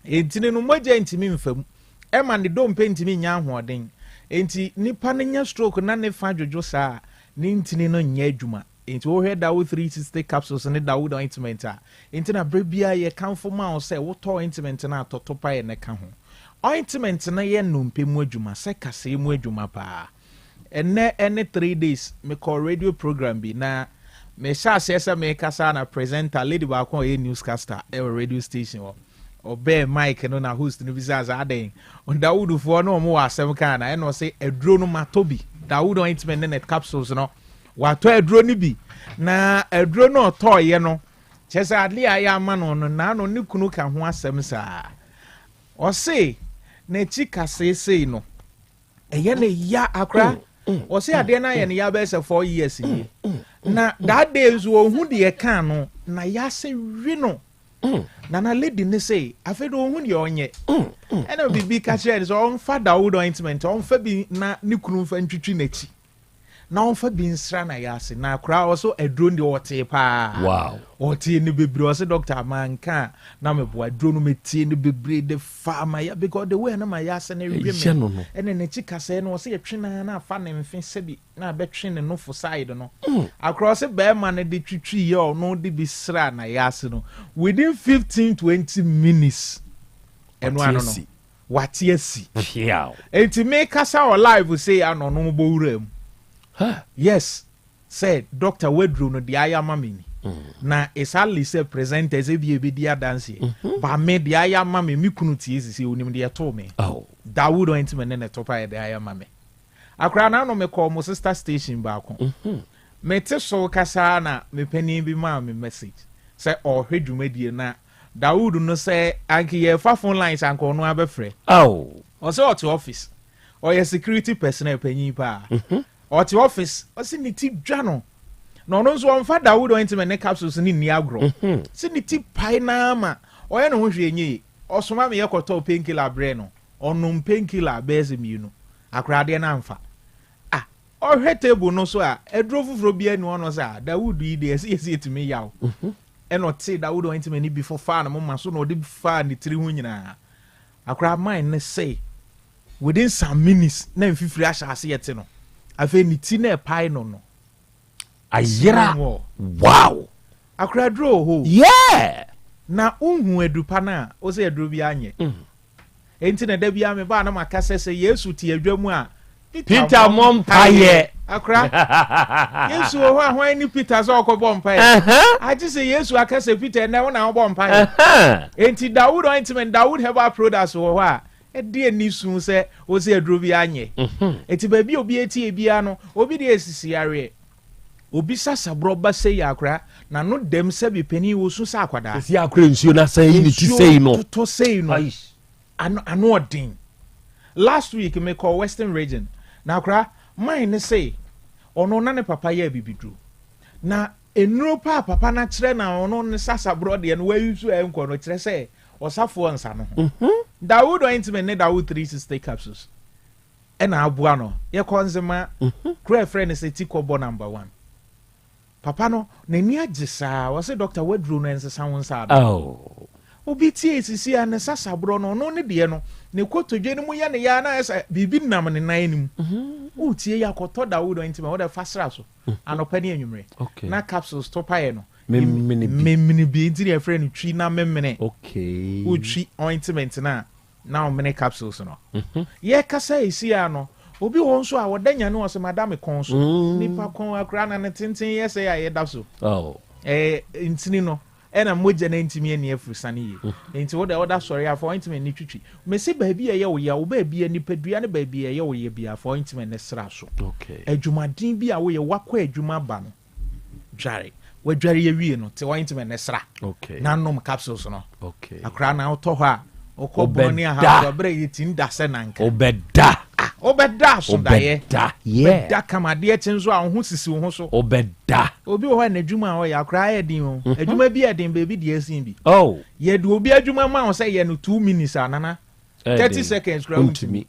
Speaker 17: ntini no mogya ntumi mfa mu, ɛma ne dompe ntumi nnya ahoɔden. Enti nipa no nya stroke na ne fa dwodwo saa a, ne ntini no nyɛ adwuma. Enti wohwɛ Dawood 360 capsules ne Dawood ointment a, enti na berɛ biara yɛkamfo ma wo sɛ wotɔ ointment no a, tɔ topaeɛ no ka ho. Ointment no yɛ nnompe mu adwuma sɛ kasɛɛ mu adwuma paa. Ɛnnɛ ne 3 days mekɔɔ radio program bi na mehyɛ aseɛ sɛ mekasa na presenter lady baako a ɔyɛ newscaster ɛwɔ radio station hɔ ɔbɛɛ mic no na host no bisaa sɛ adɛn Dawoodfoɔ ne ɔmo wɔ asɛm kaa na ɛna ɔsɛ aduro no matɔ bi, Dawood ointment ne ne capsules no, watɔ aduro no bi na aduro no ɔtɔɔyɛ no kyerɛ sɛ adeɛ a ayɛ ama no no naano ne kunu ka ho asɛm saa. Ɔse n'akyi kaseesei no ɛyɛ ne ya akora. Ɔse adeɛ no ayɛ ne ya bɛyɛ sɛ 4 years nie na that day nso ɔhu deɛ ka no na yɛase wi no na na lady ne se afei de ɔhu deɛ ɔnyɛ ɛna biribi ka kyerɛ no sɛ ɔmfa Dawood ointment, ɔmfa bi na ne kunu mfa ntwitwi n'akyi na ɔmfa bi nsra na yɛ ase na akora ɔso aduro deɛ ɔtee paa. Ɔtee no bebree. Ɔse doctor manka a na meboa aduro no metie no bebree de fa ma ya because the way na ma yɛ ase no we me.
Speaker 1: Ɛyɛ no.
Speaker 17: Ɛna n'akyi kasɛɛ no ɔsɛ yɛtwe naa na afa ne mfe sɛbi na abɛtwe ne nofo side no. Akora ɔsɛ bɛrima no de twitwi yɛ ɔno de bi sra na yɛ ase no within 15 20 minutes ɛno ano no wate asi. Enti mekasa wɔ live sei ano ɔno bɔ wura mu yes sɛ doctor waduro no deɛ ayɛ ama me ni na it's hardly sɛ presenters ebi ebedi adanseɛ ba me deɛ ayɛ ama me. Me kunu tie sisi onim deɛ ɛtoo me. Dawood ointment ne ne topa yɛ deɛ ayɛ ama me. Akora na ano mekɔɔ mo sister station baako mete so kasa na me panin bi maa me message sɛ ɔrehwɛ dwumadie na Dawood no sɛ anke yɛfa phone lines anka ɔno abɛfrɛ. Ɔsɛ ɔte office, ɔyɛ security personnel panyin paa. Ɔte office, ɔsɛ ne ti dwa no na ɔno nso ɔmfa Dawood ointment ne capsules ne nni agorɔ sɛ ne ti pae naa ma ɔyɛ ne ho hwee nye ye. Ɔsoma me yɛkɔtɔɔ painkiller brɛ no, ɔnom painkiller bɛyɛ sɛ mmienu akoradeɛ no amfa. Ah, ɔhwɛ table no so a aduro foforɔ bi ani ɔno sɛ ah, Dawood yi deɛ ɛsɛ yɛsɛ yɛtumi yaw. Ɛna ɔtee Dawood ointment no bi fofaa ne moma so na ɔde faa ne tiri ho nyinaa. Akora mine ne sɛ within some minutes na mfifiri ahyɛ ase yɛte no. Afei ne ti na ɛpae no.
Speaker 1: Ayera. Wow.
Speaker 17: Akora aduro wɔ hɔ. Na wohu aduru pa no a wo sɛ aduro bi anyɛ. Enti na da biara meba a na maka sɛ sɛ Yesu te adwa mu a
Speaker 1: Peter mmɔ mpaeɛ.
Speaker 17: Akora Yesu wɔ hɔ a hwan ne Peter sɛ ɔkɔbɔ mpaeɛ? Agye sɛ Yesu aka sɛ Peter ɛnɛ wo na wobɔ mpaeɛ. Enti Dawood ointment, Dawood herbal products wɔ hɔ a ɛde ani su sɛ wo sɛ aduro bi anyɛ. Enti baabi a obi etie biara no, obi deɛ esisi yareɛ. Obi sasaborɔ ba sei akora na no dɛm sɛbi panin wosu sɛ akwadaa.
Speaker 1: Sisi akora nsuo na sɛn yi ne ti sei no.
Speaker 17: Nsuo totɔ sei no. Ano ano ɔden. Last week me kɔ Western Region na akora mine ne sei ɔno na ne papa yɛ abibiduro na nnuro pa a papa no akyerɛ na ɔno ne sasaborɔ deɛ no wayi so a ɛnkɔ no kyerɛ sɛ ɔsafoɔ nsa no ho. Dawood ointment ne Dawood 360 capsules ɛna aboa no. Yɛkɔ Nzema kuro a ɛfrɛ no sɛ Tikɔbɔ number one. Papa no n'ani agye saa ɔsɛ doctor waduro no ɛnsesa wo nsa ano. Obi tie sisi a ne sasaborɔ no ɔno ne deɛ no ne kotodwe no mu yɛ ne ya na ayɛ sɛ biribi nam ne nan no mu. Wotie yɛ akɔtɔ Dawood ointment wode fa sra so anɔpa ne anwummerɛ na capsules to paeɛ no
Speaker 1: memene bi.
Speaker 17: Memene bi nti na yɛfrɛ no twi na memene. Wotwi ointment no a na ɔmene capsules no. Yɛkasa esi a no obi wɔ nso a ɔda nyane ɔsɛ mada me kɔn so. Nipa kɔn akora na ne tenten yɛ sɛ a yɛda so. Ɛɛ ntini no ɛna mogya no ntumi ani afiri sane yie. Nti wo deɛ woda sɔre a fa ointment ne twitwi. Mese baabi a ɛyɛ wo ya, wo baabi a nipadua ne baabi a ɛyɛ wo ya biara fa ointment ne sra so. Adwumaden bi a woyɛ wakɔ adwuma ba no dware. Wadware awie no te ointment ne sra. Na nom capsules no. Akora na wotɔ hɔ a wokɔ bono ne aha so abere yɛ tin da sɛ nanka.
Speaker 1: Wobɛda.
Speaker 17: Ah, Wobɛda asodaeɛ.
Speaker 1: Wobɛda, yeah.
Speaker 17: Wobɛda kama adeɛ kye nso a wo ho sisi wo ho so.
Speaker 1: Wobɛda.
Speaker 17: Obi wɔ hɔ a n'adwuma a ɔyɛ akora ayɛ den o. Adwuma bi yɛ den baabi deɛ ɛsen bi.
Speaker 1: Oh.
Speaker 17: Yɛde obi adwuma ma wo sɛ yɛ no 2 minutes a, nana. 30 seconds koraa wontumi.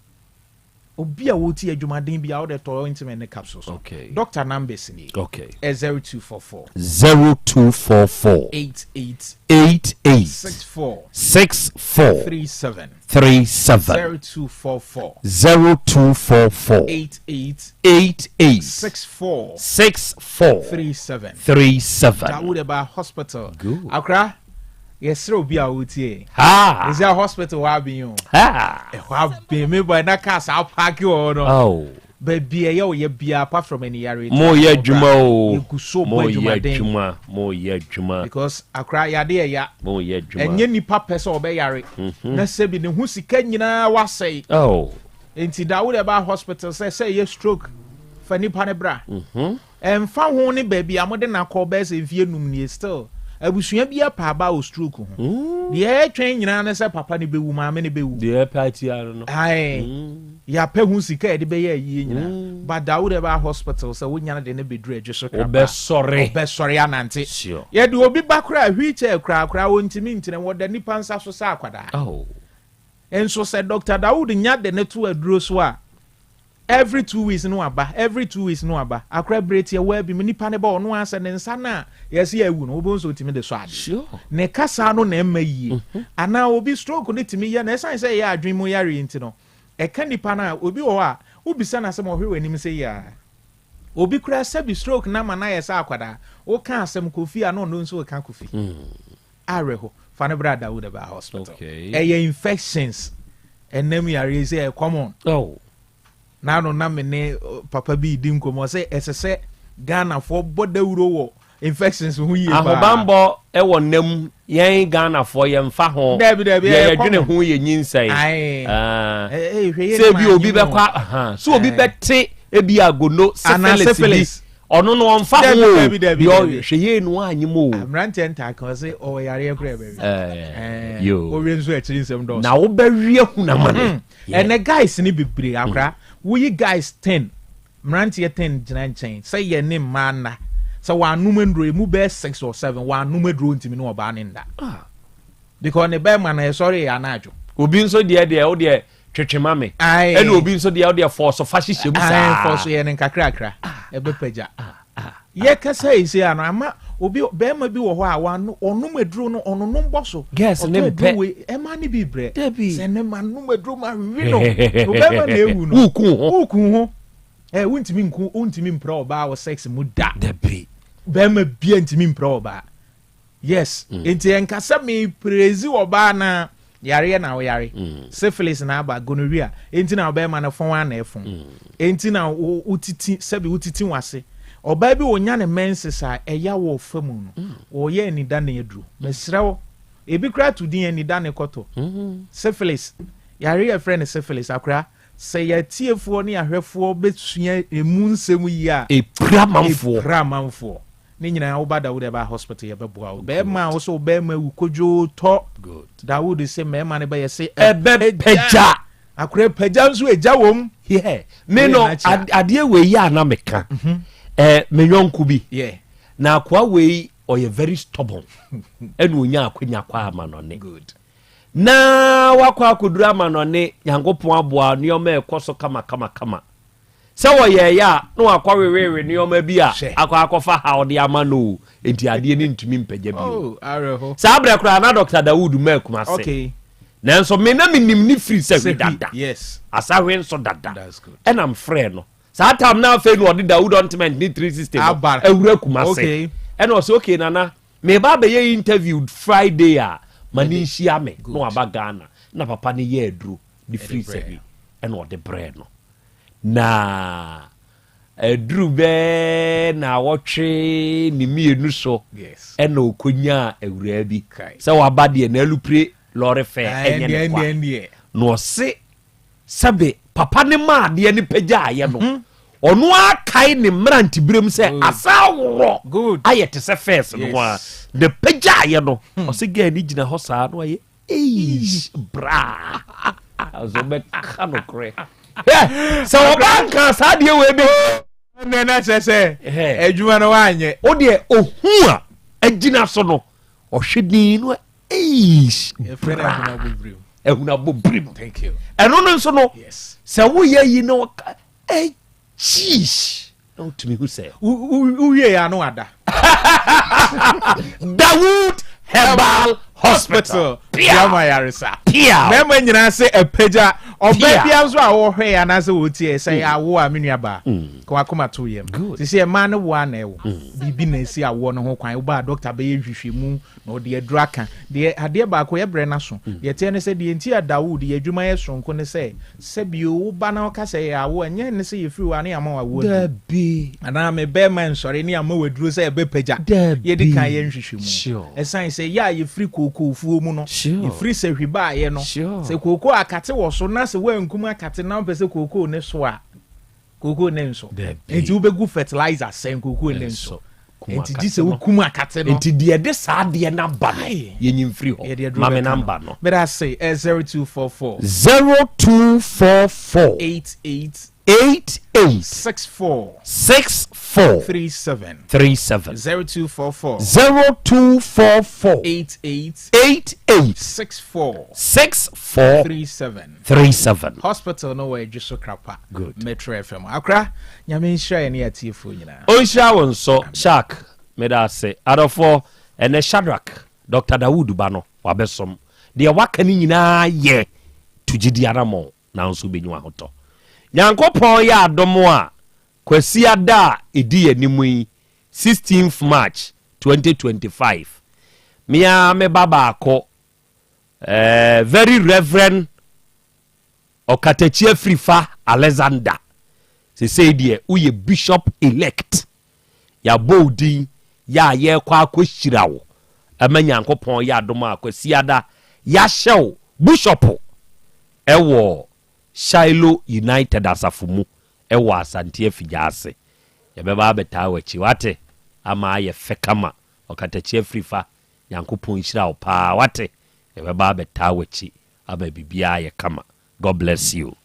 Speaker 17: Obi a wɔti adwumaden bi a wode tɔ ointment ne capsules.
Speaker 1: Okay.
Speaker 17: Doctor numbers ni.
Speaker 1: Okay.
Speaker 17: 0244.
Speaker 1: 0244.
Speaker 17: 88.
Speaker 1: 88.
Speaker 17: 64.
Speaker 1: 64.
Speaker 17: 37.
Speaker 1: 37.
Speaker 17: 0244.
Speaker 1: 0244.
Speaker 17: 88.
Speaker 1: 88.
Speaker 17: 64.
Speaker 1: 64.
Speaker 17: 37.
Speaker 1: 37.
Speaker 17: Dawood Herbal Hospital.
Speaker 1: Good.
Speaker 17: Akra, yɛsrɛ obi a wotie.
Speaker 1: Ha.
Speaker 17: Ɛsɛ hospital hɔ aben o.
Speaker 1: Ha.
Speaker 17: Ɛhɔ aben me boy na car saa park wɔ hɔ no.
Speaker 1: Oh.
Speaker 17: Baabi a ɛyɛ wo yɛ bia apart from aniyare.
Speaker 1: Mo yɛ adwuma o.
Speaker 17: Yɛgu so
Speaker 1: Mo
Speaker 17: bɔ
Speaker 1: yɛ
Speaker 17: adwumaden.
Speaker 1: adwuma. Mo yɛ adwuma.
Speaker 17: Because akra yade ɛya.
Speaker 1: Mo yɛ adwuma.
Speaker 17: Ɛnyɛ nipa pɛ sɛ ɔbɛyare. Na sɛbi ne ho sika nyinaa wasɛe.
Speaker 1: Oh.
Speaker 17: Nti Dawood Herbal Hospital sɛ ɛyɛ stroke fa nipa ne bra. Ɛmfa ho ne baabi a mode nakɔ bɛyɛ sɛ mfie 5 nie, still abusua bi apa aba wɔ stroke ho. Deɛ ɛtwɛn nyinaa ne sɛ papa ne bɛwu, maame ne bɛwu.
Speaker 1: Deɛ ɛpɛ atia no no.
Speaker 17: Ae, yɛapɛ ho sika a yɛde bɛyɛ ayie nyinaa. But Dawood Herbal Hospital sɛ wonya no de ne bɛduru adwo so krapa.
Speaker 1: Wobɛsɔre.
Speaker 17: Wobɛsɔre anante.
Speaker 1: Sure.
Speaker 17: Yɛde obi ba koraa wheelchair koraa koraa wɔntumi ntena mu, wɔda nipa nsa so sɛ akwadaa.
Speaker 1: Oh.
Speaker 17: Nso sɛ Dr. Dawood nya de ne to aduro so a, every 2 weeks no aba, every 2 weeks no aba. Akora bere tiɛ waa bi mu nipa ne ba ɔno asɛ ne nsa na yɛsi awu no, wobɛhu sɛ otumi de sɔ ade. Ne kasa no na ɛmma yie. Anaa obi stroke no tumi yɛ na ɛsan sɛ ɛyɛ adwene mu yare nti no, ɛka nipa no a, obi wɔ hɔ a wobisa no asɛm a ɔhwɛ w'anim sɛ yia. Obi kura sɛbi stroke na ma na yɛ sɛ akwadaa woka asɛm Kofi a na ɔno nso ka Kofi. Awerɛho fa no bra Dawood Herbal Hospital. Ɛyɛ infections ɛnam yare sɛ ɛyɛ common.
Speaker 1: Oh.
Speaker 17: N'ano na me ne papa bi di nkɔmmɔ sɛ ɛsɛ sɛ Ghanafoɔ bɔ dawuro wɔ infections ho yie paa.
Speaker 1: Ahobanbɔ wɔ nam yɛn Ghanafoɔ yɛmfa ho.
Speaker 17: Dabi, dabi,
Speaker 1: deɛ
Speaker 17: ɛyɛ
Speaker 1: yɛdwene
Speaker 17: common.
Speaker 1: ho yɛ nyinsɛn.
Speaker 17: Aye.
Speaker 1: Ah.
Speaker 17: Eh, eh, hwɛ yɛ
Speaker 1: sɛ
Speaker 17: ne
Speaker 1: ebi obi
Speaker 17: maa
Speaker 1: bɛkɔ aha, sɛ obi bɛte ebi agono
Speaker 17: Anaa
Speaker 1: syphilis bi
Speaker 17: syphilis.
Speaker 1: ɔno no ɔmfa
Speaker 17: Dabi,
Speaker 1: ho o.
Speaker 17: dabi, dabi,
Speaker 1: Deɛ
Speaker 17: dabi.
Speaker 1: ɔhwɛ yie no anyim o.
Speaker 17: Mmeranteɛ ntaa ka ɔsɛ ɔwɔ yareɛ koraa baabi.
Speaker 1: Eh, yo.
Speaker 17: Owie nso akyiri nsɛm dɔɔso.
Speaker 1: Na wobɛwie hunamane.
Speaker 17: Ɛnɛ guys ni bebree akora woyi guys 10, mmeranteɛ 10 gyina nkyɛn sɛ yɛ ne mmaa nna sɛ wɔanom aduro, emu bɛyɛ six or seven wɔanom aduro ntumi ne ɔbaa ne nda because ne bɛrima no ɛsɔre yɛ anadwo.
Speaker 1: Obi nso deɛ wo deɛ twetwe ma me.
Speaker 17: Aye.
Speaker 1: Ɛna obi nso deɛ wo deɛ fɔɔso fa hyehyɛ mu saa.
Speaker 17: Fɔɔso yɛ ne nkakrakra ɛbɛpagya yɛkasa yi sɛ ano ama obi bɛrima bi wɔ hɔ a wano ɔnom aduro no ɔnonom bɔ so.
Speaker 1: Girls ne
Speaker 17: Ɔtɔ aduro
Speaker 1: mpɛ.
Speaker 17: wei ɛma ne bi brɛ.
Speaker 1: Dabi.
Speaker 17: Sɛ ne ma nom aduro ma wi no o bɛrima na ewu no.
Speaker 1: Wuku ho.
Speaker 17: Wuku ho ɛ wuntumi nku, wuntumi mpira ɔbaa wɔ sex mu da.
Speaker 1: Dabi.
Speaker 17: Bɛrima bia ntumi mpira ɔbaa, yes. Nti ɛnkasa mi praise ɔbaa na yareɛ na ɔyare syphilis na aba gonorrhea enti na ɔbɛrima no fɔn ana ɛfɔn enti na wo wotiti sɛbi wotiti wase. Ɔbaa bi onya ne menses a ɛya wɔ fa mu no wɔyɛ anida ne aduro mesrɛ wo ebi kora to din anida ne kɔtɔ syphilis yare yɛ frɛ ne syphilis. Akora sɛ yɛtiefoɔ ne ahwɛfoɔ bɛsua emu nsɛm yi a
Speaker 1: Epira manfoɔ.
Speaker 17: Epira manfoɔ ne nyinaa woba Dawood Herbal Hospital yɛbɛboa wo. Bɛrima a wo sɛ wo bɛrima wu kodwoo tɔ Dawood sɛ mmarima no bɛyɛ sɛ
Speaker 1: ɛbɛpagya.
Speaker 17: Akora pagya nso egya wɔm.
Speaker 1: Yeah. Me no adeɛ wei yɛ a na meka me yɔnko bi na akoa wei ɔyɛ very stubborn ɛna onya akonya kɔ amanɔne na wakɔ akɔduru amanɔne. Nyankopɔn aboa, nneɛma ɛkɔ so kama kama kama sɛ wɔyɛɛyɛ a na wakɔ wewewe nneɛma bi a akɔ akɔfa ha ɔde ama no o. Enti adeɛ no ntumi mpagya bio.
Speaker 17: Oh, awerɛho.
Speaker 1: Saa berɛ koraa na Dr. Dawood ma akuma ase. Nanso me na menim ne firi sɛ hwe dada asahwe nso dada ɛna mfrɛ no saa tam na afei na ɔde Dawood ointment ne 360 no
Speaker 17: Aba.
Speaker 1: awura kuma se. Ɛna ɔsɛ okay nana, meba abɛyɛ interview Friday a ma ne nhyia me na waba Ghana na papa no yɛ aduro de firi
Speaker 17: brɛɛ.
Speaker 1: Sahwi ɛna ɔde brɛɛ no na aduru bɛɛ na awɔtwe ne mmienu so ɛna ɔkɔnyaa awuraa bi sɛ waba deɛ na alupire lɔre fɛ ɛnyɛ ne kwa na ɔse sɛbe papa ne ma adeɛ ne pagyaayɛ no ɔno akae ne mmeranteberɛm sɛ asa aworɔ ayɛ te sɛ fɛs no a ne pagyaayɛ no. Ɔse gaa ne gyina hɔ saa na ɔyɛ eish bra ɔsɛ ɔbɛka nokorɛ. Sɛ ɔbaa nka saa deɛ wei bi.
Speaker 17: Ɛnna na kyerɛ sɛ adwuma no wanyɛ.
Speaker 1: O deɛ ohu a agyina so no ɔhwɛ din no eish.
Speaker 17: Yɛfrɛ no ahunabɔ birim.
Speaker 1: Ahunabɔ birim.
Speaker 17: Thank you.
Speaker 1: Ɛno no nso no sɛ woyɛ yi na ɔka eish na wotumi hu sɛ.
Speaker 17: Wowie yɛ ano ada.
Speaker 1: Dawood Herbal Hospital.
Speaker 17: Piama yaresa.
Speaker 1: Pia.
Speaker 17: Mmarima nyinaa sɛ apagya. Ɔbaa bia nso a wɔhwɛ yɛ anaasɛ wɔtie sɛ yɛ awo a me nua baa. Mm. Ka wakoma to yam. Sisi ɛmaa ne wo a na ɛwo. Mm. Biribi na esi awoɔ no ho kwan. Wobaa dɔkta bɛyɛ nhwehwɛmu na ɔde aduru aka. Deɛ adeɛ baako yɛbrɛ no aso. Mm. Deɛ ɛteɛ ne sɛ deɛ nti a Dawood yɛ adwuma yɛ soronko ne sɛ Sɛ bio, wo ba na ɔka sɛ yɛ awo a, ɛnyɛ ne sɛ yɛfiri hɔ a na yɛama wo awoɔ aduro.
Speaker 1: Dabi.
Speaker 17: Anaa me bɛrima nsɔre ne yɛama wo aduro sɛ ɛbɛpagya.
Speaker 1: Dabi.
Speaker 17: Yɛdi kan yɛ nhwehwɛmu.
Speaker 1: Sure.
Speaker 17: Ɛsiane sɛ yɛ a yɛfiri kookoofuo mu no,
Speaker 1: Sure.
Speaker 17: yɛfiri sahwi baeɛ no,
Speaker 1: Sure.
Speaker 17: sɛ kookoo akate wɔ so na sɛ woankum akate na wopɛ sɛ kookoo no so a, kookoo no nso.
Speaker 1: Dabi.
Speaker 17: Nti wobɛgu fertilizer sɛn kookoo no nso.
Speaker 1: Nso. Kum
Speaker 17: Nti gye
Speaker 1: akate
Speaker 17: sɛ
Speaker 1: no.
Speaker 17: wokum akate no.
Speaker 1: Nti deɛ ɛde saa adeɛ no aba no,
Speaker 17: Aye.
Speaker 1: yɛnyi mfiri hɔ.
Speaker 17: Yɛde aduro
Speaker 1: Ma me
Speaker 17: bɛka no.
Speaker 1: number no.
Speaker 17: Meda ase, 0244.
Speaker 1: 0244.
Speaker 17: 88.
Speaker 1: 88.
Speaker 17: 64.
Speaker 1: 64.
Speaker 17: 37.
Speaker 1: 37.
Speaker 17: 0244.
Speaker 1: 0244.
Speaker 17: 88.
Speaker 1: 88.
Speaker 17: 64.
Speaker 1: 64.
Speaker 17: 37.
Speaker 1: 37.
Speaker 17: Hospital no wɔ Adwo so Krapa.
Speaker 1: Good.
Speaker 17: Metro FM. Akra, Nyame nhyira yɛne yɛn atiefoɔ nyinaa.
Speaker 1: Ɔnhyira wo nso Shark meda ase. Adɔfoɔ ɛnɛ Shadrack Doctor Dawood ba no wabɛsom. Deɛ waka no nyinaa yɛ tu gyidi anamɔn nanso wobɛnya w'ahotɔ. Nyankopɔn yɛ adom a Kwasiada a ɛdi yɛn anim yi 16th March 2025 me ara me ba baako eh, Very Reverend Ɔkatakyi Afrifa Alexander, sesei deɛ woyɛ Bishop Elect. Yɛabɔ wo din yɛ a yɛrekɔ akɔhyira wo ma Nyankopɔn yɛ adom a Kwasiada yɛahyɛ wo Bushɔpo wɔ Shiloh United Asafo mu wɔ Asante Afigya ase. Yɛbɛba abɛtaa w'akyi, wate? Ama ayɛ fɛ kama. Ɔkatakyi Afrifa, Nyankopɔn nhyira wo paa, wate? Yɛbɛba abɛtaa w'akyi ama biribiara ayɛ kama God bless you.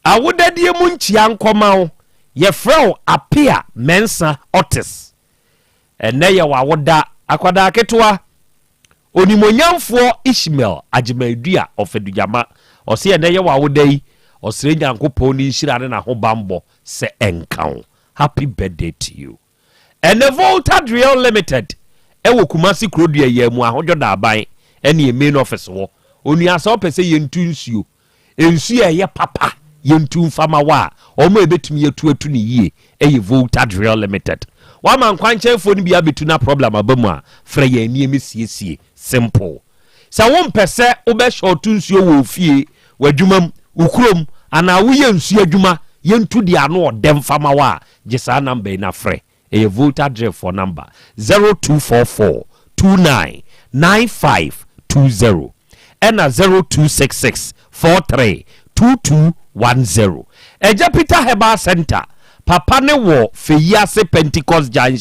Speaker 1: Awodadie mu nkyia nkɔma wo Yɛfrɛ wo Apea Mensah Otis Ɛnnɛ yɛ w'awoda Akwadaa ketewa Onimonyamfoɔ Ishmael Agyemang-Duah Ɔfɛdugyama Ɔse ɛnnɛ yɛ w'awoda yi Ɔsrɛ Nyankopɔn ne nhyira ne n'ahobanbɔ sɛ ɛnka wo Happy birthday to you. Ɛnɛ Volta Driel Limited wɔ Kumasi Kurodua yi ara mu Ahodwo Daaban ne yɛn main office wɔ. Onua sɛ wopɛ sɛ yɛntu nsuo, nsuo a ɛyɛ papa yɛntu mfa ma wo a, wɔn a ɛbɛtumi atu atu no yie yɛ Volta Driel Limited. Woama nkwankyɛnfoɔ no bi abɛtu na problem aba mu a, frɛ yɛn ne yɛmmɛsiesie. Simple. Sɛ wompɛ sɛ wobɛ shɔɔto nsuo wɔ wo fie, w'adwuma mu, wo kurom, anaa woyɛ nsuo adwuma, yɛntu deɛ ano ɔdɛ mfa ma wo a, gye saa number yi na frɛ. Ɛyɛ Volta Drillfoɔ number, 0244 29 9520 ɛna 0266 43 2210. Agya Peter Herbal Centre, papa no wɔ Feyiase Pentecost Junction.